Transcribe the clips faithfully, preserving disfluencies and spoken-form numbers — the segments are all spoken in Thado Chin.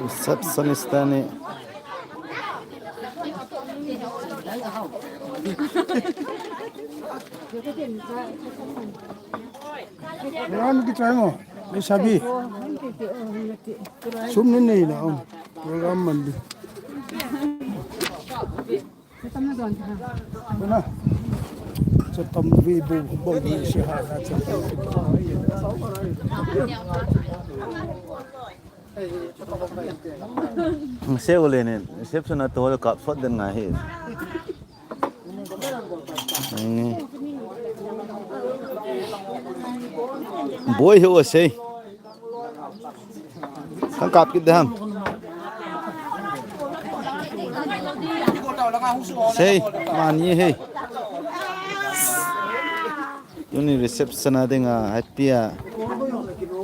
Receptionist tani. Program kichai mo, ni sabi. Sum ni nei na, um, program man di. Kuna. Chatam vi bu bong vi si ha na chatam. Se ule ne, reception a to kap sot den ngai he. Boi he o sei. Kan kap kit de ham. Sei, mani he. Tuni reception a dinga, happy a.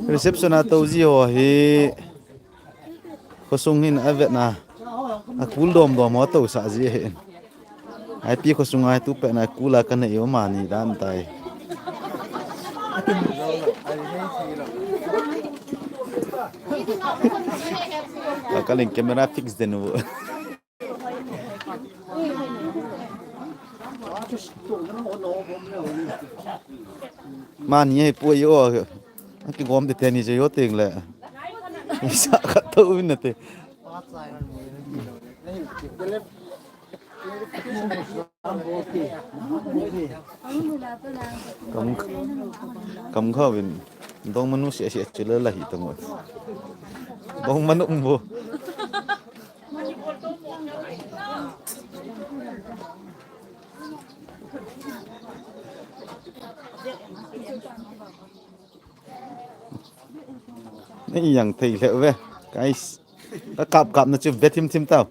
Reception a to ji ho hi. Khosung hin avetna. A kul dom dom ho to sa ji he. Ai pi khosung ai tu pe na kula ka nei o mani dan tai. Ka, ka ling camera fix den u. Mani ai pu yo. Ki gom te te ni je yo ting le. Sa ka to u na te. Kam, kam kha vin dong manu sia sia chila la hi tang. Dong manu bu. Nei yang thei le ve, guys. Ka kap kap na chu ve thim thim tau.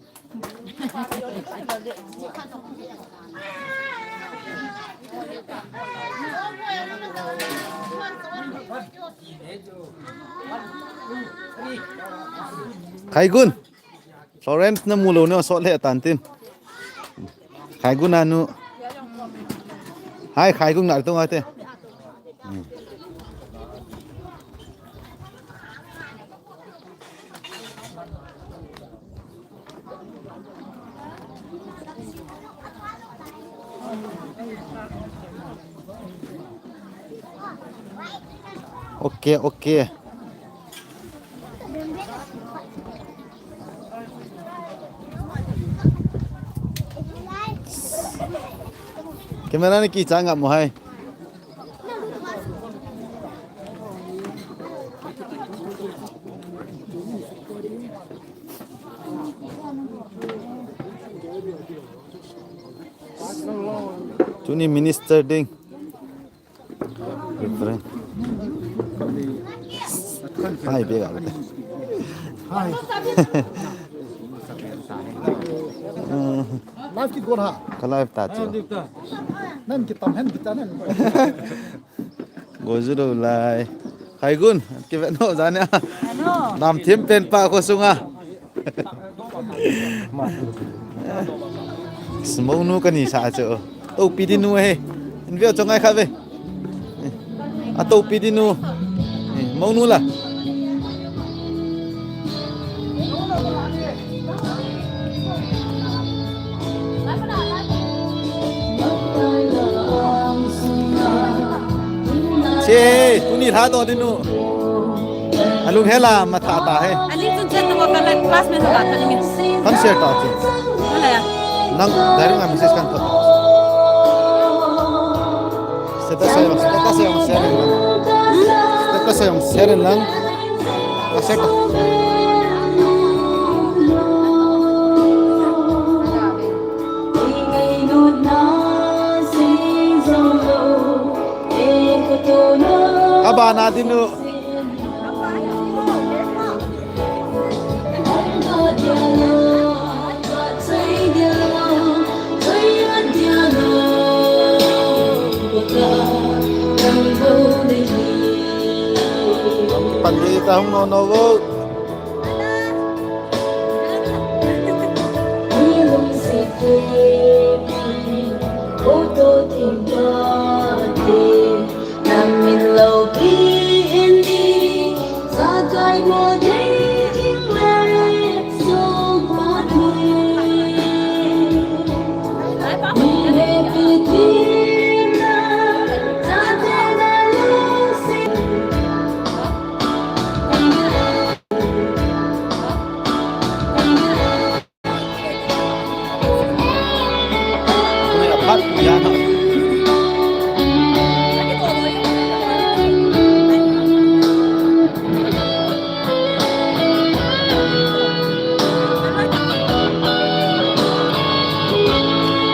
Khaigun. Florence na mu lou ne sot le tan tin. Khaigun anu. Hai Khaigun na tung ate. Ok, ok. Camera ni kicha ngap mo hai. Tuni minister ding. Reverend. Hai, bega. Hai. Live kit got ha. Ka live ta chu. Nan kitam hen kita nan. Go ju do lai. Khaigun, kivet no jani a. Ano. Nam thim pen pa khosunga. Mounu kani sa chu. Topi dinu he. In veo chongai kha ve. A topi dinu. Mounu la. Eh, tuni lha to dinu. Alung hela matha ta he. Aling chun chat to ka la classmate la ta ni. Kan share ta chu. Ala ya. Nang direct a message kan thot. Status a jong, status a jong share lang. Status a jong share lang. Ka share ta. Abana dinu. Pan ding ta hung no no go.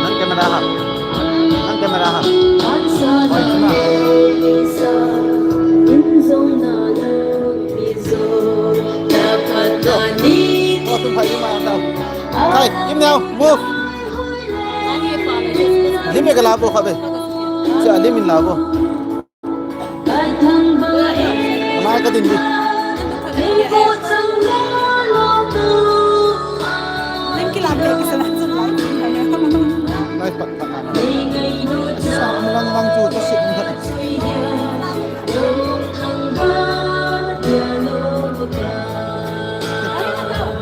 Nang camera ha. Nang camera ha. Oi, chuna. Oh, tum phai ma tao. Hai, im neo, move. Lim me ka la bo kha be. Cha lim in la bo. Mai ka din di. Lai pat pat na. Sa lang lang chu ta sit ni.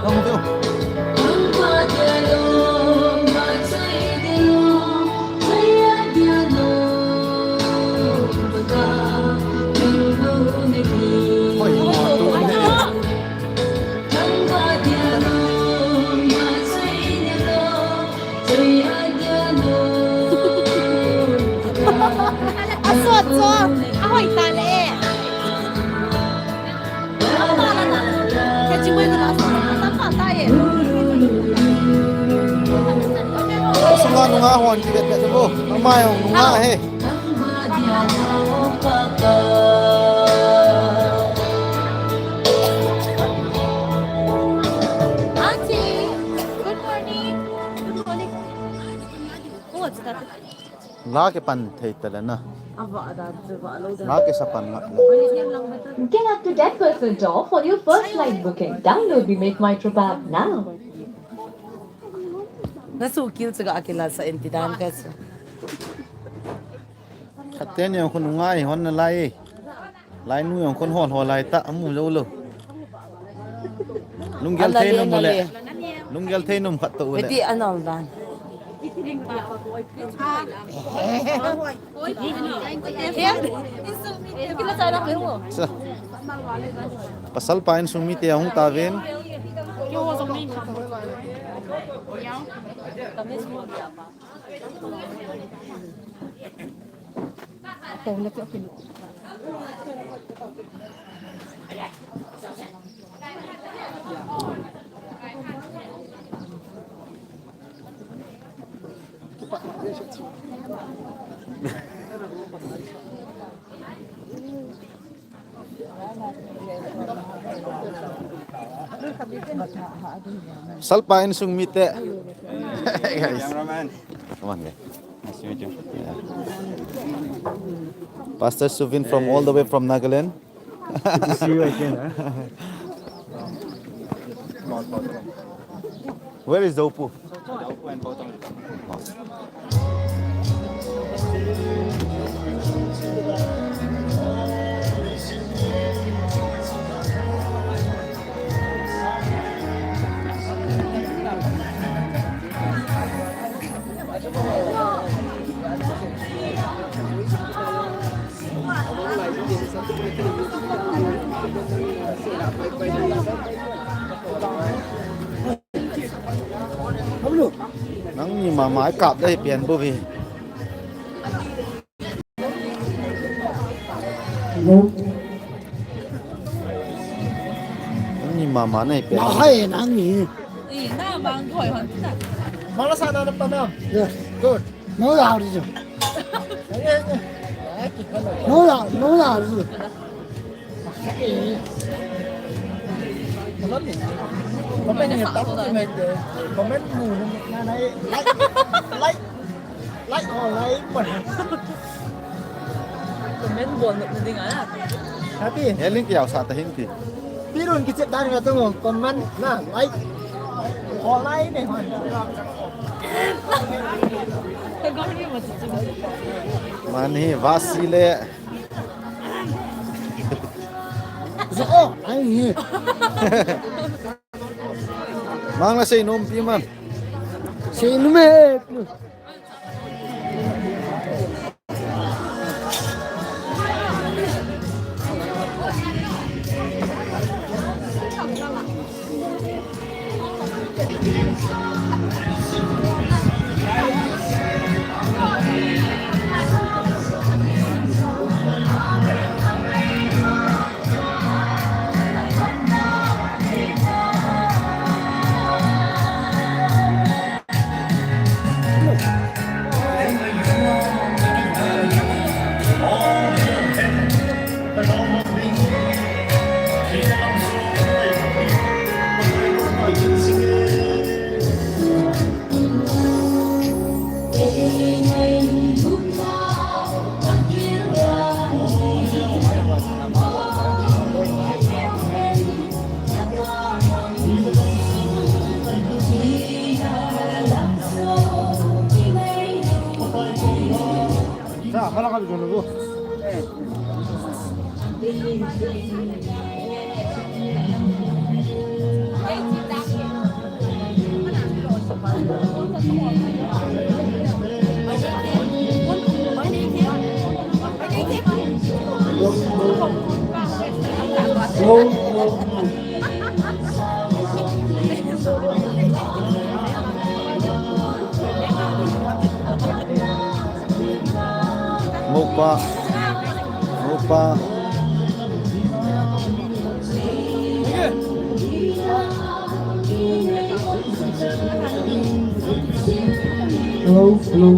Lang chu. Asot so, ahoi ta le. Sunga nunga hon ki vet vet bo. Amai nunga he. Auntie, good morning. Good morning. Oh, it's that. La ke pan thei tale na. La ke sa pan ngat le. Get up to ten percent off on your first flight booking. Download the Make My Trip app now. Na su kil chu ka akila sa enti dan ka sa. Khatte ni khu nunga hon na lai. Lai nu jong kon hol hol lai ta, amu jou lou. Lunggel thei nom le. Lunggel thei nom khat to le. Beti anol dan. Sa. Pasal pa insung mite ahung ta ven. Salpa insung mite. Guys. Cameraman. Come on, guys. Nice to meet you. Yeah. Pastor Suvin from all the way from Nagaland. Good to see you again, huh? Where is Dopu? Mama, ai kap dai pian bu vi. Ni mama nai pian. Hai nang ni. Ih, na bang thoi hon na. Mala sa na pa na. Yeah. Good. No la ri. No la, no la ri. Comment ni tak tu mai de. Comment mu na na like. Like ho like pa. Comment bol na ding a. Happy. He link yau sa ta hin ti. Pi run ki chet dan ka tu comment na like. Ho like ne hon. Mani vasile. Zo, ai ni. Mang la sei nom pi man. Sei nom e. Mopa. Mopa. Hello, hello.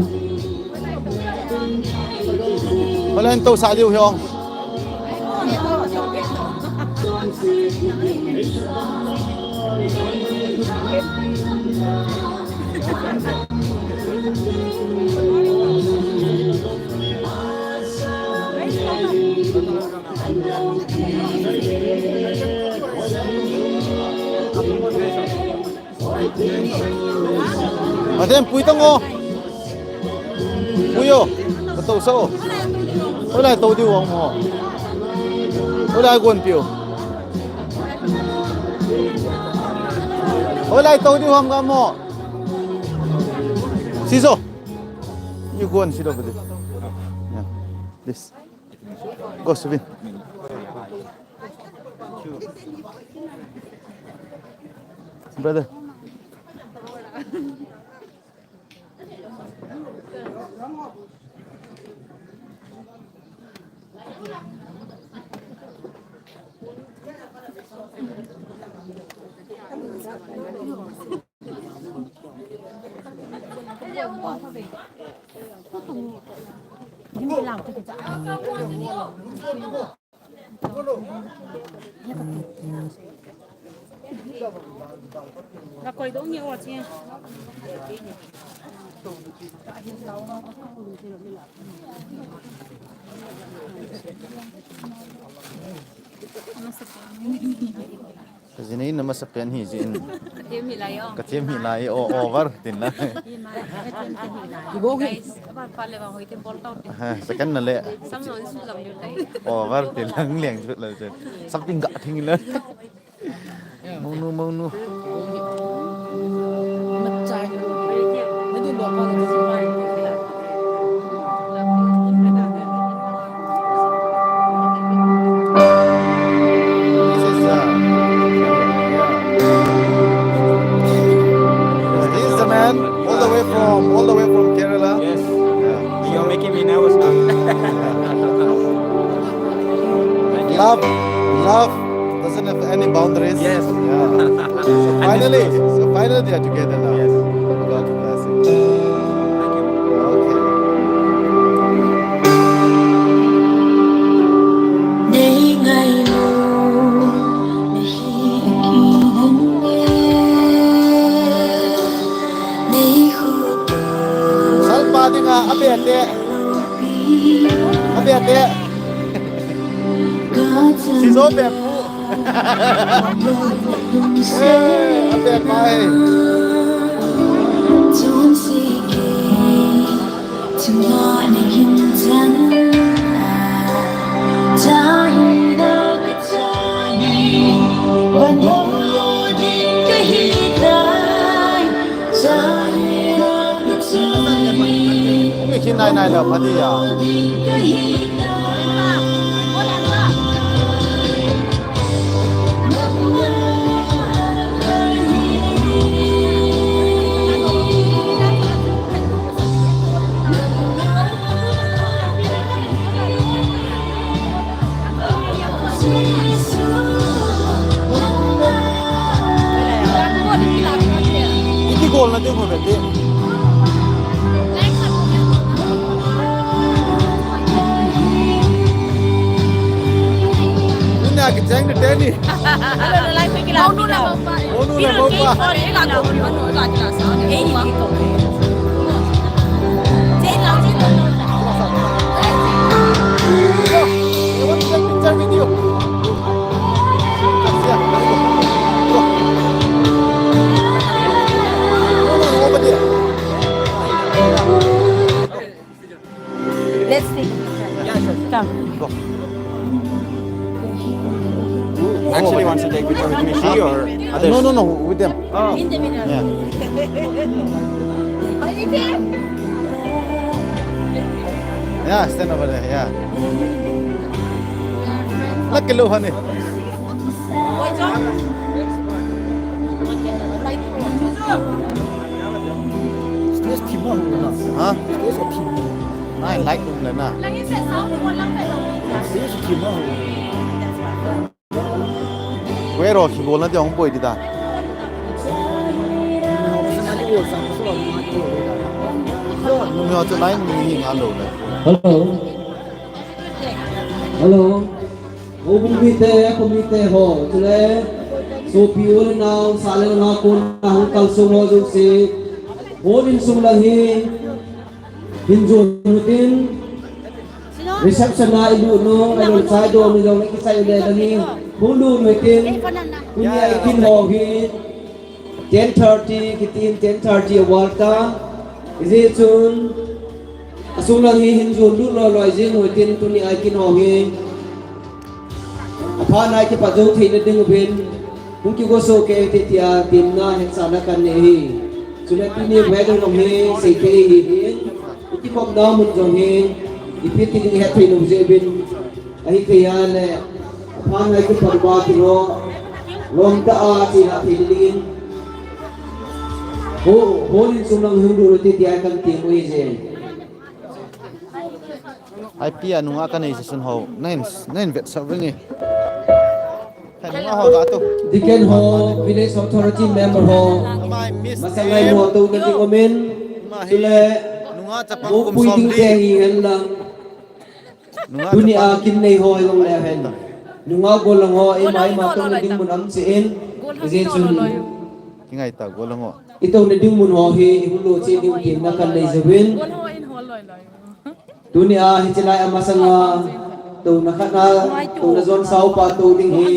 Hola, entonces salió, hiong. Aden, pui tang o. Pui o. Ka to sa o. Hoilai to diu ang mo. Hoilai to diu ang mo. Hoilai to diu ang mo. Siso. You go and sit over there. Yeah. This. Go, Subin. Brother. Ka jin in na masa pen hi jin. Ka them hi lai o. Ka them hi lai o, over tin la. Ibo hi. Guys, aba pa le ba hoi te bol tau te. Ha, second na le. Sam no su jam le tai. Over tin lang leng chu la chu. Something ga thing la. Monu, monu. This is, uh, yeah. This is the man all the way from Making me nervous now. Love, love doesn't have any boundaries. Yes. Yeah. So finally, so finally they are together now. Yes. God bless you. Thank you. Okay. Salpa dinga, abete. Abete. Sizo be pu. Eh, abete pai. Umi khi nai nai lou pha di a. Iti goal na ding ho bete. Nina kicheng de teni. Hello, hello, hello. Hello, hello, hello. Let's see. Yeah, sure. Come. Go. Actually wants to take picture with me. She or others? No, no, no, with them. Oh. In the middle. Yeah. Yeah, stand over there. Yeah. Lucky lo, honey. Stage thim a hung na. Ha? Stage a thim. Nai light um le na. Stage thim a hung. Wero khi goal na ti hung poi ti ta. Numei chu line ni hi nga lo le. Hello. Hello. Houbung mite, committee ho, chule sopi u le nao, sah le nao, kona hung kalsong ho jouse, hall in sung lang hi hin jon utin, reception a ilut nung, alolchai don u jong le kichai u le lang hi hung lut utin, tunia ikin ho hi, ten thirty, kitin ten thirty a val ta. Hijeh chun, asung lang hi hin jon lut loi loi jing utin, tunia ikin ho hi aphat na kipat jou theina ding uvin, hung kigo soh kei ute tia temna hetsahna kanei ahi. Chule tuni weather jong hi seithei ahi hin, ikikhopna mun jong hi ipi ti ding ihet thei lou jeh uvin, ahithei a le aphat na kipat uva kilom tah a chena thei dingin, hall in sung lang hung lut ute tia kan tem u ahije. Ipi a nunga kanei jisun ho, nahin, nahin vetsah uvin e. Nunga ho ga tu. Deacon ho, village authority member ho, masang lai mo touna ding umin, chule mopui ding te hihen lang. Tunia kin nei ho jong le hen, nunga gollhang ho, eima eima touna ding mun um cheh in, hijeh chun, kingai ta gollhang ho, itouna ding mun ho hi ihung lut cheh diu temna kanei jouvin. Tunia hiche lai a masanga touna khat na, touna jon saupa tou ding hi,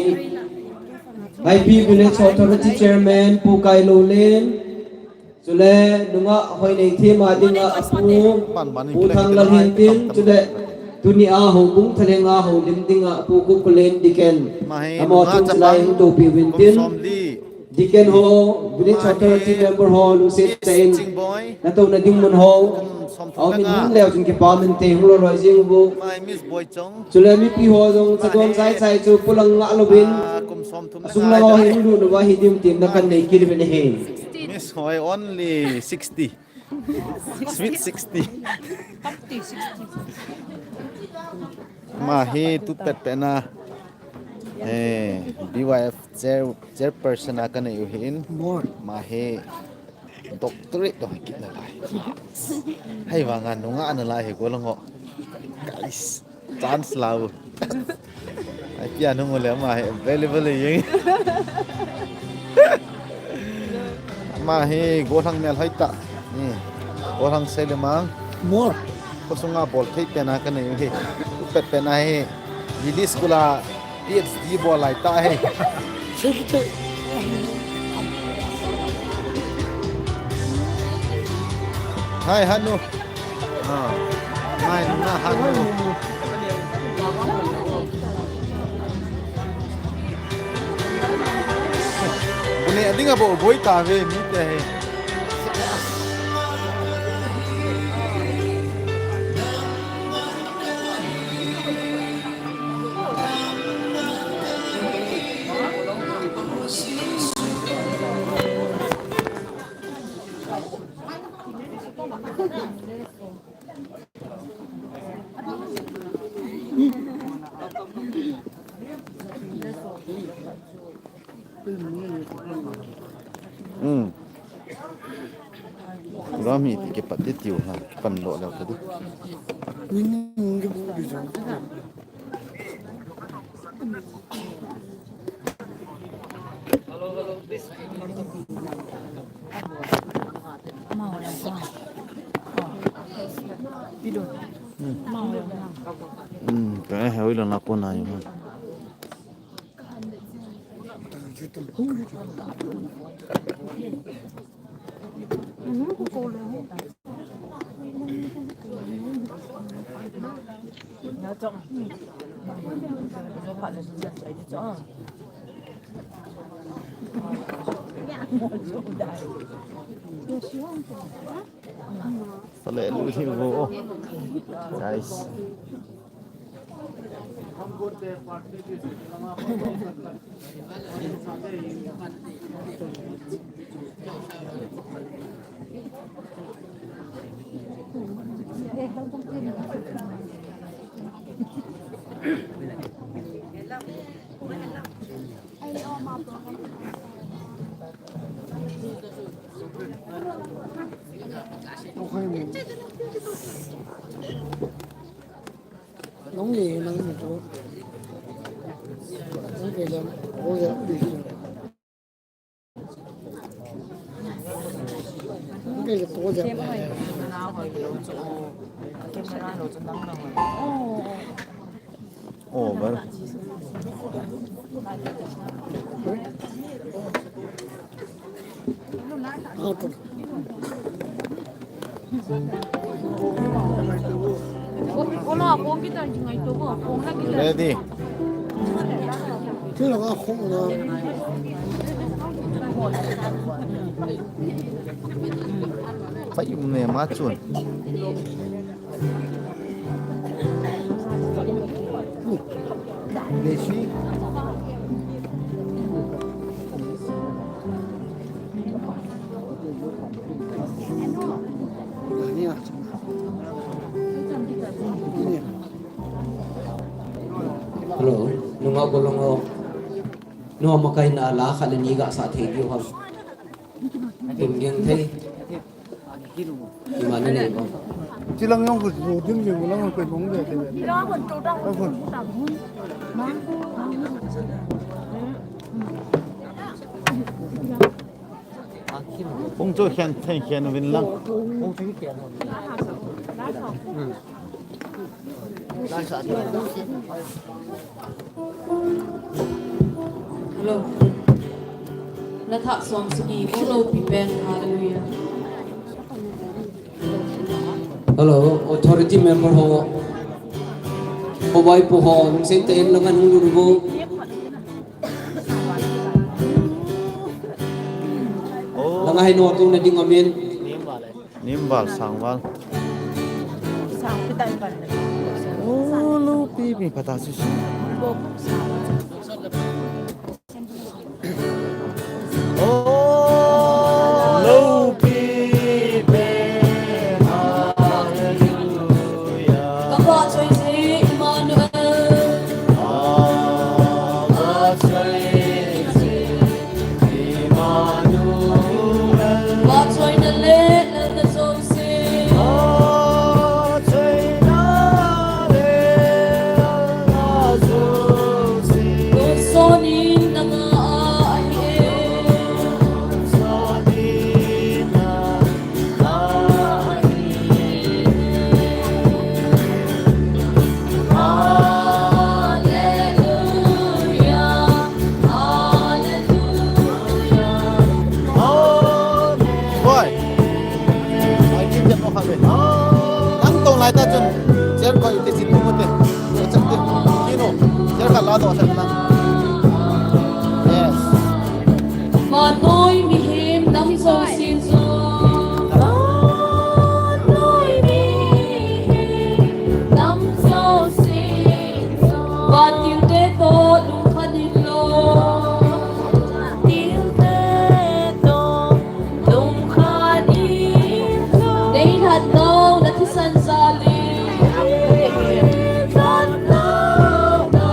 Vaipi Village Authority Chairman Pu Kailolin, chule nunga Hoineithem a dinga apu Pu Thanglal hintin, chule tunia houbung thalenga houlim dinga Pu Kukulen Deacon, amaho chunga chulai hung toupi uvin tin. Deacon ho, Village Authority member ho, lungset tah in natouna ding mun ho, aum in hung leu chun kipa mente, hung loi loi jing uvo. Chule mipi ho jong chadon chai chai chu polang ngah louvin, asung lang ho hi hung lut uva hi ding temna kanei kit uvin ahi. Miss Hoi only sixty. Sweet sixty. Ama hi tu pet pet na, eh, B Y F chair, chairperson a kanei u ahin. Ama hi doctorate toh kit nalai. Hei vang a nunga nalai hi ko lang ho. Guys. Chance lau. Ai pia nung le ama hi available le yeng. Ama hi gollhang mel hoi ta. Ni. Gollhang sei le mang. Mo. Ko sunga bol thei pena kanei hi. Pet pena hi. Lily school a P H D bol lai ta hi. Hai hanu. Ah, ngai na hanu. Bune ading abo boi ta ve mi te he. Hmm. Ram hi ti ke pat ti tiu ha, pan lo lo ta du. Hmm, ka he oi la na ko na yo. Sale lu thi vo. Guys. Over. Ready. Pai um ne ma chun. Hello, nunga golong ho. Nunga makai na la khat le ni ga sa thei diu ham. Tum geng thei. Ima na nei bang. Chilang jong khu dim jing lang khu mong de. Hung chu khen, khen, khen vin lang. Hello. Na thah som saki, ko lo pi pen, hallelujah. Hello, authority member ho. Ko bai pu ho, nung sen te en lang an hung lu ru. Oh. Lang a hai no tu na ding amin. Nim val, sang val. Sang pi tai val. Oh, lo pi pi pata su su. Oh, lo pi pi. Vahchoi je Immanuel. Vahchoi je Immanuel. Vahchoina le lalna jouse. Vahchoina le lalna jouse. Tonsot in nanga ahi e. Tonsot in nanga Hoi. Ai, kin jep mo kha be. Nang tong lai ta chun. Chair koi te sin mo te. Chair te. Kino. Chair kha la do sa na. Yes. Vannoi mihem nam jousen jong. Vannoi mihem nam jousen jong. Vantilte toh lungkhat inlo. Vantilte toh lungkhat inlo. Nei lhatnau na thisan jal in. Nei lhatnau na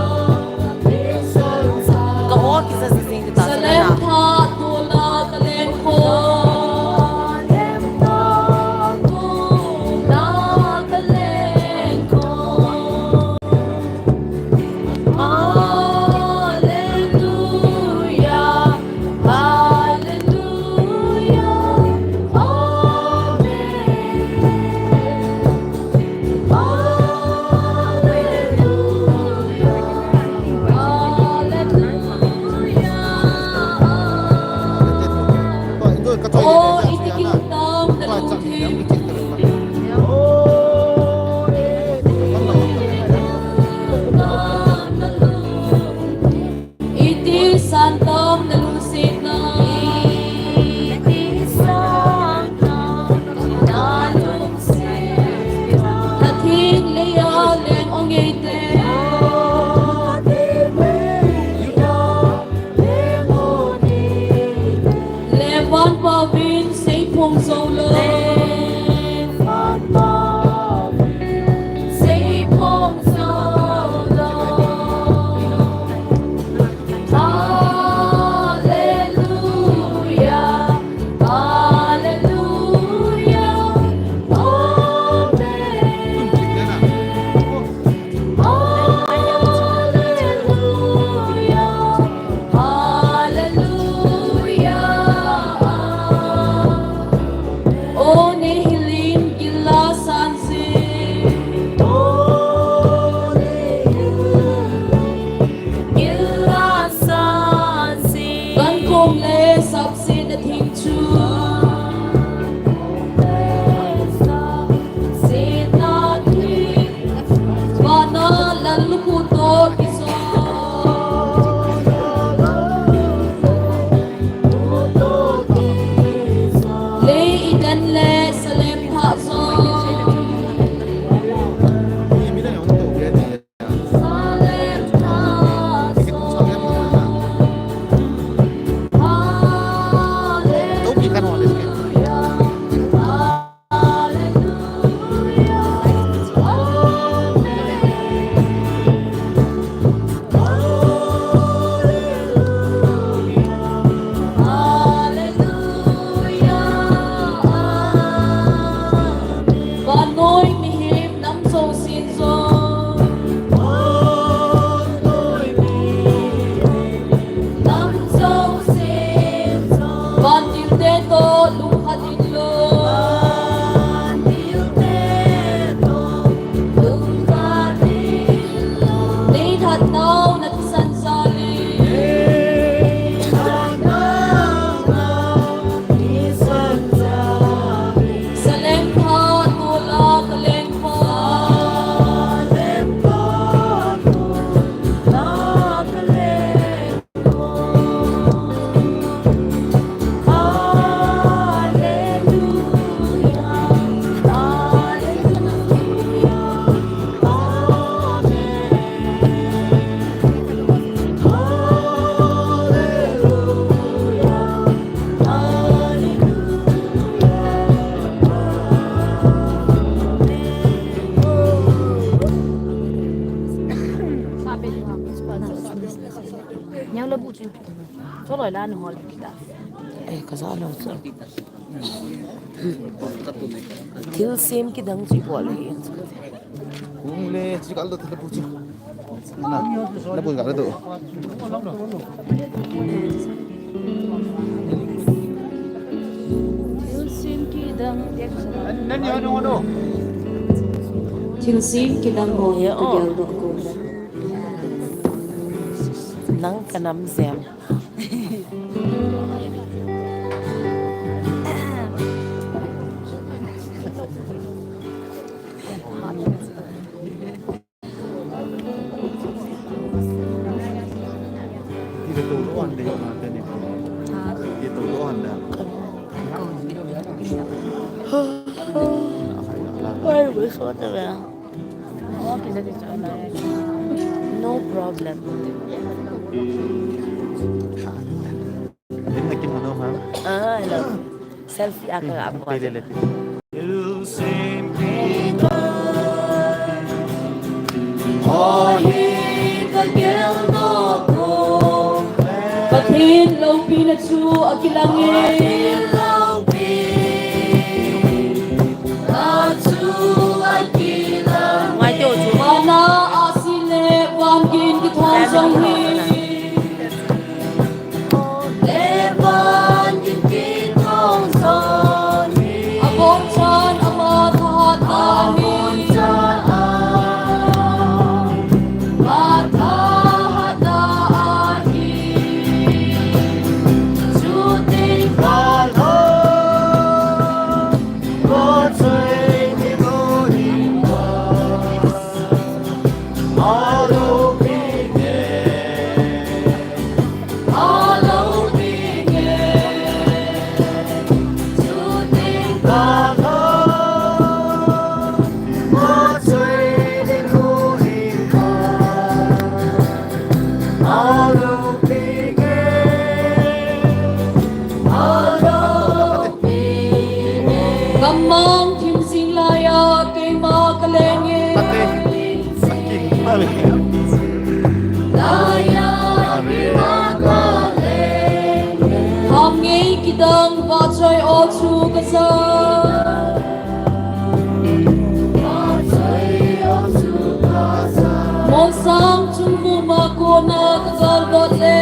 Ka aw kisa sising ti ta. Salem thah tol a ka leng khom. Salem thah tol a ka leng khom. Hallelujah, hallelujah, amen. Iti santom na lungsetna. Iti santom na lungsetna. Lhatheng leiya leng o ngeite. Lhatheng leiya leng o ngeite. Lem van pavin seiphong jou lou. Lem van pavin seiphong jou lou. Hallelujah, hallelujah, amen. Hallelujah, hallelujah. O nei hilin gil la san Ila sanse. Kan kom le sapse na thing chu. Sapse na thing. Vana lal lukhu toh kisol. Lei i den le Salem thah jong. Salem thah jong. Hallelujah. Hallelujah. Amen. Hallelujah. Hallelujah. Amen. Vannoi mihem nam jousen jong. Vannoi mihem nam jousen jong. Vantil te toh lungkhat inlo. Vantil te toh lungkhat inlo. Nei that nau na thisan jal in. Nei that nau na thisan jal in. Salem thah tol a ka leng khom. Labu chu. Choloi la ni hol kita. Eh, ka ja lo chu. Thilsem kidang chu bol hi. Kung le, chi kal do thil labu chu. Na, labu kal do. Thilsem kidang. Thilsem kidang ho ya, oh. Nang ka nam jem. Why we so the No problem. Ah, hello. Selfie ako nga po. Pathen loupina chu akilang e. Ngai teo chu. Vana ahsi le van gin kithong jong hi. Abon chan ama thahatna ahi. Gammang thim jing laiya keima kaleng e. Ham ngei kidang vahchoi o chu kaja. Molsang chungvuma kona kagal dot le.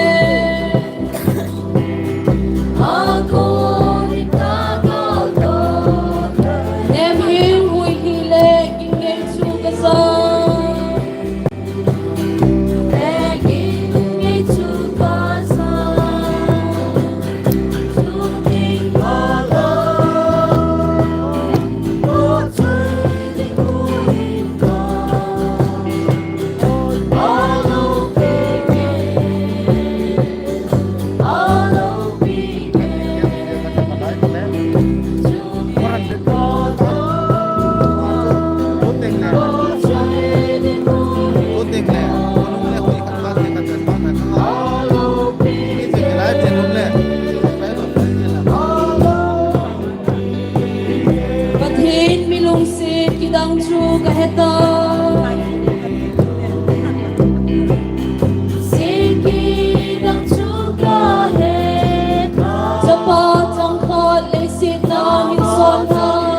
Pathen mi lungset kidang chu kahe tai. Kidang chu kahe tai. Chapa changkhat leiset a hin sol tai.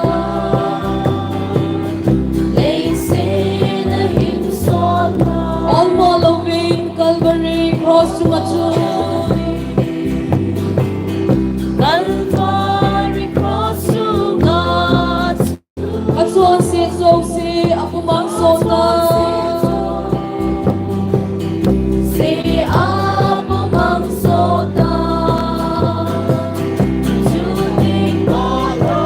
Leiset a hin sol tai. Olmo louvin Calvary Cross chunga chu. Calvary Cross chunga chu. Achonset jouse apumang sota. Se apumang sota. Chuting palo.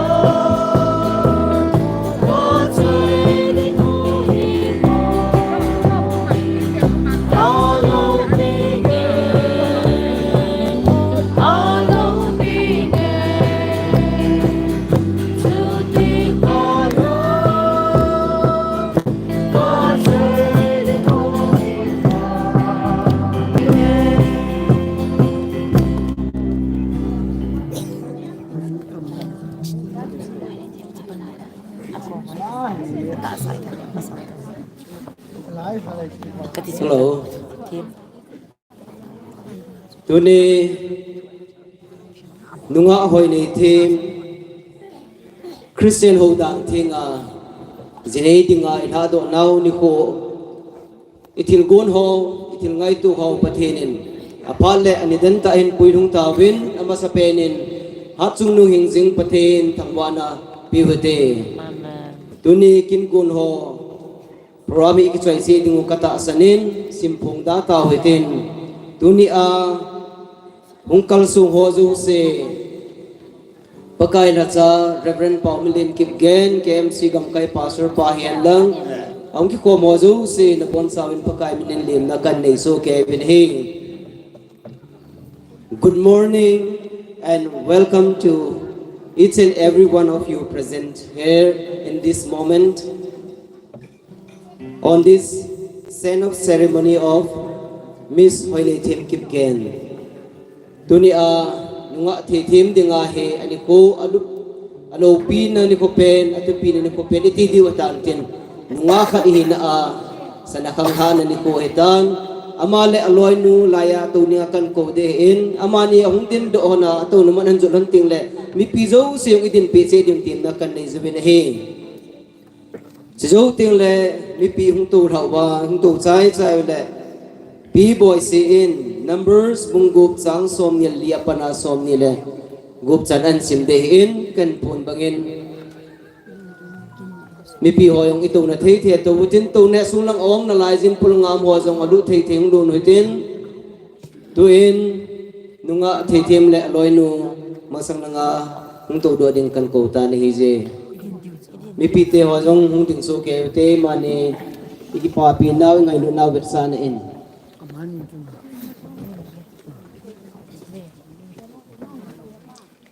Hello. Tuni nungah Hoineithem Christian Houdan Thenga jinei dinga ilhadoh nau nikho, ithilgon ho, ithil ngaito ho Pathen in aphat le anidan tah in puilhung tauvin, amasapen in Hatchungnung hingjing Pathen thangvahna peuhite. Amen. Tuni kin gon ho program hi kichoiseh dingu katahsan in, simphong da tauhitin. Tuni a hung kalsong ho jouse, Pakai lhacha Reverend Paominlen Kipgen, K M C gamkai pastor pa hihen lang, ahung kikhom ho jouse nabonchauvin Pakai min in lemna kanei sohkei uvin ahi. Good morning and welcome to each and every one of you present here in this moment on this send-off ceremony of Miss Hoineithem Kipgen. Tuni a nungah theithem dinga hi anikho alup, aloupina nikho pen, atupina nikho pen iti diu ahitan tin, nungah khat ihina a sana khanghahna nikho ahitan. Ama le aloinu laiya tou dinga kankou ding ahin, amani ahung dindoh hon a atouna man ahin jot lhon tengle mipi jouse jong idinpeh cheh ding temna kanei uvin ahi. Chujou tengle mipi hung toulhah uva, hung tou chaichai ule, Pi Boise in Numbers bung gup chang somni le li a pat a somni le gup chan ahin sim ding ahin, kahin phon bangin mipi ho jong itouna thei thei a tou utin, touna sung lang a um nalai jin pulngam ho jong alut thei thei hung lut uhitin. Tuin nungah theithem le aloinu mangsang langa hung toudoh ding kahin kou tan ahije. Mipite ho jong hung ding sohkei uvite, mani ikipapi nau, ingailut nau vetsahna in.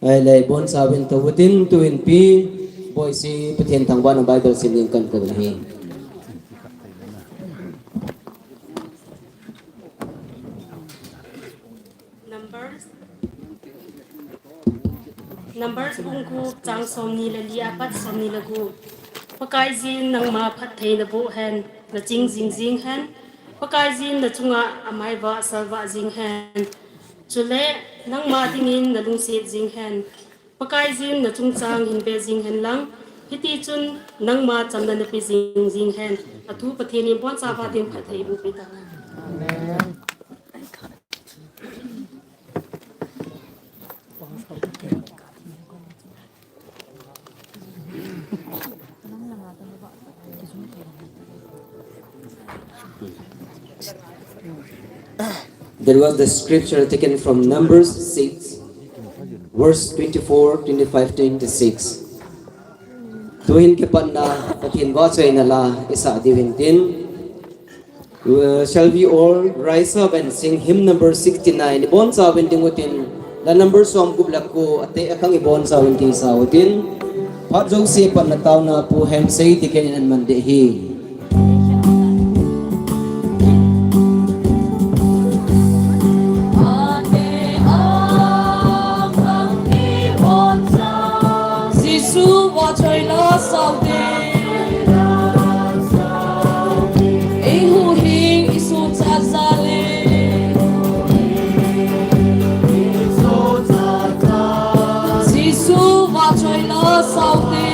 Ahile ibonchauvin tou utin, tuin Pi Boise Pathen thangvahna Bible sim ding kahin kou ahi. Numbers, Numbers bung gup chang somni le li a pat somni le gup. Pakaiyin nangma phattheina boh hen, naching jing jing hen. Pakaiyin nachunga amaivah salvah jing hen. Chule nangma dingin nalungset jing hen. Pakaiyin nachungchang hin ve jing hen lang. Hitichun nangma chamna nape jing jing hen. Athu Pathen in ibonchauva din phatthei boh peh tahen. Amen. That was the scripture taken from Numbers six, verse twenty-four, twenty-five, twenty-six. Tuhin kipatna Pathen vahchoina la isah diu hintin. Uh, shall we all rise up and sing hymn number sixty-nine? Ibonchauvin ding utin, la number somgup le ko, ateh akhang ibonchauvin ding sa utin. Phat jouse patna taona Pu Hemsei Deacon in aman ding ahi. Jesu vahchoi la sao te. Eihuhhing isuhchat jal e. Jesu vahchoi la sao te.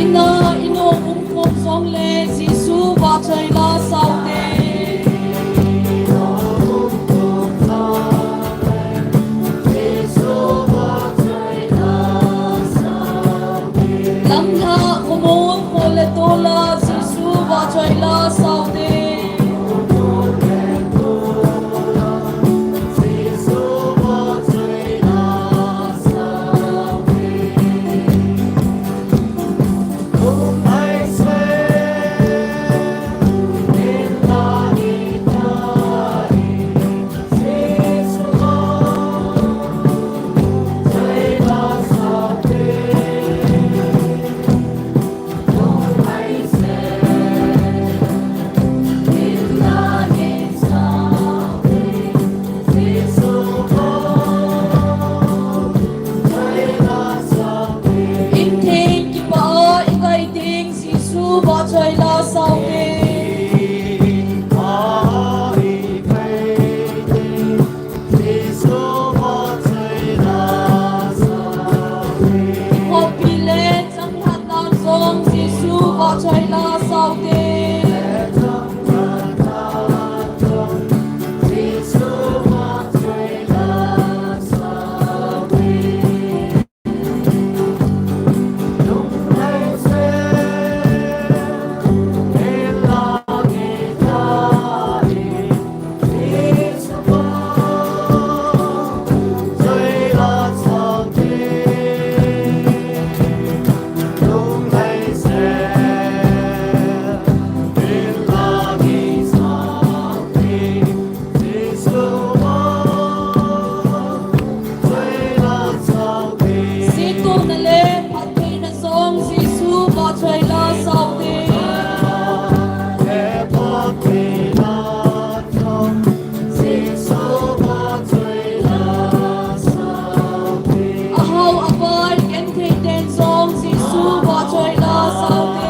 Ina, inu, um khom jongle Jesu vahchoi la sao te. Lamlha khomol khol le tola Jesu vahchoi la sao te. Choi la sao te. Sitona le phattheina jong Jesu vahchoi la sao te. Ahao aval genthei ten jong Jesu vahchoi la sao te.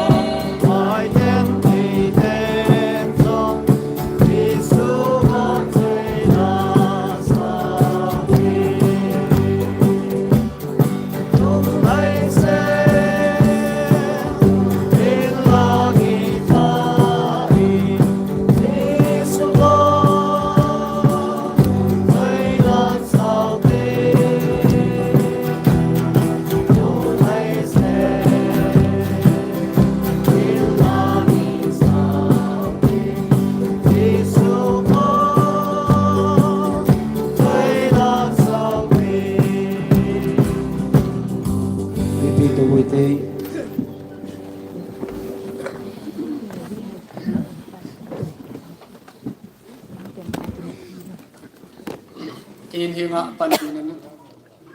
Inhinga panpina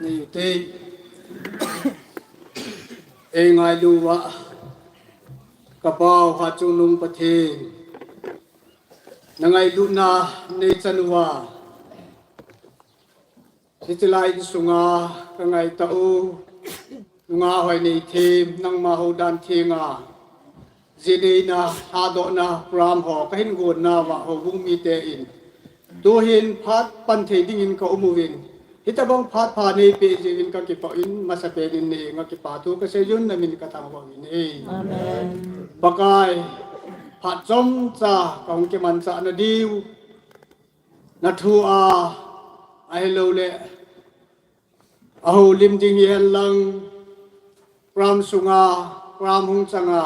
nei u te. Ei ngailu uva ka Pau Hatchungnung Pathen, na ngailutna nei chan uva hiche lai insunga ka ngaitah u nungah Hoineithem, nangma houdan thenga jeh neina lhadohna program ho ka hin gonna uva houbung mite in tuhin phat pan thei dingin ka um uvin, hitobang phat pha nei peh jeh uvin ka kipah in, masapen in nei henga kipa thu ka sei uvin, na min ka thangvah uvin ahi. Amen. Pakai, phat chomcha ka hung kimanchah na diu, na thu a, ahilouleh a houlim ding hihen lang, program sunga, program hung changa,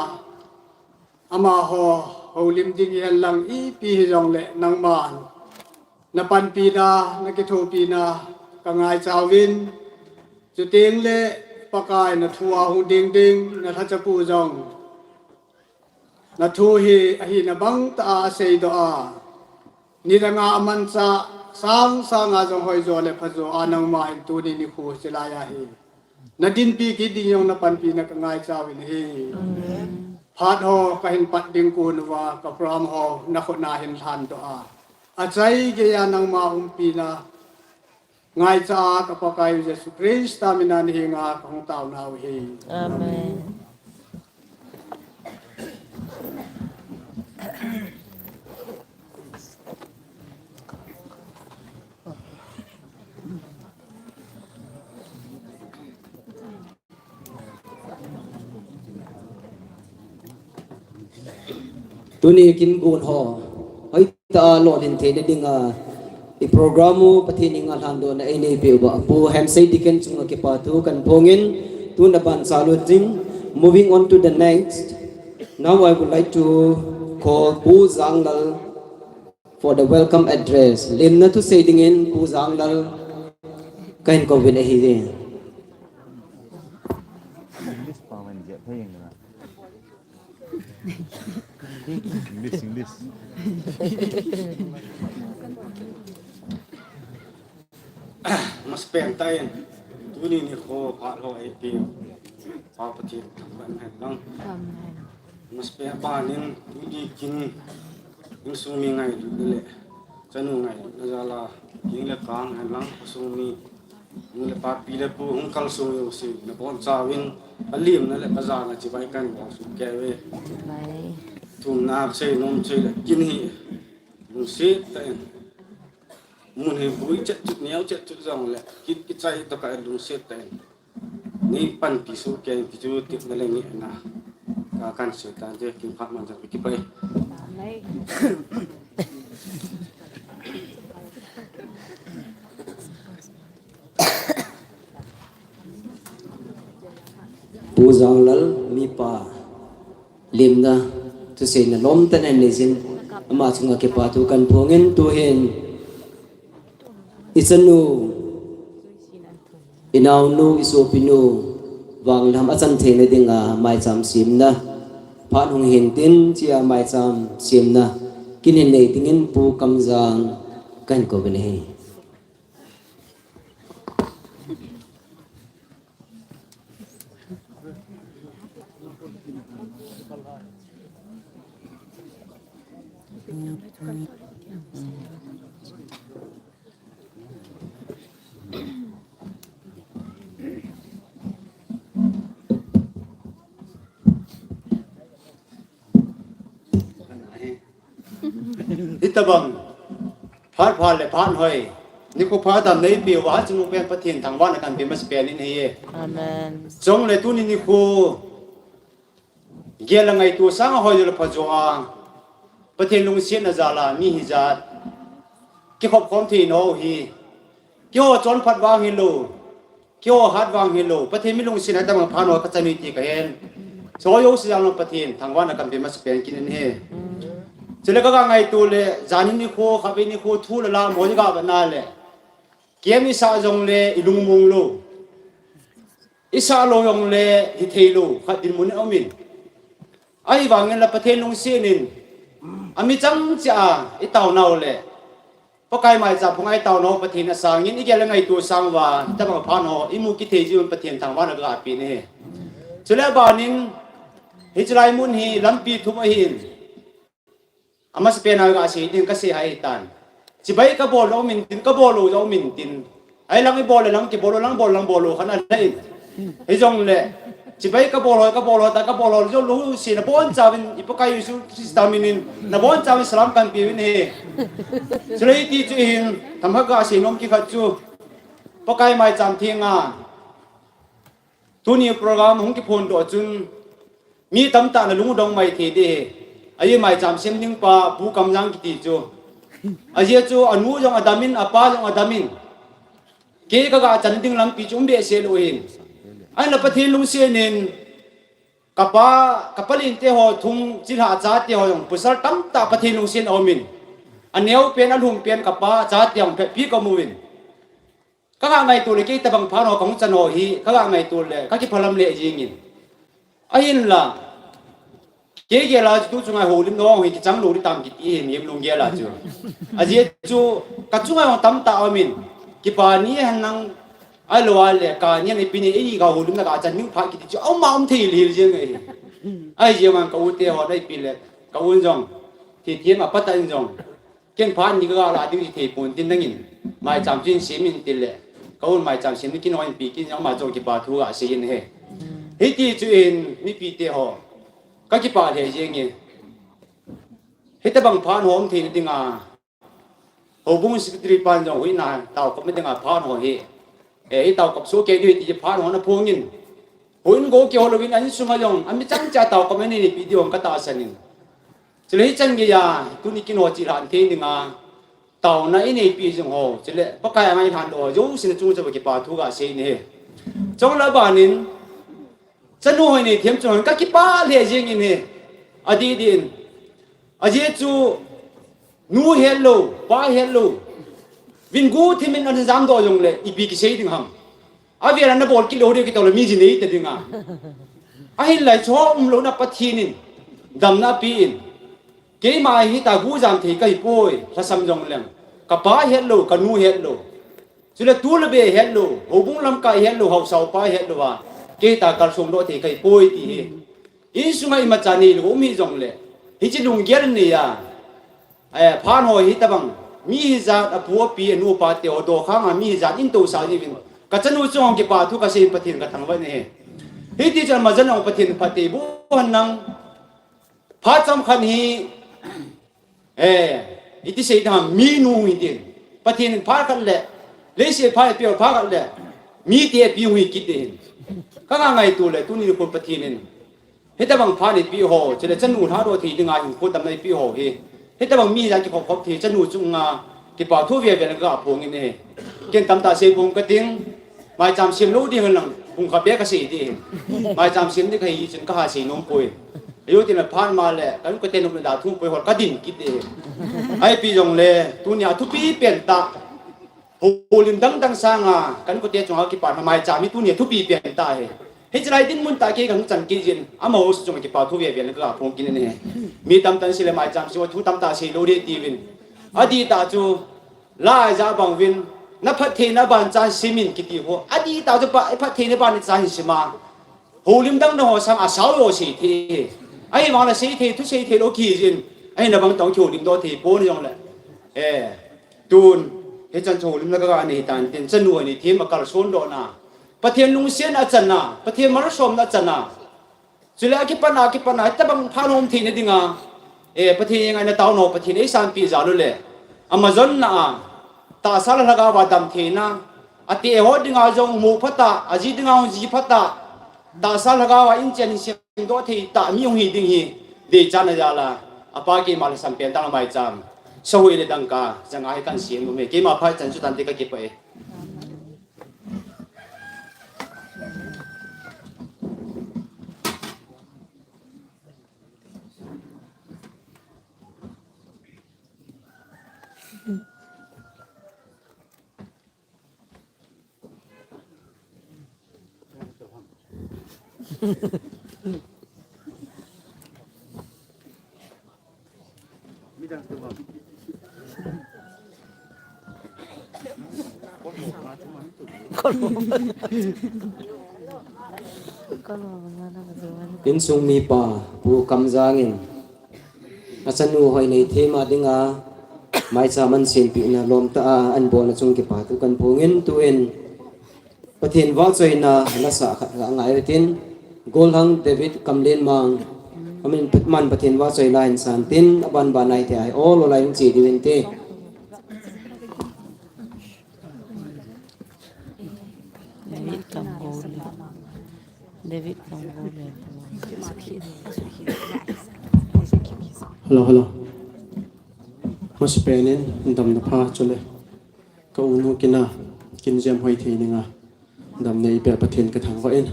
amaho houlim ding hihen lang, ipi hijongle nangman na panpina, na kithopina ka ngaicha uvin, chuteng le Pakai na thu a hung ding ding, na lhachapu jong na thu hi ahina bang tah a aseidoh a, nidanga amanchah sang sanga jong hoijo le phajo a nangma hin tuni nikho chilai a hi na dinpi kit ding jong na panpina ka ngaicha uvin ahi. Amen. Phat ho ka hin pat ding kon uva ka program ho na khut na hin lhandoh a, achai geiya nangma umpina ngaicha a ka Pakai u Jesu Christa mina na henga ka hung taona u ahi. Amen. Tuni kin gon ho hoitah a lolhin theina dinga i program u Pathen henga lhandohna einei peh uva Pu Hemsei Deacon chunga kipa thu kan phongin, tun aban chalut ding. Moving on to the next, now I would like to call Pu Janglal for the welcome address. Lemna thusei dingin Pu Janglal ka hin kouvin ahi. English, English. Masapen tah in tuni nikho phat ho eipeh u Pa Pathen thangvah hen lang. Amen. Masapen a ban in tuni kin insung mi ngailutna le chanu ngailutna jal a, kin le kang hen lang, insung mi nu le pa, pi le pu hung kalsong jouse na bonchauvin, ka lemna le ka jana chibai kahin bol soh kei uve. Amen. Thumna a ka seinom chu ahile, kin hi lungset tah in, mun hi boi chet chut, neo chet chut jongle, kin kichai tokah in lungset tah in nei panpi soh kei in ti chu tepna le ngehna ka Kan sui tan te, kin phat man jong kipai. Pu Janglal, mipa limna, thuseina lom tah in nei jin, ama chunga kipa thu kan phong in, tuhin i chanu, i naonu, i sopinu, Vanglham a chan theina dinga maicham semna phat hung hin tin, chia maicham semna kin hin nei dingin Pu Kamjang kan kou ve ahi. Hitabang phat pha le phat hoi, nikho pha dam neipe uva chungnung pen Pathen thangvahna kan pe masa pen in ahi. Amen. Chule tuni nikho gel le ngaito sang a hoi le pha jo a, Pathen lungsetna jal a mi hijat kikhop khom thei nau hi, keiho chonphat vang hilou, keiho hat vang hilou, Pathen mi lungsetna hitabang phat ho ka chan u ahi ti ka hen. Choi jouse jal a Pathen thangvahna kan pe masa pen kin in ahi. Chule ka ga ngaito le, jan hi nikho, khatvei nikho thu le la mo i ga vet na le, kem i sah jongle i lungmong lou, i sah lou jongle hithei lou khat dinmun in aumin. Ahivangin la Pathen lungset in, ami chang cheh a i taonau le Pakai maicham phunga i taonau Pathen asangin i gel le ngaito sang uva, hitabang phat ho i mu kit thei jiuvin Pathen thangvahna ka ga pe in ahi. Chule abanin, hiche lai mun hi lampi thum ahin, amasa pen a ga sei ding ka sei hai tan. Chibai ka bol jong um intin, ka bol lou jong um intin. Ahi lang i bol le lang kibol lou, lang bol lang bol lou khat ana um in. Hijongle, chibai ka bol ho, ka bol ho, ta ka bol ho, jong lou sei na bonchauvin, i Pakai Jesu Christa min in, na bonchauvin salam kan pe uvin ahi. Chule hiti chu hin, themkhat ga sei nom kit khat chu, Pakai maicham theng a tuni program hung kiphondoh chun, mi tamtah na lung u dong mai thei ding ahi. Ajeh maicham sem ding pa Pu Kamjang kiti chu, ajeh chu anu jong adam in, apa jong adam in, kei ka ga chan ding lampi chu um behseh lou ahin. Ahinla Pathen lungset in, ka pa, ka palen te ho thum, chule achate ho jong pasal tamtah Pathen lungset in aumin, aneo pen, alhum pen ka pa, achate jong phatpi ka mu uvin. Ka ga ngaito le, kei tabang phat ho ka hung chan ho hi ka ga ngaito le ka kiphalam lheh jengin. Ahinla, kei gel a chu tu chunga houlimna ho hi kichang lou ding tam kiti ahi, mi lunggel a chu. Ajeh chu ka chunga jong tamtah aumin, kipa ni hen lang, ahilou le ka ni hen ipi ni, ei ga houlimna ga chan ding phat kiti chu aum a um thei lheh jeng ahi. Ahi jeh man ka u te ho, ipi le ka un jong, thithem a pat a in jong, ken phat ni ka ga la ding thei pon tin, nangin maicham chu hin sem in ti le, ka un maicham sem ni kin hon pi kin, ama jong kipa thu ga sei in ahi. Hiti chu hin mipi te ho, ka kipah lheh jeng e. Hitabang phat ho um theina dinga, houbung secretary pan jong huhhingna taokop na dinga phat ho hi, eh, i taokop soh kei diu ahi ti phat ho ana phong in. Huhhing go kihol louvin, a insung a jong, ami chang cheh a taokop na nei pi diu ka tahsan in. Chule hichan geiya, tuni kin ho chilhah thei dinga taona i neipi jing ho, chule Pakai a ngailhan doh ho jouse na chung cheh uva kipa thu ga sei in ahi. Chule abanin, chanu ho nei them chu ka kipah lheh jeng in ahi. Adih dih in. Ajeh chu nu het lou, pa het lou, vin gu thim in ana jam doh jongle ipi kisei ding ham. Avel a na bol kit lou ding kiti le mi ji nei ta ding a. Ahinla hiche ho umlouna Pathen in damna ape in. Keima hi tua gu jam thei ka hi poi, lhasam jong leng. Ka pa het lou, ka nu het lou. Chule tu le be het lou, houbung lamkai het lou, haosa upa het lou a, kei tua kalsong doh thei ka hi poi ti hi. Insunga imacha neilou um hih jongle, hiche lunggel nei a, eh, phat ho hitabang, mi hijat, apu api, anu apa te ho dokhang a mi hijat in tousah jiuvin, ka chanu chung kipa thu ka sei in Pathen ka thangvah in ahi. Hiti chun ama jong Pathen phatthei boh hen lang, phat chomkhat hi, eh, iti sei ding ham, minu hung hi ding. Pathen in phat khat le, leiset phat pe phat khat le, mite api hung hi kit ding ahi. Ka ga ngaito le, tuni nikho Pathen in Hitabang phat neipe ho, chule chanu lhadoh thei dinga hinkho damna neipe ho hi. Hitabang mi ja kikhop khop thei chanu chunga kipa thu veve na kaga phong in ahi. Ken tamtah sei pong kating, maicham sem lou ding lang, pung khat beh kasei ding. Maicham sem ding kahi chun kaha sei nom poi. Ayo tin la phat ma le, ka lungkhat te nop le da thum poi hol kadin kit e. Ahipi jongle, tunia thupi pen tah. Houlim dang dang sanga, ka lungkhat te chunga kipa maicham hi tunia thupi pen tah ahi. Hichelai dinmun tah kei kahung chan kit jin, amaho chunga kipa thu veve na kaga phong kit in ahi. Mi tamtah in sei le maicham sem thu tamtah sei lou ding tiuvin. Adih tah chu, la ija bang uvin, na phattheina ban chan sem in kiti ho. Adih tah chu pa, phattheina ban chan sem a. Houlim dang dang ho sang a sao lou sei thei. Ahivang la sei thei, thu sei thei lou kiji in. Ahina bang tong kihoulim doh thei pon jongle. Eh, tun, hichan chu houlim na kaga nei tan tin, chanu a nei thei ma kalson doh na. Pathen lungsetna achan a, Pathen malsomna achan a. Chule akipat a, akipat a, tabang phat nom theina dinga. Eh, Pathen henga ina tao nau, Pathen eisanpi jal u le. Ama jonna a, tahsa le lhagao a dam theina. Ate ho dinga jong mu phatah, aji dinga jong ji phatah. Tahsa lhagao a inchen in semdoh thei tah mi hung hi ding hi. Deichatna jal a, apa keima lhasam pen tah maicham. Sahoi le dangka, janga hi kan sem u me. Keima phat chan chu tante kakipah e. Insung mipa Pu Kamjang in achanu hoi nei thei ma dinga maicham ahin sempeh na lom tah a ahin bolna chung kipa thu kan phong in, tun Pathen vahchoina lasah khat kangai u hitin, Golhang David Kamlenmang, amin Pathen vahchoi la hin san tin, aban ban a hiti a hi, o, lolai hung che diu hinte. David Kamgole. David Kamgole. Hello, hello. Masapen in, damna pha chule. Ka u nu kin a, kin jem hoi thei dinga damna eipeh Pathen kathangvah in.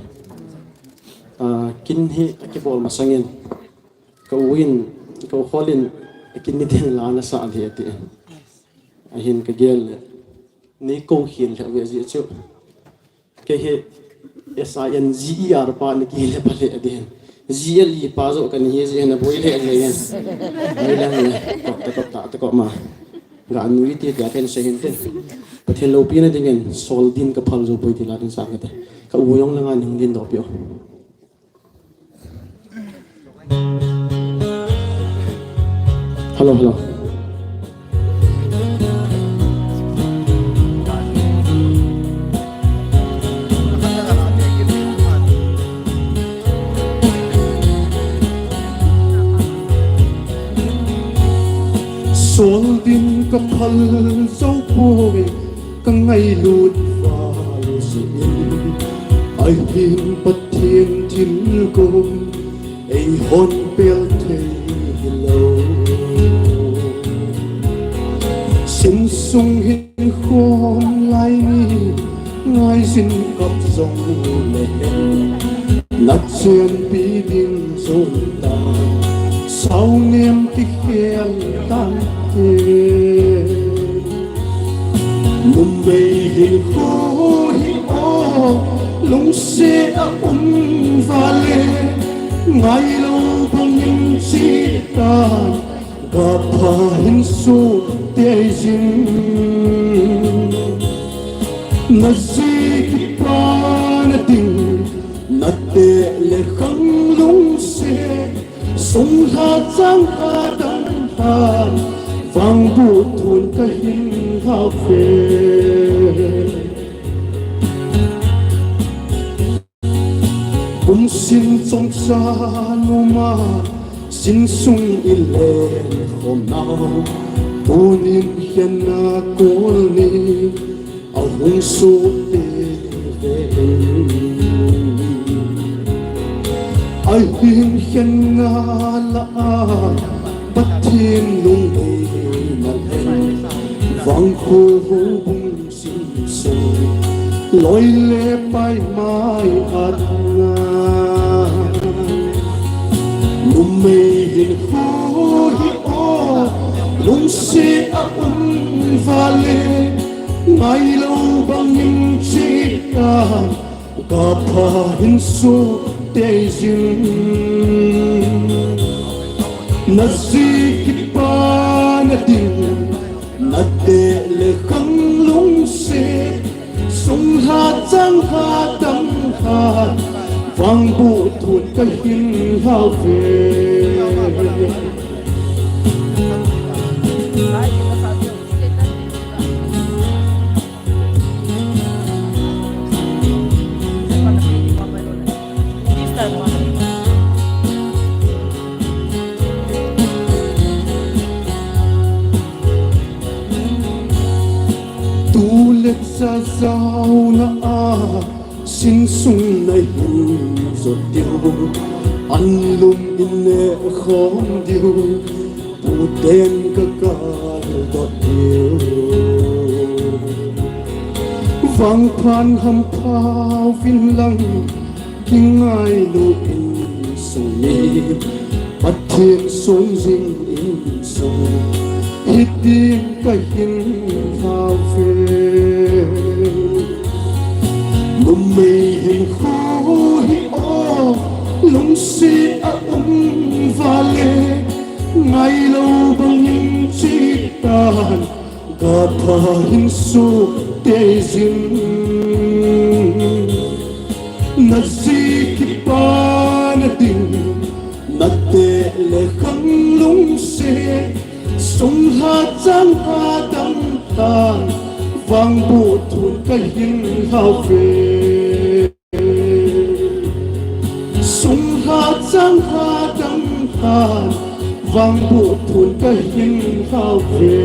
Ah, kin hi akibol masang in, ka u in, ka u khol in, kin ni tin la nasah lheh ati. Ahin kagel le, nei kou khen lheh ve jeh chu. Kei hi S I N G E R pa ni kile pa le adin. G L E pa jo kani hi jeh in aboi le le. Boi le le. Kop ta kop ta ta kop ma. Ga nui ti ti a ken sei hin tin. Pathen loupina dingin sol din ka phal jou poi ti la din sa ka te. Ka u jong langa ning din doh piu. Hello, hello. Sol din ka phal jou poi. Ka ngailut val jeh in, ahin Pathen thilgon eihon pel thei hilou. Sinsung hin khom lai ni, ngaijin kap jong le hen. Na chenpi ding jon ta, sao nem kikhel tante. Numei hinkho hi o, lungset a um vale, ngailou bangin che tan. Gapha hin sut tei jin. Na ji kipana ding, na teh le khang lungset, sung lha chang kha dang han, vangboh thun kahin hau ve. Kum sin chomcha numa, sinsung i len khom nau, tunin hian a kol ni, ahung sut tei ve in. A Hin khen nga la a, Pathen lung e na le, vang khul hu bung sing sung, loi le pai mai at nga. Numei hin khu hi o, lungsi a um vale, ngai lo bang in chi ta. Ka pha hin su te jin, na zi kipa na ding, na te le khang lung se, sung ha chang ha dang ha, vang bu thun ka hin hau ve. Tu le cha zau na a, sin sung na hin zo diu, an lum in ne khom diu. Puten ka kal dot diu. Vang phan ham phau vin lang, kingai lu in sung ni, Pathen sung jing in sung, hitin ka hin hau ve. Numei hin khu hi o, lungsi a um vale, ngai lo bang in chi tan, ka pha hin su te jin. Na zi kipa na ding, na te le khang lung se, sung ha chang ha dang tan, vang bu thun ka hin hau ve. Sung ha chang ha dang tan, vang bu thun ka hin hau ve.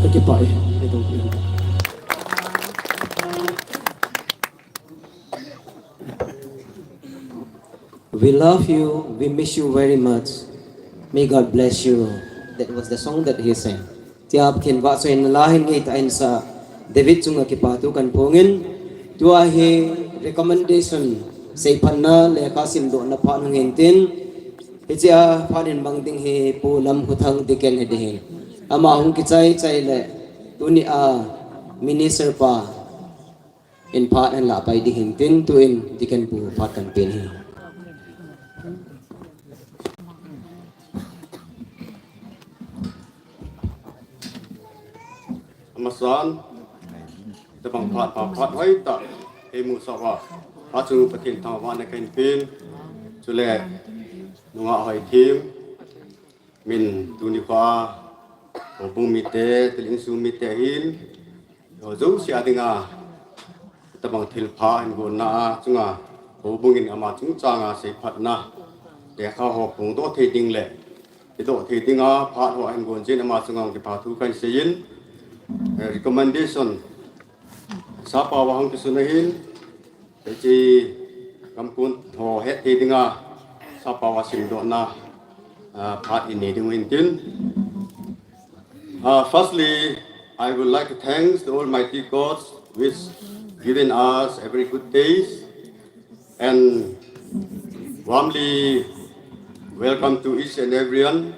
Ka kipah e. We love you, we miss you very much. May God bless you. That was the song that he sang. Tia Pathen vahchoi na la hin ngei ta in sa David chunga kipa thu kan phong in, tua hi recommendation seiphatna lekha simdohna phat hung hin tin, hichea phat in mang ding hi Pu Lamkhothang Deacon hi ding hin. Ama hung kichai chai le tuni a minister pa in phat ahin lah pai ding hin tin, tuin Deacon pu phat kan pen hi. Amasan, tabang phat, phat, phat hoi ta, hei mu sa va, phat chu Pathen thangvahna kahin pen, chule, nungah Hoithim, min tuni kho a, houbung mite, til insung mite hin, ho jouse a dinga, tabang thilpha hin gonna a chunga, houbung in ama chungchanga seiphatna, lekha ho phongdoh thei ding le, idoh thei dinga, phat ho hin gon jin ama chunga kipathu kahin seiyin, eh, recommendation, Sapa va hung kisun ahin, Hiche gamkun ho hetthei dinga, Sapa va simdohna, ah, phat in nei ding u hin tin. Ah, firstly, I would like to thank the Almighty God which given us every good days and warmly welcome to each and everyone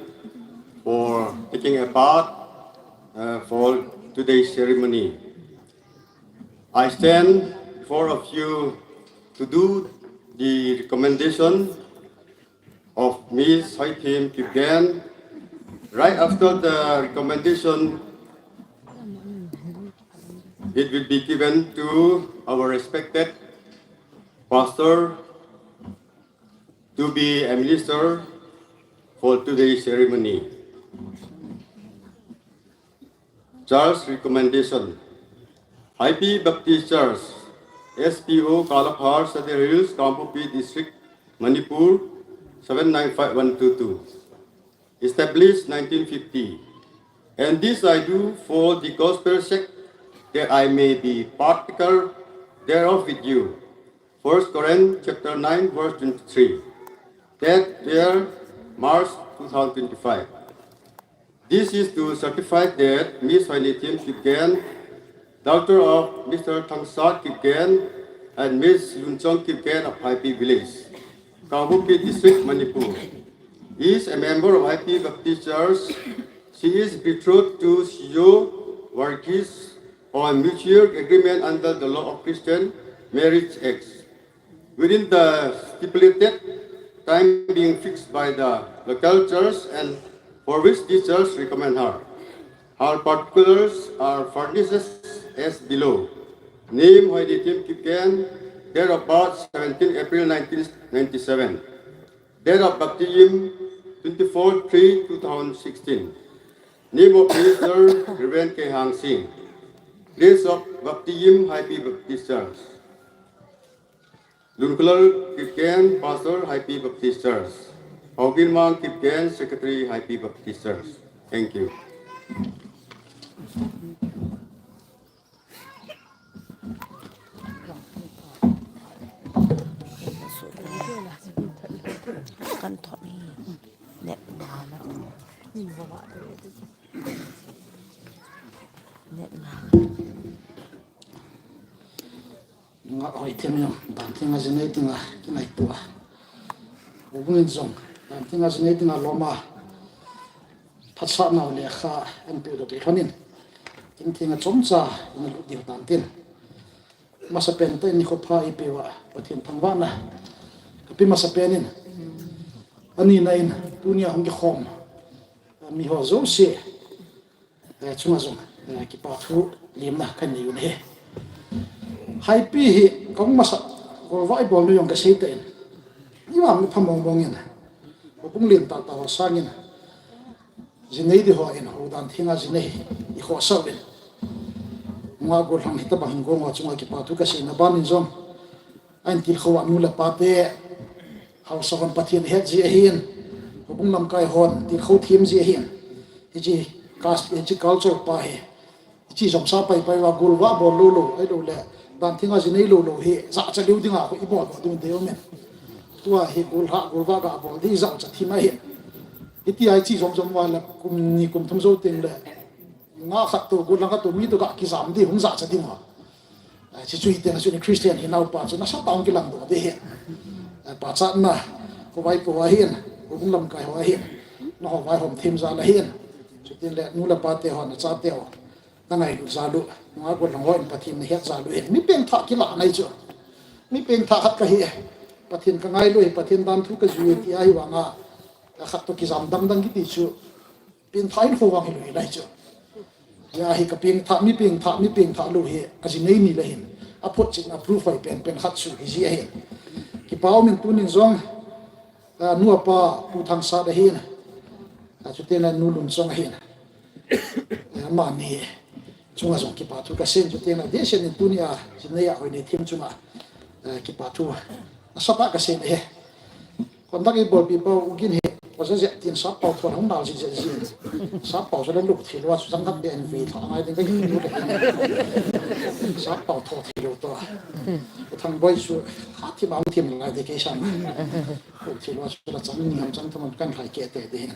for taking a part, uh, for today's ceremony. I stand before of you to do the recommendation of Miss Hoithim Kipgen. Right after the recommendation, it will be given to our respected pastor to be a minister for today's ceremony. Church recommendation. Haipi Baptist Church, S P O Kalapahar, Sadar Hills, Kangpokpi District, Manipur, seven nine five one two two. Established nineteen fifty. And this I do for the gospel sake that I may be partaker thereof with you. First Corinthians chapter nine, verse twenty-three. That year, March two thousand twenty-five. This is to certify that Miss Hoineitim Kipgen, daughter of Mister Thangsat Kipgen and Miss Lunchong Kipgen of Haipi Village, Kangpokpi District, Manipur, is a member of Haipi Baptist Church. She is betrothed to Sijo Varghese on mutual agreement under the law of Christian Marriage Act, within the stipulated time being fixed by the local church and for which the church recommend her. Her particulars are furnished as below. Name: Hoineitim Kipgen. Date of birth: seventeen April nineteen ninety-seven. Date of baptism: twenty-four three two thousand sixteen. Name of minister: Reverend K Hangsing. Place of baptism: Haipi Baptist Church. Lunkulal Kipgen, Pastor, Haipi Baptist Church. Paoginmang Kipgen, Secretary, Haipi Baptist Church. Thank you. Nga hoi them jong, dan theng a jinei dinga kingaito a. Houbung in jong, dan theng a jinei dinga lom a, phatsah nau le kha an pe do te lhonin, kin theng a chomcha in lut diu dan tin. Masapen tah in nikho pha eipeuva Pathen thangvahna kape masapen in, anina in tunia hung kikhom miho jouse chunga jong kipa thu lemna kanei u ahi. Haipi hi kahung masat golvah ibol nu jong kasei tan, ivang ipha mong mong in, houbung len tah tah ho sangin, jinei di ho in, houdan thenga jinei ikhohsah uvin, nungah gollhang hitobang hin gong ho chunga kipa thu kaseina ban in jong, ahin tilkhou a nu le pate, haosa hon Pathen ahet ji ahin, houbung lamkai hon tilkhou them ji ahin, hiche culture pa hi, hiche jomsa pai pai uva golvah bol lou lou, ahiloule dan thenga jinei lou lou hi jachat lou dinga khu ibol doh ding dei umin. Tua hi golvah, golvah gabol di jachat them ahin. Hitia hiche jom jom uva le kum ni kum thum jou tengle, nungah khat toh, gollhang khat toh, mi toh gakijam di hung jachat ding uva. Hiche chu hitengle chun Christian hinaupa chu nasatah a hung kilangdoh di ahin. Pachatna, khovaipo ho ahin, houbung lamkai ho ahin, naho vaihom them jal ahin. Chutengle nu le pate ho, nachateu nangailut jal u, nungah gollhang hon Pathen nahet jal u ahin. Mi pengthah kilahna ahi chu. Mi pengthah khat kahi e. Pathen kangailu ahi, Pathen danthu kajui e ti ahivanga, khat toh kijam dang dang kiti chu pengthah hinkho vang hilou hilai chu. Hia hi kapengthah, mi pengthah, mi pengthah lou hi ajinei ni le hin, aphotchetna proof hoi penpen khat chu hiji ahin. Kipa umin tunin jong, nu le pa Pu Thangsat ahin, chutengle Nu Lunchong ahin, amani chunga jong kipa thu kasei in, chutengle adehset in tunia jinei a Hoineitim chunga kipa thu nasatah kasei in ahi. Conduct eibolpi pau U Gin hi, oja jep tin sappao tho hung nal jep jep jin. Sappao chu le lou thei lou a chu jangkhat beh in vei tho ngai ding kahi lou le. Sappao tho thei lou toh. U Thangboi chu athim a hung thim ngai ding kei san. Lou thei lou a chu la chang ni ham chang thum ham kan lhai kei te ding.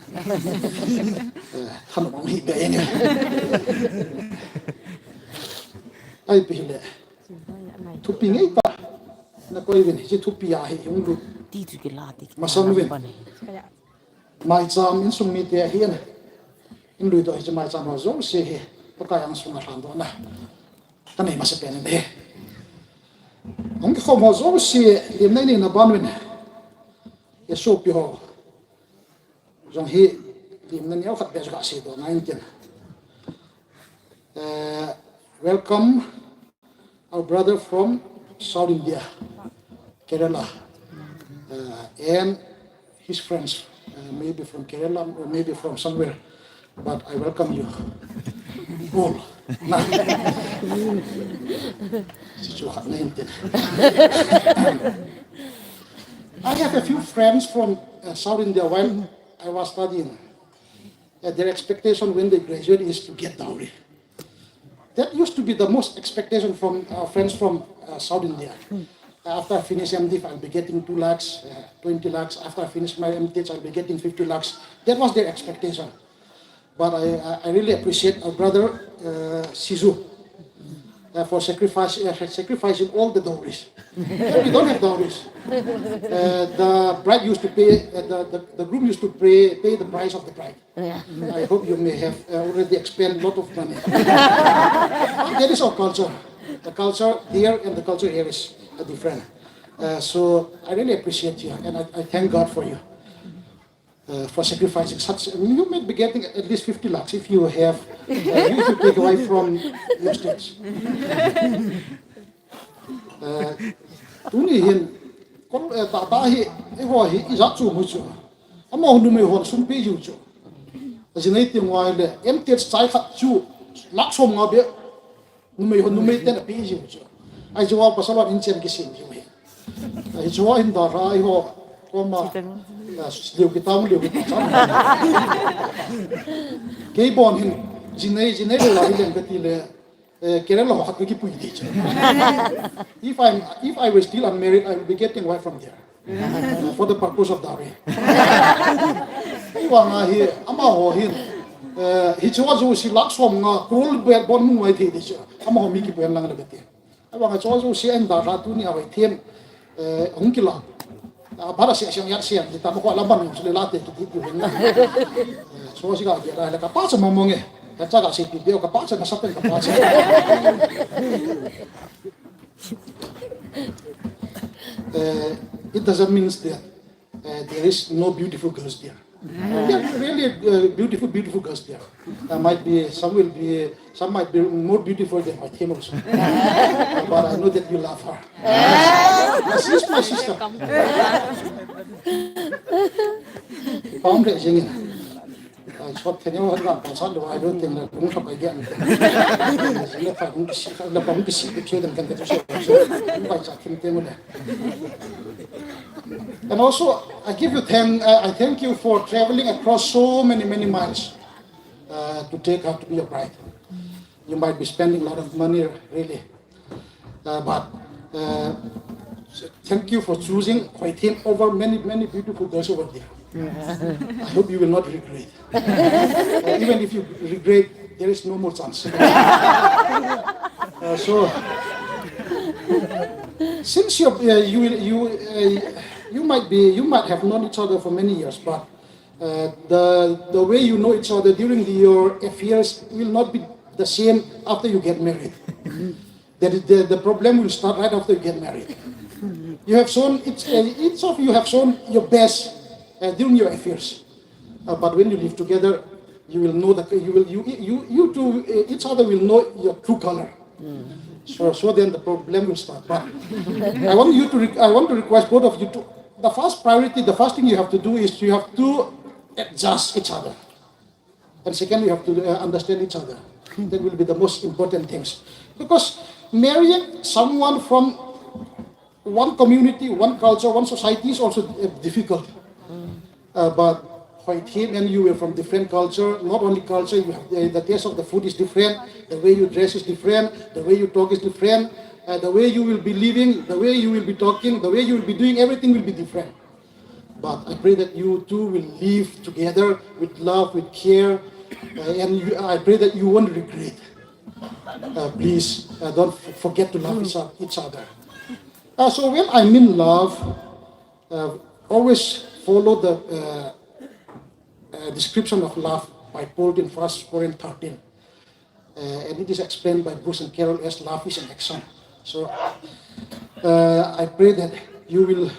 Thanom hung hi beh in. Ahi pi hile. Thupi ngeitah nakoi uvin, hiche thupi a hi hung lut masang uvin. Maicham insung mite ahin, in luidoh hiche maicham ho jouse hi Pakai angsunga lhandohna kanei masapen in ahi. Hung kikhom ho jouse lemna neina ban uvin, isopi ho jong hi lemna neokhat beh chu kaseidoh ngai intin. Welcome our brother from South India, Kerala, and his friends, maybe from Kerala or maybe from somewhere, but I welcome you all. I have a few friends from South India. While I was studying, their expectation when they graduate is to get dowry. That used to be the most expectation from our friends from uh, South India. After I finish M Div, I'll be getting two lakhs, uh, twenty lakhs. After I finish my M Tech, I'll be getting fifty lakhs. That was their expectation. But I, I, I really appreciate our brother uh, Sizu uh, for sacrifice, uh, sacrificing all the dowries. We don't have dowries. Uh, the bride used to pay, uh, the, the, the groom used to pay, pay the price of the bride. Yeah. I hope you may have uh, already expended a lot of money. But that is our culture. The culture here and the culture here is uh, different. Uh, so I really appreciate you, and I, I thank God for you uh, for sacrificing such. You may be getting at least fifty lakhs if you have, uh, if you take away from your stage. Uh, tuni hin, kol, eh, tata hi, eiho hi, ijat chu mu chu. Amaho numei hon sum pe jiu chu. Ajinei ti ngai le, M Tech chai khat chu, lakh som nga be, numei hon, numei ten ape jiu chu. Ahi chu pasal hon inchen kisem jiu hi. Ahi chu hin da ra, eiho, koma, eh, liu kitang, liu kitang. Kei bon hin, jinei, jinei le la hi leng kati le, Eh, Kerala ho khat ka kipui ding chu. If I'm, if I were still unmarried, I would be getting wife from there. Uh, for the purpose of dowry. Ahivang a hi, amaho hin, eh, hiche ho jouse lakh som nga, crore bel bon mu ngai thei ding chu. Amaho mi kipuilang le kati. Ahivang a hiche ho jouse ahin da ra tuni a Hoithem, eh, hung kila. A, bara se, se, ya se, ni ta mo ko la ban, se la te, ti, ti, ti, na. Eh, so si ka, ya la, la ka pa sa mo mo nge. Ka cha ka se, ti, ti, ka pa sa, na sa pen ka pa sa. Eh, it doesn't mean that uh, there is no beautiful girls there. There are really uh, beautiful, beautiful girls there. Uh, might be some will be, some might be more beautiful than Hoithem also. But I know that you love her. She's my sister. Pam le jingin. Ai, chot thei ni ho la, pa sa lo, I don't think la, kung sa pa gen. Jing le pa kung si, la pa kung si, ke dan kan ke so. Kung pa sa kim te mo le. And also, I give you thank, I I thank you for traveling across so many, many miles uh, to take her to be your bride. You might be spending a lot of money, really. Uh, but uh, thank you for choosing Hoithem over many, many beautiful girls over there. I hope you will not regret. Uh, even if you regret, there is no more chance. Uh, so, since you're, uh, you will, you uh, you might be, you might have known each other for many years, but uh, the the way you know each other during the, your affairs will not be the same after you get married. That is the, the problem will start right after you get married. You have shown each, uh, each of you have shown your best uh, during your affairs. Uh, but when you live together, you will know that you will you you you two uh, each other will know your true color. So so then the problem will start. But I want you to re- I want to request both of you to, the first priority, the first thing you have to do is you have to adjust each other, and second you have to uh, understand each other. That will be the most important things, because marrying someone from one community, one culture, one society is also uh, difficult. Uh, but Hoithem and you were from different culture, not only culture, you have, uh, the taste of the food is different, the way you dress is different, the way you talk is different, uh, the way you will be living, the way you will be talking, the way you will be doing, everything will be different. But I pray that you two will live together with love, with care, uh, and you, I pray that you won't regret. Uh, please uh, don't f- forget to love each, each other. Uh, so when I mean love, uh, always follow the uh, uh, description of love by Paul in First Corinthians thirteen. Uh, and it is explained by Bruce and Carol as love is an action. So uh, I pray that you will,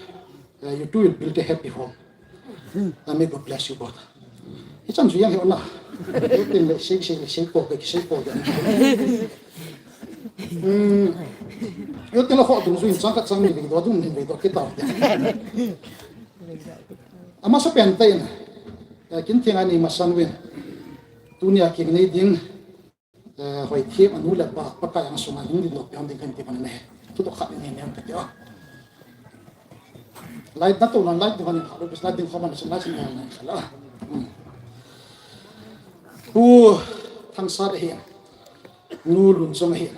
uh, you two will build a happy home. And may God bless you both. Hichan suyang he ona. Yotin le sei sei le sei ko ke sei ko ke. Hmm. Yotin le kho dung suyang chang ka chang ni do dung ni do ke ta. Amasa pen tai na. Kin theng ani masan win. Tunia king nei ding. Eh, Hoithem anu le apa, Pakai angsunga hung ding lou piang ding kan ti pan ne. Thudoh khat nei nei ka ti a. Light na to na light ding han kha lo, bis light ding kho man sun light sin na kha la. Hmm. Pu Thangsat hi. Nu Lunchong ahi.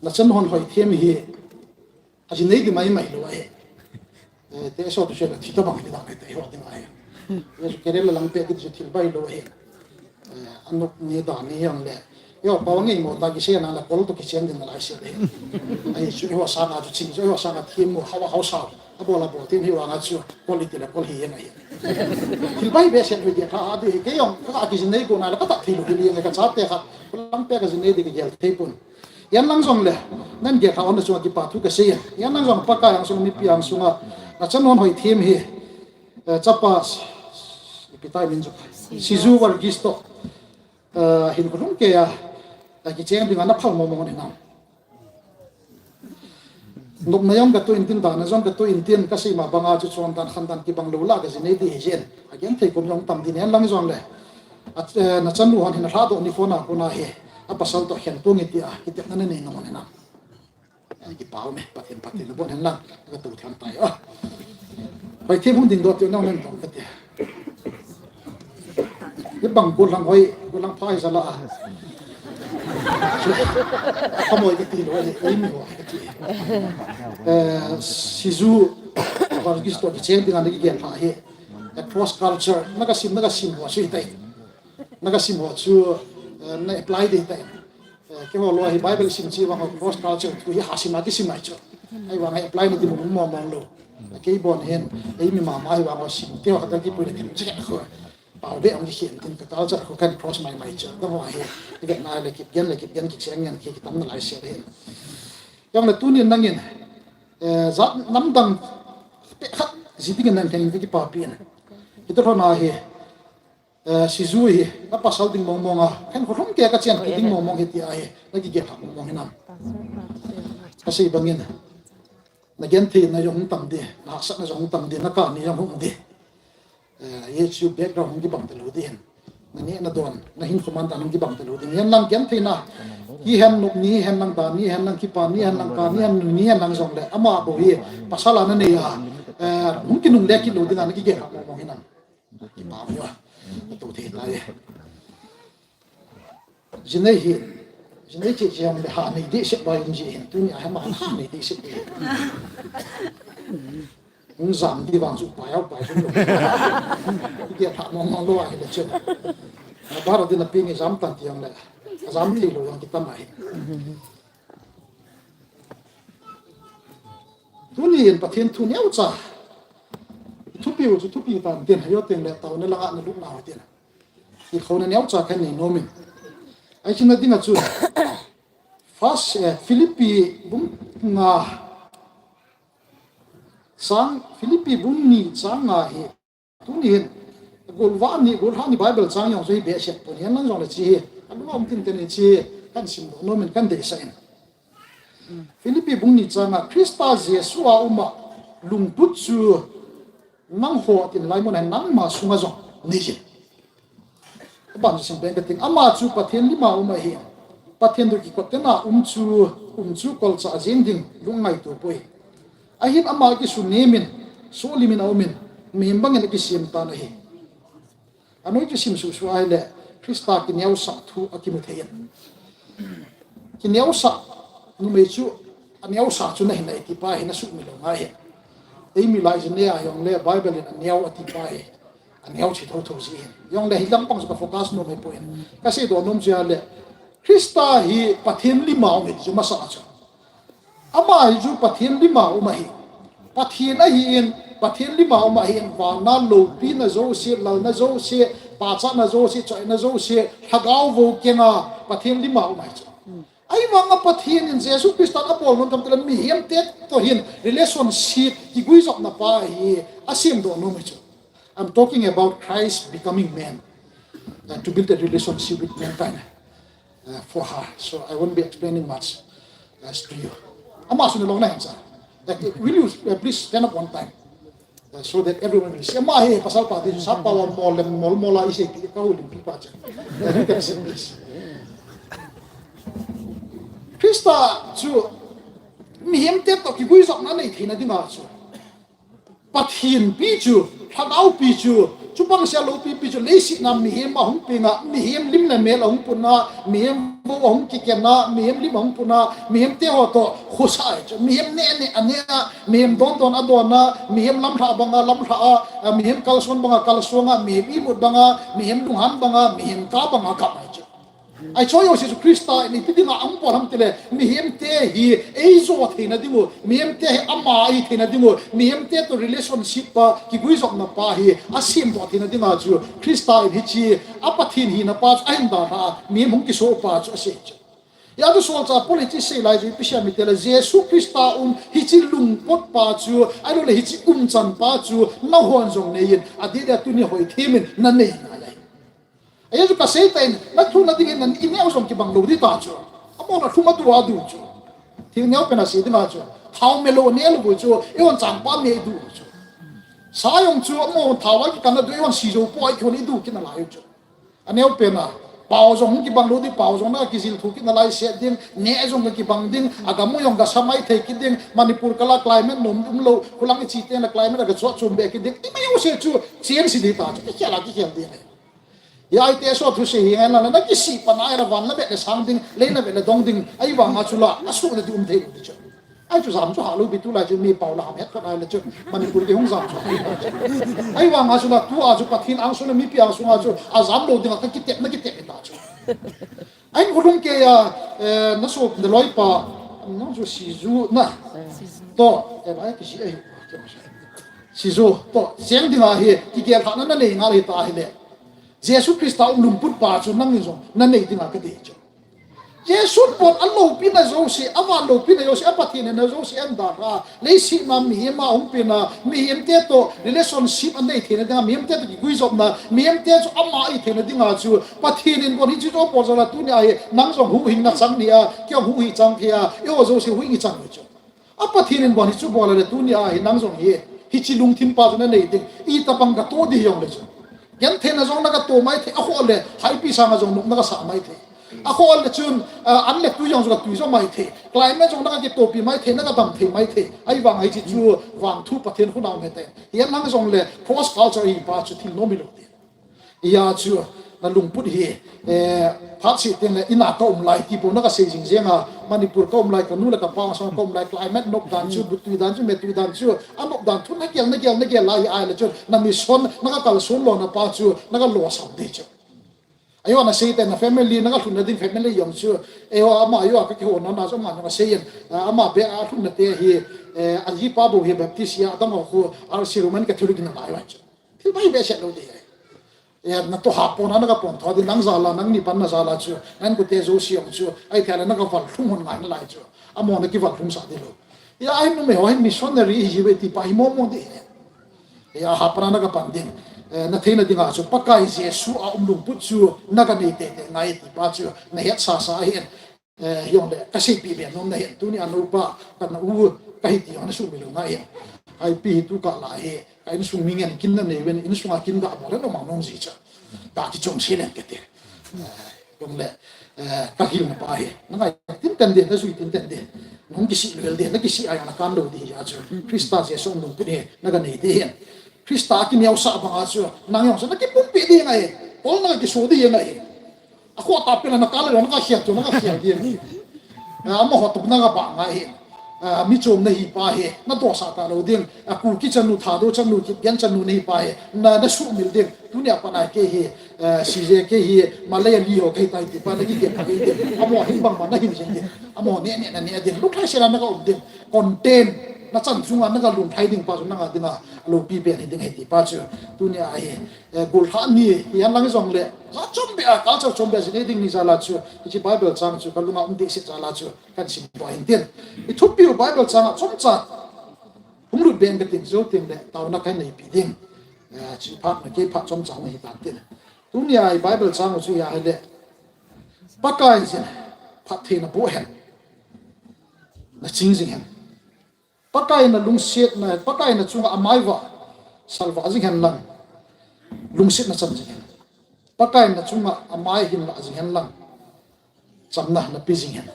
Nachanu hon hoithem hi. Ajinei di maimai lou ahi. Eh, te so tu se la thi tabang ti dang te ho ding ahi. Ye su kere la lang pe ki su thil bai lou ahi. Eh, anuk ni da ni yang le. Yo, pa ngai mo ta ki se na la kol to ki chen din la se le. Ai su ho sa na chu ching, su ho sa na thi mo hawa hau sa. A bol a bol tin hi wa nga chu kol i ti la kol hi yang ahi. Thil bai be se ni dia tha a di ke yong ka ki jinei ko na la ka ta thi lu hi yang ka cha te kha. Lang pe ka jinei di ki gel thei pun. Yan lang jong le, nan ge kha on na chunga kipa thu ka sei. Yan lang jong Pakai ang sunga mipi ang sunga, nachanu hon hoithem hi, eh, chapa, ipi tai min chu, Sizu Varghese to, eh, hin khulum ke a, eh, kicheng dinga na phal mo mo ni nam. Nopna jong ka tu in tin, dana jong ka tu in tin, ka sei ma banga chu chon dan khan dan kibang lou la ka jinei di hi jin. Agenthei kom jong tam din, yan lang jong le. A, eh, nachanu hon hin a lha doh ni phone a kona hi. A pasal to khen pung i ti a, kitepna na nei nom ni na. Ai, kipah me, Pathen, Pathen, bon hen lang, ka tu thiam tai a. Hoithem hung ding doh ti nang nen tong ka ti. Ibang gollhang hoi, gollhang phai jala a. Khamoi ka ti lo, ai, ai mi ho ka ti. Eh, Sizu, Varghese to kicheng dinga na kigel pha hi. Eh, cross culture, na ka sim, na ka sim ho, sui tai. Na ka sim ho chu, eh, na apply ding tai. Eh, keiho loi hi Bible sim chi vang ho cross culture thu hi ha sim a kisim mai chu. Ahivang hi apply na di mo mo mo lou. Kei bon hin, ei mi mama hi vang ho sim, keiho khat kipui na kin che ko. Pau be ang khen tin ka culture ko kan cross mai mai chu. Ka ho hi, i vet na le kip gen le kip gen ki cheng ngen ki tam na lai se hin. Jong le tunin nangin, eh, jat namdang pe khat ji dingin nang theng ki pa pi na. Kito ho na hi, Eh, Sizu hi, na pasal ding mong mong a, khen khulum ke ka chen pi ding mong mong hi ti a hi, na kigel ha mong mong hi nam. Ka sei bangin, na genthei na jong tam di, na haksat na jong tam di, na kani jong hung di. Eh, ye chu background hung kibang ta lou di hin. Na ni na don, na hin khuman ta hung kibang ta lou di. Yan lang genthei na, hi hen nop ni, hen lang da ni, hen lang kipa ni, hen lang ka ni, hen nu ni, hen lang jong le, ama bou hi, pasal a na nei a, eh, hung kinung le kit lou di na, na kigel ha mong mong hi nam. Kipah mo. Atu thei tai. Jinei hi. Jinei chi chi ham le ha nei di sep bai um ji hin. Tuni a hama ha nei di sep di. Hung jam di vang chu pai au pai chu. Ki dia pha mong mong lou a hi le chu. Na bar di na pi nge jam tan ti yang le. Jam thei lou yang ki tam a hi. Tuni hin Pathen thu neocha. Thupi u chu thupi tan tin, hayo tin le tao na langa na lukna ho tin. Ti khona neocha kan nei nomin. Ai china dinga chu. First, eh, Philippi bung nga. Sang Philippi bung ni chang nga hi. Tuni hin, golvah ni, golhang ni Bible chang jong chu hi behseh pon, hian lang jong le chi hi, a lungom tin tin chi hi, kan sim doh nomin kan deisah in. Philippi bung ni changa, Krista Jesu a uma lungput chu nangho tin lai mun a nangma sunga jong nei jin. Aban chu sim pen ka ting, ama chu Pathen lima um ahi. Pathen toh kikot tena um chu, um chu kolcha a jeng ding lungngaito poi. Ahin ama kisu nemin, sulimin a umin, mihem bangin akisem tan ahi. Anoi chu sim suhsuh ahile, Krista kineosah thu akimu thei in. Kineosah numei chu, aneosah chu nahi nai ti pa hi na sumil lou ngai hi. Eimi lai jin le a jong le Bible in aneo ati pa hi. Aneo chi thotho ji hin. Jong le hi lampang chu ka focus nom hi poi. Ka sei doh nom chu ahile, Krista hi Pathen lima um hi chu masa chu. Ama hi chu Pathen lima um ahi. Pathen ahin, Pathen lima um ahin, vana loupina jouse, lalna jouse, pachatna jouse, choina jouse, lhagao vo kenga Pathen lima um ahi chu. Ahivanga Pathen in Jesu Christa abol nom tam tile mihem te toh hin relationship kiguijopna pa hi asem doh nom ahi chu. I'm talking about Christ becoming man, uh, to build a relationship with mankind, uh, for her. So I won't be explaining much, uh, to you. Ama suna long na hen sa. Like, will you, uh, please stand up one time, uh, so that everyone will see. Ama hi pasal pa di sa pa wa mol le mol mol a ise pi ka ulim pi pa cha. Uh, you can see this. Krista chu mihem te toh kiguijopna nei theina dinga chu. Pathen pi chu lhagao pi chu, chubang sia loupi pi chu, leiset a mihem ahung peng a, mihem lim le mel ahung pun a, mihem vo ahung kiken a, mihem lim ahung pun a, mihem te ho toh khosa ahi chu, mihem neh neh a neh a, mihem don don a don a, mihem lamlhah bang a lamlhah a, a, mihem kalson bang a kalson a, mihem imut bang a, mihem lunghan bang a, mihem kap bang a kap ahi chu. Ahi chu Jesu Christa in ipi dinga ahung bol ham tile, mihem te hi eijo theina ding u, mihem te hi ama ahi theina ding u, mihem te toh relationship a kiguijopna pa hi asemdoh theina dinga chu Christa in hiche a Pathen hina pa chu ahin dalha a, mihem hung kiso pa chu asei chu. Hia chu solchah Paul in hiche asei lai chu ipi asei em itile, Jesu Christa um hiche lungput pa chu, ahilouleh hiche umchan pa chu nanghon jong neiyin, adeh dia tuni hoithei in nanei nalai. Ahi chu kasei tan, nathu nading in, ineh u jong kibang lou ding ta chu. Amahon athu madu adu chu. Thil neo pen asei ding a chu. Thao melou neh lou chu, eihon changpam neh idu chu. Sa jong chu, amahon thao a kikan nadu, eihon sijou po a eihon idu kit nalai chu. Aneo pen a, pao jong kibang lou ding, pao jong na kijil thu kit nalai set ding, neh jong kakibang ding, agam u jong kasa maithei kit ding, Manipur kal a climate nom umlou, khulang iche teng le climate a kachoh chom be kit ding, ti mai u se chu, chen si ding ta chu, kikhel a kikhel ding. Hia ite so thusei hi ngai la, na kisih pan a la van la vet le sang ding, lei la vet le dong ding, ahivang a chu la, asuh na ding um thei lou ding chu. Ahi chu jam chu halou pi tulai chu mi pao la ham het khat ahile chu, Manipur kihung jam chu. Ahivang a chu la, tua chu Pathen angsunga mipi angsunga chu, ajam lou dinga kakitepna kitep ta chu. Ahin khulung kei a, eh, naso, naloipa, nang chu siju na. Toh, eh, bai kisi ahi. Siju, toh, seng dinga hi, kigel lhahna nanei ngal hita ahile. Jesu Christa um lungput pa chu nangin jong nanei dinga kadei chu. Jesu pon aloupina jouse, avan loupina jouse, a Pathen hina jouse ahin dalha a, leiset a mihem ahung peng a, mihem te toh relationship anei theina dinga, mihem te toh kiguijopna, mihem te chu ama ahi theina dinga chu, Pathen in bon hiche chu abol jal a tunia hi, nang jong huhhingna chang ni a, kei jong huhhing chang thei a, eiho jouse huhhing ichang u chu. A Pathen in bon hichu bol a le tunia hi nang jong hi, hiche lungthim pa chu nanei ding, itobang katoh ding hijongle chu. Gentheina jong nakatoh maithei, akhoh le, haipi sanga jong nokna kasah maithei. Akhoh le chun, ah, an le tui jong chu katui jo maithei. Climate jong nakakitohpi maithei, nakadam thei maithei. Ahivang hiche chu vangthu Pathen khut a um hite. Hia nang jongle cross culture hi pa chu thil nom hilou ding. Hia chu, nalungput hi, eh, phat seh teng le, ina kaum lai, ti bou nakasei jing jeng a, Manipur kaum lai, kanu le kapa sanga kaum lai, climate nop dan chu, buttui dan chu, metui dan chu, anop dan thu, nagel, nagel, nagel lai ahile chu, na mission, nakakalson lona pa chu, nakalosam ding chu. Ahi, nasei te, na family, nakalhunna ding family jong chu, eiho ama, eiho a kakihouna na chu, ama jong asei in, ah, ama beh a lhunna te hi, eh, ajipa bou hi Baptist a, adang ho khu, R C Roman Catholic nalai uva chu. Thil bai behseh lou ding ahi. Eh, natoh hapon a nakapon tho ding, nang jal a, nangni panna jal a chu, nang kute jouse jong chu, ahithei le nakaval lhung hon ngai nalai chu. Amahon akivalhum sah ding lou. Hia ahin numei ho hin missionary ihiuve ti pa hi momo ding ahi. Hia hapan a nakapan ding, eh, natheina dinga chu, Pakai Jesu a um lungput chu nakanei teitei ngai ti pa chu, nahet sasa ahin. Eh, hijongle, kaseipeh be nom nahin, tunia nupa, kana u, kahi ti jong nasuhmil u ngai hin. Ipi hi tukah lai hi, ka insung mi ngen kin nanei uvin, insunga kin gabol le nom a nom ji chu. Tati chom se leng kati. Eh, jongle, eh, kahilna pa hi, nangai tinten ding, najui tinten ding. Nahung kisih lou ding, nakisih a jong nakan lou ding ahi chu. Christa Jesu um lungput hi, nakanei ding ahin. Christa akineosah banga chu, nang jong chu nakipumpi ding ahi. Ol nakakiso ding ahi. Akhoh tah pen a nakal le nakakhel chu, nakakhel ding ahi. Ah, amaho toh nakabah ngai hin. Ah, mi chom nahi pa hi, nadosah talou ding. Ah, Kuki chanu, Thadou chanu, Kipgen chanu nahi pa hi, na, nasuhmil ding. Tunia pat a kei hi, ah, C J kei hi, Malay a li ho kahi tai ti pa nakikep kei ding. Amaho hin bangma nahin jing ding. Amaho neh neh naneh ding. Lunglhai sel a nakaum ding. Content, nachan chunga nakalunglhai ding pa chu nanga dinga loupi pen hiding ahi ti pa chu. Tunia hi, eh, gollhah ni, hihen lang jongle, jat chom beh a, culture chom beh a jin nei ding ni jal a chu, hiche Bible chang chu kalunga um dehset jal a chu, kahin simdoh ahin tin. Ithupiu Bible chang a chomcha hung lut beh inge kati jou teng le, taona kahin neipi ding. Eh, hiche phat na kei phat chomcha hung hitan tin. Tunia hi Bible chang u chu hia ahile, Pakai jin phattheina boh hen. Naching jing hen. Pakai nalungsetna, Pakai nachunga amai vah, salvah jing hen lang, lungsetna chan jing hen. Pakai nachunga amai hinlah jing hen lang, chamna nape jing hen.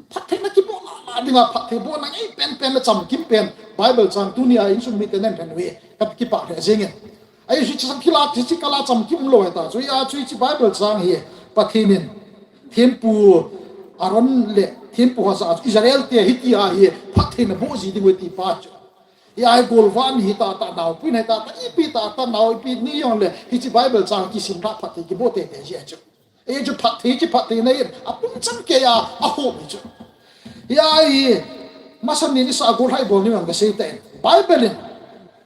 Phattheina kiboh lala dinga, phatthei bohna ngei penpen le chamkim pen, Bible chang tunia insung mite nahin phen uve, kakipah lheh jeng in. Ahi, hiche chang kila, hiche kala chamkim lou hita chu. Hia chu hiche Bible chang hi Pathen in thempu Aaron le thempu Hosea chu Israel te hitia hi phattheina boh ji ding ahi ti pa chu. Hia hi golvah hi tahtah, naopuina hi tahtah, ipi tahtah, nao ipi ni jongle hiche Bible chang kisim lhah phatthei kiboh teitei ji ahi chu. Hichu phatthei, hichu phattheina in apum chang keiya ahom hi chu. Hia hi masa ni ni sa gol hai bol ni vang kasei tai. Bible in,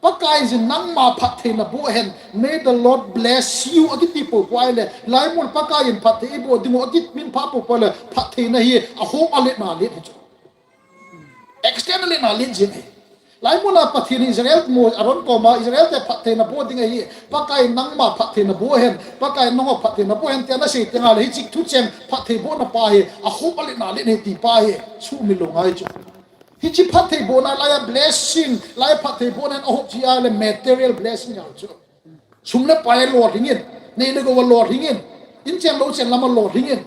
Pakaiyin nangma phattheina boh hen, "May the Lord bless you," akiti poupou ahile, laimun Pakaiyin phatthei iboh ding u akimin pha poupou le, phattheina hi ahom alet na let hi chu. Extend alet na let jing ahi. Laimuna Pathen in Israel mo Aaron koma Israel te phattheina boh ding ahi, Pakai nangma phattheina boh hen, Pakai nangho phattheina boh hen, tia anasei tengle hiche thucheng phatthei bohna pa hi ahom alet na let ahi ti pa hi sumil lou ngai chu. Hiche phatthei bohna laiya blessing, laiya phatthei bohna in ahom ji ahile material blessing jong chu. Sum le pai lolhing in, nei le gou lolhing in, inchen louchen lama lolhing in.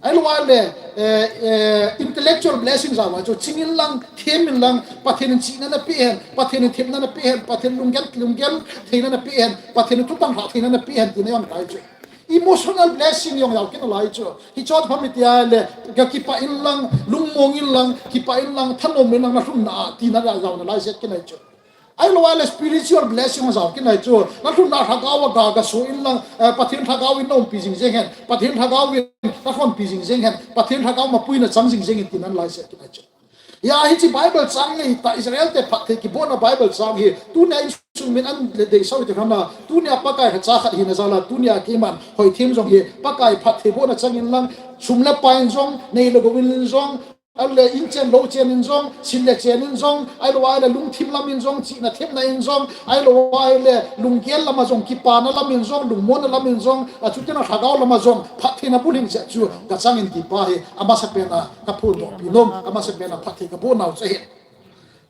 Ahilou ahile, eh, eh, intellectual blessing jong chu, ching in lang, them in lang, Pathen in chihna napeh hen, Pathen in themna napeh hen, Pathen lunggel, lunggel theina napeh hen, Pathen in thutang lhah theina napeh hen, tina jong tai chu. Emotional blessing jong jao kit nalai chu. Hichu pha mi tia le, ga kipah in lang, lungmong in lang, kipah in lang, thanom in lang, nalhunna a, tina jao nalai set kit nai chu. Ahilou ahile spiritual blessing jao kit nai chu. Nalhunna lhagao a ga, ga so in lang, eh, Pathen lhagao in naumpi jing jeng hen, Pathen lhagao in nalhonpi jing jeng hen, Pathen lhagao mapui nachang jing jeng hen, tina nalai set kit nai chu. Hia hiche Bible chang hi ta Israel te phatthei kibohna Bible chang hi, tunia insung min ahin deisah u ti kha na, tunia Pakai lhacha khat hina jal a, tunia keiman hoithem jong hi, Pakai phatthei bohna chang in lang, sum le pai in jong, nei le gou in jong, ahile inchen louchen in jong, sil le chen in jong, ahilou ahile lungthim lam in jong, chihna themna in jong, ahilou ahile lunggel lama jong, kipana lam in jong, lungmonna lam in jong, achuti na lhagao lama jong, phattheina bulhing jeh chu, ga chang in ti pa hi, amasapen a, kaphondohpi nom, amasapen a phatthei kaboh nau chu ahi.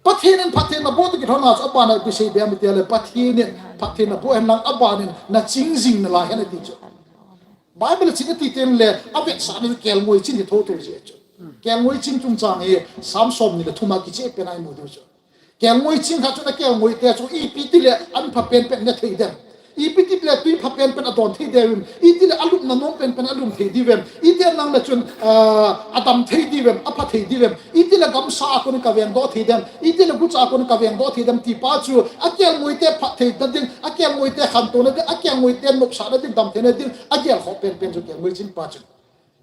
Pathen in phattheina boh toh kilhon a chu, abana ipi sei be ham tia le, Pathen in phattheina boh hen lang, abanin naching jing nalai hen ati chu. Bible ching ati teng le, avetsahna kelngoi ching hi thotho jeh chu. Kelngoi ching chungchang hi, Psalm somni le thum a kicheh pen a imu diu chu. Kelngoi ching khat chu nakelngoi te chu, ipi tile an pha penpen nathei dem. Ipi tile tui pha penpen adon thei dem. Itile alupna nom penpen alum thei diu vem. Itile nang le chun, ah, adam thei diu vem, apha thei diu vem. Itile gamsa a kon kavengdoh thei dem. Itile gucha a kon kavengdoh thei dem ti pa chu. Akelngoi te phattheina ding, akelngoi te khantona ding, akelngoi te nopsahna ding, damtheina ding, agel khoh penpen chu kelngoi ching pa chu.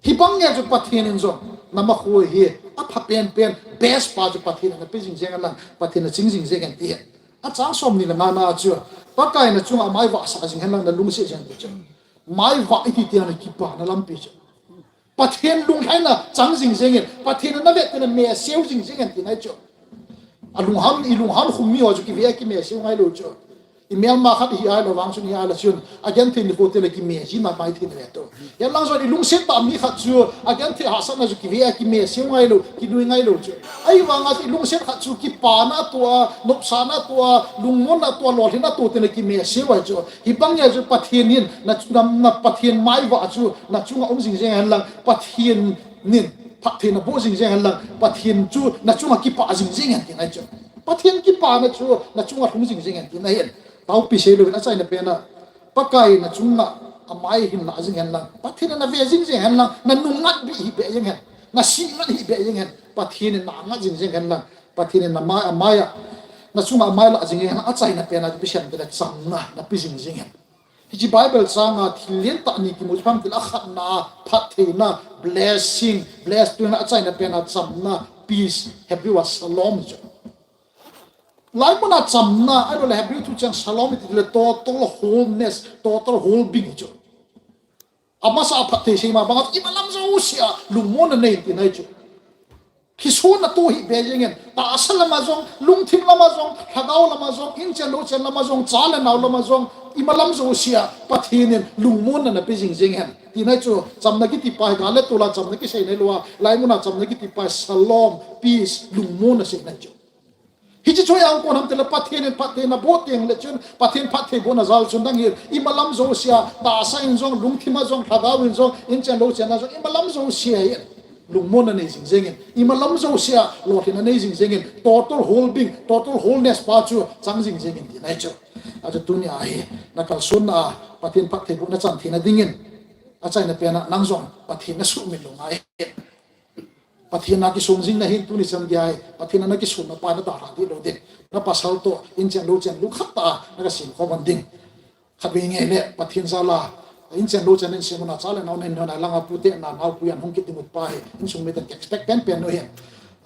Hibang nge chu Pathen in jong, namakho hi, apha penpen, best pa chu Pathen in napeh jing jeng hen lang, Pathen in naching jing jeng hen ti hen. Achang somni le nga na chu, Pakai nachunga amaivah sah jing hen lang, nalungset jeng hen ti chu. Maivah iti tia na kipana lampi chu. Pathen lunglhaina chang jing jeng hen, Pathen in navet teng le nasei jing jeng hen ti nai chu. Alunghan, ilunghan khum mi ho chu kive a kimesei ngai lou chu. Imelma khat hi ahilou vang chun hi ahile chun, agenthei nikho teng le kimesei na mai thei nai ve to. Hia lang jong ilungset tah mi khat chu, agenthei hahsatna chu kive a kimesei ngai lou, kinui ngai lou chu. Ahivanga chu ilungset khat chu kipana atoh a, nopsahna atoh a, lungmonna atoh a, lolhinna atoh teng le kimesei vai chu. Hibang nge chu Pathen in, na, na, na Pathen maivah chu, nachunga um jing jeng hen lang, Pathen in phattheina boh jing jeng hen lang, Pathen chu nachunga kipah jing jeng hen ti nai chu. Pathen kipana chu nachunga lhung jing jeng hen ti nai hen. Tao pi sei louvin achaina pen a, Pakai nachunga amai hin lah jing hen lang, Pathen in nave jing jeng hen lang, nanung ngat beh hih beh jeng hen, nasih ngat hih beh jeng hen, Pathen in nangat jing jeng hen lang, Pathen in namai, amai a, nachunga amai lah jing jeng hen, achaina pen a, Christian te le chamna napeh jing jeng hen. Hiche Bible chang a thil lentah ni kimu chu pha ham tile, akhatna, phattheina, blessing, bless, tuna achaina pen a chamna, peace, Hebrew a shalom chu. Laimun a chamna, ahilou le Hebrew thucheng shalom iti le total wholeness, total whole being chu. Amasa a phatthei sei ma banga imalam jousea lungmonna nei ti nai chu. Kisuna tu hi be jeng hen, tahsa lama jong, lungthim lama jong, lhagao lama jong, inchen louchen lama jong, cha le nao lama jong, imalam jousea Pathen in lungmonna napeh jing jeng hen. Ti nai chu, chamna kiti pa hi, gal le tol a chamna kisei nai lou a, laimun a chamna kiti pa hi, shalom, peace, lungmonna sei nai chu. Hiche chu ahung kon ham tile Pathen in phattheina boh teng le chun, Pathen phatthei bohna jal chun nang hi, imalam jousea, tahsa in jong, lungthim a jong, lhagao in jong, inchen louchen a jong, imalam jousea hi lungmonna nei jing jeng hen, imalam jousea lolhinna nei jing jeng hen, total whole being, total wholeness pa chu chang jing jeng hen ti nai chu. Achu tuni a hi, na kalsonna a, Pathen phattheibohna chan theina dingin, achaina pen a nang jong Pathen na suhmil lou ngai. Pathen a kisong jing na hin tuni chan gei a hi, Pathen a na kisong na pa na dalha ding lou ding. Na pasal toh, inchen louchen lungkhat tah a, na kasem khom ding. Khatvei nge le, Pathen jal a, inchen louchen in sem na cha le nao nen na lang a pute na nao pu yan hung kit ding u pa hi, insung miten expect pen pen u hin.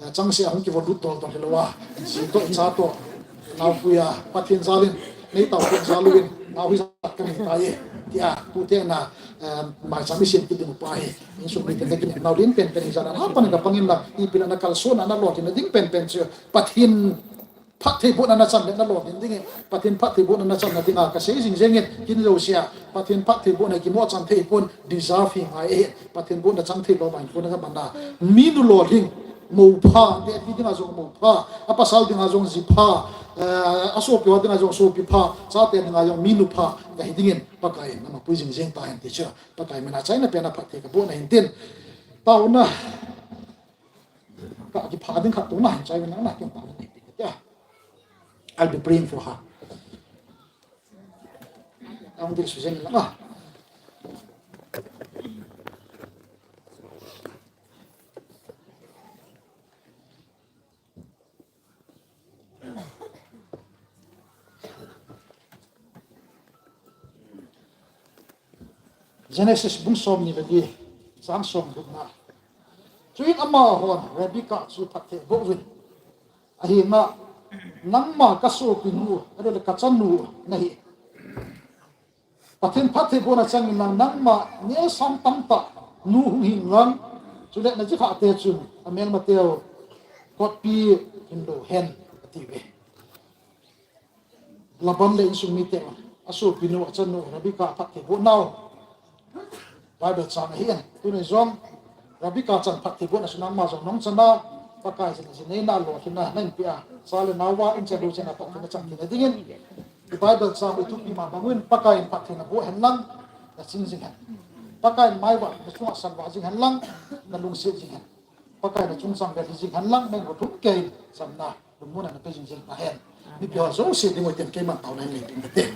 Eh, chang se a hung kivon lut tol tol hilou a. Ji toh, cha toh, nao pu ya, Pathen jal in, nei tao pen jal u in, nao hi jat ka nei tai e. Tia, pute na, eh, mai chang mi sem kit ding u pa hi. Insung miten ka kinem nao lin pen pen hi jal a, ha pan ka pang in la, ipi la na kalsonna na lolhin na ding pen pen chu. Pathen phattheibohna na chan le na lolhin ding e, Pathen phattheibohna na chan na ding a, ka sei jing jeng in, kin jouse a, Pathen phattheibohna kimo chan thei pon, deserve hi ngai e, Pathen bohna chang thei lou mai pon na ka man a. Minu lolhing, mou pha, te pi ding a jong mou pha, a pasal ding a jong ji pha, eh, a sopi ho ding a jong sopi pha, chate ding a jong minu pha, ka hi ding in, Pakai in, na mapui jing jeng ta hen ti chu, Pakai min a achaina pen a phatthei ka bohna hin tin. Taona, Ka kipha ding khat tu na hin chai na na kin ta na ti ti tia. I'll be praying for her. Ang dil su jeng la. Genesis bung som ni le li, chang som gup na. Chuin amahon Rebekah chu phatthei boh uvin, ahinga, nangma ka sopinu, ahilou le ka chanu nahi. Pathen phatthei bohna changin lang nangma neisan tamtah nu hung hing lang, chule na jikhah te chun amelmateu kotpi hin lou hen, ati uve. Laban le insung mite, asopinu, achanu, Rebekah phatthei boh nau. Bible chang ahi in, tuni jong, Rebekah chan phatthei bohna chu nangma jong nong chan a, Pakai jin, jin neina lolhinna, na inpi a, cha le nao a, inchen louchen a phattheina chang theina dingin. I Bible chang i thupi ma bang uvin, Pakai in phattheina boh hen lang, na ching jing hen. Pakai in mai vah, na chunga san vah jing hen lang, na lungset jing hen. Pakai in na chungchang vel hi jing hen lang, na ingot lhum kei in, chamna. Lungmonna na pe jing jing ta hen. Mipi ho jouse ding u tin keiman taona nei ding kate.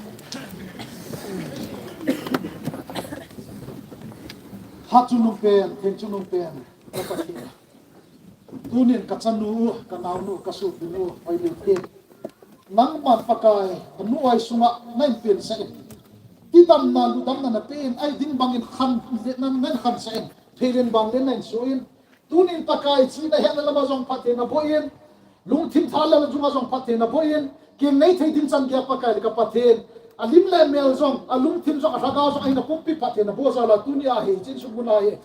Hatchungnung pen, Thengchungnung pen, ka Pathen. Tunin ka chanu, ka naonu, ka sopinu, hoi leu te. Nangman Pakai, ka nu oi sunga na inpen sah in. Tidamna, ludamna na pe in, ahi ding bangin khan, na, na khan sah in. Phelen bang len na inso in. Tunin Pakai chihna hetna lama jong phatthei na boh in, lungthim tha le lajunga jong phatthei na boh in, keng nei thei ding chan geiya Pakai le ka Pathen, alim le amel jong, alungthim jong, alhagao jong, ahina pumpi phatthei na boh jal a tuni a hi, chin sung mun a hi.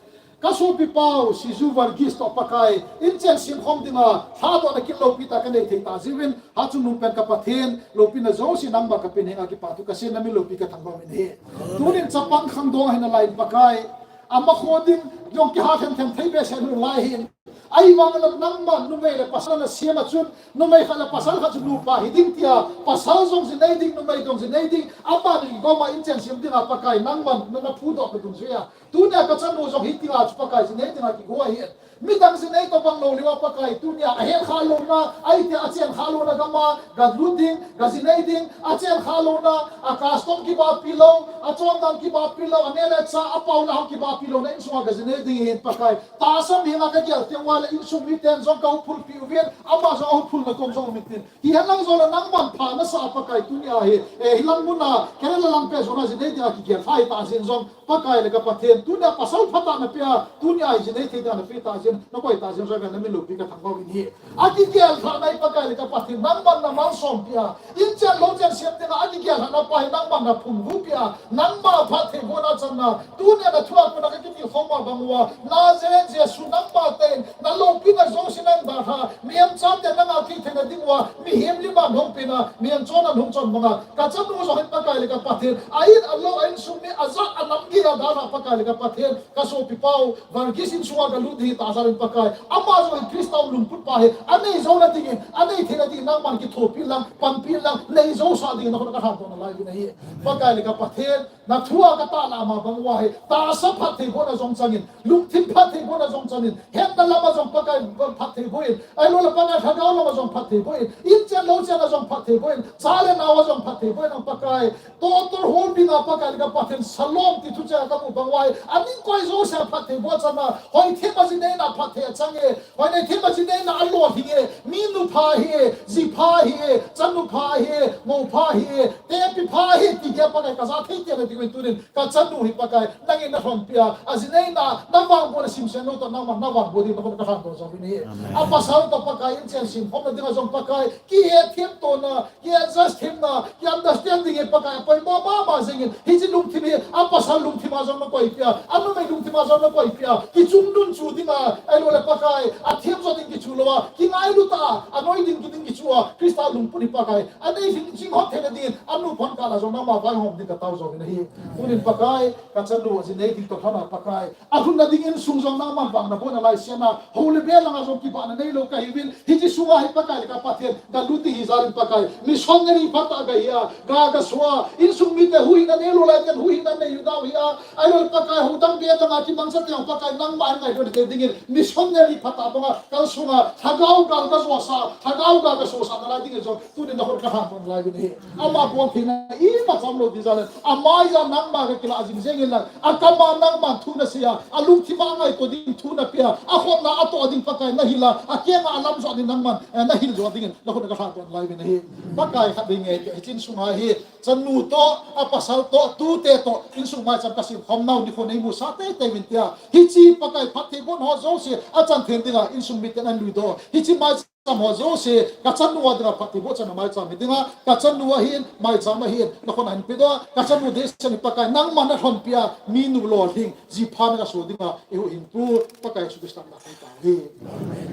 Ka sopi pau, Siju Varghese toh Pakai, inchen sem khom dinga, thadohna kit loupi tah ka nei thei tah jeh uvin, Hatchungnung pen ka Pathen, loupina jouse nangma ka pe henga kipathu ka sei, na min loupi ka thangvah uvin ahi. Tunin chapang khangdong ahina lai in Pakai, ama kho ding, jong kiha thenthen thei behseh lou lai ahin. Ahivangin nangman numei le pasal na sem a chun, numei khat le pasal khat chu nupa hi ding tia, pasal jong ji nei ding, numei jong ji nei ding, aman koma inchen sem dinga Pakai nangman na, na phudoh ka dungjuia. Tunia ka chanu jong hitia chu Pakai ji nei dinga kigo ahi. Midang ji nei tobang lou leuva Pakai tunia ahet kha louna, ahitia achen kha louna gama, ga lut ding, ga ji nei ding, achen kha louna, a custom kibahpi lou, achondan kibahpi lou, aneh le chah, apaona hung kibahpi louna insunga ga ji nei ding ahin Pakai. Tahsa mihenga ka gel teng uva le insung miten jong ka huphulpi uvin, ama jong ahuphulna kom jong um intin. Hihen lang jongle nangman pha nasa a Pakai tunia hi, eh, hilang muna, Kerala lang peh jona ji nei dinga kigel lhai tah jeh in jong, Pakai le ka Pathen, tunia pasal phatah na pea, tunia hi ji nei thei dinga na pe tah jeh in, na koi tah jeh in, Reverend na min loupi ka thangvah uvin ahi. Akigel lhahna hi Pakai le ka Pathen, nangman na malsom pia, inchen louchen sem dinga, akigel lhahna pa hi nangman na phungvuh pia, nangma phattheibohna channa, tunia na thua kona ka kitilkhou ma bang uva, Nazareth Jesu nangma tah in, na loupina jouse na dalha, mihem chate na ngah thei theina ding uva, mihem lim a na hung pen a, mihem chon a na hung chon banga, ka chanu jong hin Pakai le ka Pathen, a in a lou, a insung mi, a jat a nam geiya dalha Pakai le ka Pathen, ka sopi pau, Varghese insunga ka lut ding hi tahsa in Pakai, ama jong hin Christa um lungput pa hi, anei jouna dingin, anei theina dingin, nangman kithopi lang, panpi lang, nei jousah dingin, na kona ka lhandoh nalai uvin ahi, Pakai le ka Pathen, na thua ka tahlah ma bang uva hi, tahsa phattheibohna jong changin, lungthim phattheibohna jong changin, hetna lama jong Pakai phattheiboh in, ahilou le Pakai lhagao lama jong phattheiboh in, inchen louchen a jong phattheiboh in, cha le nao a jong phattheiboh in, Pakai. Total whole being a Pakai le ka Pathen shalom ti thucheng a kamu bang uva, aning koi jouse a phattheiboh achan a, hoithim a jinei in a phatthei achang e, hoinei thim a jinei in a alolhing e, minu pha ahi e, ji pha ahi e, chanu pha ahi e, mou pha ahi e, tepi pha ahi e, ti dia Pakai ka ja thei tei na ding uvin tunin, ka chanu hi Pakai, nangin na lhonpi a, ajinei in a, na vangbohna simsen lou toh, nangman na vangboh ding, na khut ka lhan doh jouvin ahi. Amen. A pasal toh Pakai inchen simkhomna ding a jong Pakai, kihethem tona, ki-adjust themna, ki-understand ding hi Pakai, apoimo mama jeng in, hiche lungthim hi, a pasal lungthim a jong na koipeh a, a numei lungthim a jong na koipeh a, kichungnung chu ding a, ahilou le Pakai, athem jo ding kichu lou a, kingailu tah a, anoi ding kiding kichu a, Christa lungput hi Pakai, anei jing, jing hon theina ding in, anu phon kah la jong nangma vaihom ding ka tao jouvin ahi. Tunin Pakai, ka chanu ajinei ding toh lhon a Pakai, alhunna ding insung jong nangman vang na boina lai siam a, hou le be lang a jong kibahna neilou ka hiuvin, hiche sunga hi Pakai le ka Pathen, ka lut ding hi jal in Pakai, missionary phatah ka hi a, ga ka so a, insung mite huhhingna neilou lai ten huhhingna nei u dau hi a, ahilou le Pakai, hou dang be dang a kimangcha teng Pakai, nangma hin ngailutna nei ding in, missionary phatah bang a, ka sunga, lhagao gal ka josah, lhagao gal ka sosah na lai ding in jong, tunin na khut ka lhan doh lai uvin ahi. Ama bol theina ima cham lou ding jal in, amai a nangma ka kilah jing jeng in lang, akam a nangman thu na sei a, alungthim a ngaito ding thu na pe a, akhut na atoh ding Pakai na hil a, akeng a alam jo ding nangman, eh, na hil jo ding in, na khut ka lhan doh lai uvin ahi. Pakai khatvei nge, hiche insung a hi, chanu toh, a pasal toh, tute toh, insung maicham ka simkhom nau nikho nei musah teitei uvin tia. Hiche Pakai phattheibohna ho jouse, achan thei ding a, insung miten ahin lui doh. Hiche maicham ho jouse, ka chanu a ding a phattheiboh channa maicham hi ding a, ka chanu ahin, maicham ahin, na khut a hin pedoh a, ka chanu deisah in Pakai, nangman na lhonpi a, minu lolhing, ji pha na ka so ding a, eihuhhingpu, Pakai Jesu Christa min a ka thum tauvin ahi.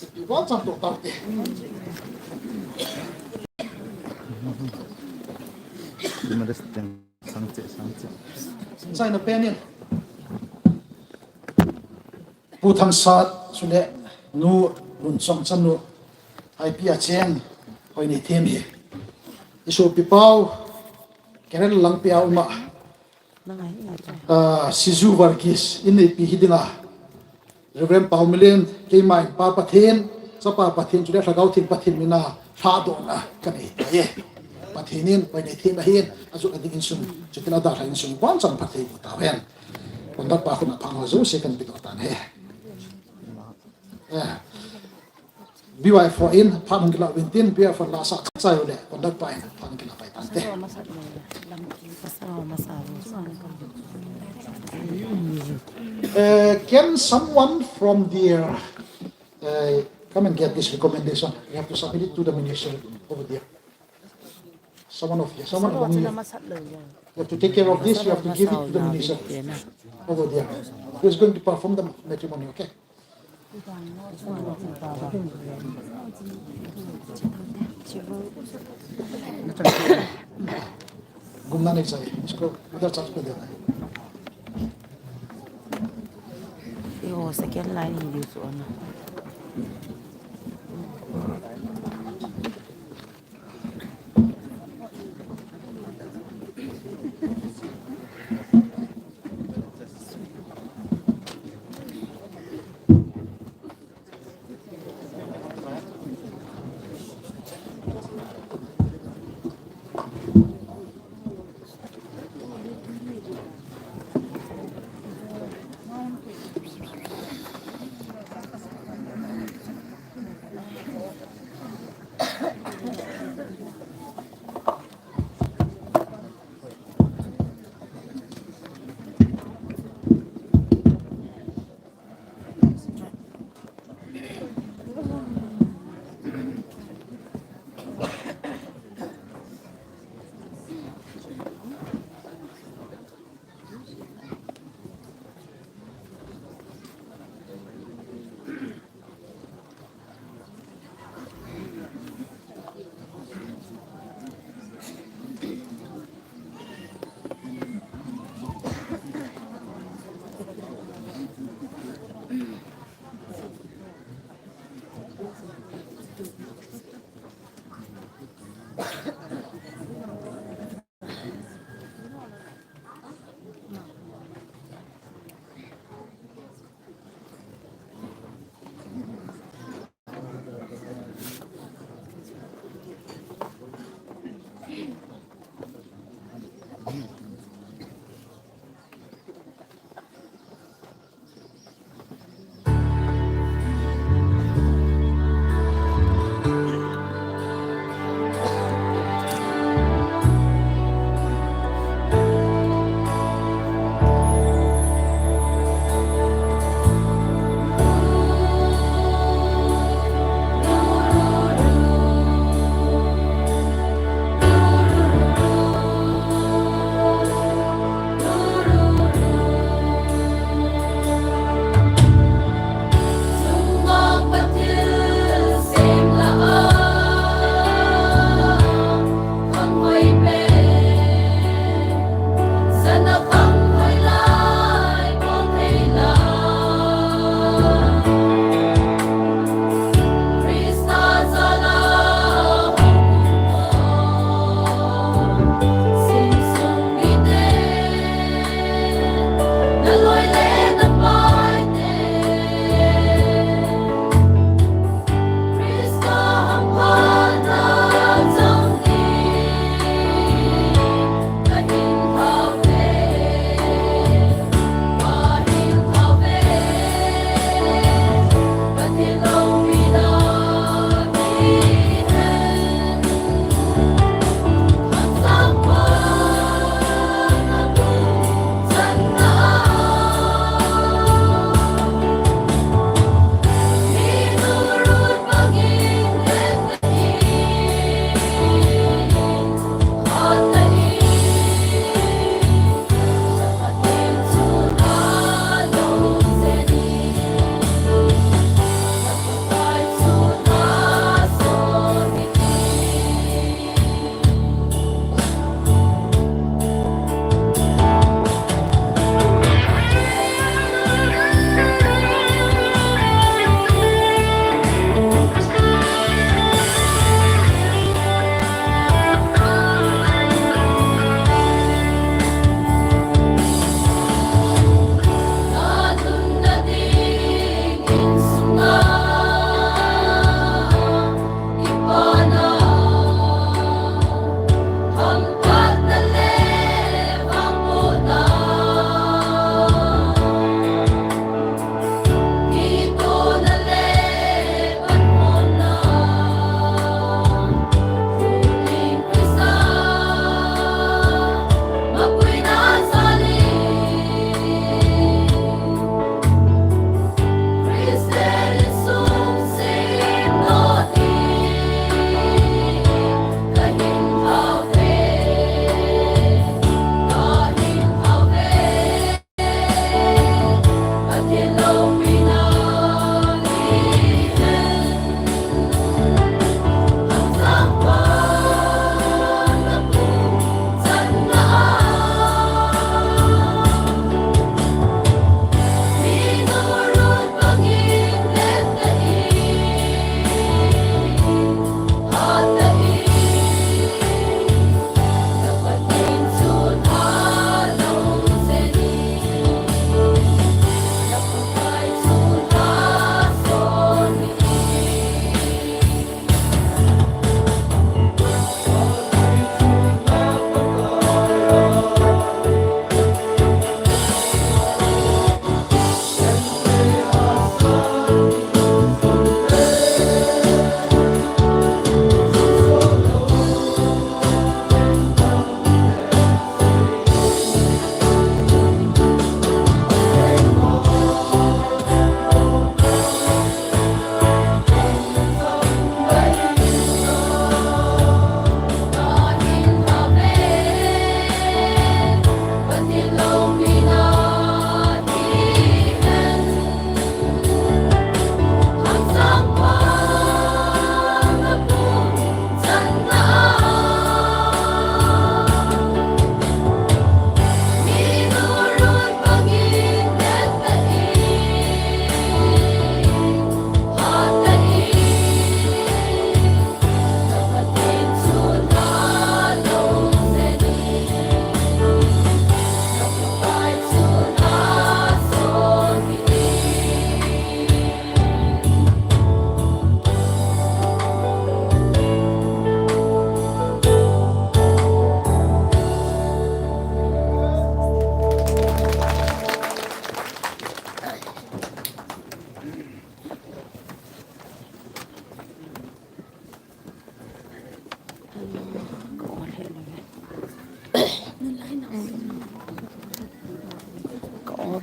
Ipi vang chang toh taute. Modest theng, sangche, sangche. China pen in. Pu Thangsat, chule, nu, Lunchong chanu, Haipi a cheng, Hoinei thim hi. I sopi pau, Kerala langpi a um a, Ah, Siju Varghese, inneipi hi ding a. Reverend Paomilen, keima in Pa Pathen, Chapa Pathen, chule Lhagao Theng Pathen min a, lhadohna ka nei tai. Pathen in, Hoinei thim ahin, ajot a ding insung, chuti le adalha insung, ibonchauva phatthei boh tahen. Conductor pa khut a phang ho jouse kahin pedoh tan ahi. Eh. B Y four in phat hung kila uvin tin, B Y four la sa chai ule, conductor pa in phat hung kila pai tante. Eh, can someone from there, eh, come and get this recommendation? You have to submit it to the minister over there. Someone of here, someone among you. You have to take care of this, you have to give it to the minister over there. Who is going to perform the matrimony, okay? घूमना नहीं चाहिए, इसको उधर चार्ज पे देना है। ये वो second line ही use होना।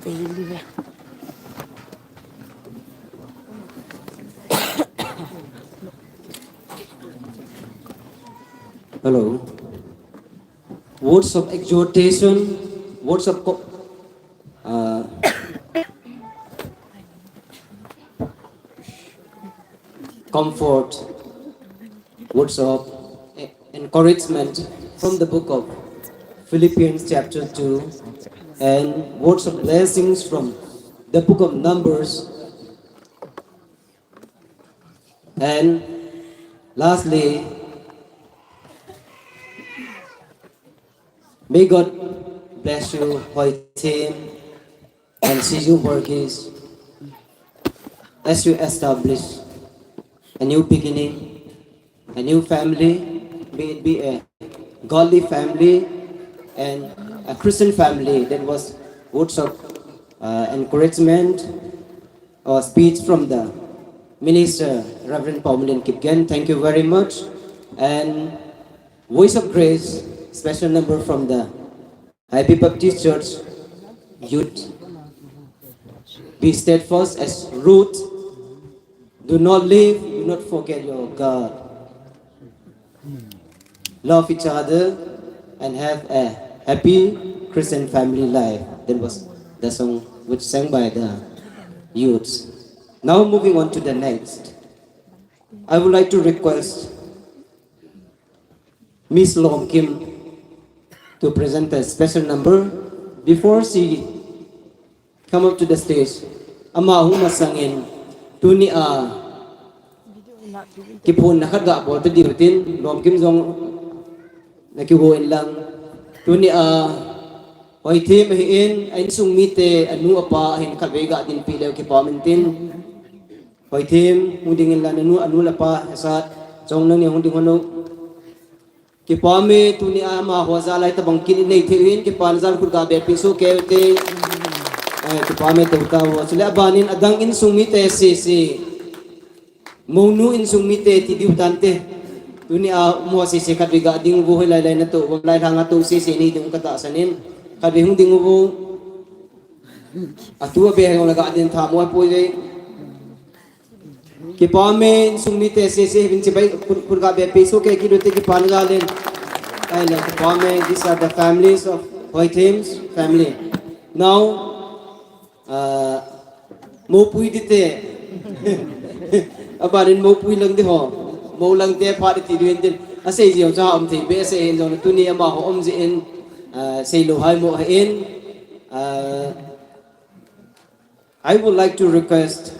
Hello. Words of exhortation, words of co- uh, comfort, words of e- encouragement from the book of Philippians chapter two, and words of blessings from the book of Numbers. And lastly, may God bless you, Hoitim and Siju Borgis, as you establish a new beginning, a new family, may it be a godly family and a Christian family. That was words of uh, encouragement or speech from the minister, Reverend Paumulin Kipgen. Thank you very much. And Voice of Grace, special number from the Happy Baptist Church youth. Be steadfast as root. Do not leave, do not forget your God. Love each other and have a happy Christian family life. That was the song which sang by the youths. Now moving on to the next. I would like to request Miss Lom Kim to present a special number. Before she come up to the stage, ama hung masangin, tuni a kiphonna khat ga bol ta diu tin, Lom Kim jong na kigo in lang. Tuni a Hoitim ahin, a insung mite, anu apa ahin khatvei ga dinpi leu kipah min tin. Hoitim, hung ding in lang, anu, anu le apa, esat, jong nang ni hung ding hon o. Kipah me, tuni a amaho jal a hitabang kin inei thei u hin, kipana jal khut ga beh peh soh kei u te. Eh, kipah me teu tau. Chule abanin adang insung mite sese. Mounu insung mite ti diu tante. Tuni a mo sese khatvei ga ding u, hoilai lai na tou, lai lhang a tou sese nei ding u katahsan in. Khatvei hung ding u. Atu a beh hang la ga ding tha mo poi ve. Kipah me, insung mite sese, hivin chibai, khut, khut ga beh peh soh kei kit u te kipana jal in. Ai le, kipah me, these are the families of Hoitim's family. Now, uh, mopui dite. Abanin mopui lang di ho. Mo lang te pha di ti diu hin tin. Asei jeng u cha um thei be, asei hin jong tuni amaho um jeh in, uh, sei lou hai mo ha in. Uh, I would like to request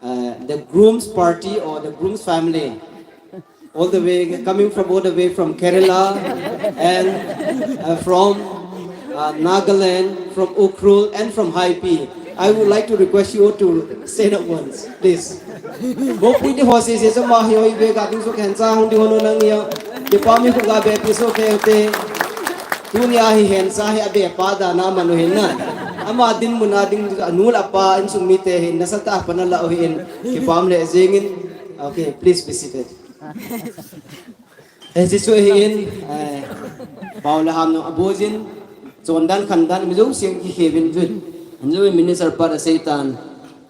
uh, the groom's party or the groom's family, all the way, coming from all the way from Kerala and uh, from uh, Nagaland, from Ukhrul, and from Haipi. I would like to request you all to stand up once, please. Mopui di ho sese, sese ma hi hoi be ga ding soh kei hen cha hung di ho no nang ni a. Kipah me, khut ga beh peh soh kei u te. Tuni a hi hen cha hi a beh pa dan a man u hin na. Ama dinmun a ding anu le apa insung mite hin nasatah a pan ala u hin. Kipah um le jing in. Okay, please be seated. Eh, Jesu ahin, eh, pau le ham nung abol jin, chondan khandan mi jouse kikhe uvin jun. Anjo minister pa da Satan,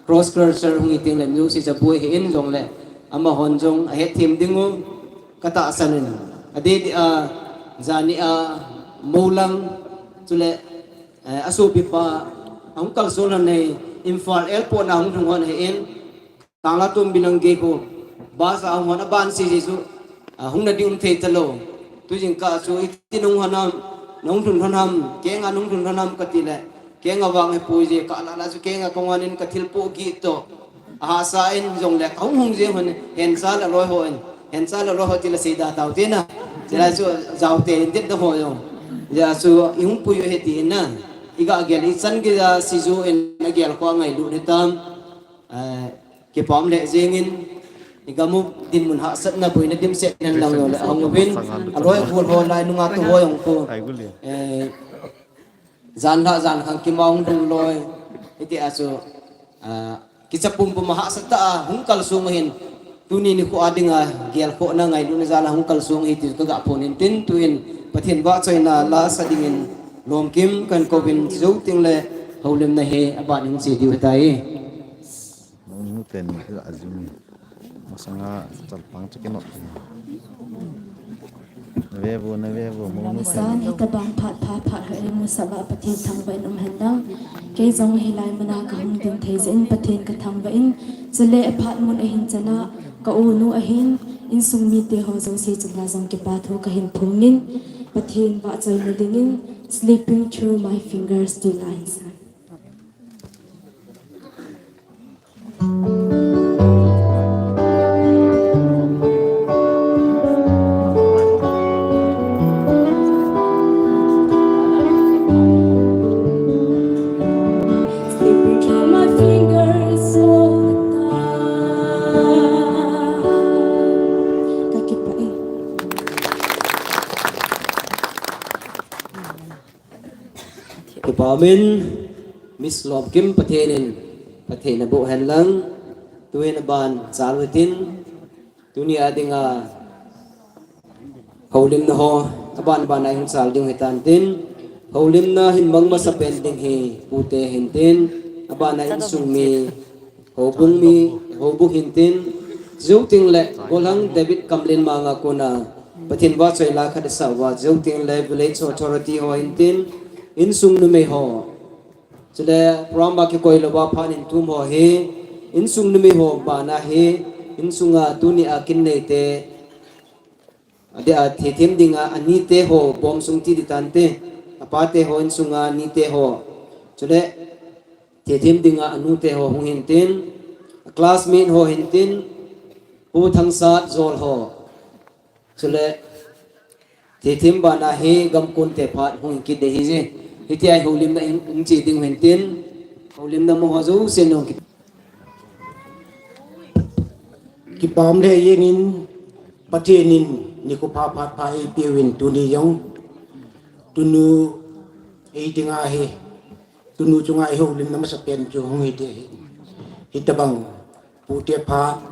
cross crusher hung hi teng le mi jouse cha boi ahin jongle, amahon jong ahet them ding u, katahsan in. Adeh deh a, jani a, Moulang, chule, eh, asopipa, ahung kalson lhon nei, Imphal airport na hung lhung lhon ahin, Kanglatong Bilang gei khu, bus a hung hon aban sese chu, a, hung na ding um thei talou. Tu jingkah chu, iti nung hon ham, nung lhun hon ham, kenga nung lhun hon ham kati le, kenga vang hepoi je, ka la la chu kenga kahung hon in kathil po gih toh. Ahahsa in jongle, kahung hung jeng hon, hen cha le loi ho in, hen cha le loi ho ti le sei da tau te na. Chule chu, jao te in det da ho jong. Hijeh a chu, i hung pui u ahi ti in na. I ga gel, i chan gei a Siju in, agel khu angailut ni tam. Eh, kipah um le jing in, i gam u dinmun hahsatna boina dimset nan lang jong le ahung uvin, aloi agol ho lai nunga tu ho jong khu, eh, jan lha jan khang kimaung lhung loi, hiti a chu, ah, kicha pumpum a hahsatah a hung kalsong u hin, tuni nikho a dinga gelkhohna ngailutna jal a hung kalsong u hi ti ka ga phon in tin, tuin Pathen vahchoina la sa dingin Lomkim kahin kouvin, jou teng le, Houlimna hi aban in che diu ahitai. Monu teni chu ajum. Masanga chalpang chu kinot. Nave vo, nave vo, monu teni. Masan hitabang phat pha phat ho eimusah uva Pathen thangvah in um hen lang. Kei jong hilai muna kahung ding thei jeh in Pathen kathangvah in. Chule aphat mun ahin chana ka u nu ahin insung mite ho jouse chunga jong kipa thu kahin phongin. Pathen vahchoina dingin Slipping Through My Fingers two lines. Slipping through my fingers all the time. Kakipah e. Kipa umin, Miss Lomkim, Pathen in phatthei naboh hen lang, tuin aban chal utin, tuni a dinga houlimna ho, aban ban a ihung chal ding hitan tin, houlimna hin mang masapen ding hi Pu te hin tin, aban a insung mi, houbung mi, houbung hin tin, Jouting le Golhang David Kamlen manga kona Pathen vahchoi la khat asah uva, Jouting le Village Authority ho hin tin, insung numei ho. Chule program a kikoi louva phat in thum ho hi, insung numei ho bana hi, insunga tuni a kin neite, Adeh a, thethem dinga anite ho bom sung ti di tante, apate ho insunga anite ho. Chule, thethem dinga anute ho hung hin tin, classmate ho hin tin, Pu Thangsat Jol ho. Chule, thethem bana hi gamkun te phat hung kit de hi je. Hitia houlimna in, in che ding hin tin, houlimna mo ho jouse nung kit. Kipah le jengin Pathen in nikho pha phat pha eipeuvin tuni jong tunu ei dinga hi, tunu chunga ihoulimna masapen chu hung hite hi. Hitabang pute pha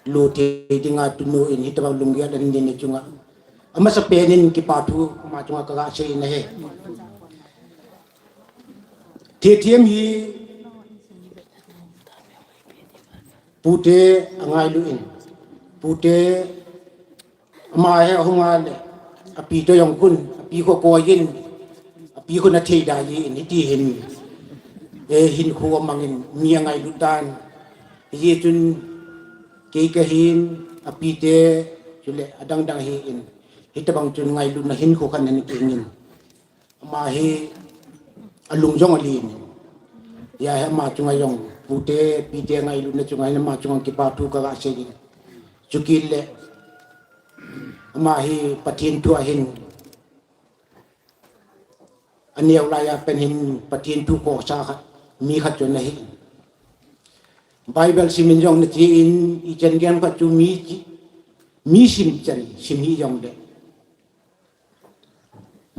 lute dinga tunu in hitabang lunggel an nine chunga amasapen in kipa thu ama chunga kaga sei na hi. Thethem hi Pute angailu in. Pute ama hi ahunga le. Api toh jong khun. Api khu koi in. Api khu na thei da ji in. Hiti hin. E hin khu amang in. Mi angailu tan. Hiti chun kei kahin. Api te. Chule adang dang hi in. Hitabang chun ngailutna hin khu khan na ni kingin. Ama hi alung jong alen. Hia hi ama chunga jong pute, pite ngailutna chunga hin ama chunga kipa thu kaga sei in. Chukit le ama hi Pathen thu ahin. Aneo laiya pen hin Pathen thu khohsa khat, mi khat chu ana hi. Bible sim in jong na che in, ichan gei khat chu mi, mi sim chan, sim hi jong le.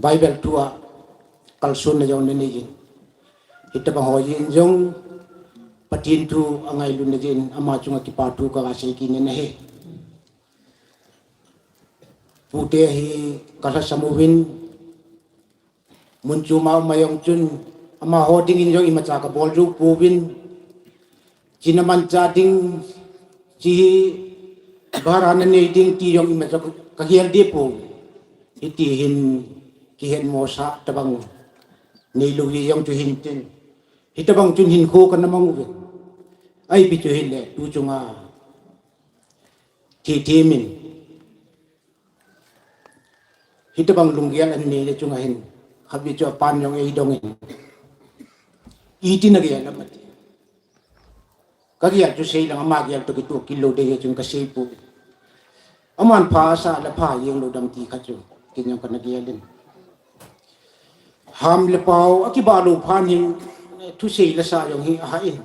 Bible thu a kalsonna jong na nei in. Hitabang ho jin jong Pathen thu angailutna jin ama chunga kipa thu kaga sei kit na hi. Pute hi kalhasam uvin mun chom a um a jong chun amaho dingin jong imacha kabol jou pouvin. China mancha ding, chi hi bhara na nei ding ti jong imacha kagel deh pou. Hiti hin kihetmosah tabang neilou hi jong chu hin tin. Hitabang chun hinkho kana mang uve. Ipi chu hile tu chunga thethem in. Hitabang lunggel an nei le chunga hin. Khatvei chu apan jong eidong in. Iti nagel am ati. Kagel chu sei lang ama gel toh kitoh kit lou ding hi chun kasei pou. Aman pha asah le pha jeng lou dam ti khat chu. Ken jong kana gel in. Ham le pao akibah lou phat hin thusei le sa jong hi ahah in.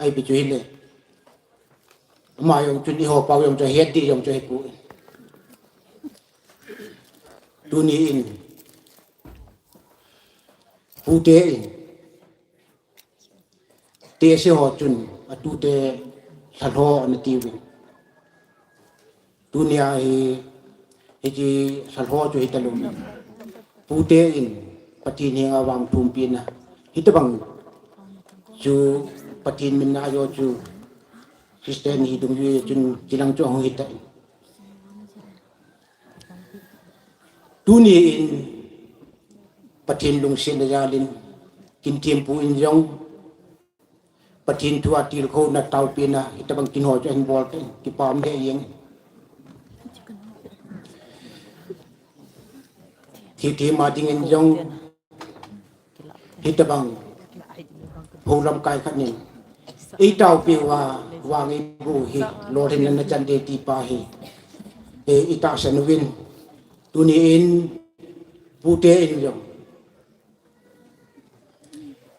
Ipi chu hile. Ama jong chun eiho pao jong chu het ding jong chu hepoi. Tuni in. Pute in. Tehse ho chun atute lhalho ana tiuvin. Tunia hi, hiche lhalho chu hitalou. Pute in, Pathen henga vangthum pena. Hitabang chu Pathen mina jo chu Christian hi dungjui chun chilang chu ahung hita. Tuni in Pathen lungsetna jalin Kinthempu in jong Pathen thu a tilkhouna taopehna hitabang kin ho chu ahin bol kei, kipah um lheh jeng. Thithem a dingin jong hitabang ho lamkai khat nin eitaopeh uva, vang eiboh u hi lolhinna nachan ding ti pa hi, e, itahsan uvin, tuni in pute in jong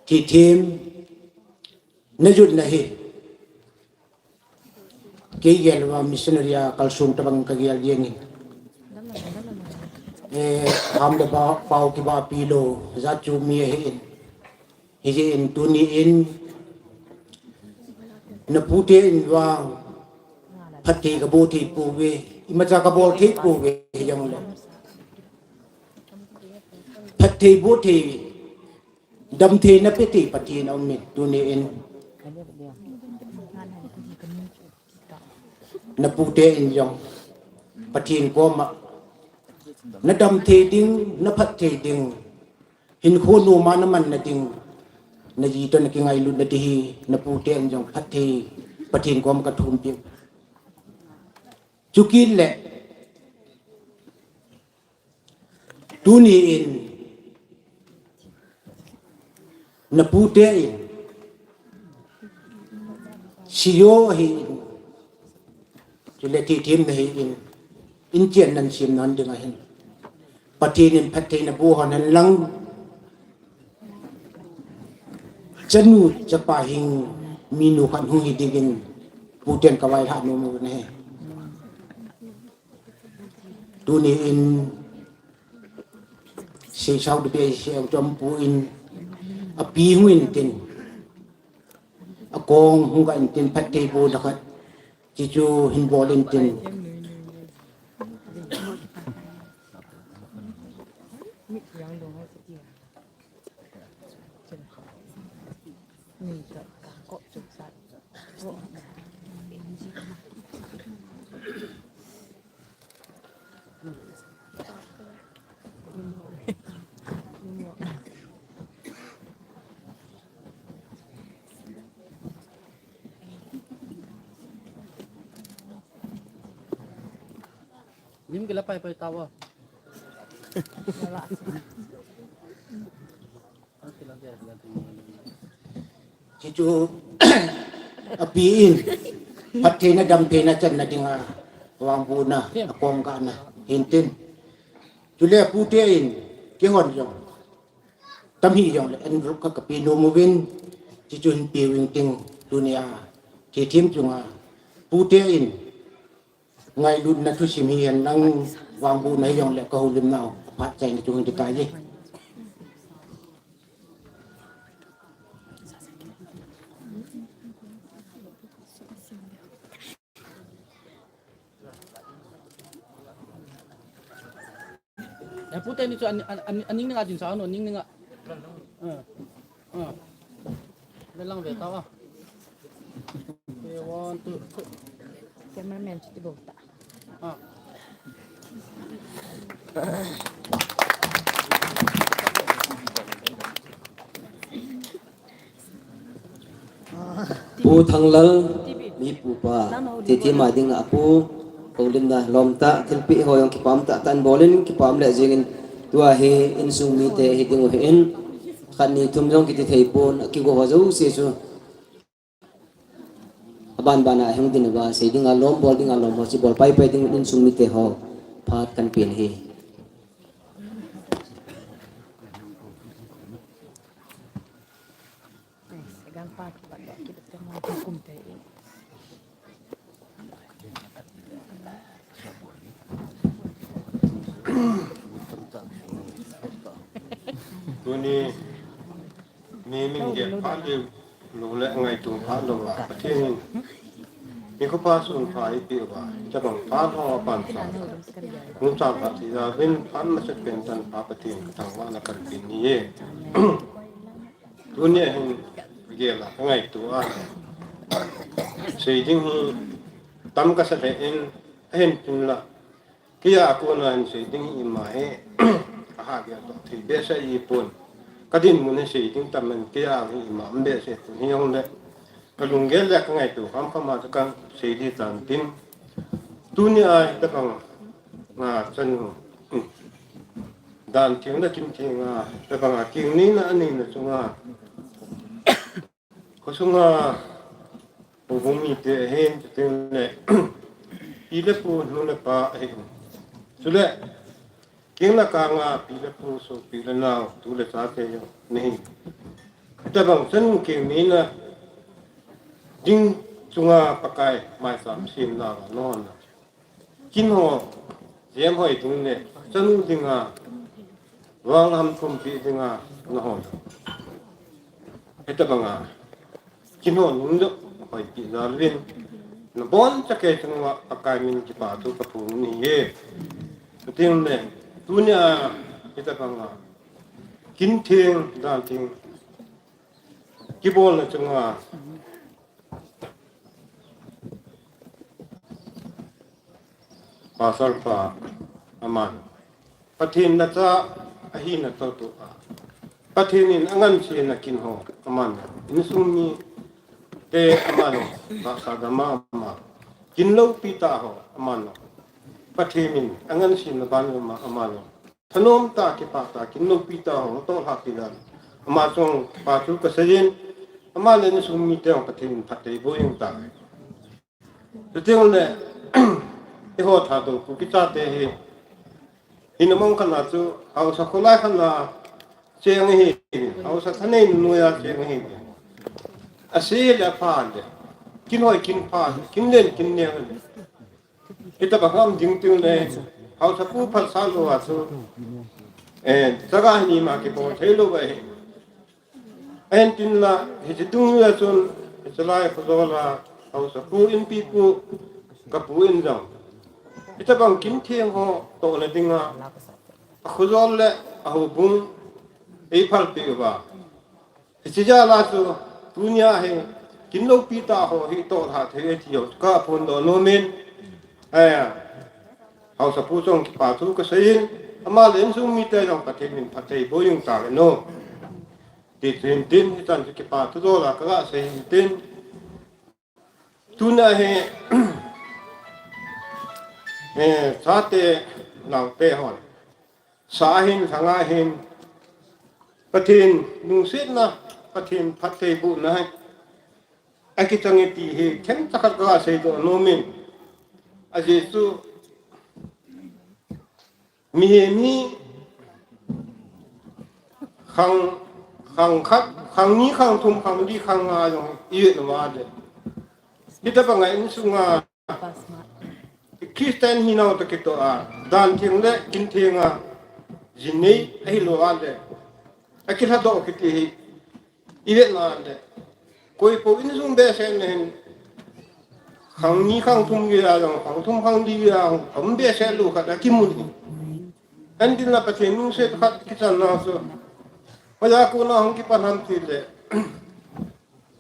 thithem najutna hi kei gel uva missionary a kalsong tabang kagel jeng in. E, ham le ba, pao kibapi lou jat chu mi ahin. Hijeh in tuni in napute in vang phatthei kaboh thei pouve, imacha kabol thei pouve hijongle, phatthei boh thei, damtheina pe thei Pathen aumin, tuni in napute in jong Pathen koma nadam thei ding, naphat thei ding, hinkho noma namanna ding, naji toh nakingailutna ding hi napute in jong phatthei Pathen koma kathumpeh. Chukit le tuni in napute in C E O ahin, chule thithemna ahin, inchen nan sem nan ding ahin, Pathen in phattheina boh hon hen lang, chanu chapa hing minu khat hung hi dingin puten kavailhah nom u ahi. Tuni in seisao ding pen seisao chompu in api hung intin, akong hung ga intin, phatthei bohna khat chuchu hin bol intin. Nim kila pai pai tawa. Chuchu api in phattheina damtheina channa dinga vangbohna, akong gahna hintin. Chule pute in keihon jong tam hijongle envelope khat kape nom uvin, chuchu hin pe uving tin tunia thithem chunga pute in ngailutna thusim hi hen lang vangbohna hijongle kahoulimnau aphat chaina chung hiti tai. Eh, pute ni chu an, an, an, aning ninga jin sa no, aning ninga. Eh. Eh. Lelang ve tao a. Okay, one, two, three. Cameraman chu ti bou ta. Ah. Pu Thanglal, mipu pa, thithem a dinga apu, houlimna lom tah, thilpeh ho jong kipah tah tah in bol in, kipah le jingin, tua hi insung mite hi ding u ahin, khat ni thum jong kiti thei pon, akigo ho jouse chu aban ban a hung din uva, sei dinga lom, bol dinga lom ho chu bol pai pai ding insung mite ho phat kan pen ahi. Tuni, mi min gel phat lou, lou le ngaito phat lou, Pathen in Nikho pha sun pha eipeh uva, hitabang phat ho apansa. Nungchang phat tija vin phat masa pen chan pha Pathen kathangvahna kahin pe ahi. Tunia hin gel a kangaito a, sei ding hi tam kasa lheh in, ahin tin la, kei a kona hin sei ding hi ima hi, aha gel toh thei behseh ahipon. Kadinmun hi sei ding tam in kei a hi ima um behseh pon hijongle, kalunggel le kangaito khamkham a chu kasei ding tan tin. Tunia hitabang a chanu, dan theng le kin theng a, hitabang a keng neina aneina chunga, khosunga houbung mite ahin, chuteng le pi le pu, nu le pa ahin. Chule keng le kang a pi le pu, sopi le nao, tu le chate jong ahin. Hitabang chanu keng neina ding chunga Pakai maicham sem nalai nahon a, kin ho jem hoi ding le chanu dinga vangham thumpi dinga nahon a, hitabang a kin ho nung joh hoipi jal uvin, nabonchauva kei chunga Pakai min kipa thu kaphong ahi. Chuteng le tunia hitabang a kin theng dan theng kibolna chunga Pastor pa aman Pathen nacha ahina toh toh a, Pathen in angansena kin ho aman, insung mite aman, tahsa gam a ama kin loupi tah ho aman, Pathen in angansena ban ma aman, thanom tah, kipah tah, kin loupi tah ho toh lha kidan, ama chunga kipa thu kasei in, ama le insung mite jong Pathen in phatthei boh jing tauve. Chuteng le, eiho Thadou Kuki chate hi, hin among khat na chu haosa kholai khat na cheng ahi, haosa thanei noiya cheng ahi. Ase le apha le, kin hoi kin pha, kin len kin neng le, hitabang ham ding teng le, haosa pu phatsah lou a chu, eh, chaga hi ima kibol thei lou ahi. Ahin tin la, hiche dungjui a chun, hiche lai Khojol a haosa pu, inpipu, kapu in jong, hitabang kin theng ho tohna dinga, akhojol le ahoubung eiphalpeh uva, hiche jal a chu tunia hi kin loupi tah ho hi toh lha thei e ti ho kaphondoh nom in, eh, haosa pu chunga kipa thu kasei in, ama le insung mite jong Pathen in phatthei boh jing tauhen o. Ti chu hin tin, hichan chu kipa thu dol a kaga sei hin tin. Tuna hi, eh, chate naote hon, sa a hin, lhang a hin, Pathen lungsetna, Pathen phattheibohna hi akichang e ti hi themcha khat kaga seidoh nom in. Ajeh chu mihem hi khang, khang khat, khang ni, khang thum, khang li, khang nga jong ivet uva le, hitabang a insunga Christian hinau toh kitoh a, dan theng le kin theng a jin nei ahilou a le, akilhadoh kiti hi ivet na le, koipo insung behseh na hin, khang ni, khang thum gei a jong, khang thum, khang li gei a jong, um behseh lou khat akimun hi. Ahin tin la Pathen lungset khat kichan na chu, hoiya kona hung kipan ham ti le,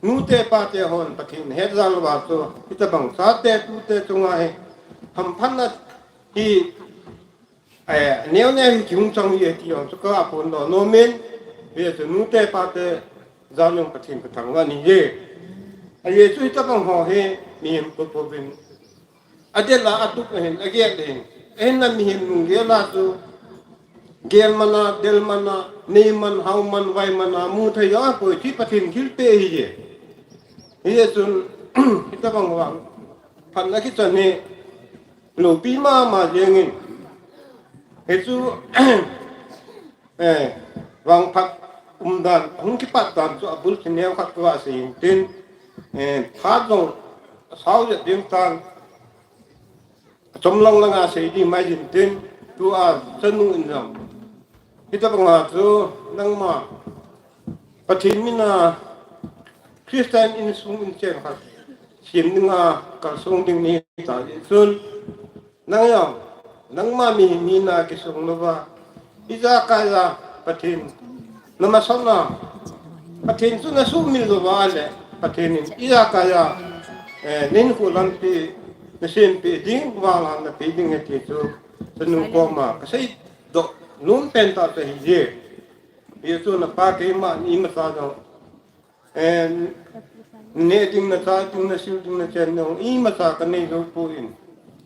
nute pate hon Pathen hetjal uva chu, hitabang chate tute chunga hi hamphatna hi, eh, neo neo hi kihung chang e ti jong chu kaphondoh nom in, hiche chu nute pate jal jong Pathen kathangvah ahi e. Ajeh chu hitabang ho hi mihem popo vin adel a, atup ahin, agel ahin. Ahinla mihem lunggel a chu gel man a, del man a, nei man, hao man, vai man a, mu thei jong apoi ti Pathen thilpeh ahi e. Hijeh chun hitabang vang phatna kichan hi loupi mama jeng in. Hichu, eh, vangphat umdan, hung kipat dan chu abul kineo khat kaga sei in tin, eh, phat jong asao jep ding tan, achom lang langa sei ding mai jin tin, tua chanu in jong, hitabang a chu nangma Pathen mina Christian insung inchen khat sim dinga kalsong ding ni ta chun, nang jong, nangma mi, mi na kisong louva, ijakai a Pathen na masang a, Pathen chu na sumil louva le, Pathen in ijakai a, eh, nahinkho lampi, na sempeh ding, vangam na pe ding ahi ti chu, chanu koma kasei doh nom pen tah chu ahi je. Hichu napa keima, imacha jong, eh, neh ding, na chah ding, na sil ding, na chen ding, imacha kanei jou poi.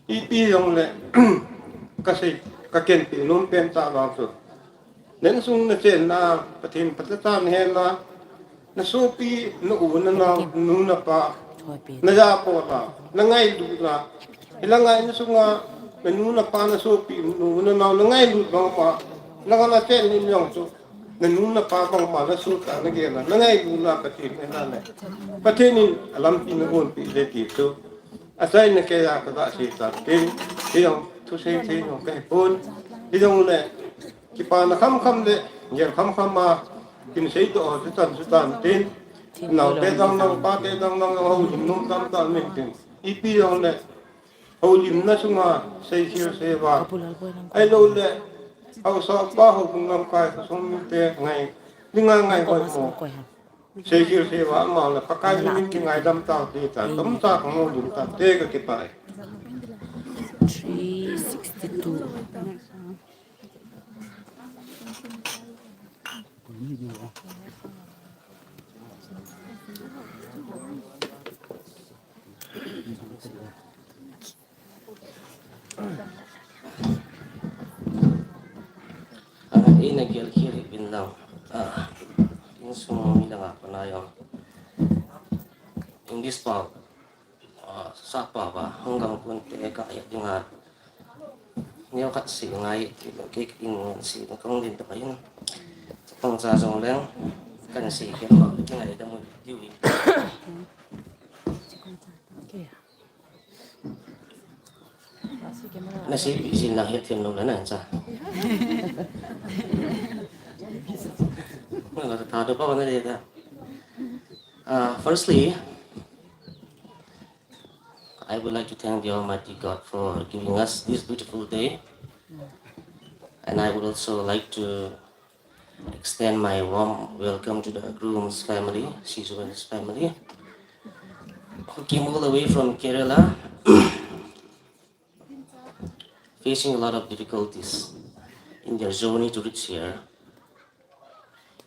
Ipi jongle, kasei, kakenpeh nom pen tah vang chu, na insung na chenna, Pathen phatechan hen la, na sopi, na u, na nao, nu, na pa, na japola, na ngailut la. Hilanga insunga, na nu, na pa, na sopi, nu, na nao, na ngailut bang uva, na nga na chen in jong chu, na nu, na pa bang uva, na sopi, na gel la, na ngailut la Pathen, na na le. Pathen in alampi na gonpeh le ti chu, achaina keiya kaga sei tan tin, hijong thusei thei jong kahi pon, hijongle, kipana khamkham le, gel khamkham a, kin seidoh ho chu chan chu tan tin, naote dang dang, pate dang dang, houlim nom tam tam in tin. Ipi jongle, houlimna sunga seikhel seiva, ahiloule, haosa upa, houbung lamkai, khosung mite ngai, dinga ngaihoi mo. Seikhel seiva, amang le Pakai min in kingaidam tau te ta, tamtah kahoulim tau te, kakipah e. Three sixty-two. Ah, ina gel khel hih uvin lang. Ah, insung mi dang a kona jong English pao, ah, sapa va, hung gang kun te ka ya ding a. Neo khat sei ngai, kei in sei kahung din ta in. Chapang cha jong leng, kan sei kei ma, kingaidam u diu in. Na sei pi sin lang het them lou la na cha. Na la ta do pa na de ta. Uh, firstly, I would like to thank the Almighty God for giving us this beautiful day. And I would also like to extend my warm welcome to the groom's family, Sisu and his family, who came all the way from Kerala, facing a lot of difficulties in their journey to reach here.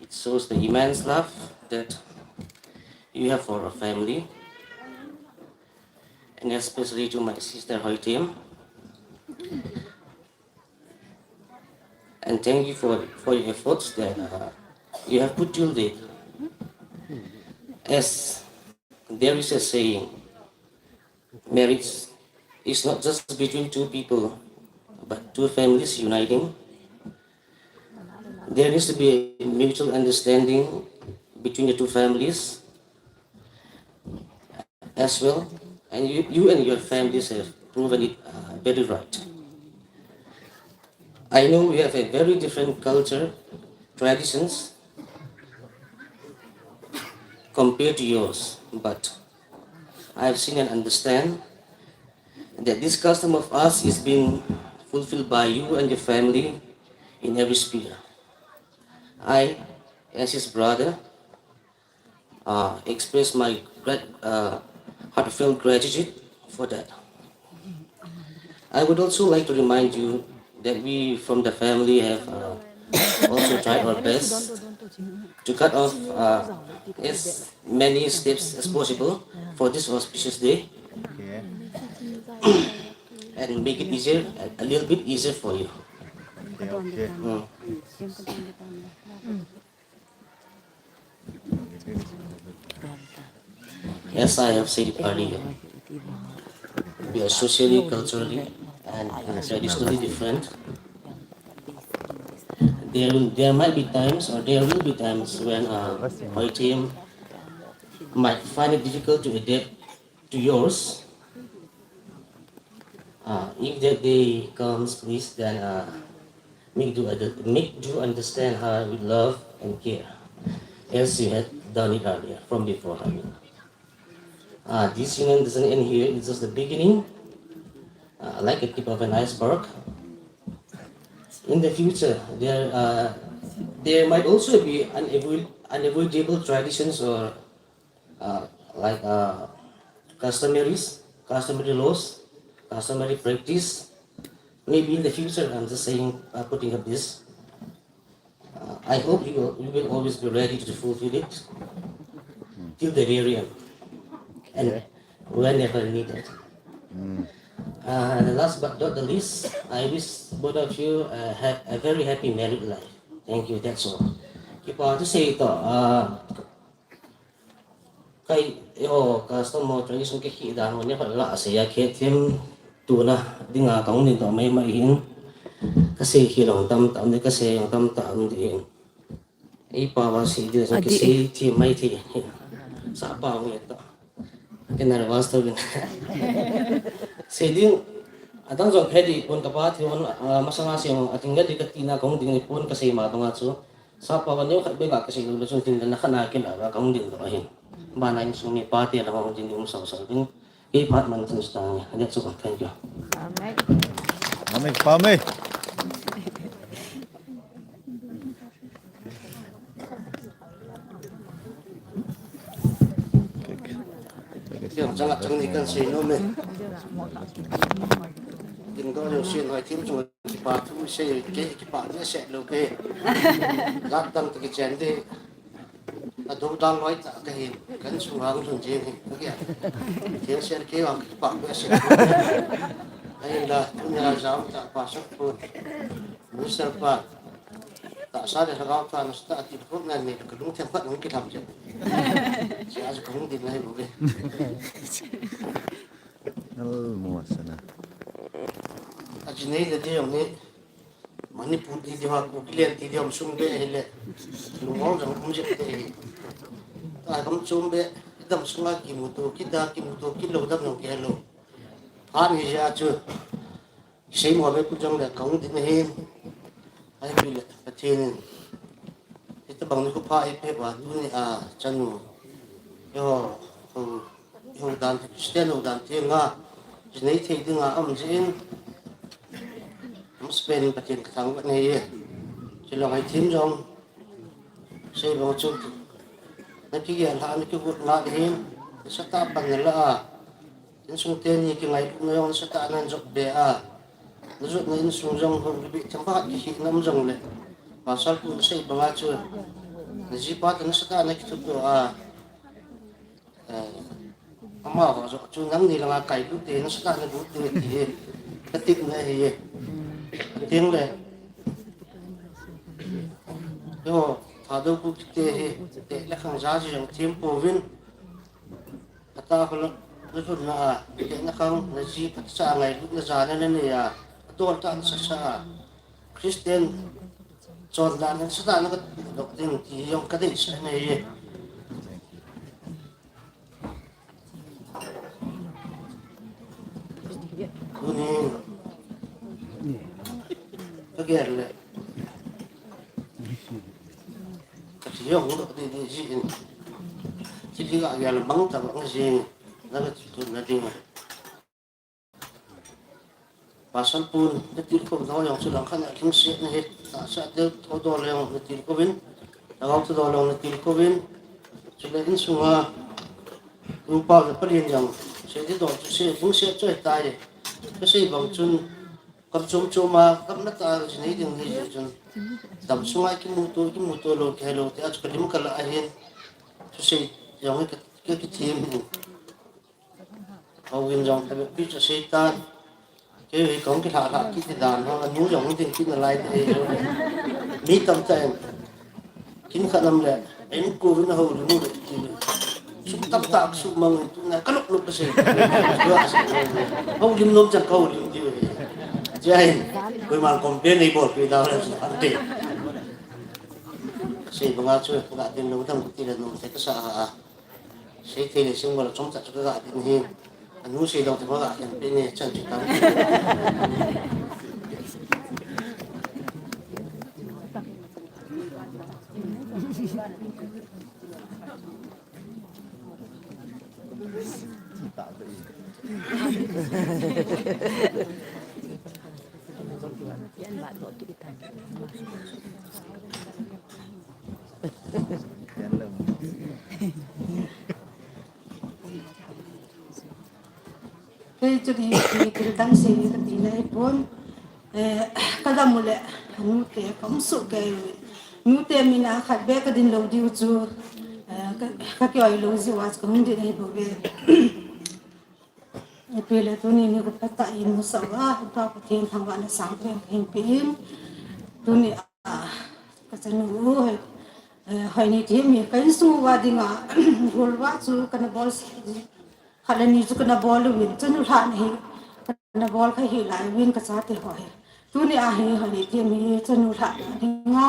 It shows the immense love that you have for our family, and especially to my sister Hoitim. And thank you for, for your efforts that, uh, you have put till date. As there is a saying, marriage is not just between two people, but two families uniting. There needs to be a mutual understanding between the two families as well. And you, you and your families have proven it, uh, very right. I know we have a very different culture, traditions, compared to yours, but I have seen and understand that this custom of us is being fulfilled by you and your family in every sphere. I, as his brother, uh, express my grat-, uh, heartfelt gratitude for that. I would also like to remind you that we from the family have, uh, also tried our best to cut off, uh, as many steps as possible for this auspicious day. Okay. And make it easier, a, a little bit easier for you. Okay, okay. Mm. As I have said it earlier, we are socially, culturally, and traditionally different. There will, there might be times, or there will be times when, uh, Hoitim might find it difficult to adapt to yours. Uh, if that day comes, please then, uh, make do, under-, make do understand her with love and care, as you had done it earlier, from before, I mean. Uh, this union doesn't end here, it's just the beginning, uh, like a tip of an iceberg. In the future, there, uh, there might also be unavoid- unavoidable traditions or uh, like uh, customaries, customary laws, customary practice. Maybe in the future, I'm just saying, uh, putting up this. Uh, I hope you, you will always be ready to fulfill it till the very end. And whenever needed. Uh, the last but not the least, I wish both of you uh, have a very happy married life. Thank you. That's all. Kipa thusei toh, uh, kai, eiho custom ho tradition kahi dan ho neokhat lah a sei a, kei thim tuna dinga kahung ding toh mai mai hin. Kasei khel jong tamtah um ding, kasei jong tamtah um ding hin. Eipa va sei ding jong kasei thim mai thei hin. Sahpa nge toh. Ka nervous tou vin. Sei ding, adang jong phe ding pon, kapa thi hon, ah, masanga sei hon, ating le ding kati na kahung ding pon, kasei ma banga chu. Sahpa va neokhat beh ga kasei lou le chun tin le na khat na kin a ga kahung ding doh ahin. Bana insung mi pa te la hung ding um sau sau ding. Kei phat man chun stang. That's all. Thank you. Amen. Amen. Pa me. Tiang chang a chang ni kan sei nom e. Din do leu sei noi thim chung kipa thu sei ke kipa ni se lo ke. Lat dang te kichen de. A do dang loi ta ka hin kan sung hang lhun jeng hi ka kia. Tiang sei ke ang kipa ni se. Ai la tu nia jam ta pa sok pu. Mister Pa, tahsa le lhagao tah nasatah a tilkhou ngai nei le ka lungthim khat hung kilham che. Che a chu ka hung ding ahi bou ve. Almost na. A ji nei le ding jong hi Manipur ti ding, Kuki len ti ding jong sung be ahile. Lungmong jong um jep te hi. Ta gam chom be, dam sunga kimuto, kida kimuto, kilou dam jong kihelo. Phat hi ja chu. Seimo ve pu jong le kahung ding ahin. Ahi le Pathen in hitabang nikho pha eipeh uva tuni a chanu, eiho, ho, eiho dan, Christian ho dan thenga jinei thei dinga aum jeh in, amasapen in Pathen kathangvah nahi e. Chuleh hoi thim jong seibang chu nakigel lhah, nakivut lhah ahin, nasatah a pan nalah a. Insung teni kingailutna jong nasatah a nan jop be a. Najotna insung jong hung kibe themkhat kikhehna um jongle. Pasal pu nasei banga chu. Najipa toh nasatah a nakithuto a. Eh, amaho joh chu nangni langa kailut te nasatah a nalut te ti hi. Katepna ahi e. Tengle. Eiho, Thadou Kuki te hi, teh le khang ja ji jong them pouvin. Atah kholou, nalhunna a, teh le khang, naji phatcha a ngailutna jana nanei a, adol tah nasasa a, Christian chondan nasatah a nakadok ding ti jong kadeisah nahi e. Tuni kagel le kathi jong hung doh ding ding jin, thil hi kagel bang tabang jin, nakathutna ding. Pasal pun natilkhou nau jong chu langkhat a lhingsetna hi, tahsa te thudol jong natilkhouvin, lhagao thudol jong natilkhouvin, chule insunga upa le palen jong sei dol chu sei, lhingset chu ahitai. Kasei bang chun, kam chom chom a, kam na ta jinei ding hi jeh chun, dam sunga kimuto, kimuto lou, kihelou te a chu kalim kalah ahin, thusei jong hi ka, ka kithem hin. Houin jong phabep pi chu asei tan. Kei hi kahung kilhah lhah kit hi dan ho, anu jong hung ding kit nalai te hi. Mi tamtah in. Kin khat nam le, in ko vin houlim u le ti. Sum tamtah sum mang in tuna kalop lop kasei. Houlim nom chan kahoulim diu hi. Jai Hind. Koiman complain nei bol pi dau le su ante. Sei banga chu, ka din lou dam ti le nom te kasa a. Sei thei le sing bol chomcha chu kaga din hi. Anu sei dong te kaga din pe ni chan chu tam. Kei chu hi, hi thil dang sei ka ti na hi pon. Eh, ka dam u le, nute ka um suh kei u. Nute min a khat beh ka din lou diu chu, eh, ka, ka kioi lou jiu a chu ka hung din ahi bou ve. Ipi le tuni ni ka phat a in mu sa u a, Pa Pathen thangvahna sang pen ka hin pe in. Tuni a, ka chanu u, eh, Hoineitem hi ka insung uva dinga, gol va chu ka na bol sa, khat le ni chu ka na bol uvin, chanu lhahna hi ka na bol kha hi lai uvin ka chate ho hi. Tuni a hi Hoineitem hi chanu lhahna dinga,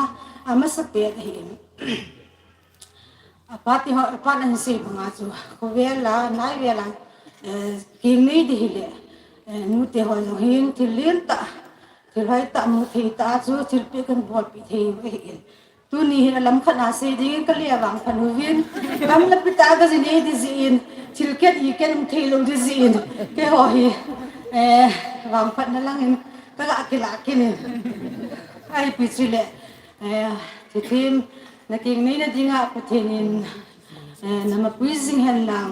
a masa pen ahi in. A pa ti ho, a pa na hin sei banga chu, khovel a, nai vel a, eh, keng nei di hi le, eh, nute ho jong hin thil lien tah, thil hoi tah, mu thei tah chu, thil pe kan bol pi thei u ahi in. Tuni hin a lam khat a sei ding ka le vangphat uvin, kam la pi ta ka ji nei di ji in, thil ken i ken um thei lou di ji in, kei ho hi, eh, vangphat na lang in, ka ga kila kin in. Ai pi chu le, eh, Thithem, na keng nei na dinga Pathen in, eh, na mapui jing hen lang,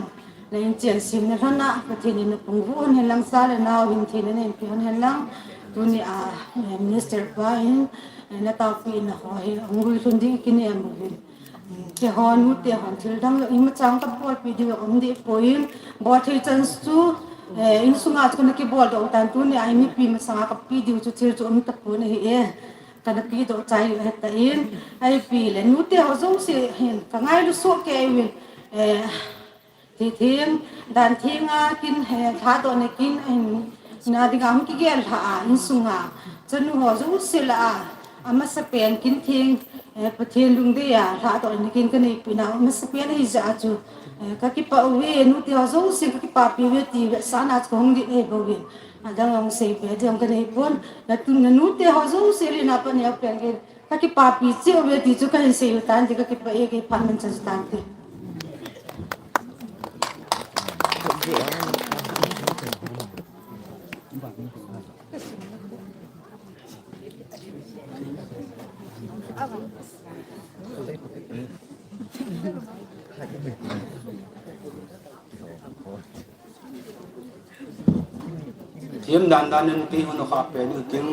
na inchen sim na lhon a, Pathen in na pung vu hen lang, cha le nau hin thei na nei pi hen lang, tuni a, eh, Minister pa in, eh, na taopi na ho hi, hung gui lhun ding kin em uvin. Kei ho nute hon thil dang lo, ima chang ka bol pi diu um di poi in, bol thei chan chu, eh, insunga chu ka na kibol doh tan tuni a, i mipi masanga ka pe diu chu thil chu um ta pon ahi e. Ka na pe doh chai u ahi ta in, ai pi le nute ho jouse hin ka ngailu soh kei uvin, eh, Thithem, dan theng a kin, eh, lhadoh na kin, eh, na dinga hung kigel lha a, insunga chanu ho jouse lah a, a masa pen kin theng, eh, Pathen lungdei a lhadoh na kin ka nei pi na, a masa pen ahi jeh a chu, eh, ka kipah uve, nute ho jouse ka kipapi uve ti vetsahna chu ka hung dit ahi bou in. Adang hung sei pe ding ka nei pon, na tu, na nute ho jouse le na pa neo pen kin ka kipapi cheh uve ti chu ka hin sei u tan ti, ka kipah e, kei phat man chan chu tan ti. Thiem dan dan in ti hun kha pe ni ting.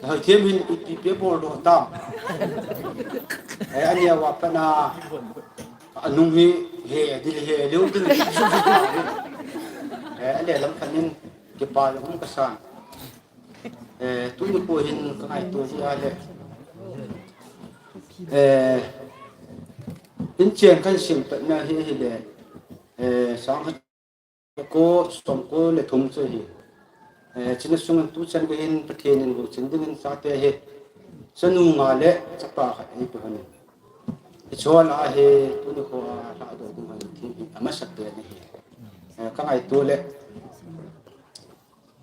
Hoi thiem hin ipi pe bol doh ta. Eh, ani a wa pa na, anung hi he, dil he, leu dil. Eh, ale lam khan in kipa jong ka san. Eh, tuni po hin ka ngaito ji a le. Eh, inchen kan sim pe na hi hi le. Eh, sang ko, som ko le thum chu hi. Eh, china sung in tu chan ka hin Pathen in gu chin ding in sa te hi. Chanu nga le chapa khat ei pe hon. Hi chon a hi tuni ko a lhadoh ding hon thim hi a masa te ni hi. Eh, ka ngaito le.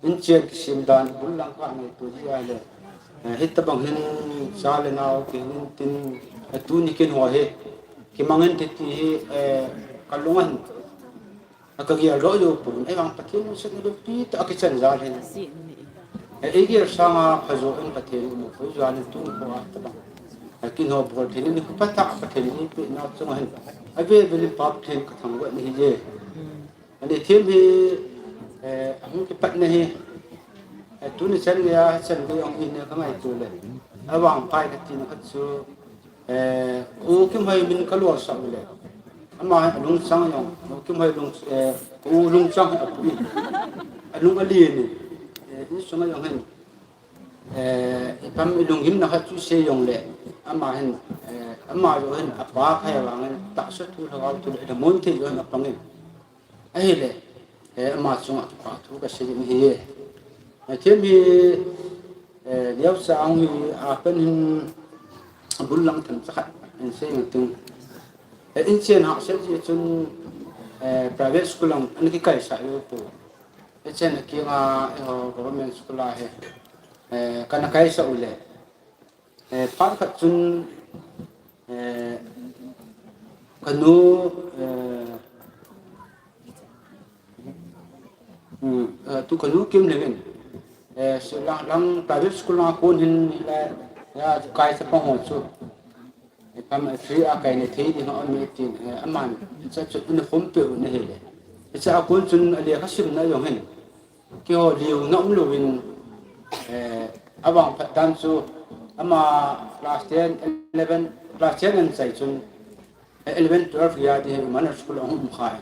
Inchen kisim dan bul lang ka ngaito ji a le. Eh, hitabang hin cha le nau kihing in tin, eh, tuni kin ho hi. Kimang in ti ti hi, eh, ka lung a hin. A ka gel doh jou pon, ei vang Pathen lungset na loupi tah a kichan jal hin. Eh, ei gel sanga phajo in Pathen in mo poi jal in tuni ko a tabang. Eh, kin ho bol thei in ni ko pa tah Pathen in pe na chunga hin. A ve ve in Pa Pathen ka thangvah na hi je. Ani thiem hi, eh, ahung kipat na hi. Eh, tuni chan gei a, chan gei ong in ka ngaito le. A vangphai ka ti na khat chu, eh, U Kimhoi min ka lolsah u le. Ama hi a lungchang jong, U Kimhoi lung, eh, U lungchang hi a pu in. A lung a lien in. Eh, insung a jong hin. Eh, i pam i lunghimna khat chu sei jong le. Ama hin, eh, ama jong hin a pa khai vang hin. Tahsa thu lhagao thu le, na mun thei jong hin a pang in. Ahile, eh, ama chunga kipa thu ka sei ding ahi. Eh, thiem hi, eh, neocha ang hi a pen hin bul lang themcha khat in sei ngal ting. Eh, inchen hahsat jeh chun, eh, private school lang ana kikaisah u poi. Hichen a kinga, eh, government school a hi, eh, kana kaisah u le. Eh, phat khat chun, eh, ka nu, eh, hmm, eh, tu ka nu Kimleng in, eh, si lang, lang private school lang a kon hin, eh, ya, kai chapang ho chu. Eh, primary three a kai na thei ding ho mi tin, eh, aman, cha chu in khum pe u na hi le. Cha a kon chun a lekha simna jong hin. Keiho liu na um louvin, eh, avang phat dan chu ama class ten, eleven, class ten an chai chun, eh, eleven, twelve ya di hi Manor School a hung um kha.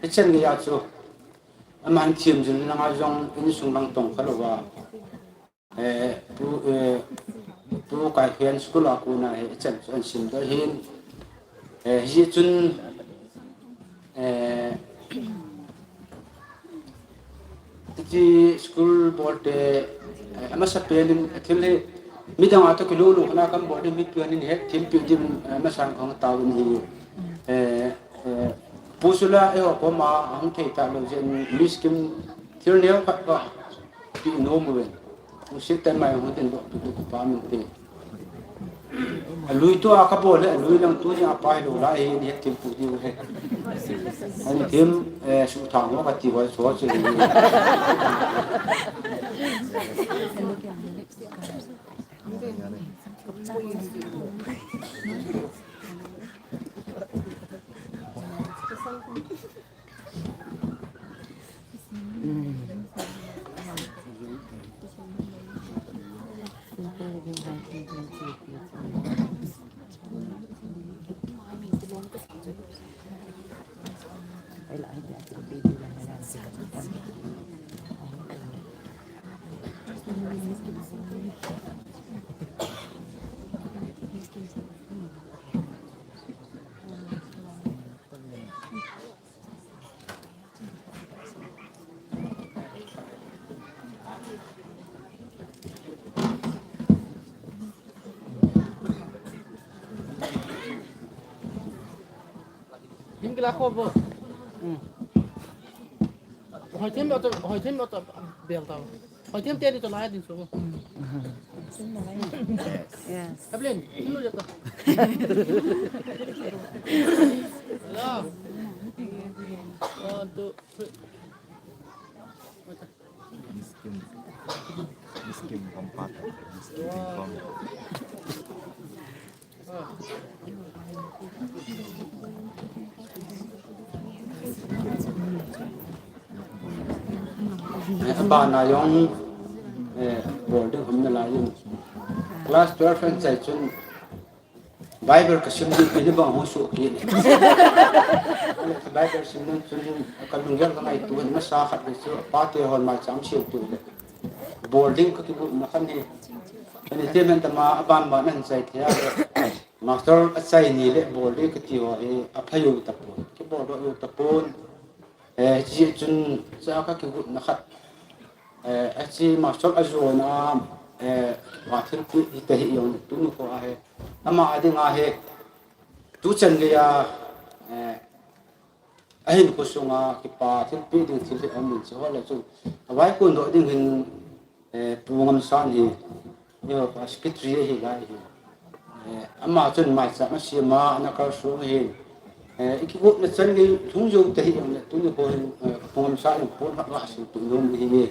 Hichan gei a chu ama hin thiem jing langa jong insung lang tong kha louva. Eh, pu, eh, pu Kaikhen School a kona hi hichan chu an sim doh hin. Eh, hichun, eh, Hiche school bol te, eh, amasa pen in, a thil hi, midang a toh kilou lou khat a kan bol ding, mipi in hethem peh ding, eh, amasa in kahung tao in ahi. Eh, eh, Pu Sula, eiho koma ahung thei talou jeh in, mi scheme thil neo khat kape nom uvin. Hung sih tan mai hung tin doh peh ding kapa min te. Alui tua kabol le, alui lang tuni a pa hilou lai hi, ni hethem peh diu ahi. Ani thim, eh, suhthang ho kati ho, so che. Him kila kho bo. Hmm. Hoi them lo to, hoi them lo to bel tao. Hoi them te ni to lai din so. Yes. Ablin, him lo jato. Hello. One, two, three. Miskin. Miskin pampat. Miskin pam. Eh, abana jong, eh, bol ding hom nalai in. Class twelve an chai chun Bible kasim ding, kei bang hung soh kit. Bible sim ding chun kalunggel kangaito in, masa khat le chu, pate hon maicham siam tu le. Bol ding kakigotna khat hi. Ani te men tama aban ban an chai thei a le. Master achai ni le bol ding kati ho hi aphai u tapon. Kibol doh u tapon. Eh, hiche chun cha kakigotna khat. Eh, hiche master ajona, eh, kipa thilpeh hita hi jong tuni kho a hi. Ama a dinga hi. Tuchan geiya, eh, ahinkho sunga kipa thilpeh ding thil hi aum in, hiche ho le chun. Avai kon doh ding hin, eh, Pu Ngamsan hi. Eiho pa secretary ahi lai hi. Eh, ama chun maicham asem a, ana kalsong ahi. Eh, ikigotna chan gei lhung jou ta hi jongle, tuni kho hin, eh, Pu Ngamsan in pon khat gasei peh nom ahi.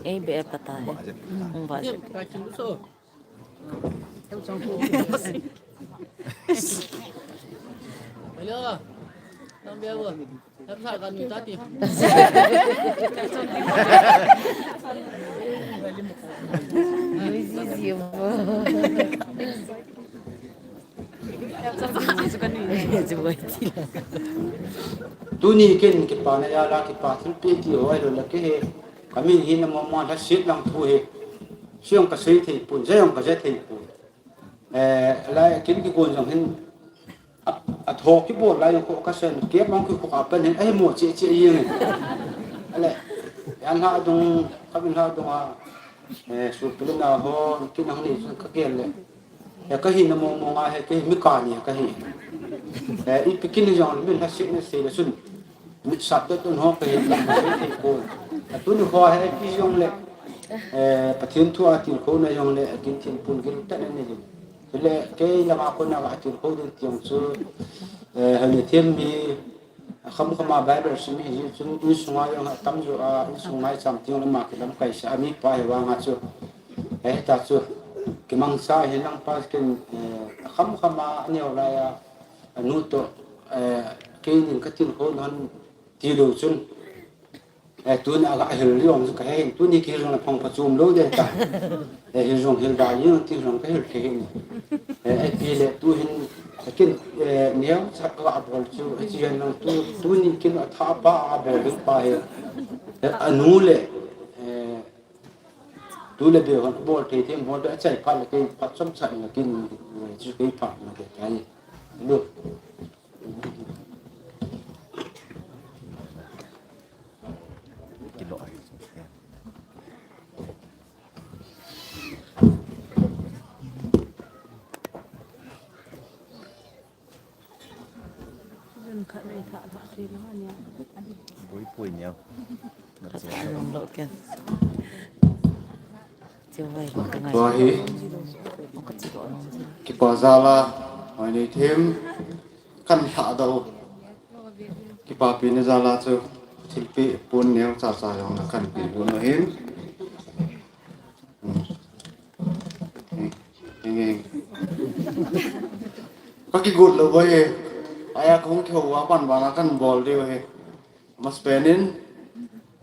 Ei, be pata hai. Hung ba. Hello. Nang bia bo. Nang sa kan ta ti. Noisy si bo. Tuni ken kipa na jal a kipa thilpeh ti ho ahilou le kei hi. Kamin hi na mama lhaset lang thu hi. Seiong kasei thei pon, jeiong kaja thei pon. Eh, lai kin kigon jong hin a, atho kibol lai jong kho kasen, kei mang kikho kapan hin, ahimo cheh cheh jeng hin. Ale, jan lha dung, kamin lha dung a, eh, supilna ho, kin ang ni chun kagel le. He kahi na mong mong a he kei mi kani kahi. He ipi kin jong min ha sik na sei le sun. Mi sat to tun ho kahi la ma sei thei ko. A tuni ho he ipi jong le. Eh, Pathen thu a tilkhou na jong le, a kin thil pun gil ta na ni. Le kei la ma ko na a tilkhou din tiang chu. Eh, ha le thil mi A kham kham a Bible sim hi chun insunga jong a tam jo a, insung maicham teng le ma kilamkai sa a, mipa hi vang a chu. Heta chu kimangsa hi lang pa ken, eh, a kham kham a neo lai a, a nu to, eh, kei nin ka tilkhou nan ti lou chun. Eh, tun a ga hil jong chu ka he, tuni ki jong la phong pa chum lou de ta. Eh, hil jong hil da jeng ti jong ka hil thei hin. Eh, eh, pi le tu hin, eh, kin, eh, neo cha ka bol chu, eh, chi jong tu, tuni kin a tha pa a bol ding pa he. Eh, a nu le, eh, tu le be hon bol thei thei bol be a chai pa le kei pa chom cha na kin, eh, chu kei pa na ke tai. Lu. Tua hi, kipa jal a, hoi nei them, kan thah doh. Kipapina jal a chu thilpeh pon neo cha cha jong la kan pe bon ahin. Hmm. Heng, heng. Ka kigot lou boi e. Aya kong kihou a pan bana kan bol diu ahi. Masapen in,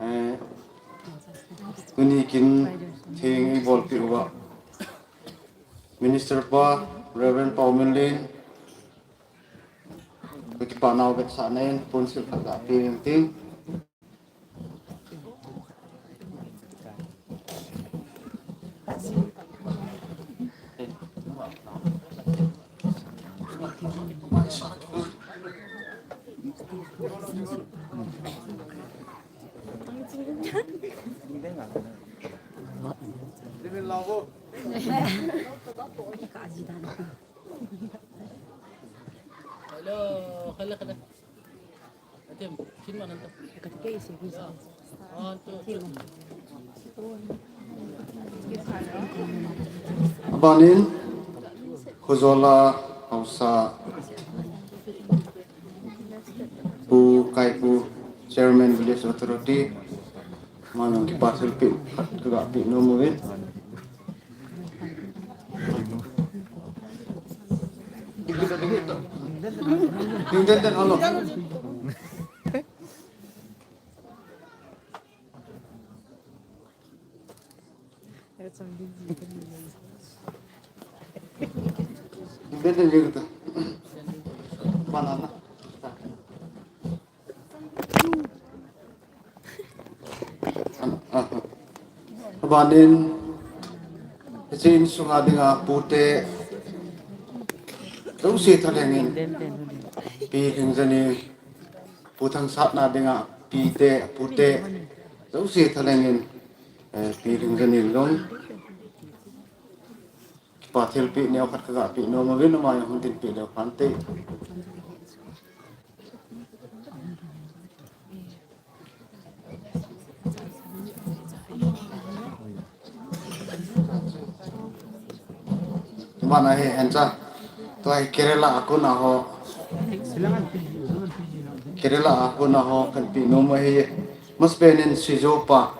eh, tuni kin theng i bolpeh uva Minister pa Reverend Paominlen, ka kipa nau vetsahna in ponsil khat ga pe ing ting. Hello, hello, hello. Atem, chin man anto. Abanin, Khojol a haosa Pu Kaiku, Chairman Village Authority, aman jong kipa thilpeh khat ka ga pe nom uvin. Ding den den, hello. Abanin, hiche insunga dinga pute, jouse thalhengin, Pi Lhingjani, Pu Thangsatna dinga pite, pute, jouse thalhengin, eh, Pi Lhingjani jong kipa thilpeh neo khat ka ga pe nom uvin, ama jong hung dinpeh leu phante. Mana hi hencha. Tua hi Kerala a kona ho. Kerala a kona ho kan pe nom ahi. Masapen in Sijopa.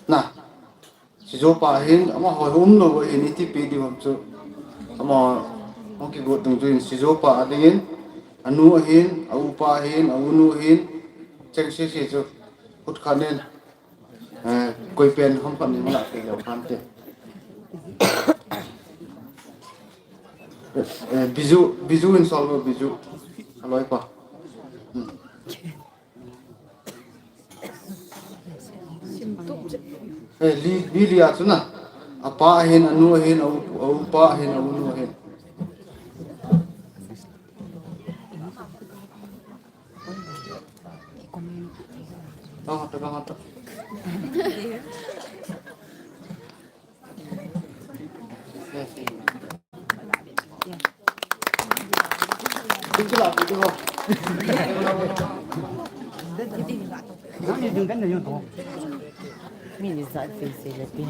Na. Sijopa hin, amaho um lou ahin, iti pe diu ham chu. Amaho, hung kigot dungjuiyin Sijopa adingin, anu ahin, a upa ahin, a unu ahin, cheng sese chu, khut khat in, eh, koi pen ham khat in la pe leu phante. Eh, eh, Biju, Biju in sol lou, Biju. Aloipa. Hmm. Eh, li, li, li a chu na. Apa ahin, anu ahin, a u, a upa ahin, a unu ahin. Vang ta, vang ta. Eh, eh. Minute sa ti si le ti.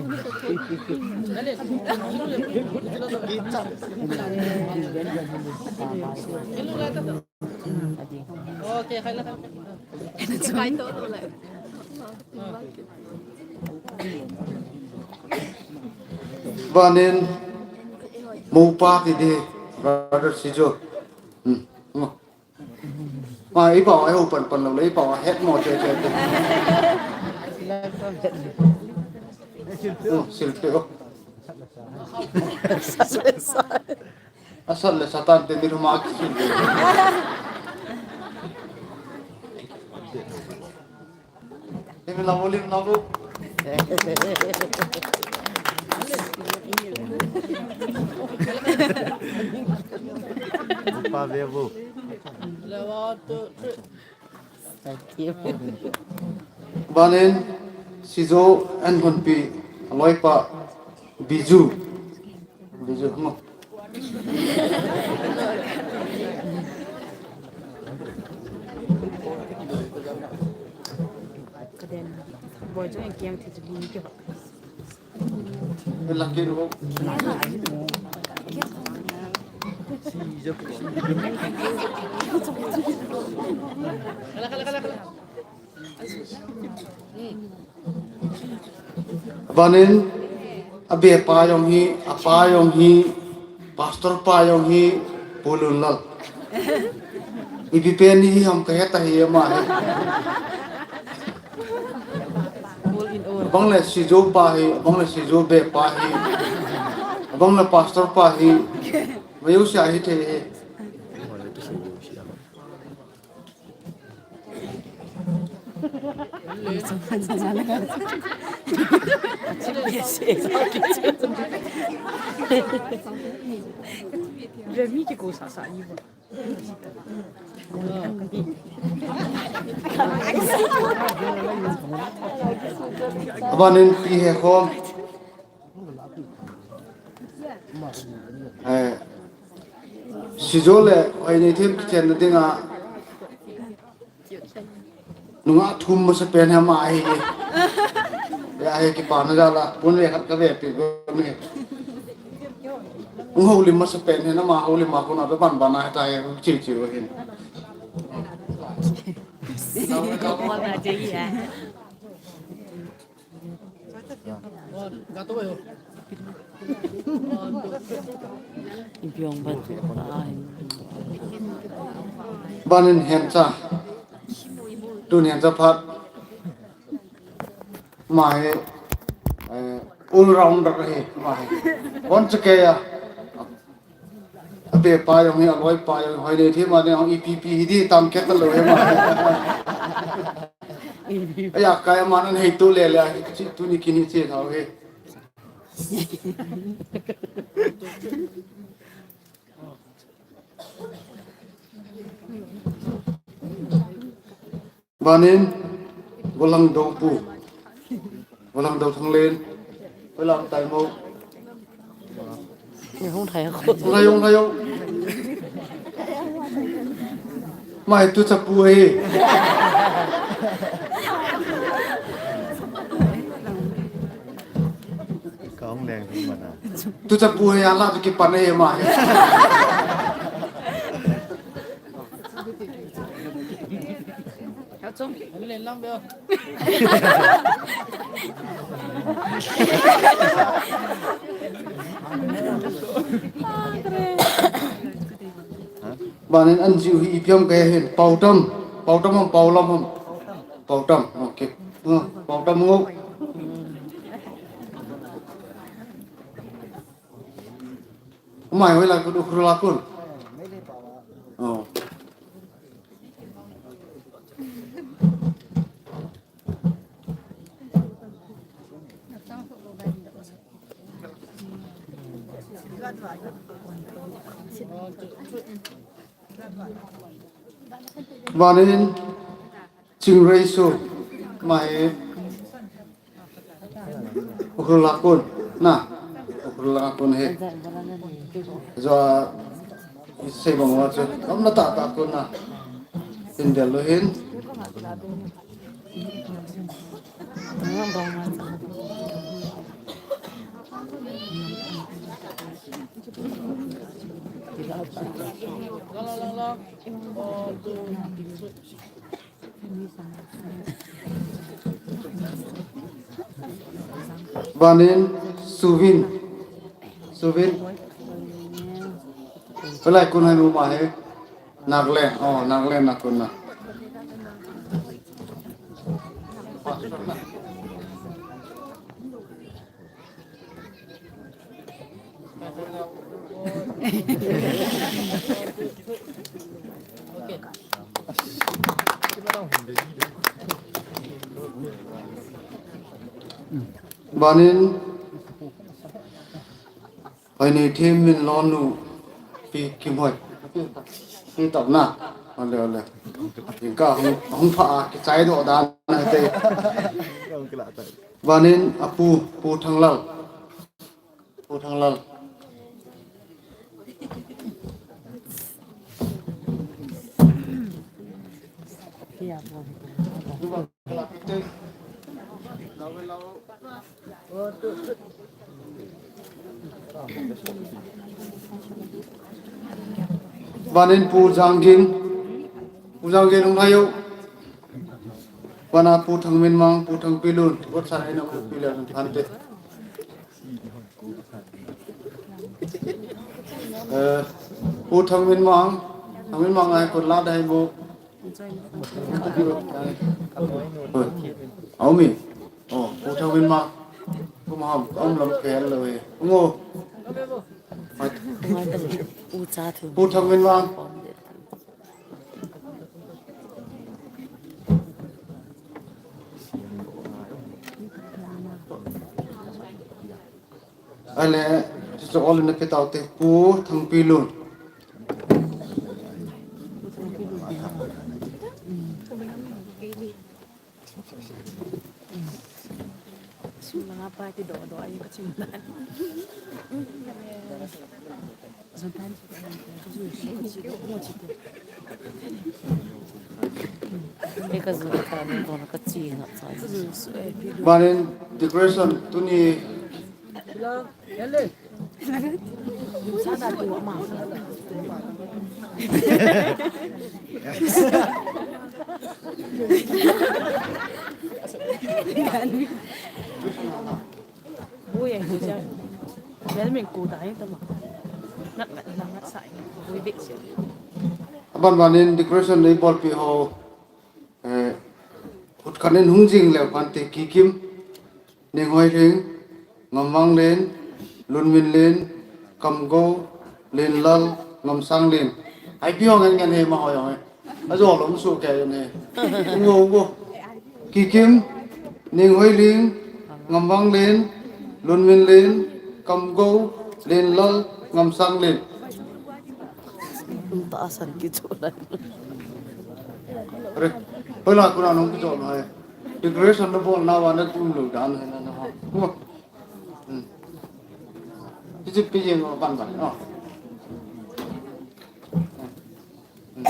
Vanin, mopa ti di, brother Sijo. Hmm. Ma, i pau, ai ho pan pan lo le, i pau, het mo che che. Oh, silpe, oh. Asal le Satan te ni ruma ki sil. Lim lam u, lim lam u. Pa ve bu. Vanin, Sijo an hon pi, aloipa, Biju. Biju, mo. Vanin, abe pa jong hi, apa jong hi, pastor pa jong hi, Pu Lunlal. Ipi pen hi ham ka heta hi ama hi. Abang le Sijo pa hi, abang le Sijo be pa hi, abang le pastor pa hi, mayu sia hi the hi. Abanin pi he khom. Eh, Sijo le Hoinei them kichenna dinga nunga thum masa pen hi ama hi. Ya hi kipana jala pun le khat ka ve pi go ni. Ung houlim masa pen hi na ma houlim ma kuna be ban ban a ta hi chiu chiu hin. Banin hencha. Tun hencha phat. Mahe, eh, all rounder he, mahe. Kon chake ya. Abe pa jong hi, aloi pa jong hi, Hoinei them a ding jong ipi pi hi di tam kit talou hi ma. Aya, kaya manan hei tu le le, chi tu ni kini chi thau hi. Banin, Golang Dou pu. Golang Dou Thanglen. Golang Taimo. Hung thai ko. Hung thai, hung thai. Mai tu chapu hi. Ka hung leng tu mana. Tu chapu hi ala tu kipan hi mai. Banin an jiu hi ipi ham kahe hin. Pautam. Pautam ham, Paulam ham. Pautam. Okay. Ah, Pautam ngo. Umai hoilai kun, Ukhrul a kun. Oh. Banin Chingreiso, mai Ukhrul a kun, na, Ukhrul a kun he. Jo, Isei bang uva chu, amna tah tah kona. Tin del lou hin. Banin, Suvin. Suvin. Pelai kun hai mu ma he. Nagaland. Oh, Nagaland na kun na. Banin, Hoinei Themminlon nu, Pi Kimhoi. Pi tah na. Ole, ole. Pi ka hung, hung pha a, kichai doh dan na te. Banin, apu, Pu Thanglal. Pu Thanglal. Banin Pu Janggin, Pu Janggin hung hai o. Bana Pu Thangminmang, Pu Thangpilun, Pu Thangpilun, Pu Thangpilun, Pu Thangpilun. Eh, Pu Thangminmang, Thangminmang ai kun la dai mu. Aumi. Oh, Pu Thangminmang. Pu Maham, um lam kel lo e. Ngo. Pu Thangminmang. Ale, chuchu ole na pe tau te, Pu Thangpilun. Banin decoration tuni. Aban banin decoration nei bolpi ho, eh, khut khat in hung jing leu khan te Kikim, Ninghoilhing, Ngamvanglen, Lunminlen, Kamgou, Lenlal, Ngamsanglen. Ai pi hong ngen ngen he ma hoi hoi. Ajo lom su ke ne. Ngo ngo. Kikim, Ninghoilhing, Ngamvanglen, Lunminlen, Kamgou, Lenlal, Ngamsanglen. Ta san ki chu lai. Re. Hola kuna nong ki jo na hai. Decoration na bol na wa na tum lo dan hai na na ha. Ngo. Hmm. Pi ji pi ji ngo ban ban. Oh. Hmm.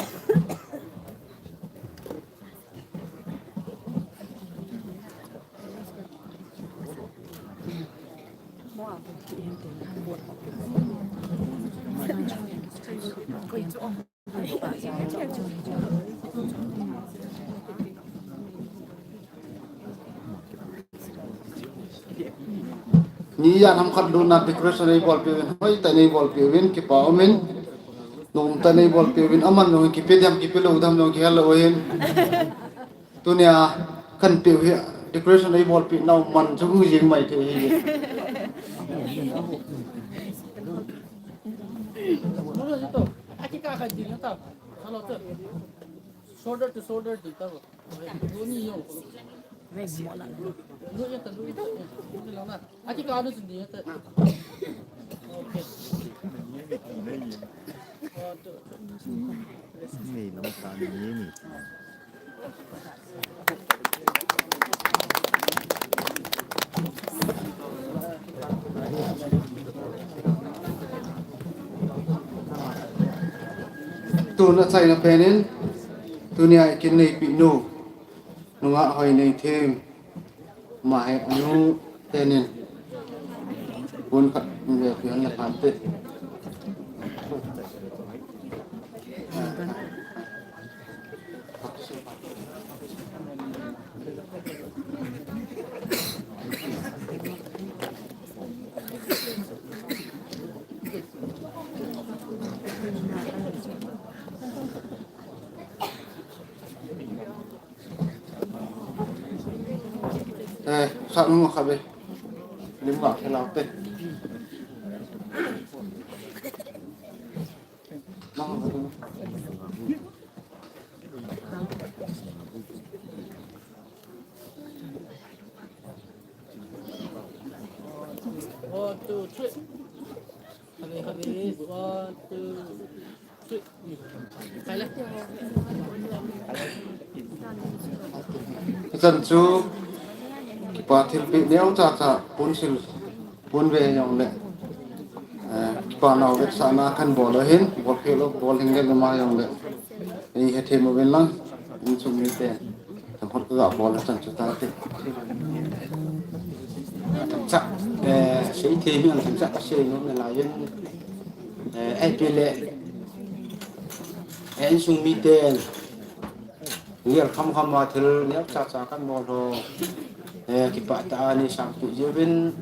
Ni jan ham khat luna decoration ei bolpi uvin, hoitah in ei bolpi uvin, kipa umin. Nomtah in ei bolpi uvin, aman jong kipe dem, kipe lou dem jong kihel lou hin. Tunia kan pe u hi decoration ei bolpi nau man chu hung jing mai thei hi. Shoulder to shoulder ding ta. Lu ni jong. Lu ya ta, lu ya ta. Lu ni lang na. Aki ka nu sin ding ya ta. Okay. Ni lam ka ni ni. Tun achaina penin, tunia ikin neipeh nu, nungah Hoineithem, ama hi anu tenin pon khat ve peh hon le phante. Eh, sa nu kha be. Lim ba khe lau te. One, two, three. Khabe, khabe. One, two, three. Khaile. Hichan chu kipa thilpeh neocha cha pon sil pon ve jong le, eh, kipa nao vetsahna kan bol ahin, bol khe lou, bol hing le lama jong le. Ei hethem uvin lang, insung mite. Themkhat ka bol a chan chu tate. Themcha, eh, seithei mi ang themcha ka sei nom nalai in. Eh, ipi le, eh, insung miten, gel kham kham a thil neocha cha kan bol ho. Eh, kipah tah a nei sanpeh jiuvin,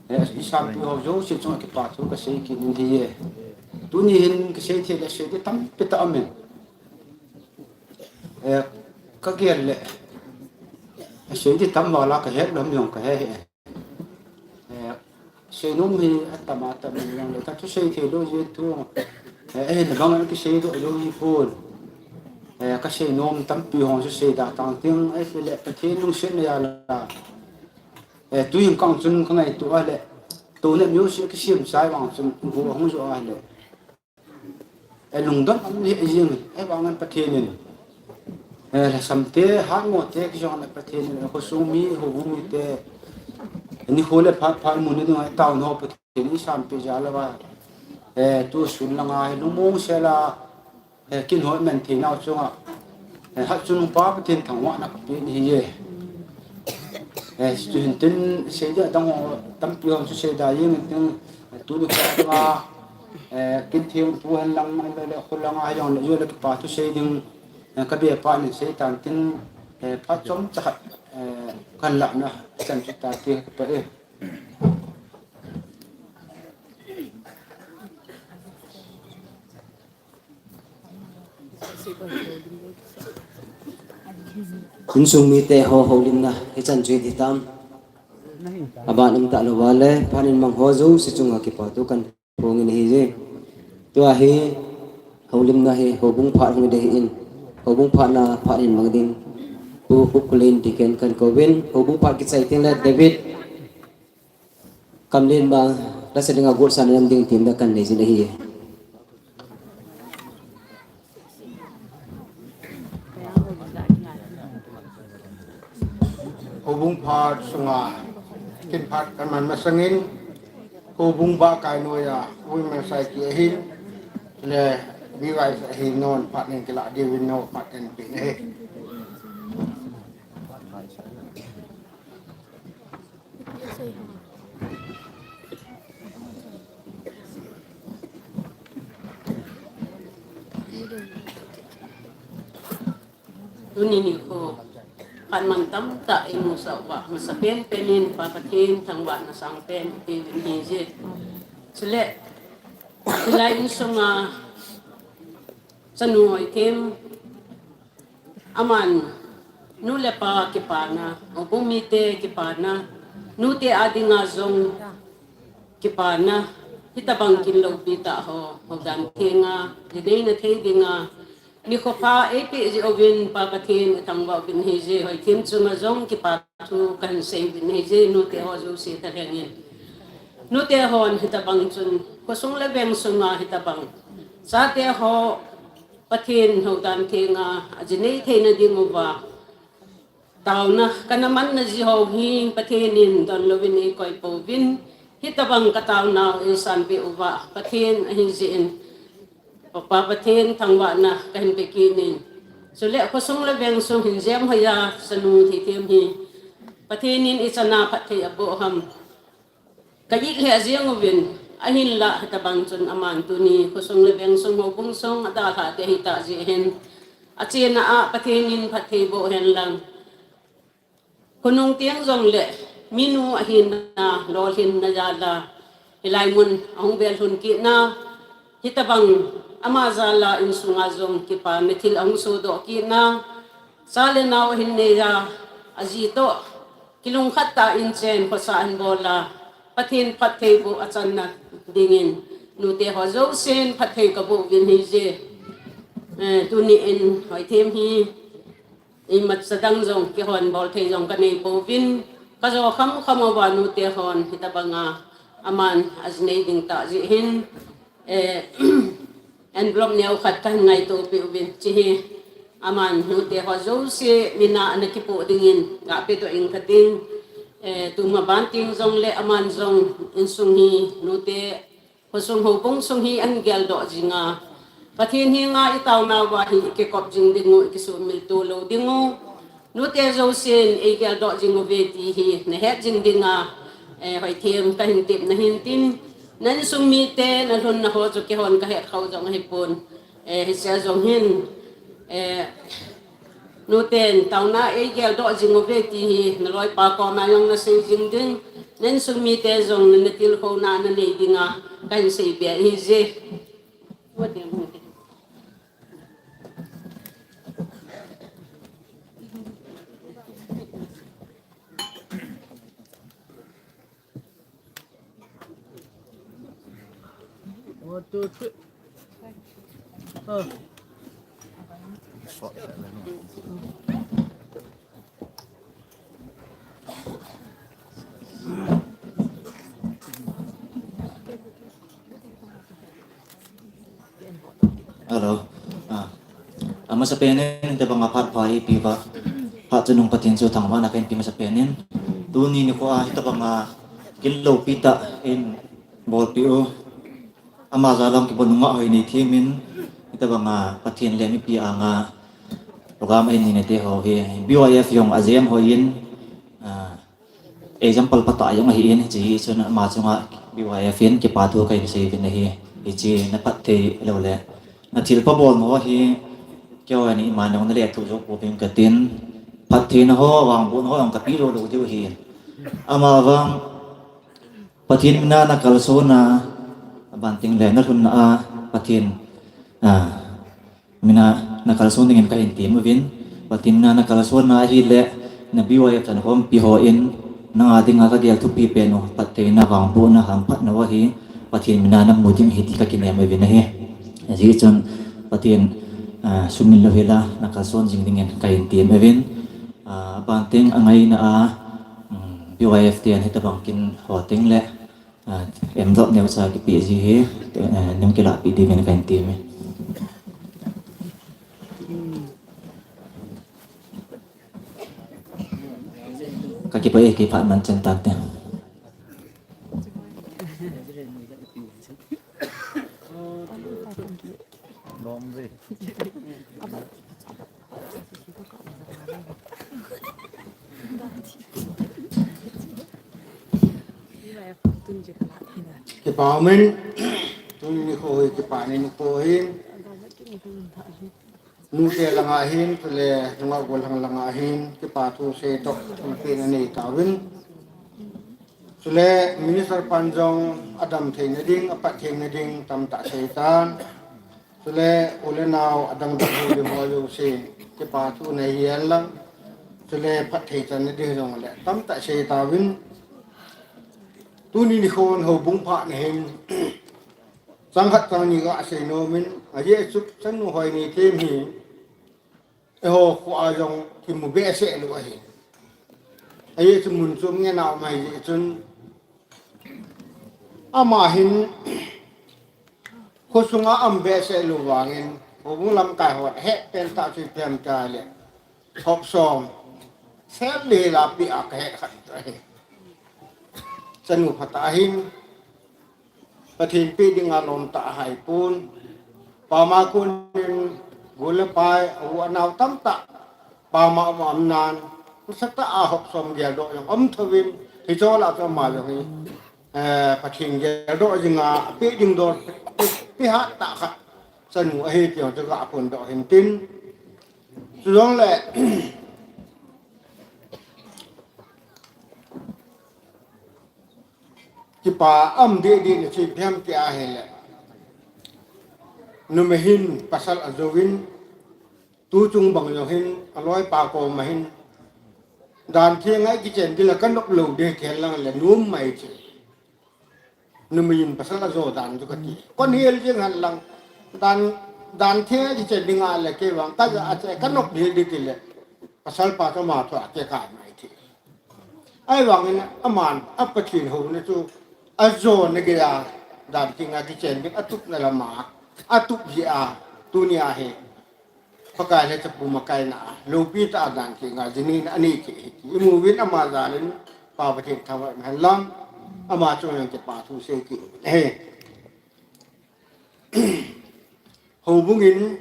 eh, i sanpeh ho jouse chunga kipa thu ka sei kit in ahi e. Tuni hin ka sei thei le sei ding tampi tah aum in. Eh, ka gel le, eh, sei ding tam val a ka het lou jong ka he he. Eh, sei nom hi atam atam in jong le, ka thusei thei lou jeh thu, eh, eh, na bang a kisei doh jou hi pon. Eh, ka sei nom tampi hung chu sei da tang ting, eh, le Pathen lungsetna jal a. Eh, tuhin kang chun ka ngaito a le, tuni music kisem chai vang chun, bu hung jo a le. Eh, lungdon aum lheh jing, eh, vang in Pathen in. Eh, lhasam te, hatmo te, kijong le Pathen in, eh, khosung mi, houbung mite, eh, nikho le phat, phat mun ni ding, eh, taona ho Pathen in sanpeh jal a va. Eh, tusun langa, eh, lungmong sel a, eh, kin ho man thei nau chunga. Eh, hatchungnung pa Pathen thangvahna ka pe in ahi e. Eh, chu hin tin sei ding adang ho tampi hon chu sei da jeng in tin, eh, tuni kho a, eh, kin thempu hen lang, eh, le, le, khol lang a jong le, jo le kipa thu sei ding, eh, ka be pa in sei tan tin, eh, phat chomcha khat, eh, kan lahna chan chu tate ka pe e. Insung mite ho houlimna hichan chu hiti tam. Aban um talou va le, phat in mang ho jouse chunga kipa thu kan phong in ahi e. Tua hi houlimna hi houbung phat hung ding ahin. Houbung phat na phat in mang ding. Pu Pu Kulen Deacon kan kouvin, houbung phat kichai teng le David Kamlen ba, lasa dinga gosa nam ding tin da kan nei jin ahi. Houbung phat sunga, kin phat kan man masangin, houbung ba kai noya, Women Society ahin, le B Y S ahin non phat nin kila diuvin non phat kan pe ahi. Tuni nikho, phat mantam tah imusah uva, masa penpen in Pa Pathen thangvahna sangpen ipeuvin ahije. Chule, hilai insunga, chanu Hoithem, aman, nu le pa kipana, houbung mite kipana, nute adinga jong kipana, hitobang kin loupi tah ho, houdan thenga, jinei na thei dinga, nikho pha eipeh jeh uvin Pa Pathen ithangvah uvin ahije, Hoithem chunga jong kipa thu kahin sei uvin ahije, nute ho jouse thalheng in. Nute hon hitobang chun, khosung le veng sunga hitobang. Chate ho, Pathen houdan thenga, ajinei theina ding uva. Taona, kana manna ji ho hi, Pathen in donlouvin eikoi pouvin, hitobang ka taonau eisanpeh uva, Pathen ahin jeh in. Pa Pathen thangvahna kahin pe kit in. Chule khosung le vengsung hin jem hoiya chanu Theithem hi Pathen in ichan a phatthei aboh ham ka it lheh jeng uvin, ahinlah hitabang chun aman tuni khosung le vengsung houbung sung adalhah te ahitah jeh hin, achena a Pathen in phatthei boh hen lang. Khonung tiang jongle minu ahina lolhinna jal a hilai mun ahung vel lhun kit na, hitabang ama jal a insunga jong kipana thil ahung sodoh kit na, cha le nao ahin nei a, aji toh kilungkhat tah in chen khosa ahin bol a, Pathen phatthei boh achanna dingin nute ho jousen phatthei kaboh uvin ahije. Eh, tuni in Hoithem hi imacha dang jong kihon bol thei jong kanei pouvin, kajo khamkham uva nute hon hitabanga aman aji nei ding tah jeh hin, eh, envelope neo khat kahin ngaito peh uvin, hiche hi aman nute ho jouse mina ana kipoh dingin kapedoh ing kating, eh, tuma ban teng jongle aman jong insung hi nute khosung houbung sung hi ahin geldoh jinga, Pathen henga itaona uva hi ikikop jing ding u, ikisuhmil to lou ding u, nute jousen eigeldoh jing uve ti hi nahet jing dinga, eh, Hoithem kahin tepna hin tin, na insung mite nalhunna ho chu kihon kahet khau jong ahipon, eh, hiche jong hin, eh, nuten taona eigeldoh jing uve ti hi naloipa koma jong nasei jing ding, na insung mite jong nana tilkhouna nanei dinga kahin seibe ahije. One, two, three. Hello. Ah. Amasapen in hitabanga phat pha eipeuva, phat chungnung Pathen chu thangvahna kahin pe masapen in. Tuni nikho a hitabanga gilloupi tah in bolpeh u, ama jal a kibol nungah Hoinei Them in hitabanga Pathen le mipi anga program ahin nei nate ho hi B Y F jong ajem hoi in, ah, example phatah jong ahin, hiche hi chun ama chunga B Y F in kipa thu kahin seiuvin ahi. Hiche na phatthei lou le na thilpha bolna ho hi keiho ni ima nong nalethuh jou pouvin katin, phattheina ho, vangbohna ho jong kapeh lou lou diu ahi. Amavang Pathen mina nakalsonna, aban teng le nalhunna a Pathen, ah, mina nakalson dingin kahin tem uvin, Pathen mina nakalsonna ahile na B Y F chankhompi hon nanga dinga kagel thupi pen u phattheina, vangbohna, hamphatna u ahi, Pathen mina namu ding ahi ti kakinem uvin ahi. Ajeh chun Pathen, ah, sumil louhel a nakalson jing dingin kahin tem uvin, ah, aban teng angaina a, um, B Y F ten hitabang kin ho teng le, ah, envelope neocha kipeh ji hi, ah, nung kilahpeh diuvin kahin tem e. Kakipah e, kipah man chen tante. Kipah umin, tuni nikho hi kipah nikho ahin, nute langa hin, chule nungah gollhang langa hin kipa thu seitoh thilpeh nanei tauvin. Chule Minister pan jong adam theina ding, aphat theina ding tamtah seitan. Chule u le nao adang dang houlim ho jouse kipa thu nei hen lang, chule phatthei channa ding jongle tamtah seitauvin. Tuni nikhon houbung phatna hin chang khat chang ni gasei nomin, ajeh chu chanu Hoinei Them hi eiho kho a jong kimu behseh lou ahi. Ajeh chu mun chu ngen a um ahijeh chun, ama hin khosunga um behseh lou vangin, houbung lamkai hon ahet pen tah chu ipi ham tile, hop som, sel li hila peh a kahet khat ahi. Chanu phatah ahin, Pathen peh dinga lom tah ahaipon. Pama kunin gule pai, u anau tamtah pama um am nan, sata a hop som gel doh jong um thovin, hicho la cho ma jong hi, eh, Pathen gel doh jinga, pi ding doh, pi hat ta kha, chanu ahi ti jong chu ga phun doh hin tin. Chu jong le, Kipa um deh deh na chi phem ki ahile. Numei hin pasal ajouvin, tu chung bang jong hin, aloi pa koma hin. Dan theng a kichen ding la kanop lou ding kilang le nom mai chi. Numei in pasal ajo dan chu kati. Kon hil jing hen lang. Dan, dan theng a kichen ding a le kei vang kaja a che kanop hil ding ti le. Pasal pa chu ama thu a ke kai mai thi. Ahivangin aman, a Pathen houna chu, ajona geiya, dan theng a kichen ding, atupna lama, atup jeh a, tunia hi, Pakai le Chapa makaina, loupi tah a dan theng a, jinin anei thei hi, imuvin ama jalin, Pa Pathen thangvah in hen lang, ama chunga jong kipa thu sei kit in ahi. Houbung in,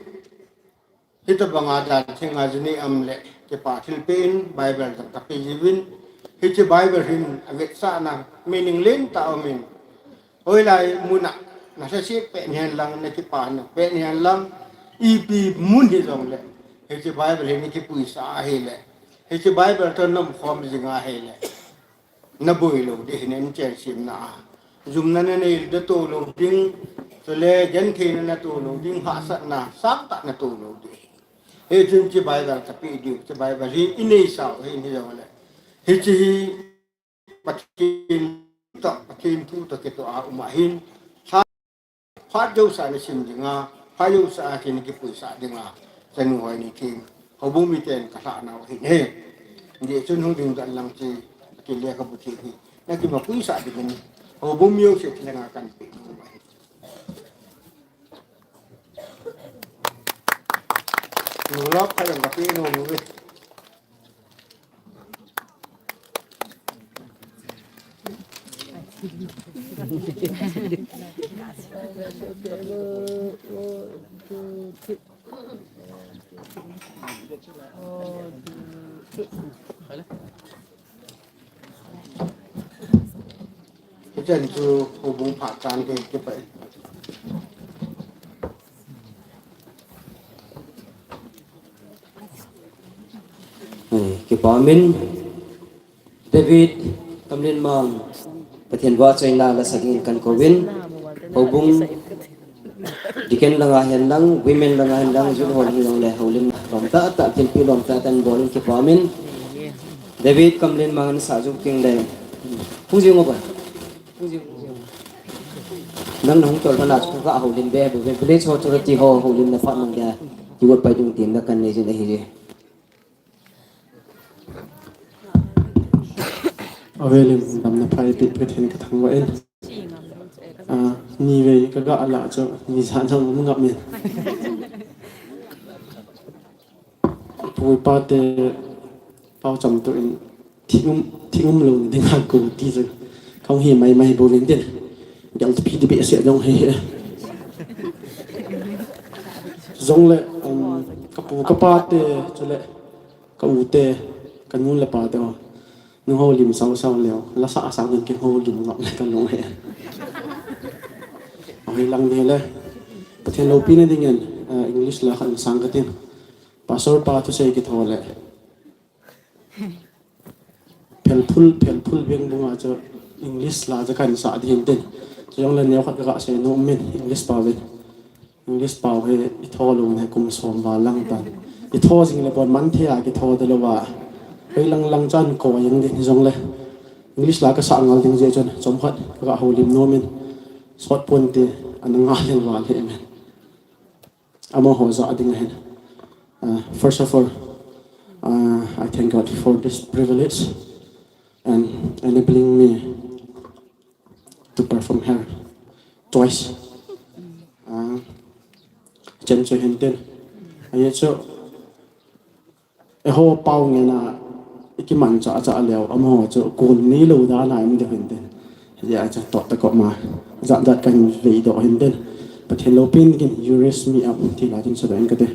Hitabanga dan theng a jini um le kipa thilpeh in Bible jong kape jiuvin, hiche Bible hin avetsahna meaning lentah aumin, hoilai mun a nalhase pet hen lang, nakipana pet hen lang, ipi mun hijongle hiche Bible hi nakipuisah ahile, hiche Bible toh naumkhom jing ahile, naboi lou ding ahi, nachen semna a. Jumna nanei le natoh lou ding, chule gentheina natoh lou ding, hahsatna sangtah natoh lou ding ahi. Hichun hiche Bible kapeh diu, hiche Bible hi inei sau ahin hijongle, hiche hi Pathen toh, Pathen thu toh kitoh a um ahin, phat jousea nasim dinga, phat jousea kei nakipuisah dinga, chanu hoi ni thim, houbung miten kalhahnau ahin ahi. Hijeh chun hung ding dan lang chi, kei lekhabu thim hi nakimapuisah dingin, houbung mi jouse thilha kanpeh nom ahi. Nulap khat jong kapeh nom uve. Hichan chu houbung phat chan kei kipai. Eh, kipa umin, David Kamlinmang, Pathen vahchoina lasa dingin kahin kouvin, houbung Deacon langa hen lang, women langa hen lang, youth hon hijongle, houlim lom tahtah, thilpeh lom tahtah nabolin kipa umin. David Kamlinmang in sah jong keng le. Hung jing uva. Hung jing, hung jing. Nang nahung tol phat na chu ka houlim be, be, be, village authority ho, houlimna phat nang dia. Kigot pai ding tin na kanei jin ahi je. Avelin damna pha eipeh Pathen kathangvah in. Ah, nivei kaga lah chu, nijat jong um ngap in. Pu pa te pao cham tuh in, thing um, thing um lou ding a ko ti chu. Kahung hi mai mai bouvin tin. Gel tu phi ti behseh jong hi. Jongle, um, kapu kapa te, chule, ka u te, kanu le pa te ho. Nung houlim sau sau leu, la sah sah ding kihoulim ngap le kalung he. Ahi lang ni le. Pathen loupina dingin, eh, English la khat sang katin. Pastor pa thusei kitho le. Phelphul, phelphul beng bunga chu English la chu kahin sah ding tin. Chujongle neo khat kasei nom in English pao in. English pao hi itho lou hi kum som val lang tan. Itho jing le bon man thei a kitho talou va. Hoi lang lang chan ko jing ding hijongle. English la kasah ngal ding jeh chun chomkhat kaga houlim nom in. Sot pon te ana ngal lel val hi men. Amaho jah ding ahin. Uh, first of all, uh, I thank God for this privilege and enabling me to perform here twice. Ah, chen chu hin tin. Ahi chu, eiho pao ngen a, ikiman cha cha leu, amaho chu, kul ni lou dan a, um ding hin tin. Hijeh a chu, toh ta ko ma, jat jat kahin vei doh hin tin. Pathen loupina dingin you raise me up ti la din sadoh in kate.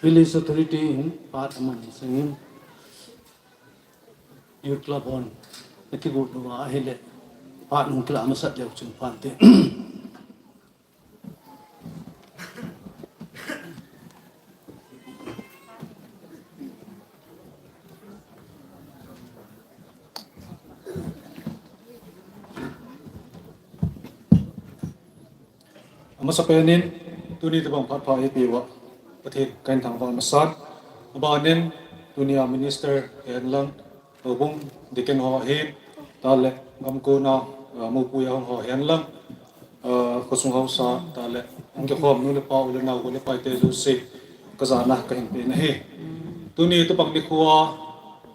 Village authority in part aman singin youth club hon nakigo uva ahile part hung kila masat leu chun phante. Amasapen in tuni tabang phat pha eipeuva Pathen kahin thangvah masat. Abanin tunia minister hen lang, houbung deacon ho ahin, tale gamkona, ah, mopohna hung ho hen lang, ah, khosung haosa, tale hung kikhom nu le pa, u le nao, u le pai te jouse kajana kahin pe ahi. Tuni tabang nikhoa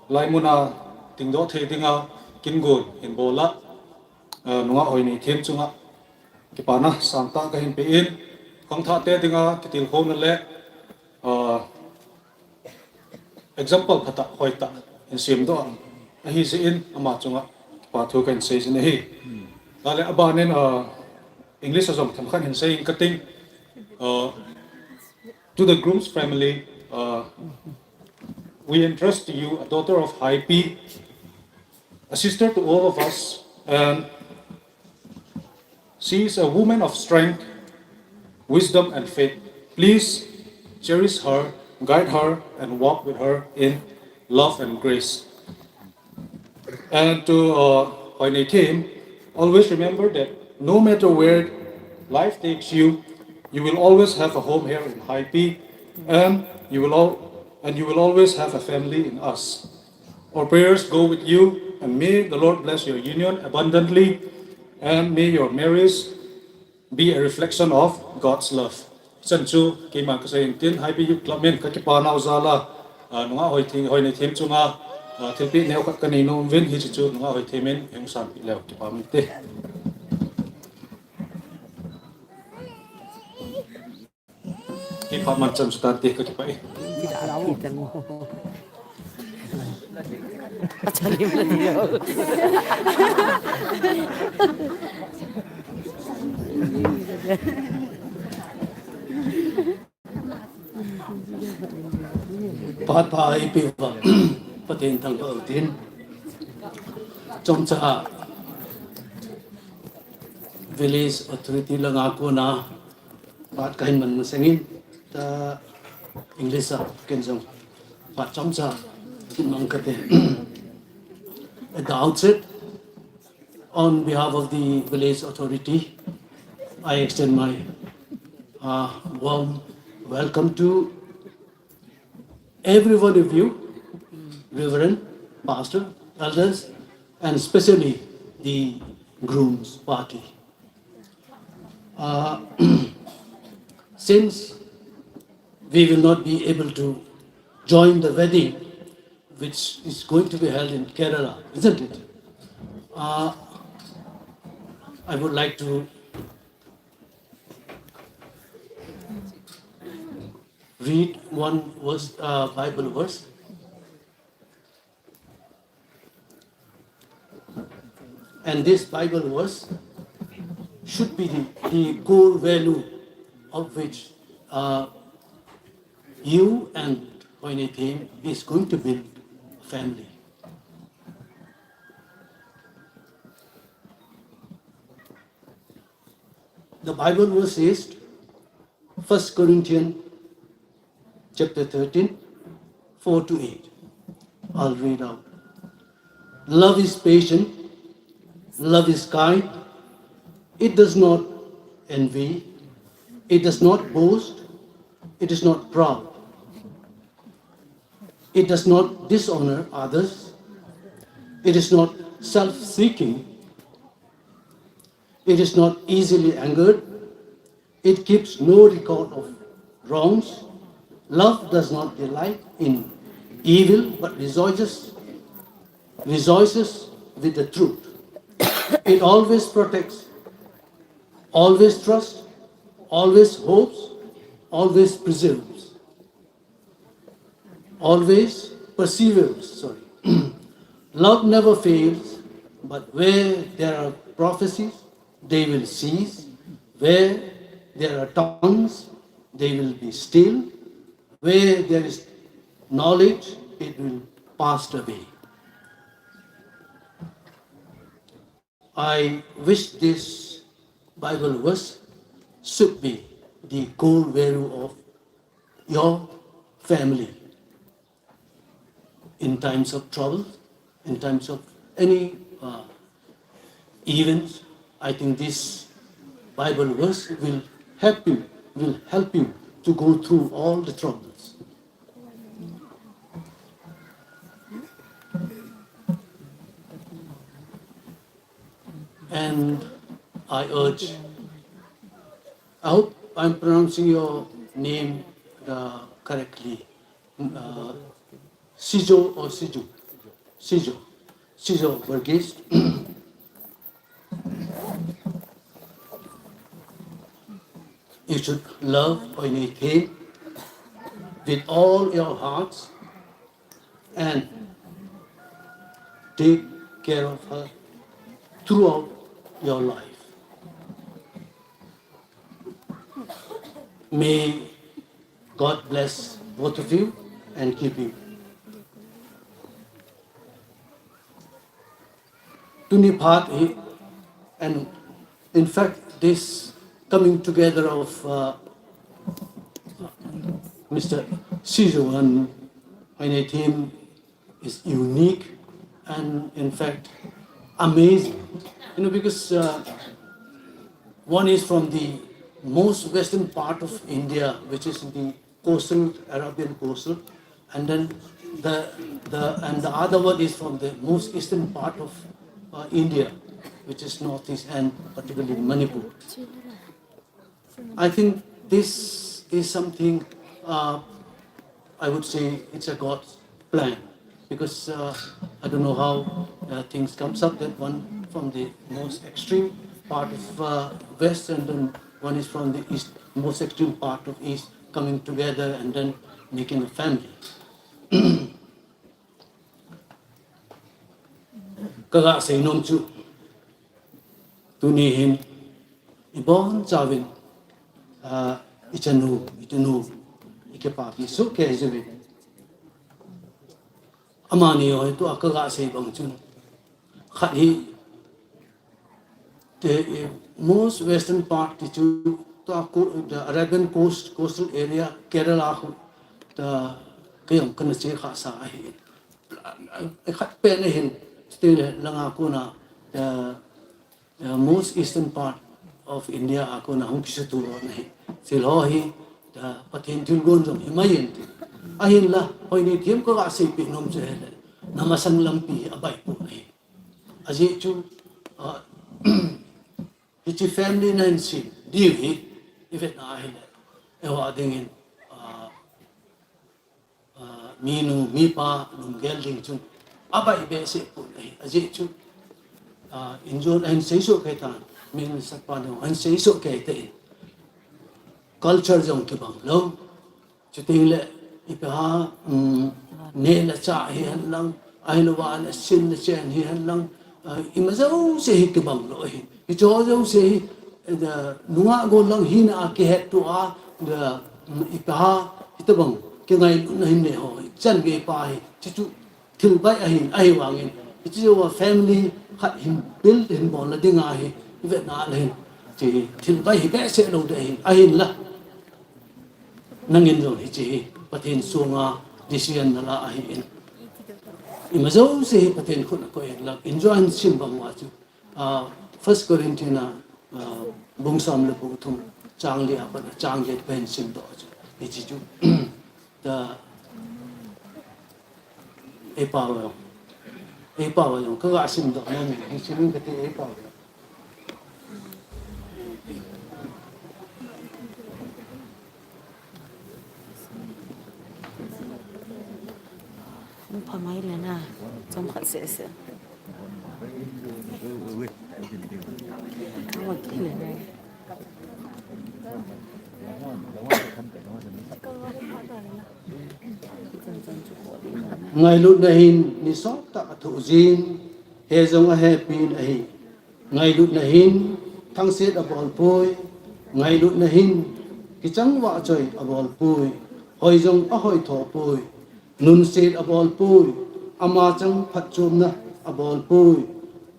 laimuna dingdoh thei dinga kin gon hin bol a, uh, nungah Hoinei Thim chunga kipana sangtah kahin pe in, khangthah te dinga kitilkhouna le, uh, example phatah hoitah hin semdoh ahi jeh in ama chunga kipa thu kahin sei jin ahi. Tale abanin, uh, English a jong themkhat hin sei inge kating. Uh, to the groom's family, uh, we entrust to you a daughter of Haipi, a sister to all of us, and she is a woman of strength, wisdom, and faith. Please cherish her, guide her, and walk with her in love and grace. And to, uh, Hoinei Thim, always remember that no matter where life takes you, you will always have a home here in Haipi, and you will all, and you will always have a family in us. Our prayers go with you, and may the Lord bless your union abundantly, and may your marriage be a reflection of God's love. Chan chu keima kasei intin, Haipi Youth Club min kakipa nau jal a, ah, nungah Hoinei Thim, Hoinei Thim chunga, ah, thilpeh neo khat kanei nom uvin, hiche chu nungah Hoinei Thim in hung sanpeh leu kipa inte. Kipah man chan chu tante, kakipah e. Phat pha eipeh uva Pathen thangvah u hitin. Chomcha village authority langa kona phat kahin man masangin, ta English a ken jong phat chomcha hin mang kate. At the outset, on behalf of the village authority, I extend my, uh, warm welcome to every one of you, Reverend, Pastor, elders, and especially the groom's party. Uh, since we will not be able to join the wedding, which is going to be held in Kerala, isn't it? Uh, I would like to read one verse, uh, Bible verse. And this Bible verse should be the, the core value of which, uh, you and Hoinei Thim is going to build a family. The Bible verse says, First Corinthians chapter thirteen, four to eight. I'll read out. Love is patient, love is kind, it does not envy, it does not boast, it is not proud, it does not dishonor others, it is not self-seeking, it is not easily angered, it keeps no record of wrongs. Love does not delight in evil, but rejoices, rejoices with the truth. It always protects, always trusts, always hopes, always preserves, always perseveres. Sorry. Love never fails, but where there are prophecies, they will cease. Where there are tongues, they will be still. Where there is knowledge, it will pass away. I wish this Bible verse should be the core value of your family in times of trouble, in times of any, uh, events. I think this Bible verse will help you, will help you to go through all the troubles. And I urge, I hope I'm pronouncing your name, uh, correctly. Uh, Sijo or Siju? Sijo. Sijo Verghese. You should love Hoinei Them with all your hearts and take care of her throughout your life. May God bless both of you and keep you. Tuni phat hi, and in fact, this coming together of, uh, Mister Sijo and Hoinei Them is unique and, in fact, amazing. You know, because, uh, one is from the most western part of India, which is the coastal, Arabian coastal, and then the, the, and the other one is from the most eastern part of, uh, India, which is northeast and particularly Manipur. I think this is something, uh, I would say it's a God's plan, because, uh, I don't know how, uh, things comes up, that one from the most extreme part of, uh, west, and then one is from the east, most extreme part of east, coming together and then making a family. Kaga seinom chu, tuni hin, ibon chauvin, ah, ichanu, itunu, ikipapi soh kei jiuvin. Amani ho hi tua kaga sei bang chun, khat hi, the, eh, most western part ti chu, tua ko-, the Arabian coast, coastal area, Kerala khu, tua keiong kana che khasa ahi. Eh, khat pen ahin, chuteng le langa kona, the, the most eastern part of India a kona hung kisutu ahi. Chule ho hi, the Pathen thilgon jong himai in ti. Ahinla, Hoinei Them kaga seipeh nom chu ahile, namasang lampi hi abaipoi ahi. Ajeh chu, ah, hiche family nahin sem diu hi, ivet na ahile, eiho a dingin, ah, ah, minu, mipa, lunggel ding chun, abai behseh pon ahi, ajeh chu, ah, injon ahin seisoh kei tan, min sakpa neo ahin seisoh kei tan, culture jong kibang lou. Chuteng le, ipi ham, um, neh le chah hihen lang, ahilouva le sin le chen hihen lang, ah, ima jouse hi kibang lou ahi. Hiche jouse hi, eh, nungah gon lang hina a kihetto a, eh, um, ipi ham, hitobang kingailutna hin nei ho hi, chan gei pa hi, chuchu thil bai ahin, ahivangin, hiche jouva family khat hin build hin bolna dinga hi, ivet na le hin, hiche thil bai hi behseh lou ding ahin, ahinla. Nangin jong hiche hi Pathen sunga decision nala ahin. Ima jouse hi Pathen khut a koi hen lang, injon ahin sem bang uva chu. Ah, First Corinthians, ah, bung som le bung thum, chang li a pat a chang get pen simdoh chu. Hiche chu. Tua, eipao jong. Eipao jong. Kaga simdoh nom in. Hiche sim kati eipao jong. Hung pha mai le na, chomkhat seh seh. Hung pha mai le na. Ngailutna hin ni sot tah a thoh jin, he jong ahepi in ahi. Ngailutna hin thangset abol poi, ngailutna hin kichang vahchoi abol poi, hoi jong ahoi tho poi, nunset abol poi, ama chang phatchomna abol poi,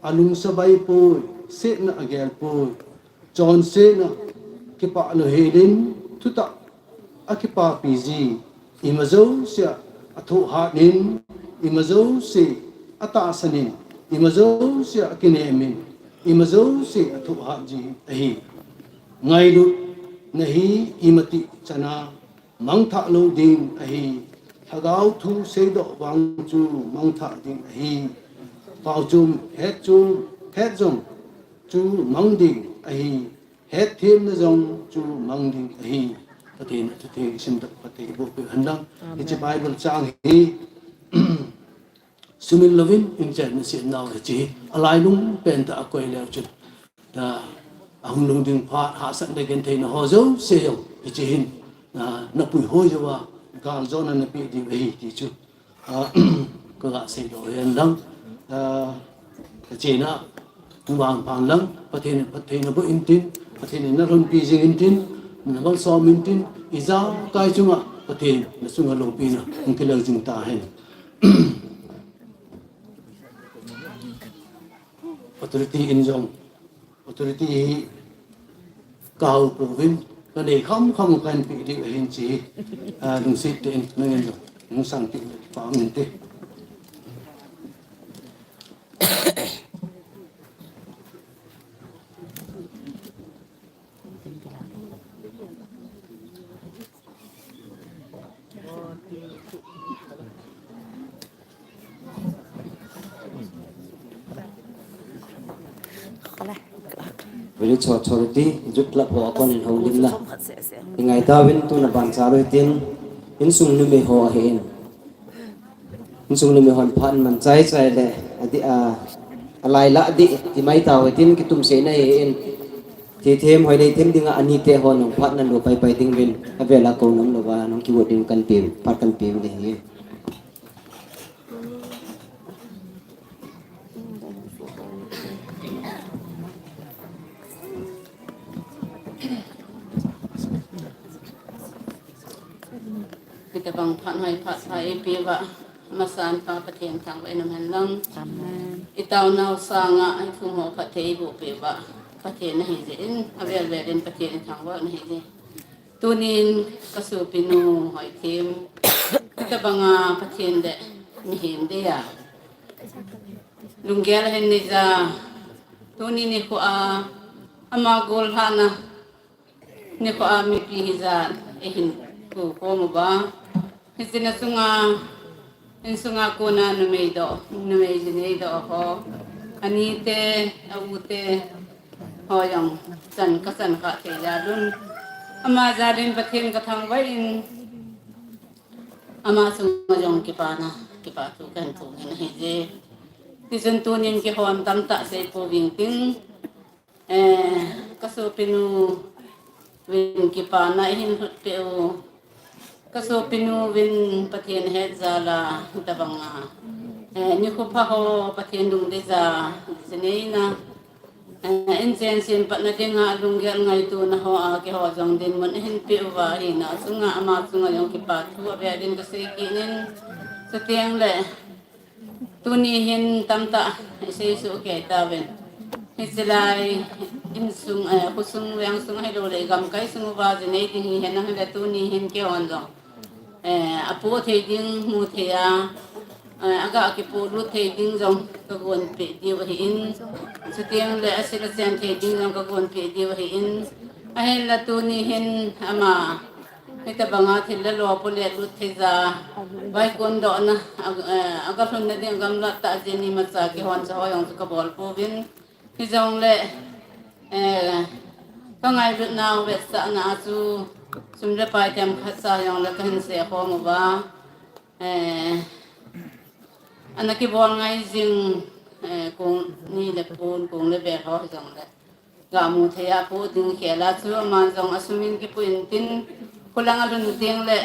alungsabai poi, setna agel poi, chonsetna kipah lou hel in, thutah akipapi ji, ima jouse a athohhat in, ima jouse atahsan in, ima jouse akinem in, ima jouse athohhat ji ahi. Ngailutna hi imatih chana mangthah lou ding ahi. Lhagao thu seidoh vang chu mangthah ding ahi. Paochom het chu, het jong chu mang ding ahi. Hetthemna jong chu mang ding ahi. Pathen a thutheng isim tah Pathen iboh peh hen lang. Amen. Hiche Bible chang hi sumil louvin inchen nasem nau hiche hi alailung pen tah a koi leu chun, tua, ahung lhung ding phat, hahsatna gentheina ho jouse jong hiche hin, ah, na puihoi jouva, galjona na peh diu ahi ti chu, ah, kaga seidoh hen lang, ah, kachena, vangphat lang, Pathen in phatthei naboh intin, Pathen in nalhunpi jing intin, namalsom intin, ijakai chunga Pathen nachunga loupina hung kilal jing tahen. Authority in jong, authority hi kaho pouvin, kanei khamkham kahin peh diu ahin chi hi, ah, lungset tah in nangin jong hung sanpeh peh inte. Village Authority, Youth Club ho a konin houlim na. Ingai tauvin tuna bancha lou hitin, insung numei ho ahin. Insung numei hon phat man chai chai le, adih a, alai lah dih, ti mai tau hitin kitum seina ahin. Thithem hoi nei them dinga anite hon nung phat nan lou pai pai ding uvin, avela kou nom louva, nung kivo ding kan pe, phat kan pe uvin ahi. Hitabang phat hoi phat pha eipeuva, amasan pa Pathen thangvah in um hen lang. Amen. Itaonau sanga, ithum ho phatthei eiboh peuva, Pathen ahi jeh in, avel vel in Pathen ithangvah u ahi jeh. Tunin kasopinu Hoithem, hitabanga Pathen le mihem dia lunggel ahin neija, tuni nikho a ama gollhahna nikho a mipi hijat eihin kou khom uva, hiche na chunga, insunga kona numei doh, numei jinei doh ho, anite, aute ho jong chan kachan kha thei jal un, ama jal in Pathen kathangvah in, ama chunga jong kipana, kipathu kahin phong in ahi jeh. Tichun tunin kihon tamtah sei pouving ting, eh, kasopinu vin kipana eihin lhut peh u, kasopinu vin Pathen het jal a, hitabanga, eh, nikho pha ho Pathen lungdeija, jineina, eh, inchen sem patna dinga lunggel ngaitona ho a keiho jong dinmun eihin peh uva ahina chunga ama chunga jong kipathu avel in kasei kit in, chuteng le, tuni hin tamtah isei soh kei tauvin. Hiche lai insung, eh, khosung vengsung ahilou le gamkai sung uva jinei ding hihen lang hile tuni hin keihon jong, eh, apoh thei ding mu thei a, eh, aga kipoh lut thei ding jong kagon peh diu ahin. Chuteng le asil achen thei ding jong kagon peh diu ahin. Ahinla tuni hin ama hitabanga thil le lo polet lut thei ja, vaikon dohna, a, eh, aga lhunna ding gamlat tah jeh in imacha kihoncha ho jong chu kabol pouvin. Hijongle, eh, kangailutnau vetsahna a chu sum le pai themkhat cha jongle kahin sei khom uva. Eh, ana kibol ngai jing, eh, kong ni le pon, kong le vel ho hijongle, gamu thei a poh ding khel a chu ama jong asum in kipoh intin, khulang alhun teng le,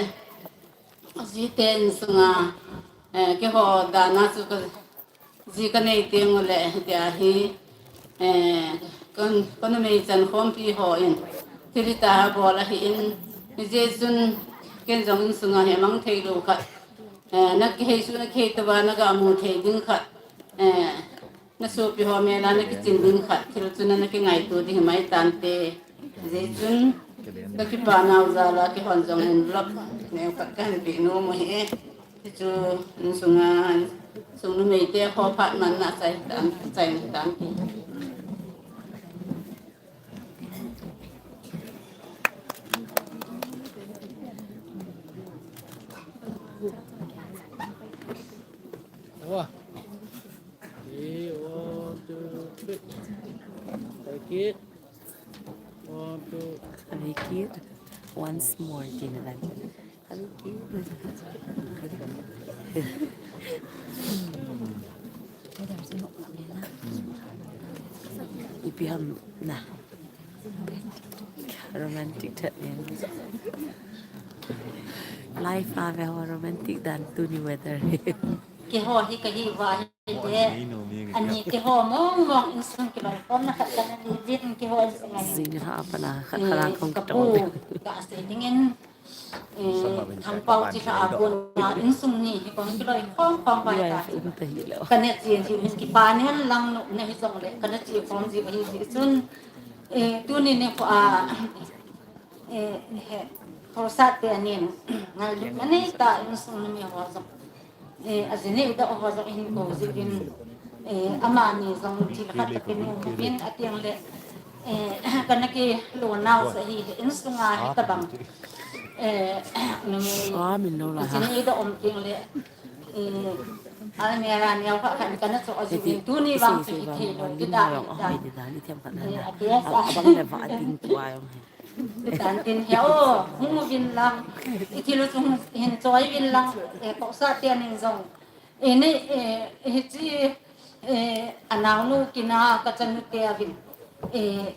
ajite insunga, eh, keiho dan a chu ka, ji kanei teng ule, hitia hi, eh, ka, kanumei chankhompi hon thil hitah a bol ahin, hijeh chun ken jong insunga hi amang thei lou khat, eh, nakihei suh, nakihei touva, nagamu thei ding khat, eh, nasopi ho mel a nakichin ding khat, thil chu nana kingaito ding himai tante. Hijeh chun kakipa nau jal a keihon jong envelope neo khat kahin peh nom u ahi. Hichu insunga, insung numeite ho phat man na chai tan, chai tan ti. Wow. Okay, one, two, three. Take it. One, two. Make it once more, Dinalan. Make it. Ipi ham na. Romantic that name. Life a ve ho romantic dan tuni weather. Keiho hi kahi uva ahile, ani keiho mong mong insung kiloikhomna khat kana nei jin, keiho insung ahi. Jing ha pana khat, eh, khat a kong kapu kitong. Gasei dingin, eh, Thangpao chilhah a kona insung ni hi kong kiloikhom khom uva ahitai. Life um ta hilou. Kana che jiu hin kipa nei lang nu na hijongle, kana che khom jiu ahi jeh chun, eh, tuni nikho a, eh, he, Haosa te anin, ngailutna neitah a insung numei ho jong, eh, aji neidoh ho jong ihin kou jeh uvin, eh, amani jong thil khat akinu uvin, ati jongle, eh, kana kilou nau chu ahi, insung a hitobang, eh, numei, ah, min lo la aji neidoh um teng le, eh, almirah neo khat khat kana choh jeh uvin, tuni vang chu hithei lou, kida, kida. Eh, ati a sa. Abang le va ding tua jong. Tan tin hi o, hung uvin lang, i thil u chu hin choi uvin lang, eh, Haosa te anin jong. Eh, nei, eh, hiche, eh, anaonu kina kachanu te uvin. Eh,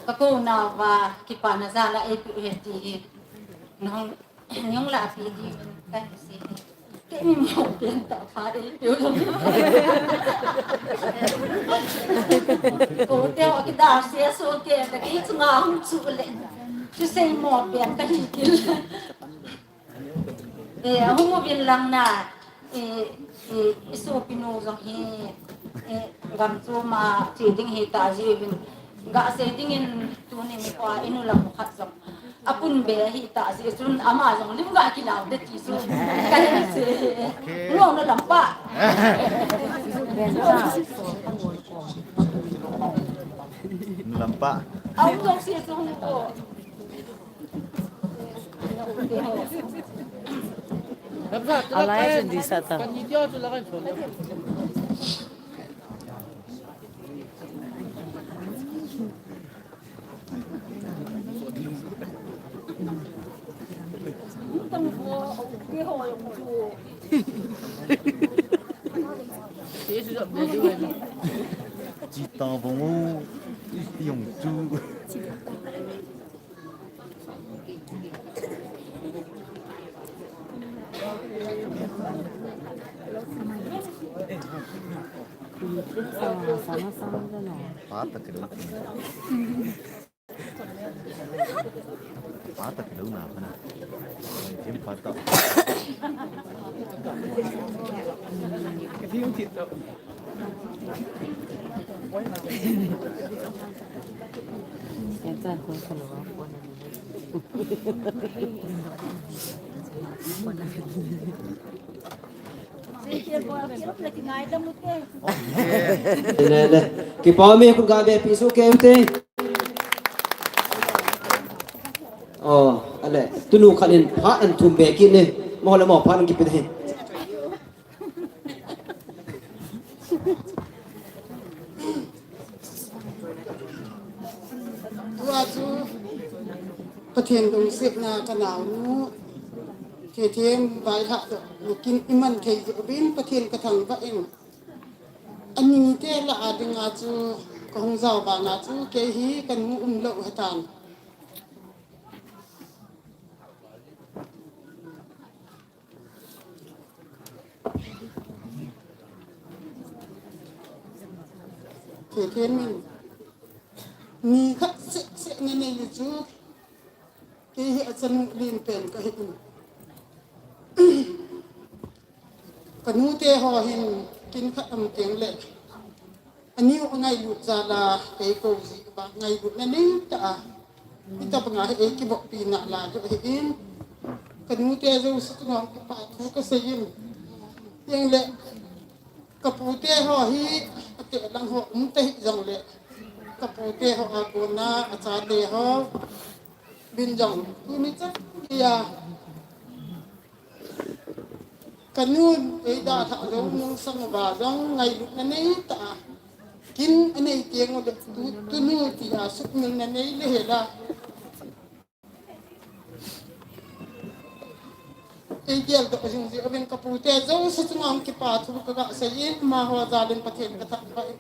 kakou nauva kipana jal a eipeh u ahi ti hi. Nahung Nung la pi di kan si. Kei mi mo pian ta pha di piu. Ko te o ki da se so ke ta ki chunga hung chu le. Chu sei mo pian ta hi ki. Eh, hung uvin lang na. I, i, i sopinu jong hi, i, gam chom a che ding hita jeh uvin. Gasei dingin tuni nikho a i nu lam khat jong apun be hita jeh chun ama jong lim ga kilau de ti chu. Ka hin sei. Okay. Ngol na lampa. Nu lampa. Au jong sei chu hung ko. Alai jun di sa ta. Chita bongo, yong chu. Pata kilo. Pata kilo na mana. Jim pata. Le, le. Kipa me kun ga be pi su ke te. Oh, ale. Tunu khat in phat an thum be kit ne. Mo le mo phat an kipin he. Tua chu Pathen lungsetna ka naonu, Thetheng vaihah toh nakin iman thei jeh uvin Pathen ka thangvah in. Anite lah a dinga chu ka hung jao vanga chu kei hi ka nu umlou hitan. Thetheng in ni khat seh seh na nei u chu kei hi achanu len pen ka hi in. Ka nute ho hin kin khat um teng le. Ani u angailut jal a, kei kou ji uva ngailutna nei tah a. Hitabanga hi ei kiboppi na la jong hi in. Ka nute jouse chunga kipa thu ka sei in. Teng le, ka pute ho hi, ate lang ho um ta hi jong le. Ka pute ho a kona, achate ho. Bin jong, tuni chan, kei a. Ka nun, ei dalhah jong, nungsang uva jong, ngailutna nei tah a. Kin anei teng u le, tu, tunu tia sukmilna nei le hela. Ei geldoh jing jeh uvin ka pute jouse chunga kipa thu ka ga sei in, amaho jal in Pathen ka thangvah in.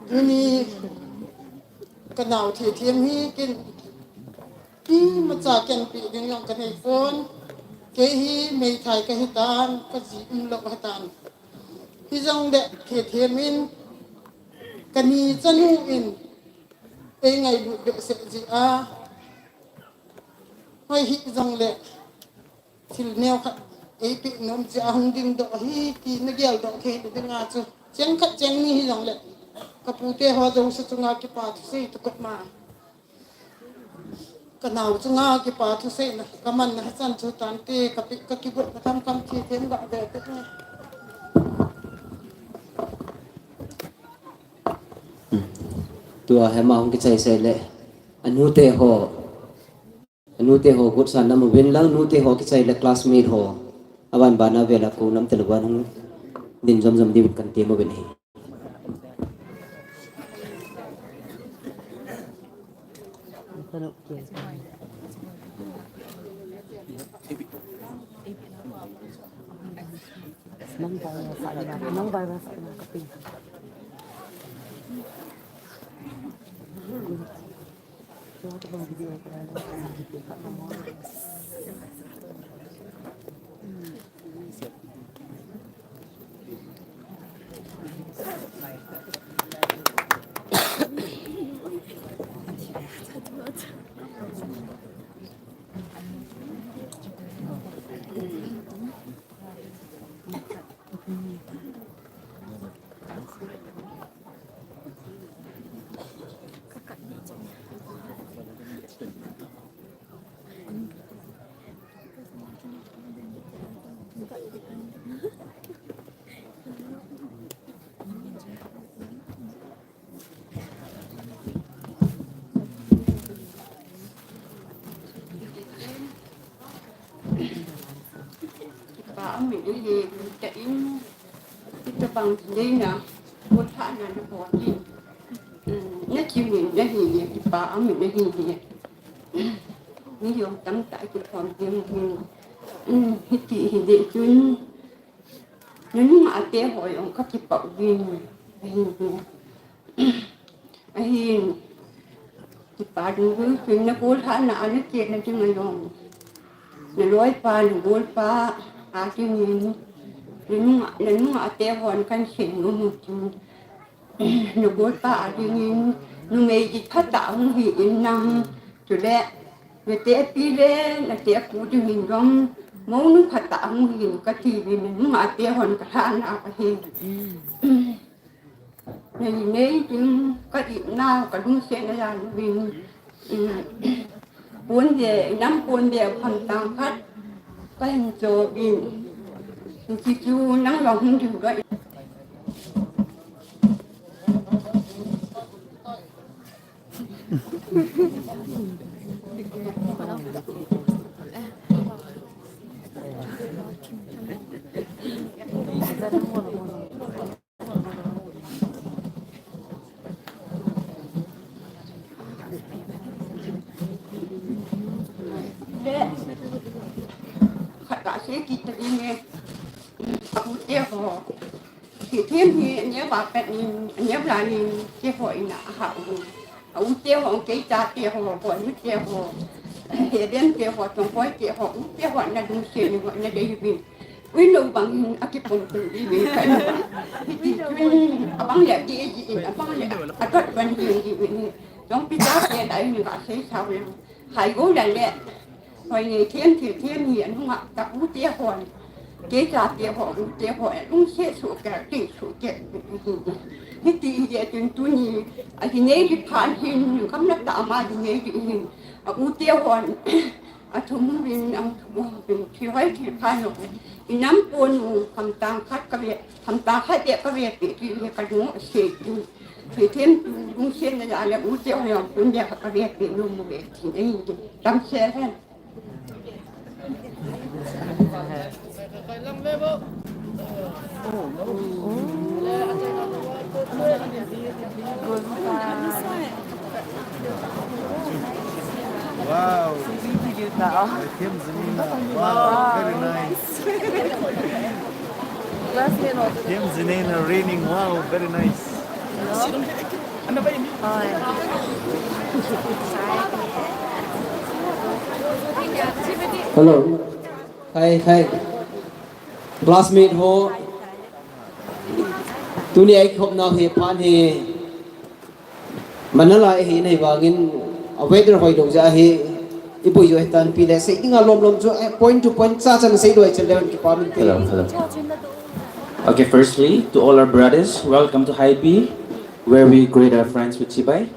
Tuni, Kanao Thethem hi ken imacha kenpi ding jong kanei pon. Kei hi meithai kahitan, kaji umlou hitan. Hijongle Thethem in, kani chanu in, eingailut behseh jeh a, hoi hijongle thil neokhat eipeh nom jeh a hung dingdoh ahi ti nageldoh thei ding a chu. Cheng khat cheng ni hijongle, kapute ho jouse chunga kipa thusei tokah ma, kanao chunga kipa thuseina kamanna hichan chu tante, kapi, kakigotna kamkam Thethem ga ve te. Tua hi ama hung kichai sei le, anute ho, anute ho gotsan na mu vin lang, nute ho kichai le classmate ho, aban bana vela ko nam telu ban hung din jom jom diu kan ti mu vin hi. Nang virus sa na, nang virus sa na kapin. Kipa amin ahi, ta in, ita bang leina, ko tha na na ko ni. Na kimin na hi, kipa amin ahi. Ni jong tamtah kikhom ding hin. Hiti hi ding chun. Nanung ate ho jong kakipah uvin. Ahin, ahin, kipa dungjuiyin nagol hahna a nachena ding a jong, naloipa, nagolpa a dingin, nanung, nanung ate hon kahin sei nom u chu, nagolpa a dingin, numei ji phatah hung hi in nang, chule, natepi le, natepu dingin jong, mounu phatah hung hi in kati uvin, nanung ate hon kalhahna ahi. Nei, nei ding, ka itna, kalungsetna jal uvin, pon ve, inam pon ve, khamtang khat, kahin cho uvin, hichu nang jong hung ding doh in. Khat kasei kit ta ding e, apute ho. Thethem hi aneo a pat in, aneo lai in, keiho in a hah u. A u te ho, kei chate ho, Boinu te ho, Heben te ho, Chongboi te ho, u te ho, na lungset in ho, na dei uvin. Uinou bang hin akipom tung diu ve ka in. Hiti chun, abang le dei ji in, abang le adot ban ding ji in. Chongpi chate lai in kasei sao le. Hai go la le. Hoi nei them, Thethem hi anunga ta u te hon. Kei chate ho, u te ho, lungset soh kei, tei soh kei. Hiti hi chun tuni, ahi nei di phat hin, gamla tah a ama di nei di hin. A u te hon, athum uvin, athum uvin, thil hoi thil pha lou. Inam pon u, khamtang khat kave, khamtang khat beh kave peh ti hi kalung asei ti. Thethem tu, lungsetna jal a u te hon jong pon beh kave peh nom uve ti ahi. Damsel hen. Wow. Thethem Zinina. Wow, very nice. Thethem Zinina raining. Wow, very nice. Hello. Hi, hi. Classmate ho. Tuni a i kikhopna hi phat hi. Manala hi nei vangin a weather hoilou jeh a hi. I boi jo hitan pi le sei dinga lom lom chu, eh, point to point cha chan sei loi chan le kipah min te. Hello, hello. Okay, firstly, to all our brothers, welcome to High B, where we greet our friends with chibai.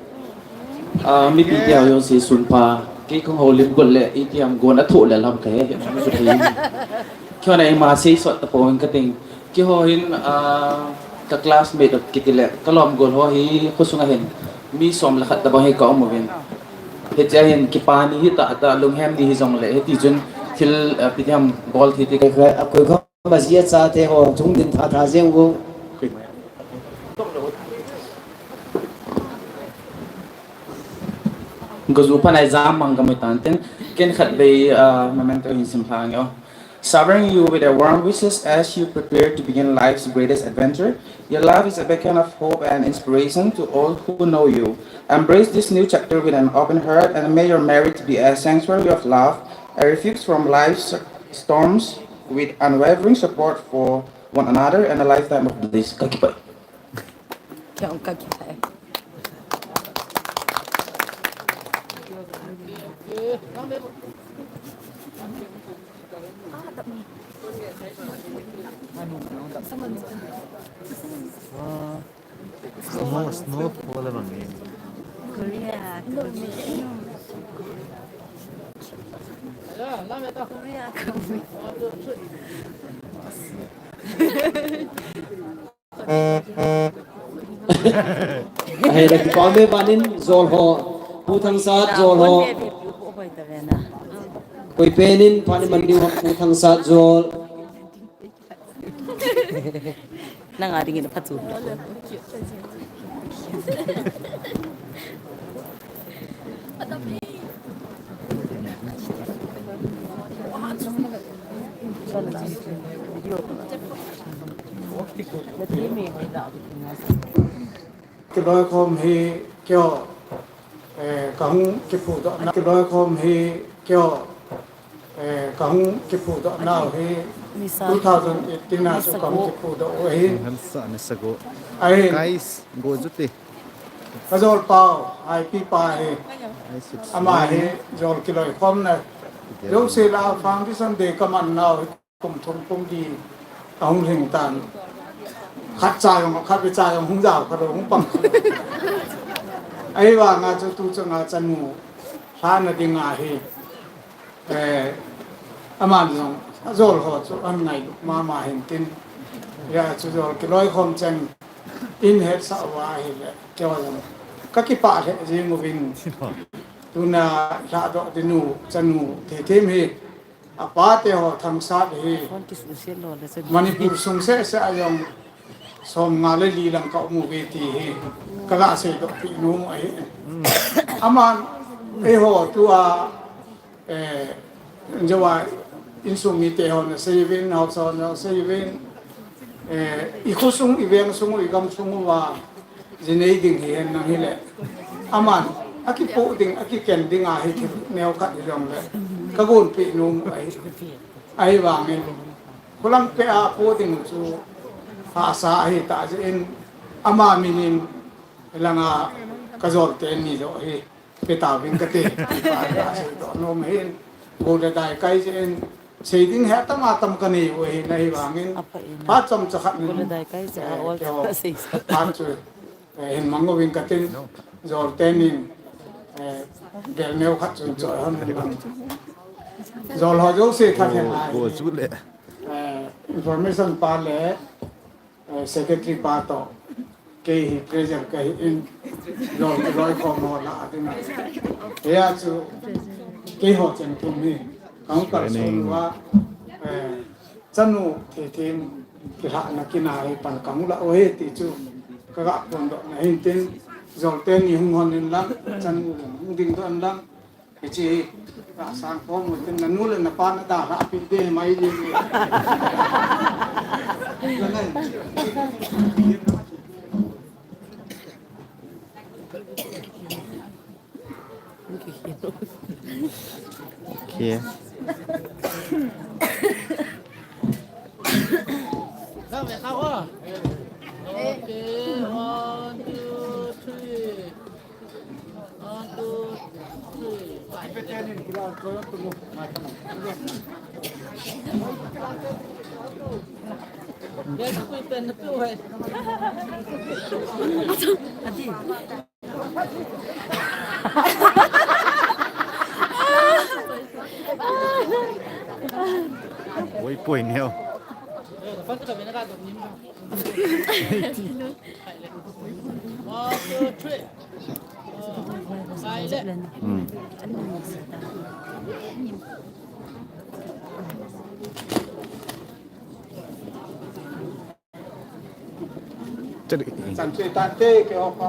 Ah, mipi te ho jouse sun pha, kei kong houlim got le, itiham gon a thoh le lam ka he, he, mu su thei. Keiho na ima sei sot ta pon ka ting. Keiho hin, ah, ka classmate kiti le, ka lom gol ho hi, khosung a hin. Mi som le khat tabang hi ka um uvin. Hiche a hin, kipa ni hi ta, ta, lunghem ni hi jong le, hiti chun, thil, ah, itiham bol thei thei. Koi kha, koi kha. Maji a chate ho, chung din tha tha jeng u. Goju panai jam mang ka mai tan tin, ken khat vei, ah, memento hin sim lha nge o. Showering you with a warm wishes as you prepare to begin life's greatest adventure. Your life is a beacon of hope and inspiration to all who know you. Embrace this new chapter with an open heart and may your marriage be a sanctuary of love, a refuge from life's storms, with unwavering support for one another and a lifetime of bliss. Ka kipah. Kya ka kipah. Snow, snow fall abang e. Korea, Korea. Korea, Korea. Ahile kipa um e, phat in jol ho. Pu Thangsat jol ho. Koi pen in phat in man diu ham, Pu Thangsat jol. Nang a dingin phat chu. Kiloikhom hi keiho, eh, kahung kipuidoh na, kiloikhom hi keiho, eh, kahung kipuidoh nau hi two thousand eighteen a chu kahung kipuidoh u ahi. Ahi. Guys, go jute. Ka jol pau, High B pa hi. Ama hi jol kiloikhom na. Jouse la foundation day ka man nau hi. Kum thum kum li ahung lhing tan. Khat cha jong, khat vei cha jong hung jao kha lou, hung pang kha lou. Ahivanga chu tu chunga chanu lhana dinga hi, eh, aman jong ajol ho chu ahin ngailu mama hin tin. Hia chu jol kiloikhom cheng in hetsah uva ahile, keiho jong ka kipah lheh jing uvin. Tuna lhadoh ding u chanu Theithem hi. Apa te ho Thangsat hi Manipur sung seh seh a jong som nga le li lang ka um uve ti hi ka ga seidoh peh nom u ahi. Aman eiho tua, eh, joa insung mite hon asei uvin, haosa hon asei uvin, eh, i khosung, i vengsung u, i gamsung uva ji nei ding hihen lang hile, aman akipoh ding, akiken ding ahi thil neo khat hijongle ka gonpeh nom u ahi. Ahivangin khulang peh a poh ding chu hahsa ahi tah jeh in, ama minin langa ka jol teni joh hi pe tauvin kati. Ka seidoh nom hin, go le dai kai jeh in, sei ding hi atam atam ka nei u ahi, ahivangin phat chomcha khat nin, eh, keiho phat chu, eh, hin mang uvin katin, jol tenin, eh, bel neo khat chun choi hon lang. Jol ho jouse tha theng a, eh, information pa le, eh, secretary pa toh, kei hi treasurer kahi in, jol kiloikhom ho lah a dinga. Hia chu keiho cheng thum hi kahung kalson uva, eh, chanu Theithem kilhahna kin a hi pan kahung lah u ahi ti chu ka ga phondoh na hin tin, jol teni hung hon in lang, chanu hung dingdoh in lang, Hiche hi, ka sang khom u tin, nanu le napa nadalhah peh ding mai ding. Ka ngai. Okay. Okay, one, two, three. One, two, three. Oi, poi neo. One, two, three. Hmm. Chari. Samse tante ke opa.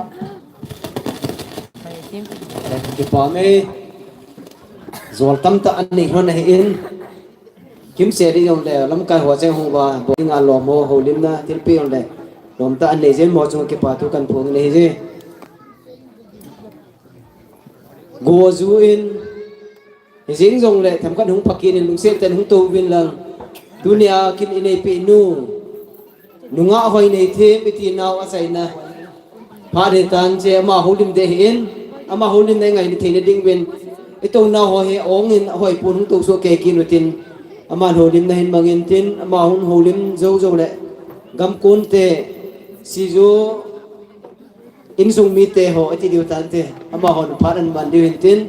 Kipa me. Jol tamtah anei lhon ahin. Kimsel ding jongle, lamkai ho cheng hung uva, bol dinga lom ho, houlimna, thilpeh jongle, lom tah anei jeng mo chunga kipa thu kahin phong ahi je. Go ju in, hijeng jongle, themkhat hung phah kit in, lungset tah in hung tou uvin lang. Tunia kin inei peh nu, nungah hoi nei them iti nau achaina. Phat hitan che ama houlim ding ahin, ama houlimna ingai theina ding uvin. Itou nau ho hi ong in ahoi pon hung tou soh kei kit utin. Ama houlimna hin mang intin, ama hung houlim jou jou le. Gamkon te, sijo, insung mite ho, iti diu tante, amahon phat ahin ban diu hintin.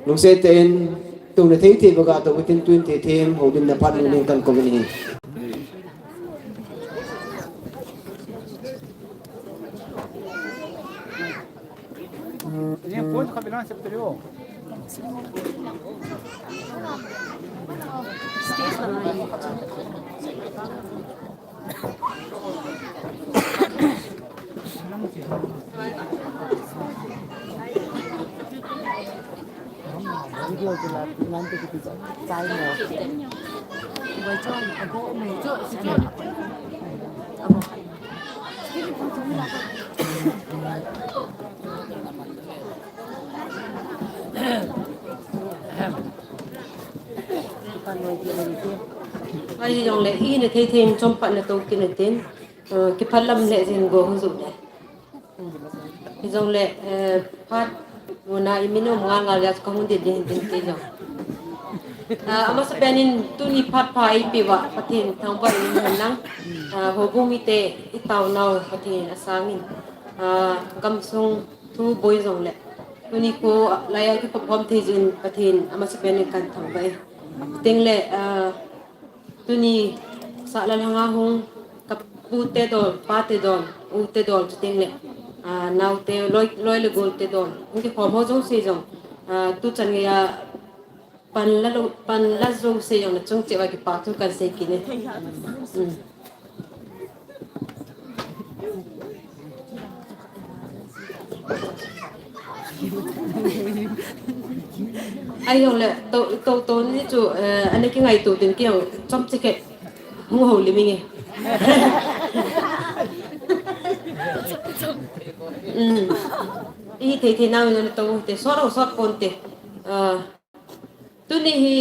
Lungset tah in, touna thei thei banga tou utin twenty them, houlimna phat nung ding kahin kou in ahi. Ahi jongle, ina thei thei in chompatna tou kit utin, eh, kipah lam le jing go hung ju le. Hijongle, eh, phat, muna imin um ngal ngal ya kahung ding ding ding kei jong. Ah, amasapen in tuni phat pha eipeh uva, Pathen thangvah in um hen lang. Ah, houbung mite itaonau Pathen asang in. Ah, gamsung thu boi jongle. Tuni kho laiya kikhop khom thei jin Pathen amasapen in kahin thangvah e. Tengle, ah, tuni sahla langa hung kapu te dol, pa te dol, u te dol chutengle, ah, nao te, loi, loi le gol te dol. Hung kikhom ho jouse jong, ah, tuchan geiya pan la lou, pan la jouse jong nachung cheh uva kipa thu kahin sei kit e. Hmm. Ahi jongle, tou, tou, tou ni chu, eh, ana kingaito tin kei jong chomcha khat hung houlim inge. Hmm. Ithei thei nau in ana tou te, sot ho sot ponte. Ah, Tuni hi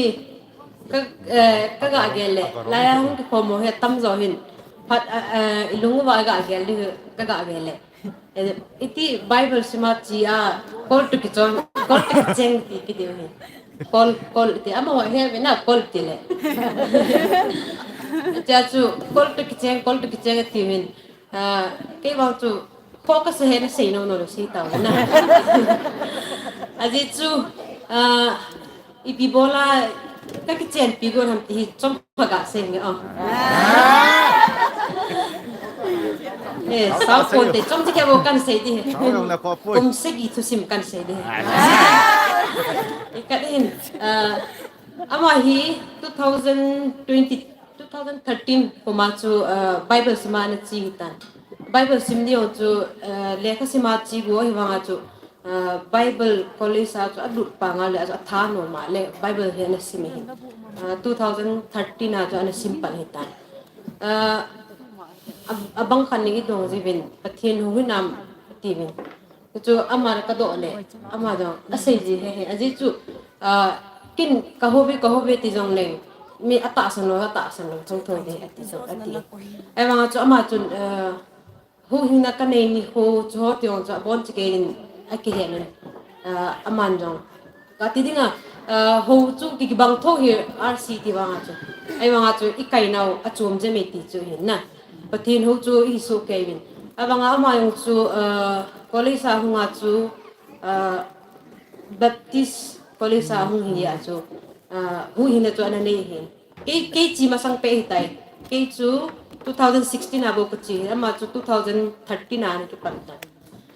ka, eh, ka ga gel le, laiya hung kikhom ho hi atam jo hin. Phat, eh, eh, ilung uva ga gel ding hi ka ga gel le. Eh, iti Bible sima chi a, kol to kicheng, kol to kicheng ti, ti ding hi. Kol, kol ti, amaho hi vena kol ti le. Tia chu, kol to kicheng, kol to kicheng ti hin. Ah, kei vang chu, focus he na sei nom nom lou sei tao na. Ajeh chu, ah, ipi bola ka kichenpi gon ham ti hi chomkhat ga sei nge o. Eh, sao ponte chomcha khat bou kahin sei ding he. Sao jong le ko pui. Kum sagi thusim kahin sei ding he. I ka ding, ah, ama hi two thousand twenty Two thousand thirteen kum a chu, ah, Bible sima ana che hitan. Bible sim ding chu, ah, lekha sima che bou ahi vanga chu, ah, Bible college a chu alut pa ngal le, a chu atha nom a le Bible hi ana sim ahi. Ah, two thousand thirteen a chu ana sim pan hitan. Ah, a, abang khat ning idong jiuvin, Pathen hung hinam atiuvin. Chu ama ka doh le, ama jong asei ji he he, ajeh chu, ah, kin ka houve, ka houve ti jong leng, mi atahsan lou, atahsan lou, chang thoi de, ati jong, ati. Ahivang chu ama chun, ah, huhhingna ka nei nikho chu ho ti jong chu abon chu kei in akihen in, ah, aman jong. Kati dinga, ah, hou chu ki, kibang tho hi R C ti vanga chu. Ahivanga chu i kainau achom jep e ti chu hin na. Pathen hou chu i hi soh kei uvin. Ahivanga ama jong chu, ah, college a hung a chu, ah, Baptist college a hung hi a chu, ah, huhhingna chu ana nei hin. Kei, kei che masang peh hitai. Kei chu two thousand sixteen a bou ka che hin. Ama chu two thousand thirteen a ana kipan tan.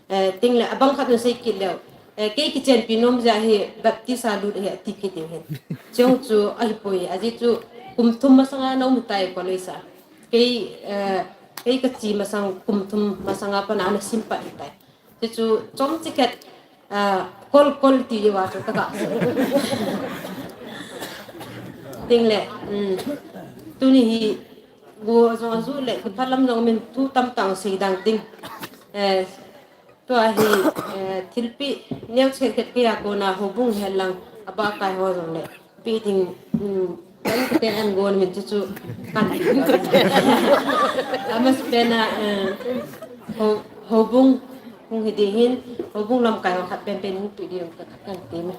Eh, tin le, abang khat in sei kit leu. Eh, kei kichenpi nom jeh a hi Baptist a lut ahi ati kit ding hin. Chujong chu ahipoi, ajeh chu kum thum masanga na um tai college a. Kei, eh, kei ka che masang kum thum masanga pat a ana sim pat tai. Chuchu chomcha khat, eh, kol kol ti uva chu ka ga. Tin le, um, tuni hi go jong aju le, kipah lam jong min thu tamtah sei ding. Eh, Tua hi, eh, thilpeh neocha khat khat kei a kona houbung hi lang, abah kai ho jong le. Peh ding, um, kan kiten an gon min chu chu kan. Amasapen a, eh, ho-, houbung hung hi ding hin, houbung lamkai ho khat penpen hung peh ding ka, kan ti me.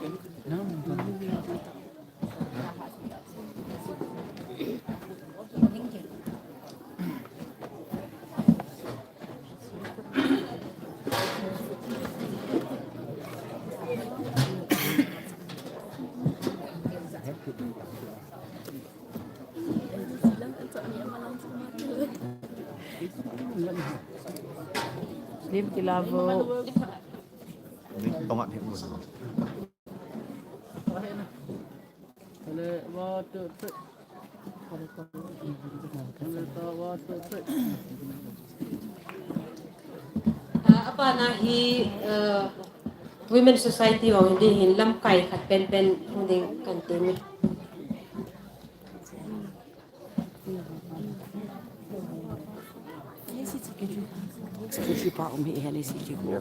Lim kilavo. Lim tongan hin. Ah, abana hi, eh, Women Society hung hi ding hin lamkai khat penpen hung ding kan ti me. Security pa um hi, eh, ni si ki ko.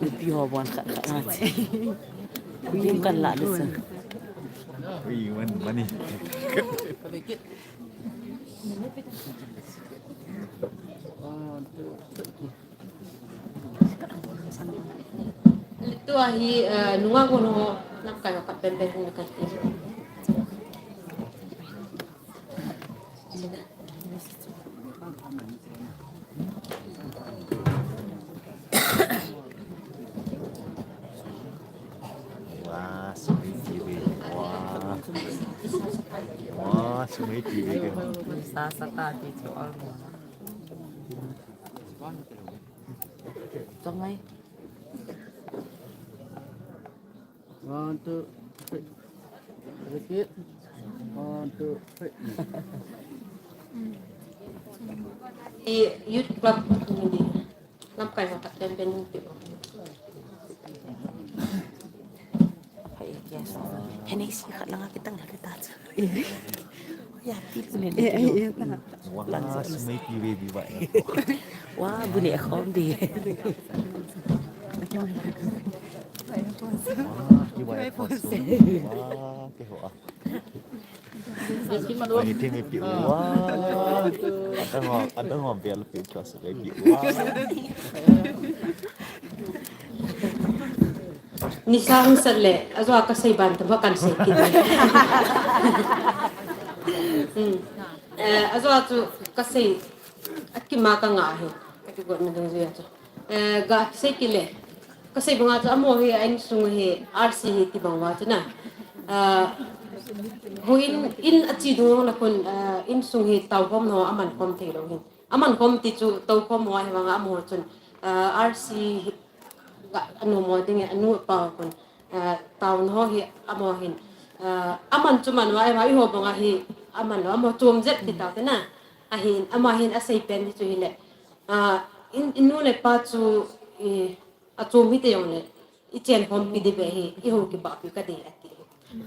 Nupi ho bon khat khat na che. Lim kan la de sa. Ui, man, mani. Tua hi, eh, nungah gon ho, lamkai ho khat penpen hung kan ti. Wah, sumei ti ve. Wah. Wah, sumei ti ve ke. Sa sa ta ti chu almost. Chong ai. One, two, three. Repeat. One, two, three. Youth club ni. Lamkai ho khat penpen ni. Hai, yes. Hennessy khat langa kitang la kita chu. Ya, ti lu le. Eh, eh, eh, ta. Wah, sumei ti ve bi ba. Wah, bu ne khom di. Wah, ki wai pon su. Wah, ke ho a. Ani te me pi. Wah. Ada ngo, ada ngo bel pi klas le pi. Wah. Nisa hung sat le, ajo a ka sei ban tah ba kan sei kit. Hmm. Eh, ajo a chu ka sei, akima ka ngah hi, ka kigotna dungjuia chu. Eh, ga sei kit le, ka sei banga chu amaho hi a insung hi R C hi ti bang uva chu na. Ah, houin, in ache dung le khun, ah, insung hi taokhom na ho aman khom thei lou hin. Aman khom ti chu taokhom ho ahi vanga amaho chun, ah, R C hi ga, anu mo ding, anu apa ho khun, ah, taona ho hi amaho hin, ah, aman chu man uva, ama eiho banga hi aman lou, amaho chom jep ti tah te na. Ahin, ama hin asei pen hi chu hile, ah, in, inu le pa chu, i, achom hite jongle, i chen khompi diu ve hi, i hou kibahpi ka dei ati.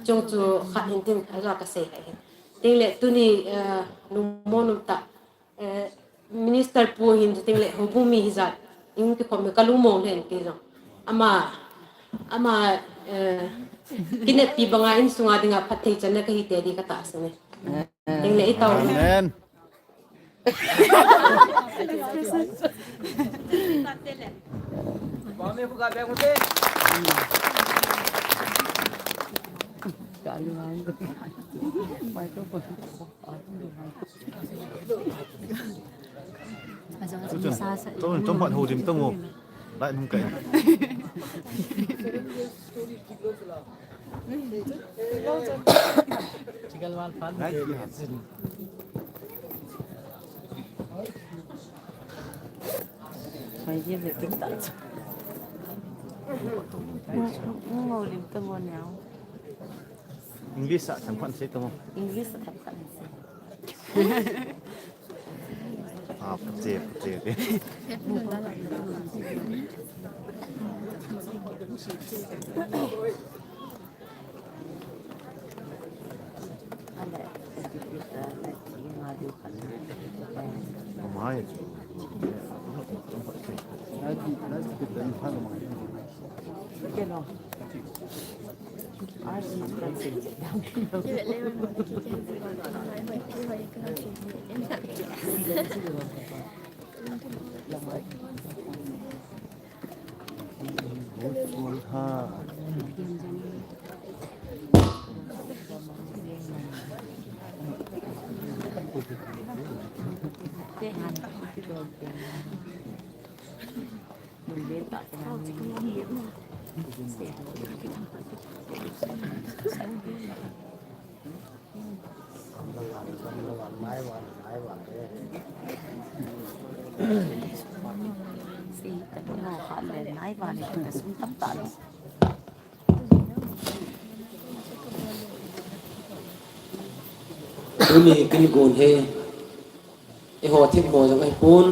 Chujong chu khat in tin, ajo a ka sei hai hin. Tin le tuni, ah, nu Hon um ta, eh, minister pu hin ting le houbung mi hijat, in kikhom ka lungmong le ti jong. Ama, ama, eh, kineppi banga insunga dinga phatthei channa kahi te di ka tahsan e. Ting le i tao. Amen. Chun, chun, chun phat houlim tamo. Lai nung kai. English a themkhat sei tamo. English a themkhat sei. Ah, pute, pute, pute. Tuni kin gon he. Eiho themmo jong ahipon.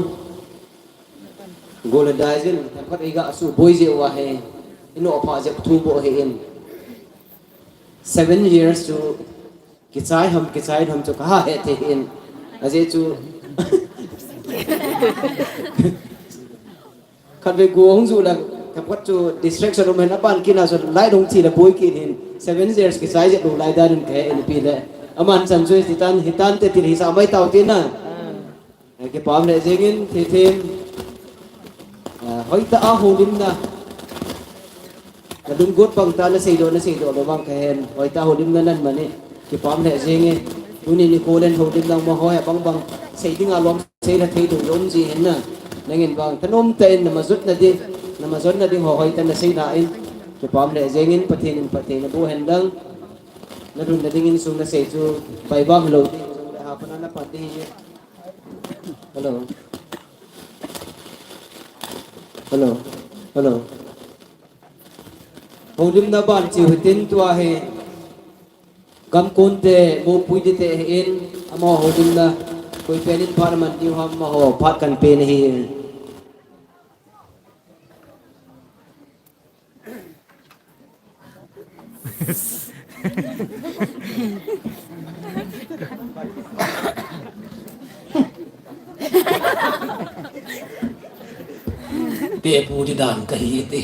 Gol le dai jin, themkhat eiga suboi jeh uva hi. Ino pha jep thu bou ahin. Seven years chu kichai ham, kichai ham chu kahe thei in. Ajeh chu. Khatvei go hung ju le, themkhat chu distraction um hen aban kit na chu light hung thi le boi kit in. Seven years kichai jep lou lai dan in kahe in pi le. Aman chan chu hitan, hitan te til hisa mai tao tina. Eh, kipah le jeng in, thei them. Eh, hoitah a houlimna. Na lunggot bang tah nasei doh, nasei doh lou bang kahen. Hoitah a houlimna nan mani. Kipah le jeng e. Tuni nikho len houlimna ma ho he bang bang. Sei ding a lom sei la thei ding lom ji hen na. Nangin bang thanom tah in na majot na ding. Na majot na ding ho hoitah nasei na in. Kipah le jeng in Pathen in Pathen na bu hen dang. Na lun na ding in sung nasei chu bai bang lou ding. Ha pa na na pa ding. Hello. Hello. Hello. Houlimna ban chiu hitin tua hi. Gamkon te, mopui te te hin, amaho houlimna. Koi pen in phat aman diu ham amaho, phat kan pen hi. Te pu ti dan kahi te.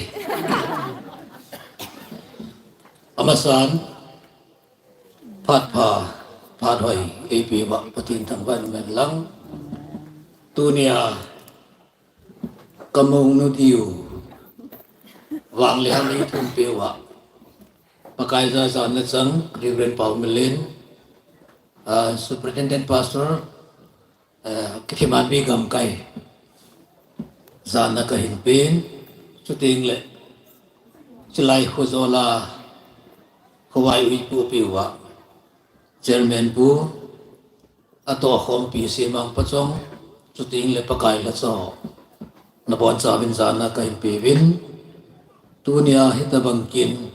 Amasan, phat pha, phat hoi, eipeuva, Pathen thangvah in umhen lang. Tunia, Ka mounu diu, vang le ham eithum peuva, Pakai jana chang, Reverend Paomilen, ah, Superintendent Pastor, ah, Kithimanbi Gamkai, jana kahin pen, chuteng le, chulai khojola, khovai uipu peuva, Chairman pu, atohkhompi Semang Pachong, chuteng le Pakai lhacha, nabonchauvin jana kahin peuvin, tunia hitabang kin,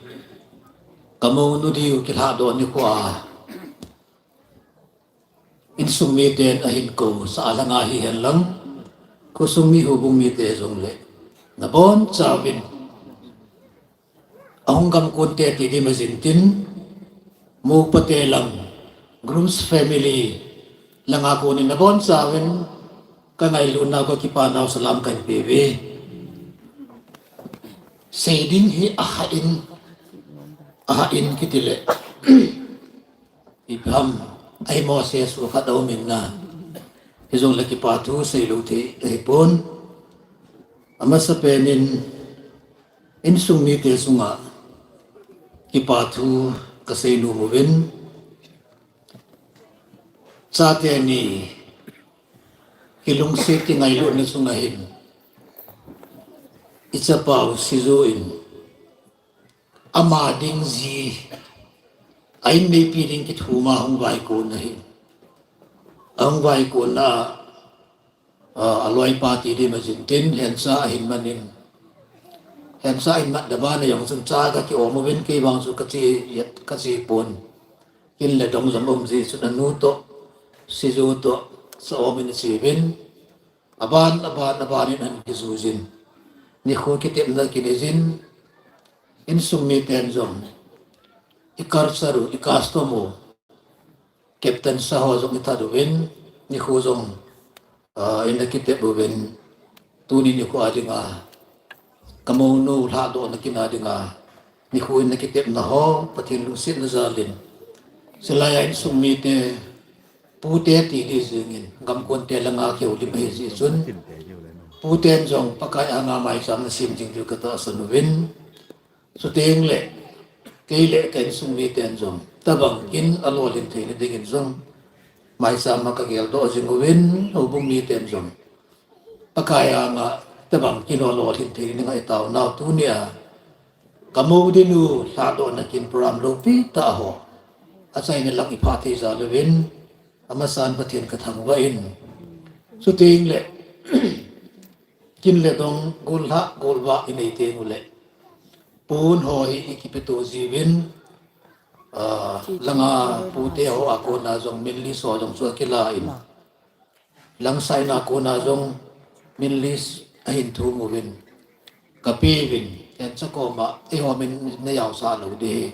ka mounu diu kilhadoh nikho a, insung miten ahin kousah a langa hihen lang, khosung mi houbung mite jong le, nabonchauvin, Ahung gamkon te ti di majin tin, mopa te lang, groom's family, Langa konin nabonchauvin kangailutnau kakipanau salam kahin peuve. Seiding hi ahain, ahain kitile. Ipi ham, ahi Moses u khat aumin na. Hijongle kipa thu seilou thei ahipon. Amasapen in insung mite chunga kipa thu kaseinom uvin. Chate ni kilungset kingailutna chunga hin ichapau Sijo in ama ding ji a inneipi ding kithuma hung vaikon ahi. Ahung vaikon a, a, aloipa ti ding majin tin hensa ahin manin. Hensa ahin mat daba na jong chun cha kakiom uvin kei vang chu kache, kache pon. Kin le dong jong um ji chun anu toh, Sijo toh, sa omin ache uvin. Aban, aban, aban in ahin kijujin. Nikho kitepna kinei jin. Insung miten jong. I culture u, i custom u. Captain sa ho jong ithat uvin. Nikho jong, ah, ina kitep uvin. Tuni nikho a dinga. Kamounu lhadohna kina dinga. Nikho ina kitepna ho, Pathen lungsetna jalin. Silai a insung mite, pute ti di jingin, gamkonte langa keu lim ahi ji chun. Puten jong Pakai anga maicham nasem jing diu katahsan uvin. Chuteng le, kei le ka insung miten jong. Tabang kin alolhin theina dingin jong. Maicham a kageldoh jing uvin, houbung miten jong. Pakai anga tabang kin alolhin theina ding a itaonau tunia. Kamou dinu lhadohna kin program loupi tah ho. Achaina lang ipha thei jal uvin, amasan Pathen kathangvah in. Chuteng le, kin le dong, gollhah, golvah inei teng ule. Pon ho hi ikipeto jiuvin, ah, langa pute ho a kona jong min list ho jong chu akilan. Langsaina kona jong min list ahin thum uvin. Kapeuvin, hensa koma, eiho min najaosah lou ding.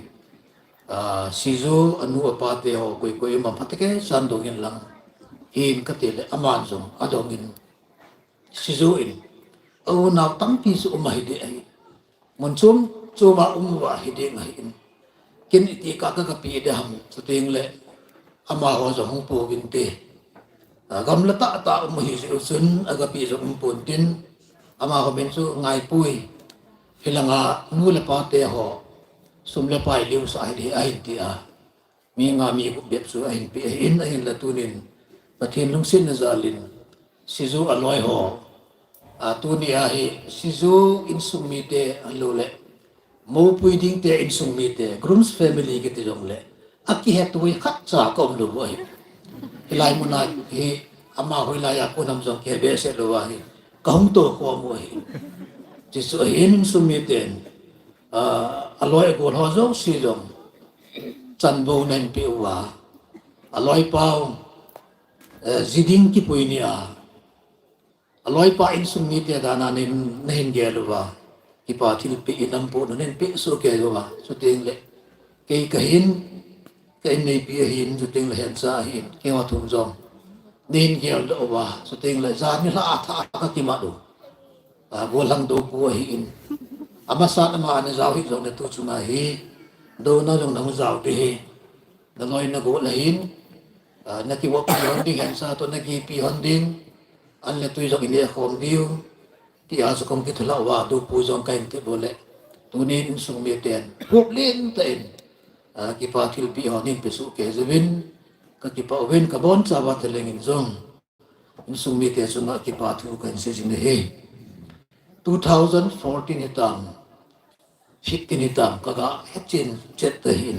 Ah, Sijo, anu apa te ho, koi koi um am phatah kei san dongin lang. Hin kati le, aman jong, adongin. Sijo in, aunau tampi chu um ahi ding ahi. Mun chom chom a um uva hiding ahin. Kin iti kah a kagape ding ham, chuteng le amaho jong hung pouvinte. A, gamla tah tah um ahi jeh chun agape jong um pontin. Amaho min chu ngaipui. Hilanga nu le pa te ho sum le pai liusah ahi ding ahin tia. Mi nga mi gup bep chu ahin pe ahin, ahinla tunin Pathen lungsetna jalin Sijo aloi ho. A, tunia hi Sijo insung mite ahilou le moupui dingte insung mite, groom's family kiti jongle. Akihetui khatcha kaum lou u ahi. Hilai muna hi ama hoilai a kon ham jong kihe behseh lou u ahi. Kahung tou khom u ahi. Chuchu ahin insung miten, a, aloi agol ho jouse jong. Chanvou nahin peh uva. Aloipau, eh, jiding kipui nia. Aloipa insung mite dana nahin, nahin gel uva. Kipa thilpeh in ampo nahin peh soh kei uva. Chuteng le. Kei kahin, ka inneipi ahin, chuteng le hensa ahin. Keiho thum jong. Nahin geldoh uva. Chuteng le jan nilhah a thah a kakimat u. A, gollhang dopu ahin. Amasan ama ana jao hih jongle tu chunga hi. Douna jong nahung jao ding ahi. Naloi nagol ahin. A, nakivohpi hon ding, hensa toh nakipi hon ding. An le tui jong ineh khom diu. Tia chu kahung kithulhah uva, dopu jong kahin tep u le. Tunin insung miten. Hop len tah in. A, kipa thilpeh ho nahin pe soh kei jeh uvin. Kakipah uvin, kabonchauva thalengin jong. Insung mite chunga kipa thu kahin sei jing ahi. Two thousand fourteen hitam, fifteen hitam, kaga hetchen chet ahin.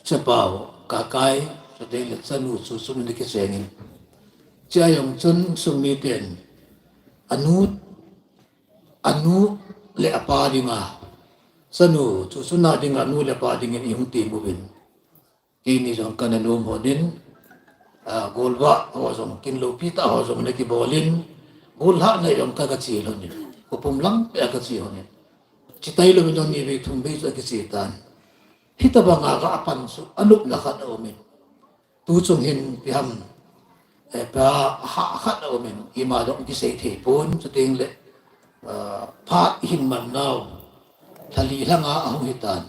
Chapau, Kakai, chuteng le chanu chu sum ni kichengin. Chia jong chun insung miten, anu, anu le apa dinga, chanu chu suna dinga, anu le apa dingin ihung tem uvin. Keini jong kana nom lhonin, a, golvah ho jong, kin loupi tah ho jong nakibolin, gollhahna jong kagache lhonin, khopum lampi a kache lhonin. Chetailou in jong nivei thumvei chu akiche tan. Hitobanga ga pan chu anopna khat aumin. Tu chung hin ipi ham. eh, pa ha khat a um in, ima dong kisei thei pon, chuteng le, ah, phat hin man nau, thali langa ahung hitan.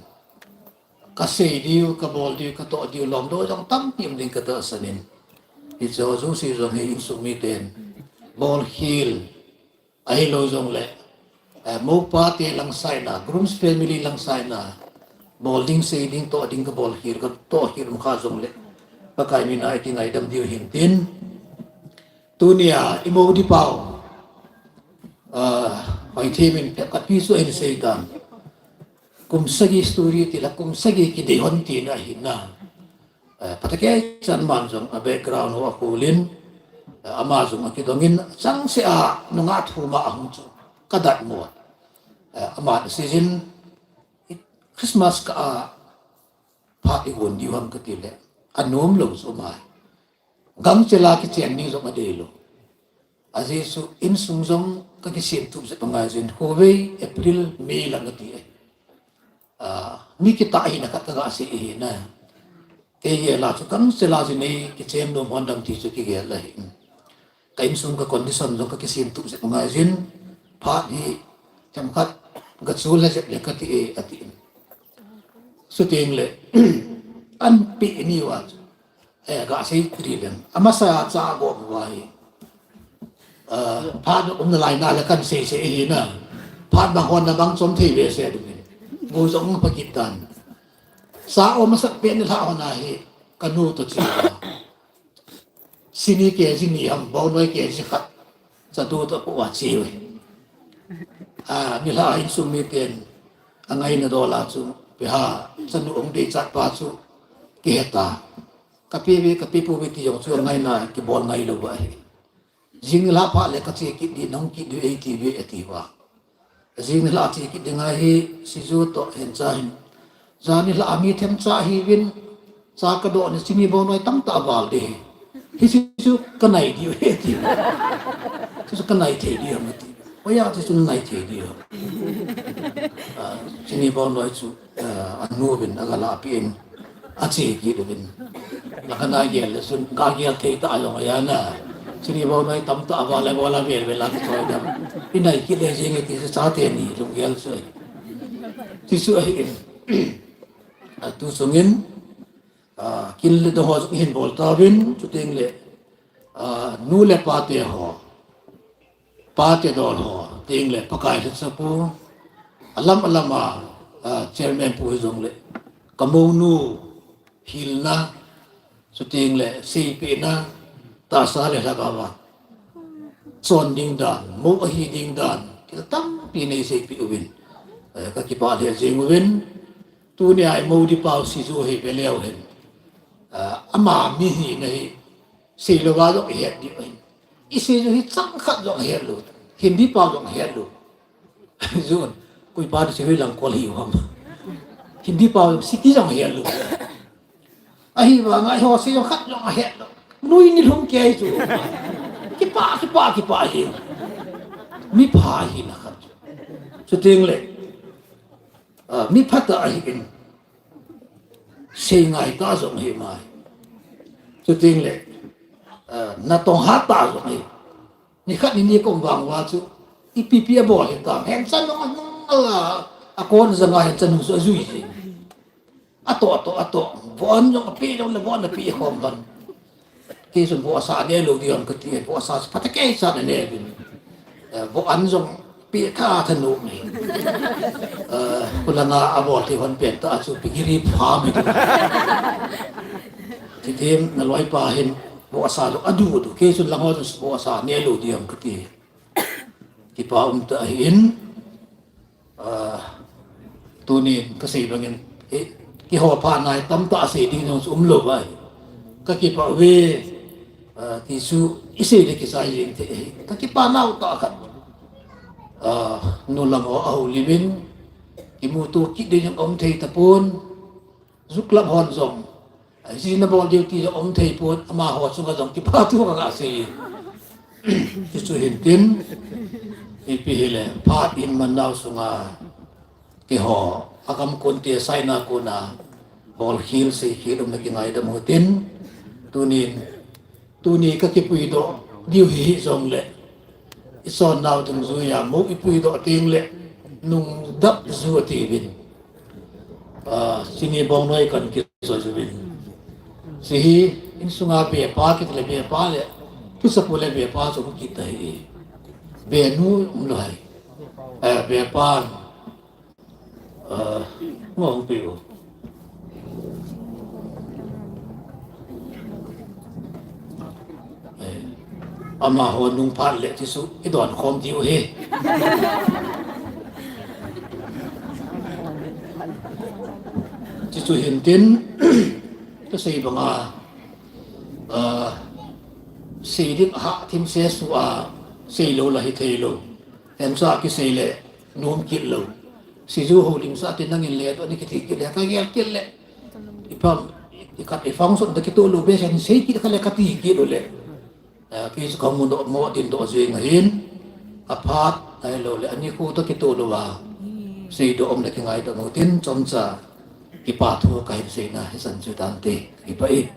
Ka sei diu, ka bol diu, ka toh diu, lom do jong tampi um ding ka tahsan in. Hiche ho jouse jong hi insung miten, bol khel, ahilou jongle, eh, moupa te lang side a, groom's family lang side a, bol ding, sei ding, toh ding ka bol khel, ka toh khel um kha jongle, Pakai mina i kingaidam diu hin tin. Tunia i mou di pau, ah, hoi themin pek ka pi su hin sei tan. Kum sagi story ti la kum sagi kidei hon tina hi na. Eh, phatakei chan man jong a background ho a khulin, eh, ama jong a kidongin chang se a nunga thuma ahung chu ka dat mo. Eh, ama season Christmas ka a phat i gon diu ham ka ti le, a nom lou chu mai. Gangchela kichen ding jong a dei lou. A Jesu insung jong ka kisem tup jep angai jin, khovei April, May lang ka ti ai. Ah, mi kitah hina khat ka ga sei hi na. Kei gel a chu gangchela jin ei kichem nom hon dam ti chu kigel ahi. Ka insung ka condition jong ka kisem tup jep angai jin, phat hi themkhat ga chu la jep le ka ti e, a ti. Chuteng le, an pi ni wa chu. Eh, ga sei tri leng. Amasa cha go wa hi. Ah, phat um na lai na le kan sei sei hi na. Phat bang hon na bang chom thei ve se ding. Go jong pa kit tan. Sa o masa pe ni la hon a hi. Ka nu to chi. Sini ke ji ni ham, bau noi ke ji khat. Cha tu to ko wa chi we. Ah, ni la insung miten. Angai na do la chu. Pe ha, cha nu ong dei chat pa chu. Kiheta. Ka pi ve, ka pi pu ve ti jong chu angai na kibol ngai lou va hi. Jing ni la pha le ka che kit di, nong kit di, ei ti ve, e ti va. Jing ni la che kit di ngai hi, si ju to hen cha hin. Jan ni la a mi them cha hi vin, cha ka do ni chini bau noi tam ta val di hi. Hi si chu ka nai di ve ti. Si chu ka nai thei di ham ti. Oya si chu nai thei di ham. Ah, chini bau noi chu. Ah, a nu vin, a ga la pi in, a che kit uvin. La ka na gel le sun, ga gel thei ta jong a ya na. Chini bau noi tam ta va le va la vel vel a ki choi dam. I nai kit le jing e ti sa te ni, lung gel su. Ti su ahi in. Ah, tu sungin, ah, kin le do ho hin bol ta vin, chuteng le, ah, nu le pa te ho. Pa te dol ho, teng le Pakai le chapu, alam alam a, a, chairman pu jong le, ka monu hilna, chuteng le seipehna, tahsa le lhagao a chon ding dan, mou ahi ding dan, thil tampi nei seipeh uvin, eh, ka kipah lheh jing uvin, tunia i mou di pau si ju hi ve leu hen, ah, ama mi hina hi, sei lou va jong i het diu ahin. I sei jong hi chang khat jong het lou. Hindi pau jong het lou. Jun, koi pa di sei lang kol hi ham. Hindi pau jong siti jong het lou. Ahi vang a ho sei jong khat jong het lou. Nui ni lhum kei chu. Kipah, kipah, kipah hi. Mi pha hina khat. Chuteng le. Ah, mi pha ta ahi in. Sei ngai ta jong hi mai. Chuteng le, ah, na tong ha ta jong hi. Ni khat ni ni kong vang va chu. Ipi pi a bol hi ta. Hen chan jong a nung ala. A kon jang a hen chan jong su a jui jing. A to, a to, a to. Von jong a pi jong le von a pi khom van. Kei chun vohsa ne lou diu ham kati, vohsa chu phatakei chan ane uvin. Eh, voh an jong pi tha tha nu mi. Eh, kulanga a bol thei hon pen ta chu pigiri pha mi. Ti thim na loi pa hin vohsa jong a du du. Kei chun lang ho chun vohsa ne lou diu ham kati. Kipa um ta ahin. Ah, tunin ka sei bangin, eh, keiho pha nai tamtah sei ding jong chu um lou vai. Ka kipah uve, ah, ti chu i sei le kisai jeng thei ahi. Ka kipah nau tah khat. Ah, nu lam ho a houlim in, kimuto kit ding jong um thei tapon. Zuk lam hon jong, ai, ji na bol diu ti jong um thei pon, amaho chunga jong kipa thu ka ga sei. Ti chu hin tin, ipi hile, phat in man nau sunga, keiho, a gam kon te saina kona, bol khel sei khel um na kingaidam u tin, tunin, Tuni ka kipuidoh diu hi hijongle, i sonnau dungjuia mo i puidoh tengle, nungdap ju atiuvin. Ah, chini bongnoi kan kijoi uvin. Hiche hi insunga bepa kiti le bepa le, thusapu le bepa chu kiti ahi. Benu umlou ahi. Eh, bepa Ah, mo hung pi u. Eh, amaho nung phat le tichu i don khom diu ahi. Tichu hintin, ka sei banga, ah, sei ding ahah thim se su a, sei lou la hithei lou. Hensah kisei le, nom kit lou. Siju houlim sa ti nangin le, to ni kiti kit le, ka gel kit le. Ipi ham, i khat i function ta kitoh lou, be sen sei kit kha le kati kit lou le. Eh, kei chu ka mu doh, mo ding doh jeng ahin. Aphat, ahilou le, ani khu to kitoh lou a. Seidoh um le kingai doh mo tin, chomcha. Kipa thu kahin seina, hisan chu tante, kipah e.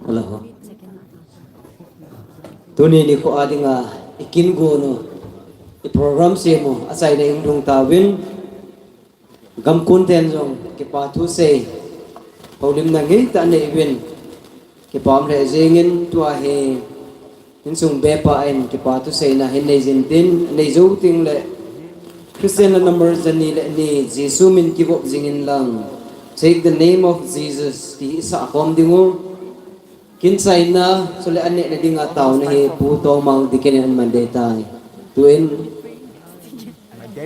Hello. Tuni nikho a dinga i kin gon u, i program sem u achaina i hung lhung tauvin, gamkon ten jong kipa thu sei, houlimna ngeitah nei uvin, kipa um lheh jengin, tua hi insung bepa in kipa thuseina hin nei jin tin, nei jou teng le Christian la number jani le ni, Jesu min kivop jingin lang, take the name of Jesus, ti hi i sah khom ding u. Kin chaina, chule aneh na dinga taona hi Pu Tongmang Deacon in aman dei tai. Tuin,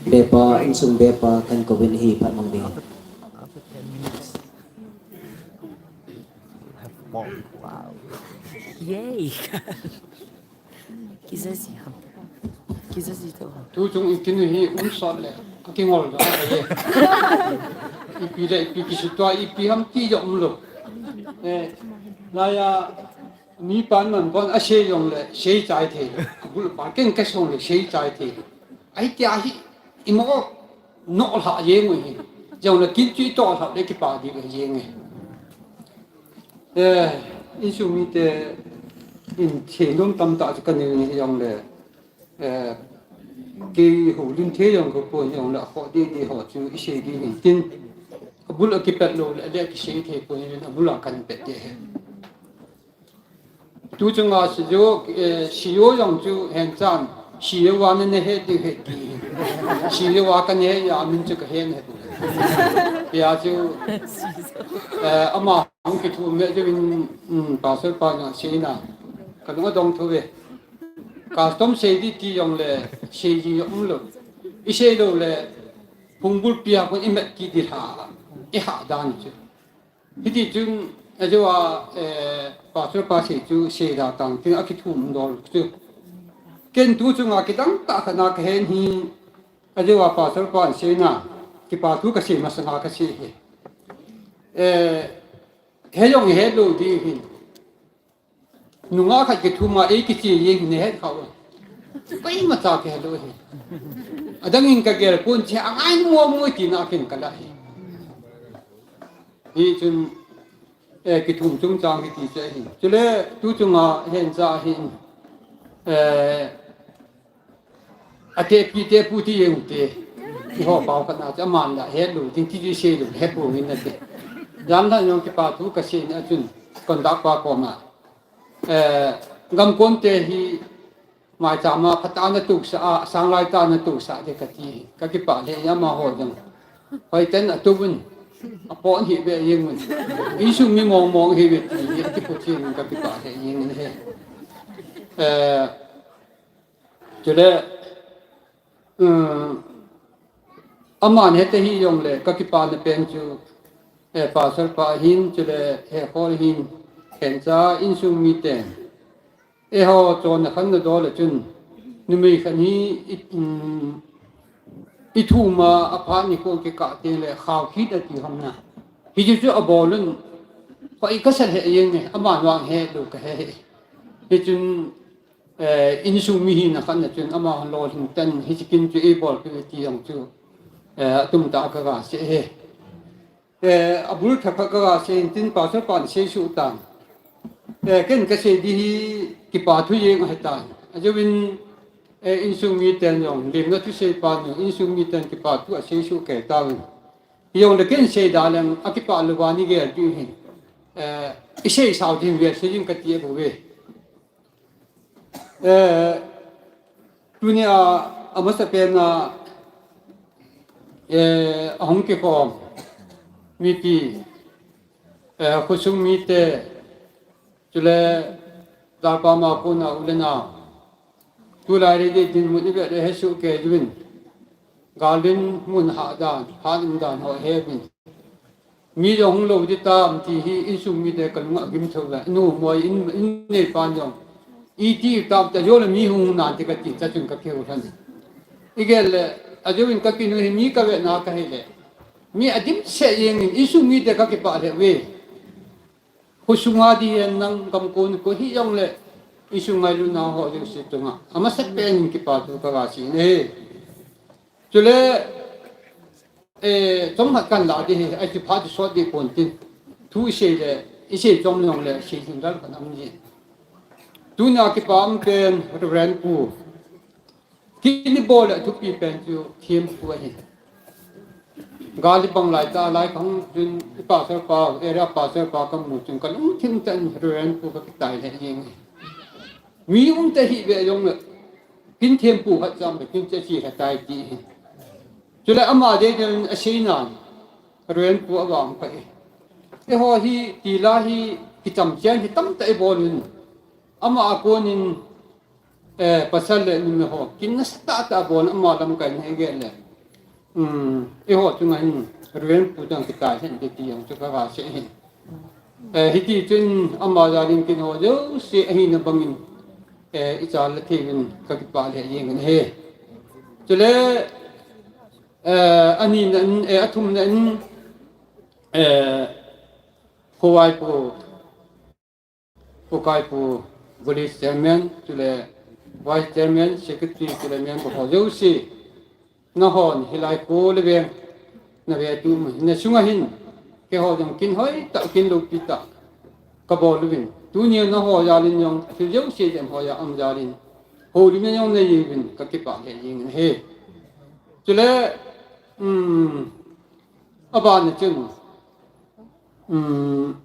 bepa, insung bepa, kan kouvin ahi phat mang ding. Wow. Yay. Kizazi ham. Kizazi to ham. Tuchung i kin hi um sot le, akingol doh ahi. Ipi le, ipi kisutua, ipi ham ti jong umlou. Eh, laiya, mipan man bon asei jong le, sei chai thei lou. Abul pa ken kasei jong le, sei chai thei lou. Ahi tia hi, imo, nohlha jeng u hi. Jong le kin chu i tohlha le kipa ding jeng e. Eh, insung mite in thei nom tamtah chu ka nei jong le, eh, kei houlim thei jong ka pon jong le, akhoh didi ho chu i sei ding hintin. Abul a kipet lou le, le kisei thei pon jong abul a kan pet te he. Tuchunga sijo, eh, sijo jong chu henchan, sijo a na he ding he ti. Sijo a ka he a min chu ka he he. Tia chu, eh, ama Hung kithum me jeh in, um, pastor pa na seina. Ka lung adong thou ve. Custom sei di ti jong le, sei ji jong umlou. I sei lou le, phung bulpi a kon i met kit di lha, i hah dan chu. Hiti chun, ajeh a, eh, pastor pa sei chu, sei da tang tin a kithum dol chu. Ken tuchunga kidang tah khat na ka hen hi, ajeh a pastor pa seina, kipa thu ka sei masanga ka sei hi. Eh, He jong he lou ding hin. Nungah khat kithum a ei kiche jeng hin he kha u. Koima cha kihe lou hi. Adang in ka gel pon, che angai mo mo tina kin ka la hi. Hichun, eh, kithum chungchang hi ti che hin. Chule tuchunga hen cha hin. Eh, Ate pi te pu ti jeng u te. Eiho pao khat na chu aman la he lou ding ti ti sei lou he pu min na te. Jan la jong kipa thu ka sei na chun conductor pa koma. Eh, gam kon te hi mai cha ma phat a na tu sa a, sang lai ta na tu sa de ka ti. Ka kipa le ya ma ho jong. Hoi ten a tu un. A pon hi be jeng un. Insung mi mong mong hi be ti. Ti pu ti ka kipa le jeng un he. Eh, Chule, um, aman hete hi jong le, ka kipana pen chu, eh, pastor pa hin, chule, he khol hin, khencha, insung mite. Eiho, chonna khan na dol le chun, numei khan hi, i, um, i thum a, aphat ni ko kikah te le, khao khit a ti ham na. Hichu chu abol un, pa i ka sel he jeng e, aman vang he lou ka he he. Hichun, Eh, insung mi hina khat na chun ama lolhing tah in hiche kin chu eibol peh uve ti jong chu, eh, atum tah a kaga sei e. Eh, abul thakhat kaga sei in tin Pastor pan seisuh tan. Eh, ken kasei di hi kipa thu jeng ahitan. Ajouvin, eh, insung miten jong, lemna thusei pan jong, insung miten kipa thu aseisuh kei tauvin. Hijongle ken sei da leng, akipah louva nei gel diu hin. Eh, isei sao ding ve, sei ding kati bouve. Eh, tunia, amasapen a, eh, ahung kikhom mipi, eh, khosung mite, chule, dalpam a kona u le nao. Tulai le dinmun ivet le hesoh kei uvin. Gal dinmun hah dan, phat um dan ho heuvin. Mi jong hung lou ding tam ti hi insung mite kalunga agim thou ve. Nu moi in, inneipan jong. Iti tam ta jole mi hung nante kati cha chun kakihou lhon. Igel le, ajouvin kakinu hi mi kavetna kahile. Mi adimset jengin insung mite kakipah lheh uve. Khosunga ding hen lang gamkon koi hijongle, insung ngailutna ho jouse chunga amasapen in kipa thu kaga sei e. Chule, eh, chomkhat kahin lah ding ahi, ahi phat chu sot ding ponte. Thu isei le, isei chom jongle, sei lhing dal kahin um ji. Tunia kipa umpen Reverend Pu. Kin ibol le thupi pen chu thempu ahi. Gal ibang lai tah lai khang chun i pastor pa, area pastor pa kamu chun kalungthim tah in Reverend Pu kakitai lheh jeng e. Mi umtah hih ve jongle kin thempu khat cham le kin che chi lha tai ti hi. Chule ama dei dei in asei nan Reverend Pu avang pha e. Eiho hi tila hi kicham chen hi tamtah ibol un. Ama a konin Eh, pasal le numei ho, kin nasatah tah a bol ama lamkai na igel le. Hmm, eiho chunga hin, Reverend Pu dang kitai hen ti jong chu kaga sei hin. Eh, hiti chun ama jalin kin ho jouse ahina bangin, eh, ichal le thei uvin kakipah lheh jeng in ahi. Chule, eh, anina in, eh, athumna in, eh, Khowai Pu, Khowai Pu Village Chairman, chule Vice Chairman, Secretary, chule member ho jouse. Nahon hilai kho le veng na ve tu ma. Nasunga hin, keiho jong kin hoitah, kin loupi tah kabol uvin. Tunia naho jalin jong, thil jouse jeng ho ja um jalin. Houlimna jong neiyin kakipah lheh jeng in ahi. Chule, um, abana chun, um,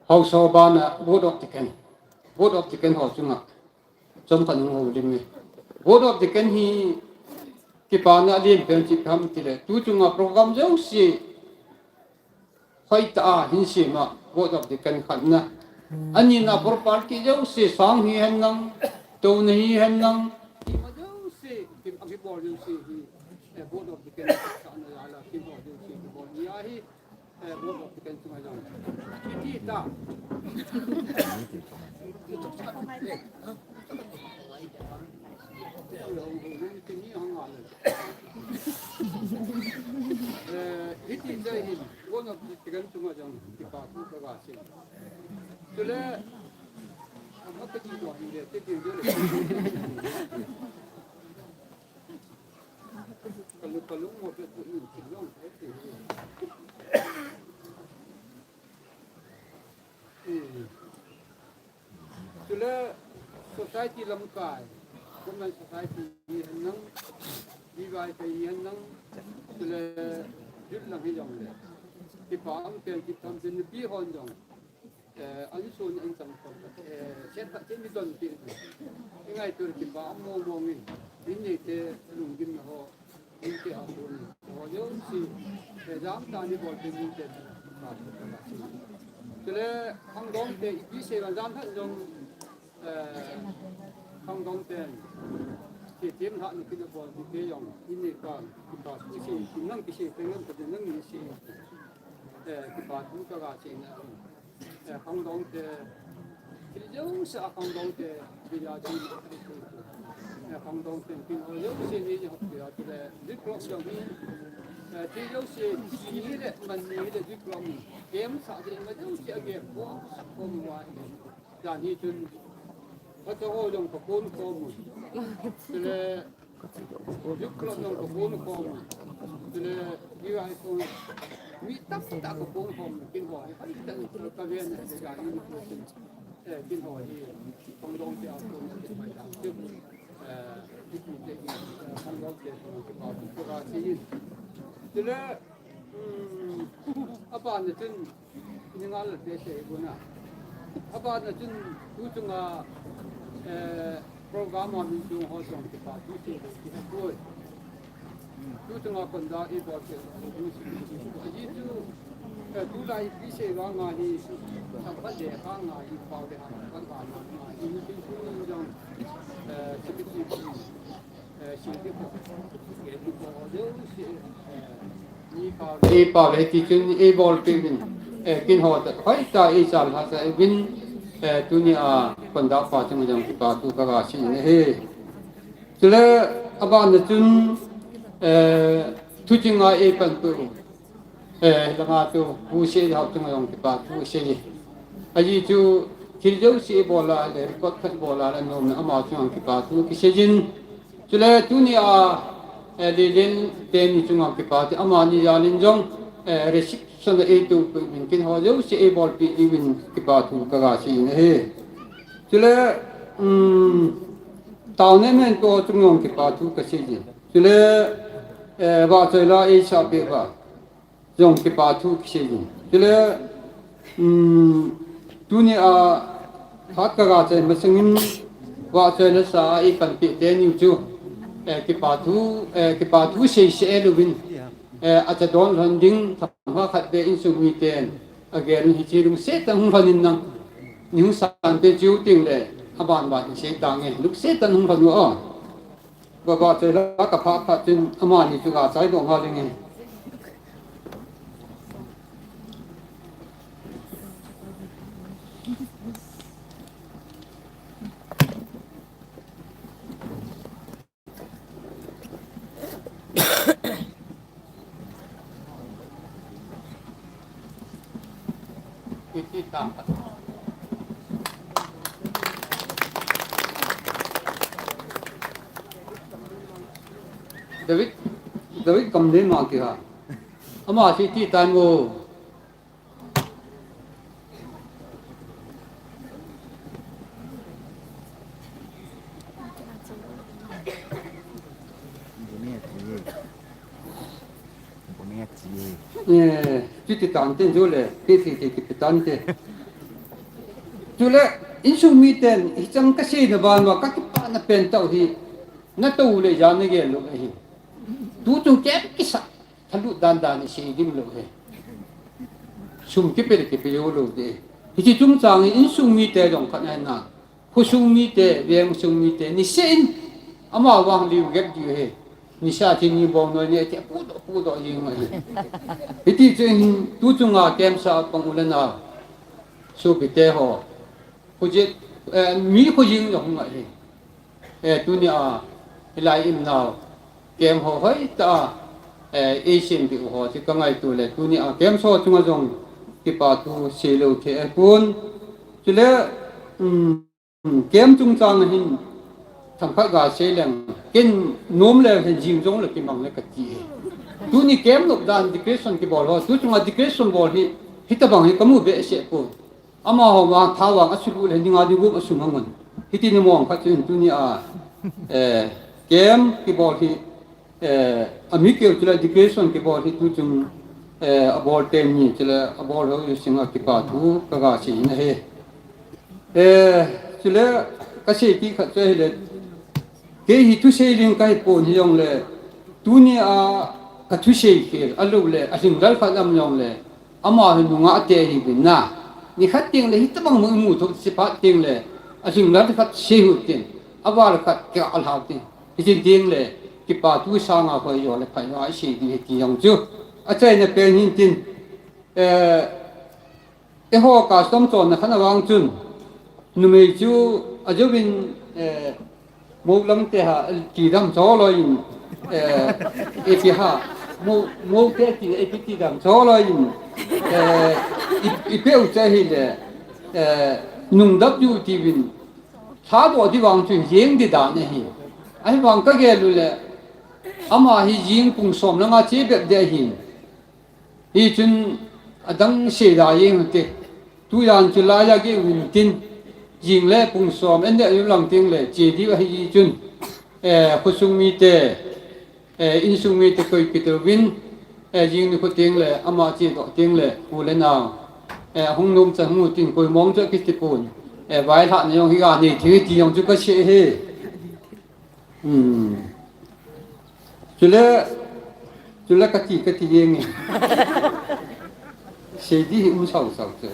Haosa bana Board of Deacon. Board of Deacon ho chunga. Chomkhat hung houlim e. Board of Deacon hi kipana alen pen chu ipi ham tile. Tu chunga program jouse hoitah a hin sem a Board of Deacon khatna. Anina property jouse sang hihen lang, touna hihen lang. Ima jouse, kim akibol jouse hi. Eh, Board of Deacon khatna jal a kibol jouse kibol ni ahi. Eh, Board of Deacon chunga jong. Kiti ta. Eh, hiti jeh hin, Board of Deacon chunga jong, kipa thu kaga sei. Chule, ama kati ko hin le, te tin jole. Kalu, kalu mo pe tu in, ti long pe ti. Hmm. Chule society lamkai, women society hi hen lang, B Y K hi hen lang, chule youth lang hijongle. Kipa umpen kitham pen nupi hon jong. Eh, an sun an chang khom, eh, set phat chen mi don pi. I ngaito le kipa um mong mong in, in neite lunggimna ho, in te a sun, ho jouse, eh, jam tah in ibol pen in te, ka, ka, ka. Chule, khangdong te, ipi sei vang jam tah jong, eh, khangdong te, ti tim ha ni kin bol ti te jong, in nei ka, kipa thu sei, nang kisei te nang ka nang ni sei, eh, kipa thu kaga sei na. Eh, khangdong te, thil jouse a khangdong te, bija ji, eh, khangdong te, kin ho jouse ni ji hop te, a te le, zip lock jong hi, eh, thil jouse, ni le, man ni le, zip lock ni, kem sa ji, ma jouse a ge, ko, sa ko mo wa ni. Jan hi chun, ka cha ho jong ka kon khom un. Chule, Juk lo jong ka kon khom un. Chule, hi ai kon, mi tamtah ka kon khom un. Kin ho hi, hai ta ka ven, ka jan hi, eh, kin ho hi, kong dong te a kon, eh, hi tu te, eh, kong dong te, kong dong te, kong dong te, Chule, um, abana chun, ni ngal te se bu na. Abana chun, tu chunga, eh, program a min chung ho chung kipa thu se le ki koi. Tu chunga konda i bol ke, aji chu, eh, tulai pi se ga nga hi, sa pa le ha nga hi, pau le ha, pa ga nga hi, ni tin tu jong, eh, secretary Ei pau le ti chun ei bolpeh uvin, eh, kin ho ta, hoitah a ei chal hahsa uvin, eh, tunia konda pa chunga jong kipa thu ka ga sei in ahi. Chule abana chun, eh, thu chunga ei panpeh u. Eh, langa chu, pu se hao chunga jong kipa thu sei. Aji chu, thil jouse bol a le, record khat bol a le, nom na ama chunga kipa thu kisei jin. Chule tunia, eh, Lelen teni chunga kipa thu, amani jal in jong, eh, reception a ei tupi uvin kin ho jouse ei bolpeh uvin kipa thu ka ga sei in ahi. Chule, um, tao ne men to chunga jong kipa thu ka sei jin. Chule, eh, vahchoi la ei sapeh uva jong kipa thu kisei jin. Chule, um, tunia phat ka ga chai masangin vahchoi la sa a ei panpeh teni u chu, eh, kipa thu, eh, kipa thu sei sei uvin, eh, acha don lhon ding themkhat beh insung miten agel in hiche lungset tah in hung lhon in nang. Ni hung san te chiu ting le, aban ban sei tange. Lungset tah in hung lhon u a. Vahchoi la ka pha pha tin amani chu ga chai doh ngal inge. David, David kam le ma kiha. Ama si ti tan mo. Eh, chuti tante jole, pi pi pi pi tante. Chule, insung miten, hichang ka seina ban uva, ka kipana pen tau hi, na tou le ja na gel lou ahi. Tu chung kep kisa, thalut dan dan i sei ding lou ahi. Sum kipe le kipe jou lou ding. Hiche chungchang hi insung mite jong khat na na. Khosung mite, vengsung mite, niseh in, ama vang liu gep diu ahi. Nisa thi ni bong noi ni, ati, pudoh, pudoh jing ahi. Hiti chun, tu chunga kemsa pang u le nao. Sopite ho. Khojin, eh, mi khojin jong hung ahi. Eh, tunia, hilai in nao. Kem ho hoitah a, eh, ei sem diu ho, ti ka ngaito le, tunia, kemsa chunga jong, kipa thu sei lou thei ahipon. Chule, um, Hmm, kem chungchang a hin themkhat ga sei leng, ken nom le hin jing jong le kimang le kati e. Tuni kem nop dan decoration kibol ho, tu chunga decoration bol hi, hitabang hi kamu behseh pon. Amaho vang tha vang asulu le ninga di gum asum angon. Hiti ni mong khat chun tunia, eh, kem kibol hi, Eh, ami keu chule decoration kibol hi tu chung, eh, abol teni chule abol ho singa kipa thu ka ga sei in ahi. Eh, chule ka sei ti khat chu ahile, kei hi thusei ling kahi pon hijongle, tunia ka thusei khel, alou le, alhinglel khat um jongle, Ama hi nungah te ahiuvin na. Nikhat teng le hitabang mu imu thou se phat teng le, alhinglel khat sei u tin, aval khat kei alhau tin. Hitin teng le, kipa thu sanga koi jo le phai va sei ding ahi ti jong chu. Achaina pen hin tin, eh, eiho custom chonna khat avang chun, numei chu ajouvin, eh, Mou lang te ha, ti dam cho loi in, eh, ipi ha, mou, mou te ti, ipi ti dam cho loi in, eh, i, ipi u che hi le, eh, nungdap diu tiuvin, thadoh di vang chu jeng di dan ahi. Ahivang kagel uleh, ama hi jing pung som langa che bep di ahin. Hichun adang seida jeng ute. Tujan chu laiya geh uvin tin, jing le pung som en deh u lang tengle che diu ahi chun, eh, khosung mite, eh, insung mite koi kit uvin, eh, jing nikho tengle, ama chedoh tengle, u le nao, eh, hung nom chan hung u tin, koi mong chu akiti pon, eh, vailhahna jong hi anei thei ti jong chu kasei e. Hmm. Chule, chule kati, kati jeng e. Sei di hi um sau sau chu.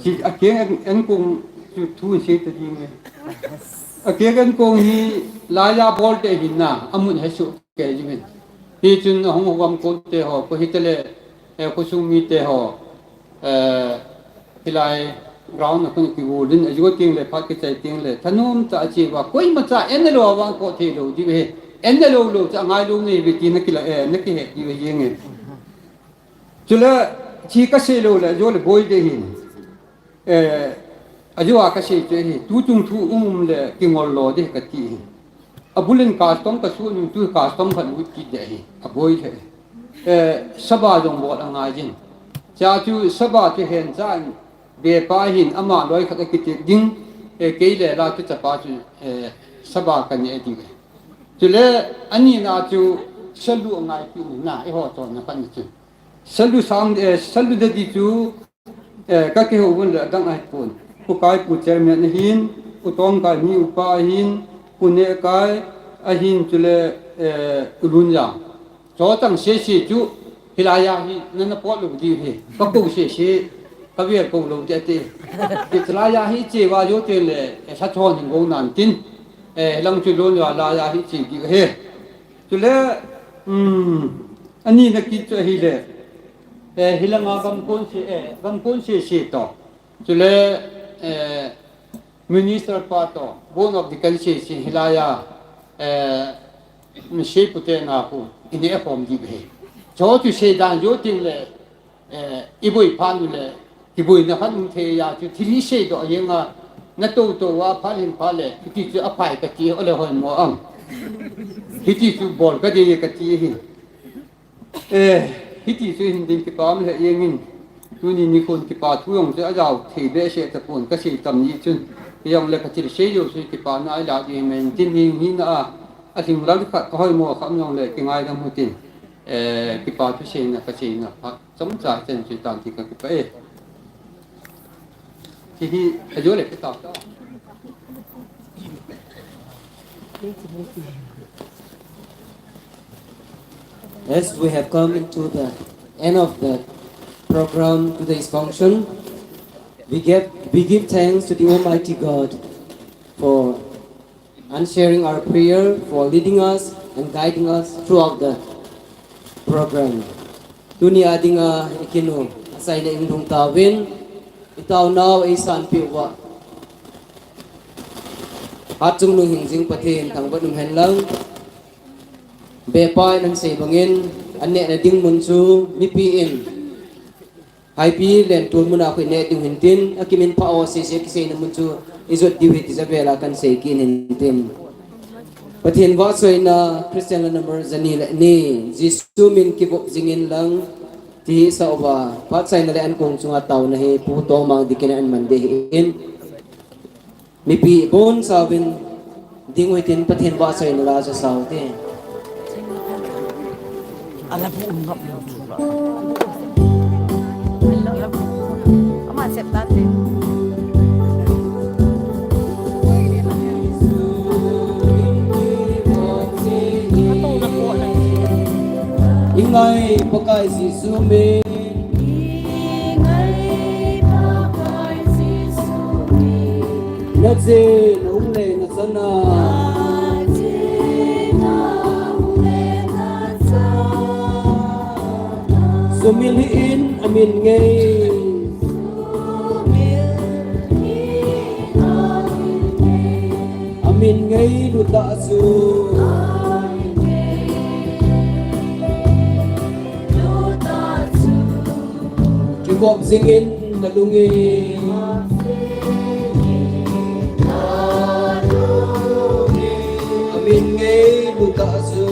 Chi, akeng en, enkong chu thu sei ta jeng e. Akeng enkong hi laiya bol te hin na, amun he su ke jing in. Hichun ahung hou gam kon te ho, ko hitale, eh, khosung mite ho, eh, hilai ground a kon kigol in, ajo tengle, phat kichai tengle, thanom tah a che uva, koima cha en lou vang ko thei lou diu ahi, en lou lou cha ngai lou nei ve ti na kila, eh, na kihet diu ahi jeng e. Chule, chi kasei lou le, jo le boi de hin. Eh, ajo a kasei chu ahi, tuchung thu um um le kingol lo di kati ahi. Abul in custom kasun in tu custom khat lut kit de ahi, aboi le. Eh, saba jong bol angai jin. Cha chu saba chu hen cha in, bepa hin ama loi khat akiti ding, eh, kei le la chu chapa chu, eh, saba kane ding. Chule, ani na chu salu angai kit na, eiho chonna khat na chu. Salu sang, eh, salu dadi chu, eh, kakihou un le adang ahi pon. Pu Kai Pu Chairman ahin, U Tongkai mi upa ahin, Pu Nehkai ahin chule, eh, U Lunjang. Chutang sese chu, hilaiya hi, nana pot lou di hi. Kakou sese, kavel kou lou di ati. Hilaiya hi che uva jo tengle, eh, sa chon hin go nan tin. Eh, lang chu lon uva laiya hi che di hi. Chule, um, ani na kit chu ahile, eh, hilanga gam kon se, eh, gam kon sese to. Chule, eh, minister pa to, Board of Deacon sese hilaiya, eh, mi sei pute na khu, ine khom di be. Cho chu sei dan jo tengle, eh, iboi phan le, kiboina phan um thei a chu, thil isei doh jeng a, na tou tou a phan hin pha le, iti chu aphai kati, ole hoi mo ang. Hiti chu bol kadi kati hi. Eh, hiti chu hin ding kipa um le jeng in. Tuni nikhon kipa thu jong chu ajao thei behseh tapon kasei tam ni chun. Jong le kathil sei jo chu kipana ahi la di men tin ni ni na a. Alhinglel khat, ahoimo khat jong le kingaidam u tin. Eh, kipa thu seina kaseina phat. Chomcha chen chu tan ti kakipah e. Hihi, ajo le kita. As we have come to the end of the program, today's function, we give, we give thanks to the Almighty God for answering our prayer, for leading us and guiding us throughout the program. Tuni a dinga i kin u, achaina i hung tauvin, i taonau eisanpeh uva, hatchungnung hingjing Pathen thangvah in um hen lang. Bepa in asei bangin, anehna ding mun chu mipi in Haipi Lentol mun a khu ineh diu hin tin, akiminphah ho sese kiseina mun chu ijot diu ahi ti javel a kahin sei kit in tin. Pathen vahchoina, Christian Learner number jani le ni, Jesu min kivop jing in lang, ti hi sa uva, phat achaina le ankong chunga taona hi Pu Tongmang Deacon in aman ding ahin. Mipi bonchauvin ding u hitin, Pathen vahchoina la jasa u hite. Ama sep tate. Ato na po na. I ngai Pakai Jesu min. I ngai Pakai Jesu min. Na chen a hung le na chana. Na chen a hung le na chana. Sumil hih in amin ngei. Amin ngei lutah chu. Kivop jingin nalunge. Amin ngei lutah chu.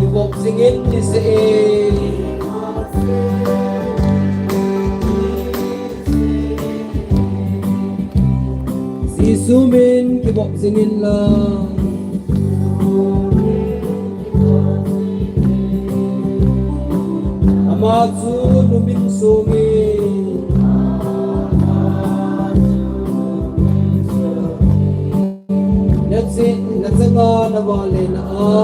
Kivop jingin nise. Jesu min kivop jingin lang. Ama chu numin songin. That's it. Nachanga navale na a.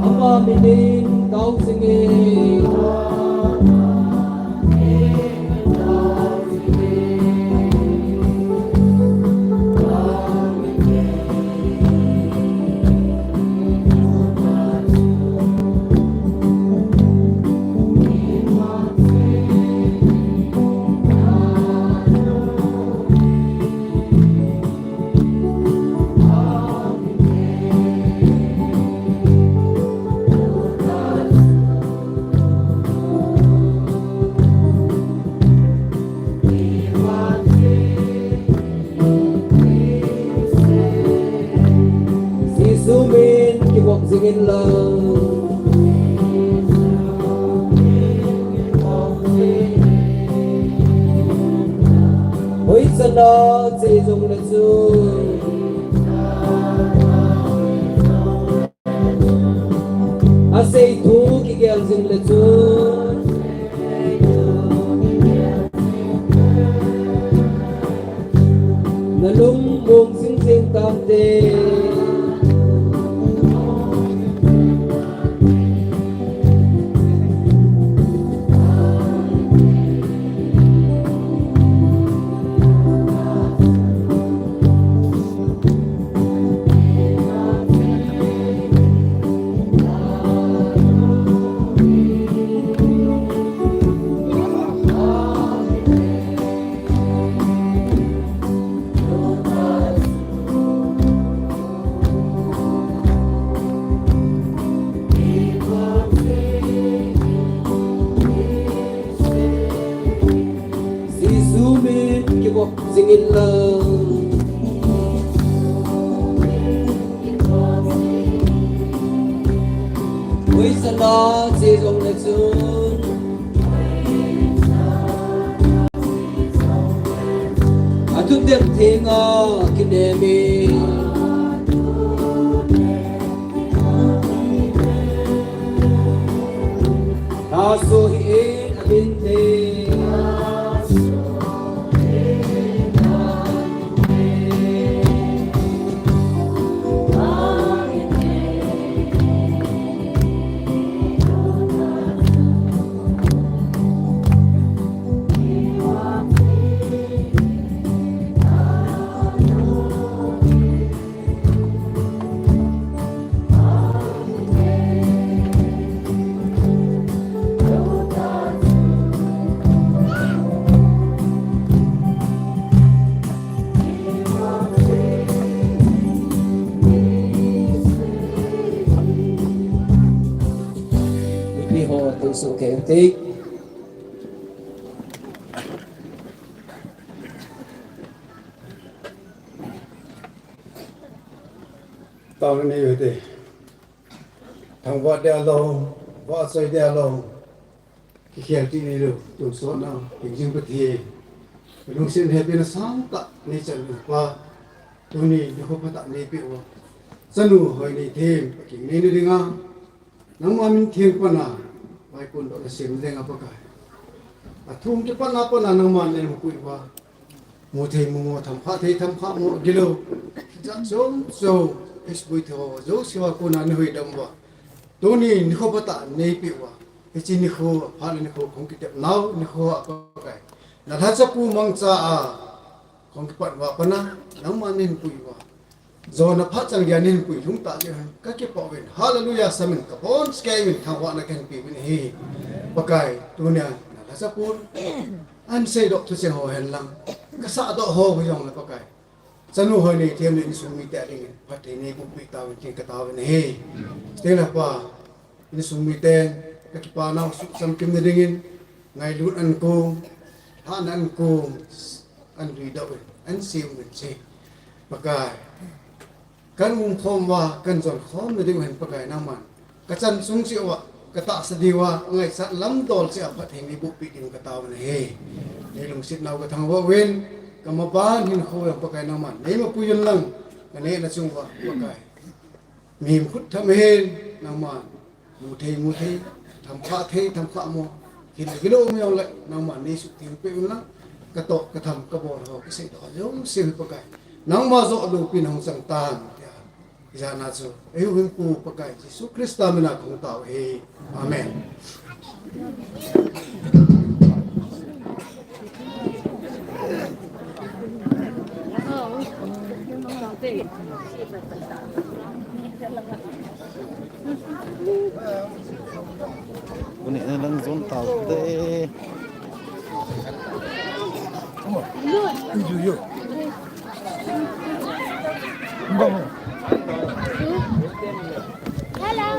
Ama minin tao singe. Jesu min kivop jingin lang. Hoichana che jongle chu. Asei thu kigel jingle chu. Nalung mong jing jing tante. Jesu min kivop jingin lang. Hoichana che jongle chun. Athu dem thenga kinem in. Taso hi e amin te. Mipi ho tusu keng tik. Tao ni te. Thangvah dia lou, vahchoi dia lou. Kikhel ti neilou, tonsot na, hingjing Pathen. Lungset hepina sangtah neichan Pa. Tuni nikho phatah neipeh uva. Chanu hoi neithem, paking neina dinga. Nangma min theng pana, vaikon doh nasem dinga Pakai. Athum kipatna pana nangma neihuhpui uva. Mu thei mu mo, tham kha thei tham kha mo, gilou. Jat chom chom, Facebook thei ho, jouse a kona neihuhdam uva. Tuni nikho phatah neipeh uva. Hiche nikho, phat le nikho, khong kitep nau, nikho a Pakai. Nalhacha pu mangcha a, khong kipat uva pana, nangma neihuhpui uva. Jona phat chan geiya neihuhpui lhung tah jeh un, kakipah uvin. Hallelujah, samin kabon skei uvin, thangvahna kahin pe uvin ahi. Pakai, tunia, nalhacha pu. Ahin seidoh thucheng ho henlang, kasahdoh ho hijongle Pakai, chanu hoi neithem le insung mite adingin phatthei neiboh peh tauvin tin kataovin ahi. Chuteng le Pa, insung miten kakipanau suhchamkim nadingin ngailut ankong, lhahna ankong, ahin luidoh in, ahin sem uvin che. Pakai, kahin umkhom uva, kahin jonkhom nadiu hen Pakai nangman kachan chung cheh uva, katahsa diuva, ngaichat lamdol cheh a phatthei neiboh peh diuvin kataovin ahi. Neilungset nau kathangvah uvin, kamaban hinkho jong Pakai nangman neimapui unlang, kanehna chung uva Pakai, mihem khut tham ahin, nangman muthei muthei, thamkhah thei thamkhah mo, thil gilou um jongle nangman neisuhtheng peh unlang, katoh katham kabol ho, kaseidoh ho jouse hi Pakai, nangma joh loupina hung chang tan tia, ijat na chu eihuhhingpu Pakai Jesu Christa mina kahung tao ahi. Amen. Tuni in lang jon taute. Yo, yo. Hello.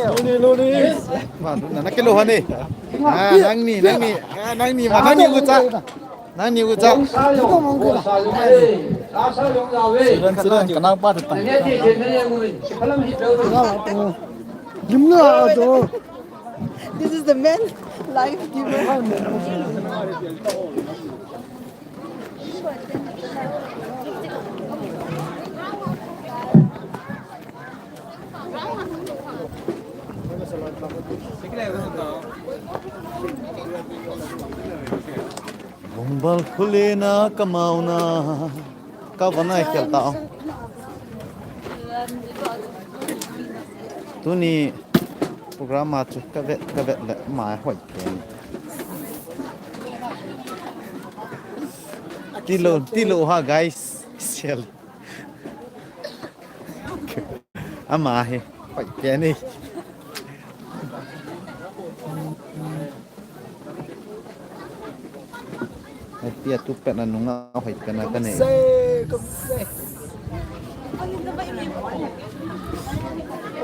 Luni, luni. Ma, na, na kilo hani. Ah, nangni, nangni. Ah, nangni, ma, nangni ucha. Nangni ucha. Silan, silan, kanang pa tang. Limna ato. This is the man life giver. Bongbal khulena kamauna. Ka vanai khel ta. Tuni program a chu kavet, kavet le mai hoi pen. Tilo, tilo ha guys. Sel. Ama hi. Hoi pen ni. Ai pia tu pen na nunga hoi pen na ka ne. Sei, kom sei.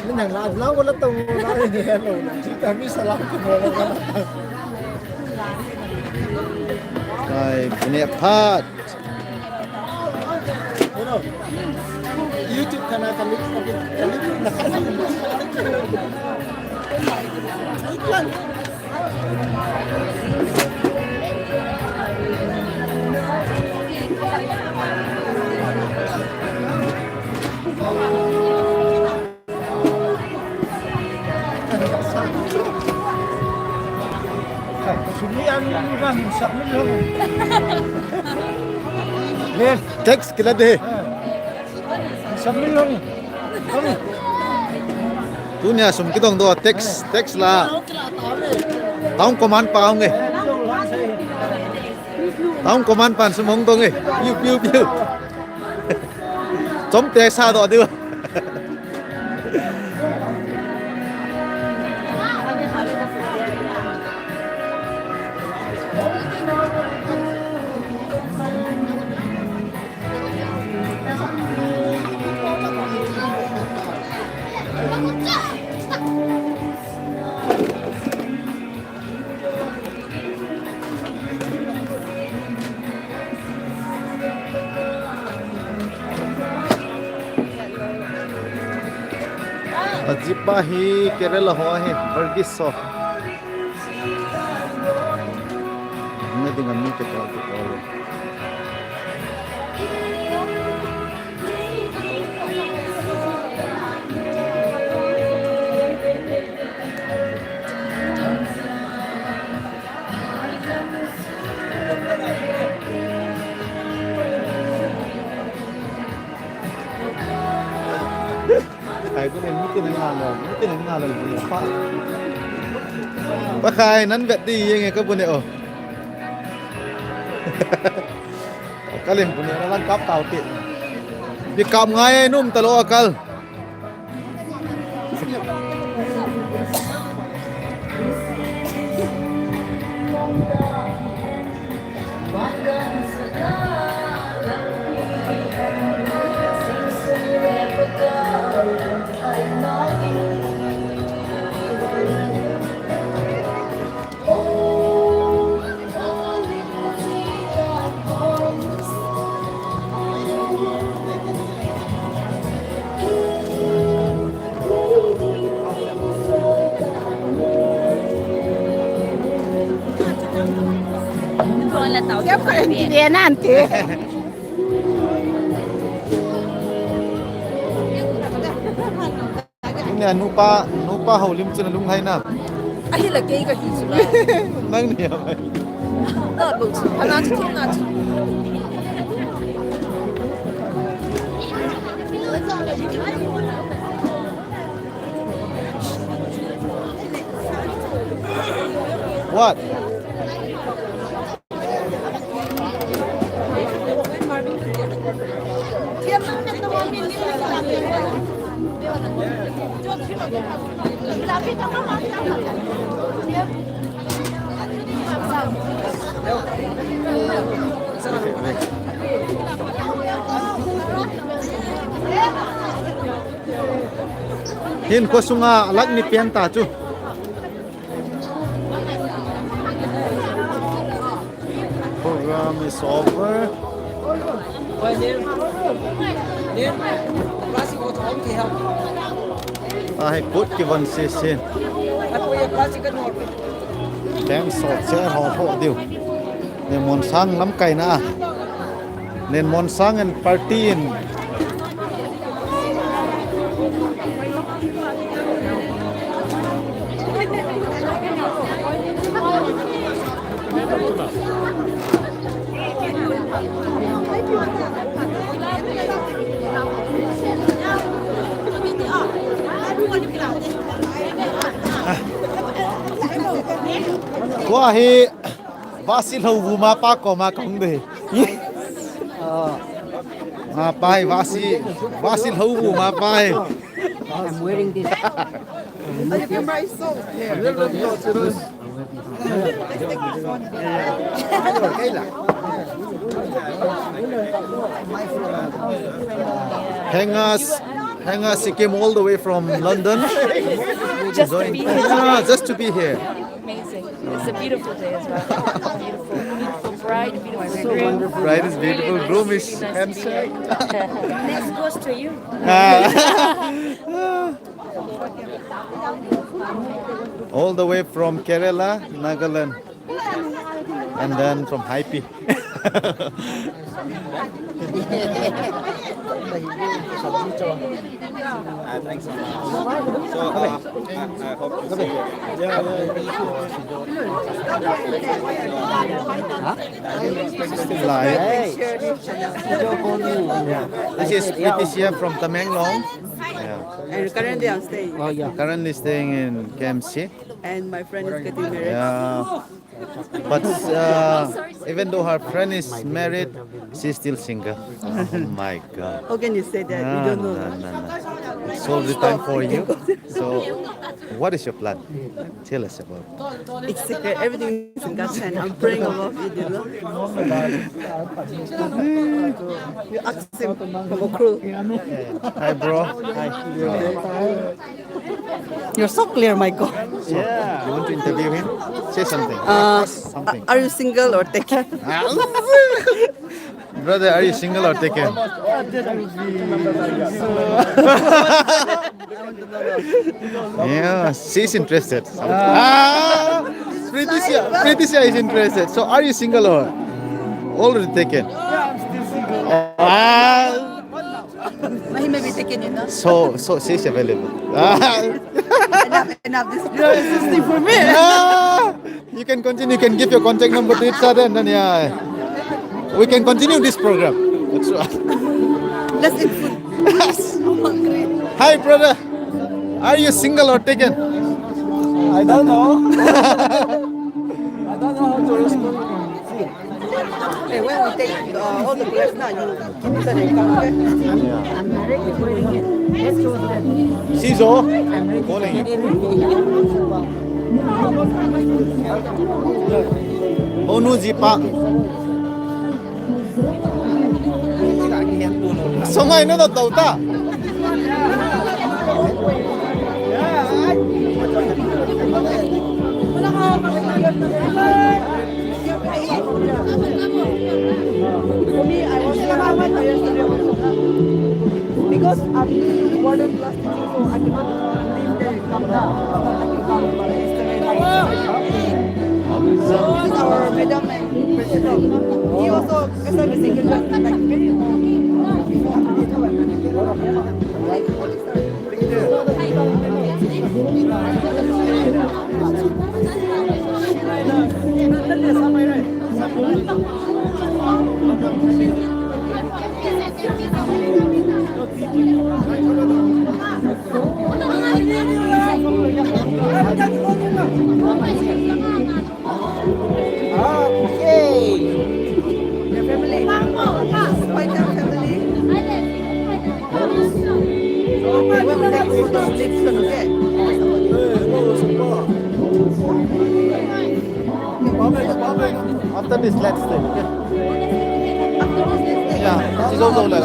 Ni nang la, la ko la tong la ni hello. Ji ta mi salam ko la. Ai, bu ne phat. Hello. YouTube kana ka link, ka link na ka. Text kila de. Tunia sum kidong do text, text la. Town command pa hung e. Town command pan sum hung dong e. Piu, piu, piu. Chom te sa do diu. Ajipa hi Kerala ho ahi, Burgess ho. Nading a mi te ko ko. Kai ko ne mi te na nga lo, mi te na nga lo ni pa. Pa khai nan vet di yeng e ka bu ne o. Kalin bu ne na lang kap tau ti. Bi kap ngai num ta lo kal. Siap ko ang kilian nanti. Ina nupa, nupa haulim chu nalung hai na. Ahi la kei ka hi chu la. Nang ni ya mai. Na bo chu, ana chu na chu. What? Hin khosunga alah ni pen ta chu. Program is over. Ahi kut kivon sisin. Thanks for share ho ho diu. Nen Monsang lamkai na. Nen Monsang and party in. Tua hi Vasi Lhovu mapa koma kahung ding. Ah, mapa hi Vasi, Vasi Lhovu mapa hi. I'm wearing this. Hang us, hang us, he came all the way from London. Just to be here. Ah, just to be here. Amazing. It's a beautiful day as well. Beautiful, beautiful bride, beautiful groom. Bride is beautiful, groom is handsome. Next goes to you. Ah. All the way from Kerala, Nagaland, and then from Haipi. Ah, thanks so much. So, uh, I, I hope to see you. Live. This is Priti Sia from Tamenglong. Yeah. And currently I'm staying. Oh, yeah. Currently staying in K M C. And my friend is getting married. Yeah. But uh, even though her friend is married, she's still single. Oh my God. How can you say that? You don't know. No, no, no. It's all the time for you. So, what is your plan? Tell us about it. It's secret. Everything is in God's hand. I'm praying about it, you know. You ask him. Hi, bro. Hi. You're so clear, my God. So, you want to interview him? Say something. Uh, something. Are you single or taken? Brother, are you single or taken? Yeah, she's interested. Ah, Priti Sia, Priti Sia is interested. So, are you single or already taken? Ah. He may be taking you now. So, so she's available. Ah. Enough, enough. This is for me. Ah, you can continue. You can give your contact number to each other, and then, yeah, we can continue this program. That's right. Let's eat food. Yes. I'm hungry. Hi, brother. Are you single or taken? I don't know. I don't know how to respond. Hey, when we take uh, all the breath now, you keep it and come, okay? Sizo, calling you. Onu jipa. Songai no to ta. For me, I was because I'm modern class teacher, so I cannot leave there and come down. But I can come, but it's the way I So, this is our He also, that's why we say good luck. Like, very Okay. Your family. Welcome, family. Welcome, okay? After this, let's stay. Yeah, she's also like.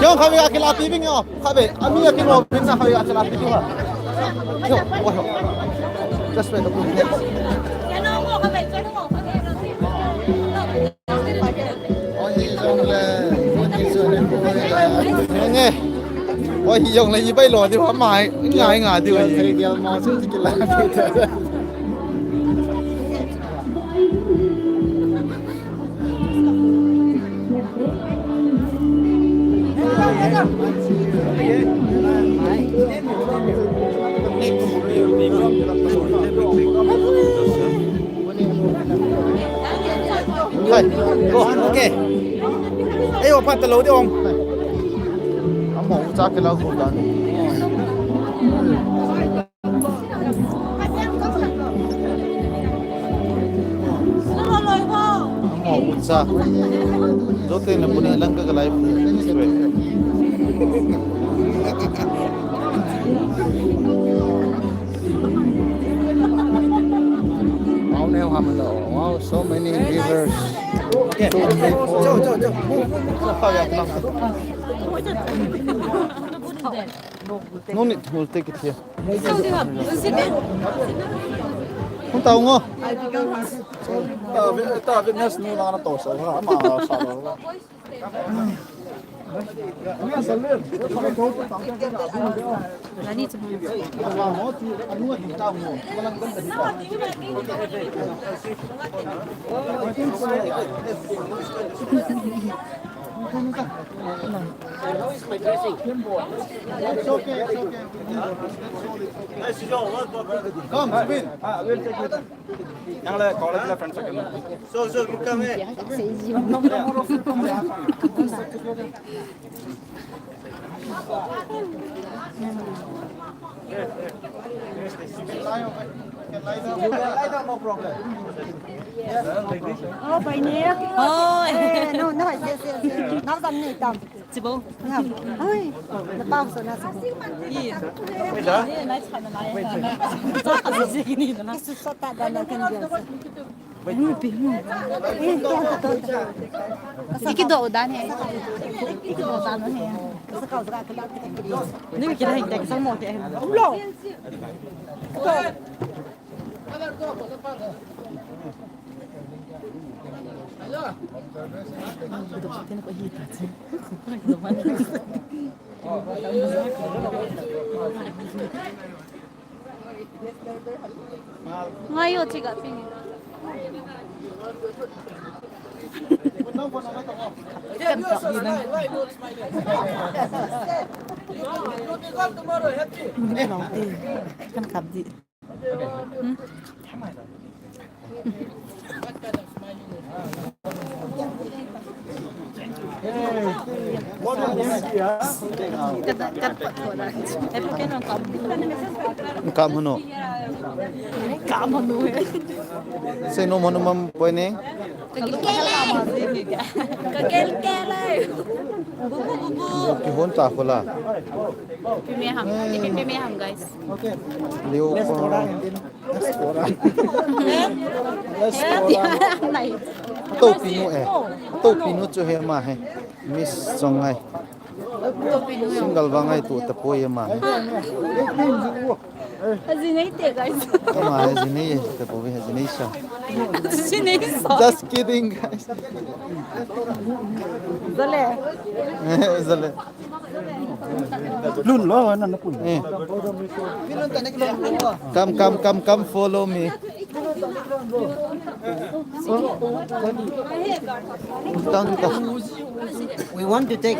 Jong kami akila pibing yo. Khabe, ami akin mo bin na khabe akin api tu ha. Yo, oh, yo. Just wait a minute. Nge. Oi, jong le ibai lo di ha mai. Ngai nga di oi. Hai. Oh, okay. Ayo, pa talo di om. Amo, cha ke lau ko dan. Amo, cha. Jote na puni lang ka live. Wow, now how many? Wow, so many viewers. Okay. Two, three, four. No need, we'll take it here. Hung tao ngo. Ta vi-, ta witness nu na na to sa ha, ma sa lo. It's okay, it's okay. Come, Zubin. Ah, we'll take it. Yang le college le friends akin. So, so, you come here. You can lie down, no problem. Oh, by name? Oh, eh, no, no, yes, yes, yes. Now, Chibo. Ai, na pau so na sa. Ih. Ih, na cha na na. Cha ka si si ni na. Isu so ta da na kan dia. Pi, pi. Eh, to, to, to. Iki do da ne. Iki do da ne. Sa ka sa ka la. Ni ki la hin ta sa mo te. Ulo. Ngayo chiga pini. Kan kap di na. Kan kap di. Ka mano. Ka mano. Sei nom mano mam poi ne. Ka gel gel. Ka gel gel. Bu bu bu bu. Kihon ta khola. Pime ham. Pime ham, guys. Leo. Let's go. Let's go. Nai. Topi nu e. Topi nu chu he ma he. Miss Songai. Topi nu. Single vang ai tu ta poi ma he. Haji nahi te, guys. Kama haji nahi te, bobi haji nahi sa. Haji nahi sa. Just kidding, guys. Zale. Zale. Lun lo, na na pun. Eh. Come, come, come, come, follow me. Come, come. We want to take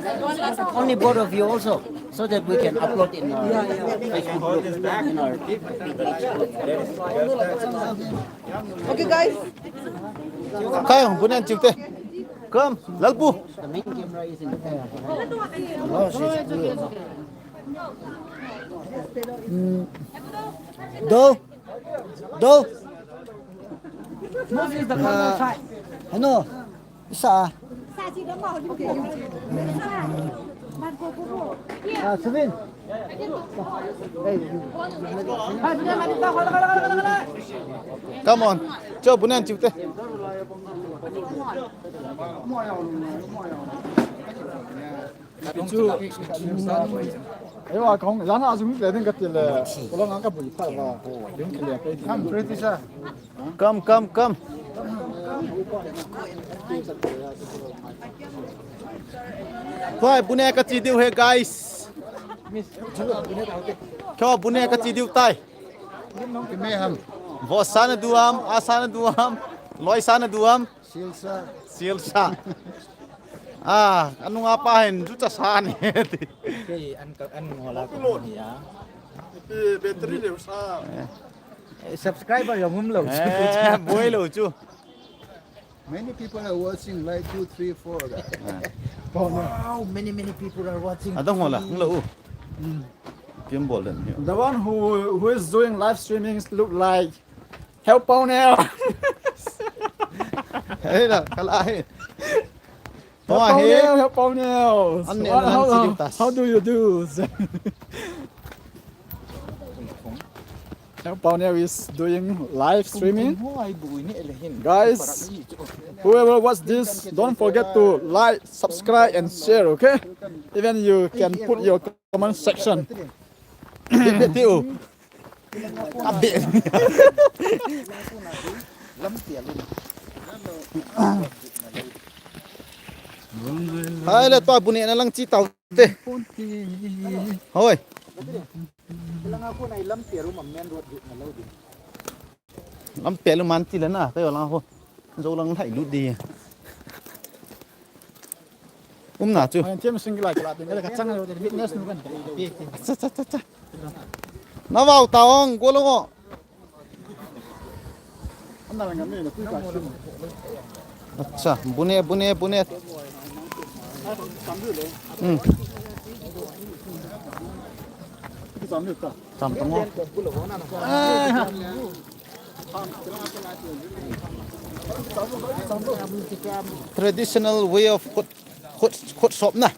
only both of you also, so that we can upload in our Facebook group, in our page. Okay, guys. Kai, bu nen chiu te. Come, Lalpu. The main camera is in there. Oh, she's good. Mm. Do. Do. Uh, ano? Isa. Ah, Suvin. Hey, you, you make it. Come on. Cho bu nen chiu te. Ayo, a kahung, jana a jung le ding ka ti le. Ko la nga ka bui pha ba. Ding ka le pe. I'm pretty sure. Come, come, come. Tua bu ne ka chi diu he, guys. Tua bu ne ka chi diu tai. Vo sa na du am, a sa na du am, loi sa na du am. Silsa. Silsa. Ah, anung apa hin, jucha sa ni. Kei an ka, an ngola ko ni a. Battery le sa. Eh, subscriber jong um lou. Eh, boi lou chu. Many people are watching, like two, three, four. Wow, many, many people are watching. Adang ngola, um lou. Mm. Kim bol den. The one who, who is doing live streaming look like Help Pau Neo. Hey la, kala he. Help Pau Neo, Help Pau Neo. What, how, how, how do you do? Help Pau Neo is doing live streaming. Guys, whoever watch this, don't forget to like, subscribe, and share, okay? Even you can put your comment section. Bit, bit, tiu. Abe. Hai le, tua bu ne na lang chi tau te. Hoi. Lam pe lu man ti le na, ka yo lang ho. Zo lang thai lu di. Um na chu. Ai, tem sing lai kala, tem ka chang lo, witness nu kan. Cha, cha, cha, cha. Na vau ta ong, go lo ngo. Acha, bu ne, bu ne, bu ne. Hmm. Cham ta ngo. Traditional way of khut, khut, khut sop na.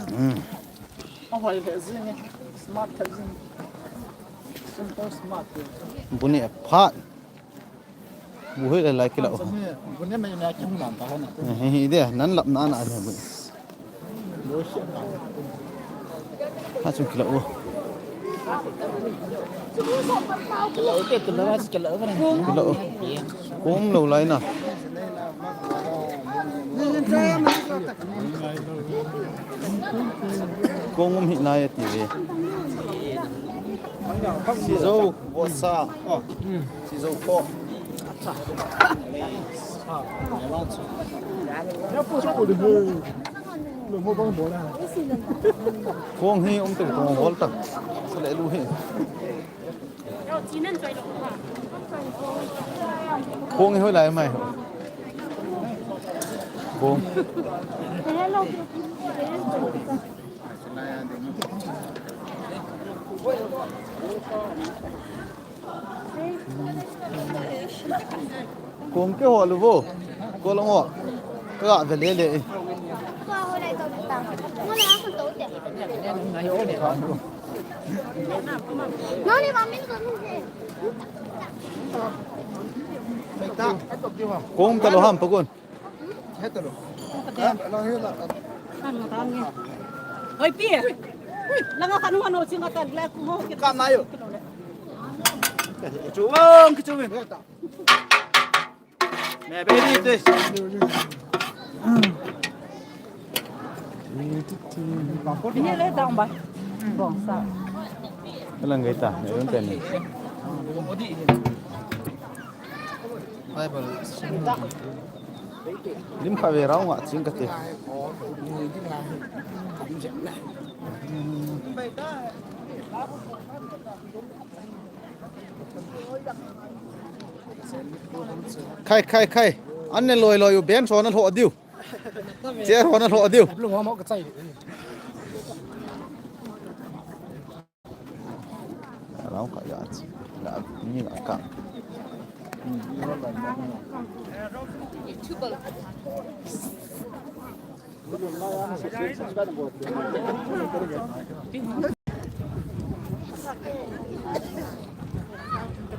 Hmm. Bu ne phat. Bu hoi lai lai kila. Bu ne mai mai kim nan ta na. Eh, hi de, nan lap na na bu. Ha chung kila u. Kila u te, kila u, kila u. Kila u. Kong lo lai na. Kong um hi lai ati ve. Sizo, vosa. Oh. Sizo ko. Kong hi um te kong hol tak. Sale lu hi. Kong hi hoi lai mai. Kong. Kong ke ho lu vo. Ko lo ngo. Ka ga ve le le. Kong ta lo ham pa kon. Hetalo. Oi, pi. Langa kanu ano singa tag la ku ho. Ka mayo. Kichu wang, kichu wang. Me baby this. Ini le down by. Bong sa. Alang gaita, me yun tani. Lim kha ve rau nga ching kate. Khai, khai, khai. An ne loi loi u ben so na lho diu. Che ho na lho diu. Lu mo mo ka chai. Lau ka ya chi. Ga ni ga ka.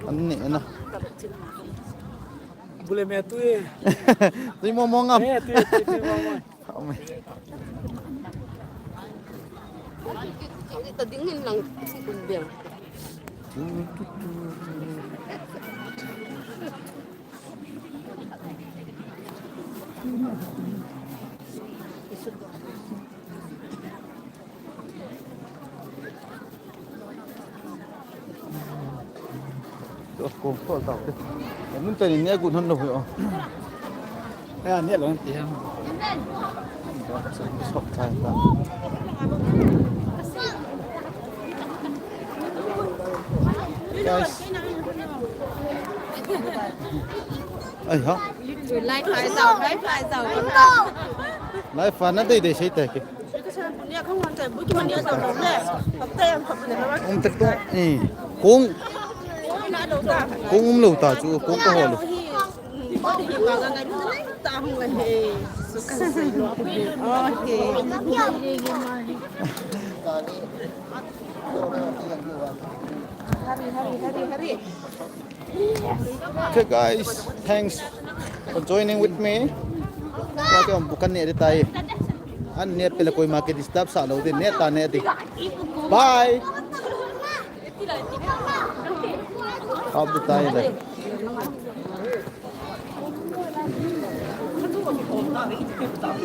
An ne na. Bule me tu e. Tui mo mo ngam. Eh, tu, tu, tu mo mo. Ka dingin lang si Kunbeng. Ko ko tau te. Mun te ni ne gu non lo ho. Ya, ne lo ti ha. Sok chai ta. Guys. Ai ha. Lai phai zau, lai phai zau. Lai phai na dei dei sei te ke. Um tak tu. Eh. Kong. Kong um lo ta chu, kong ka ho lo. Okay. Hari, hari, hari, hari. Okay, guys, thanks for joining with me. Kya kya bukan ne tai. An ne pele koi ma ke disturb sa lo de, ne ta ne de. Bye. Ab tai de.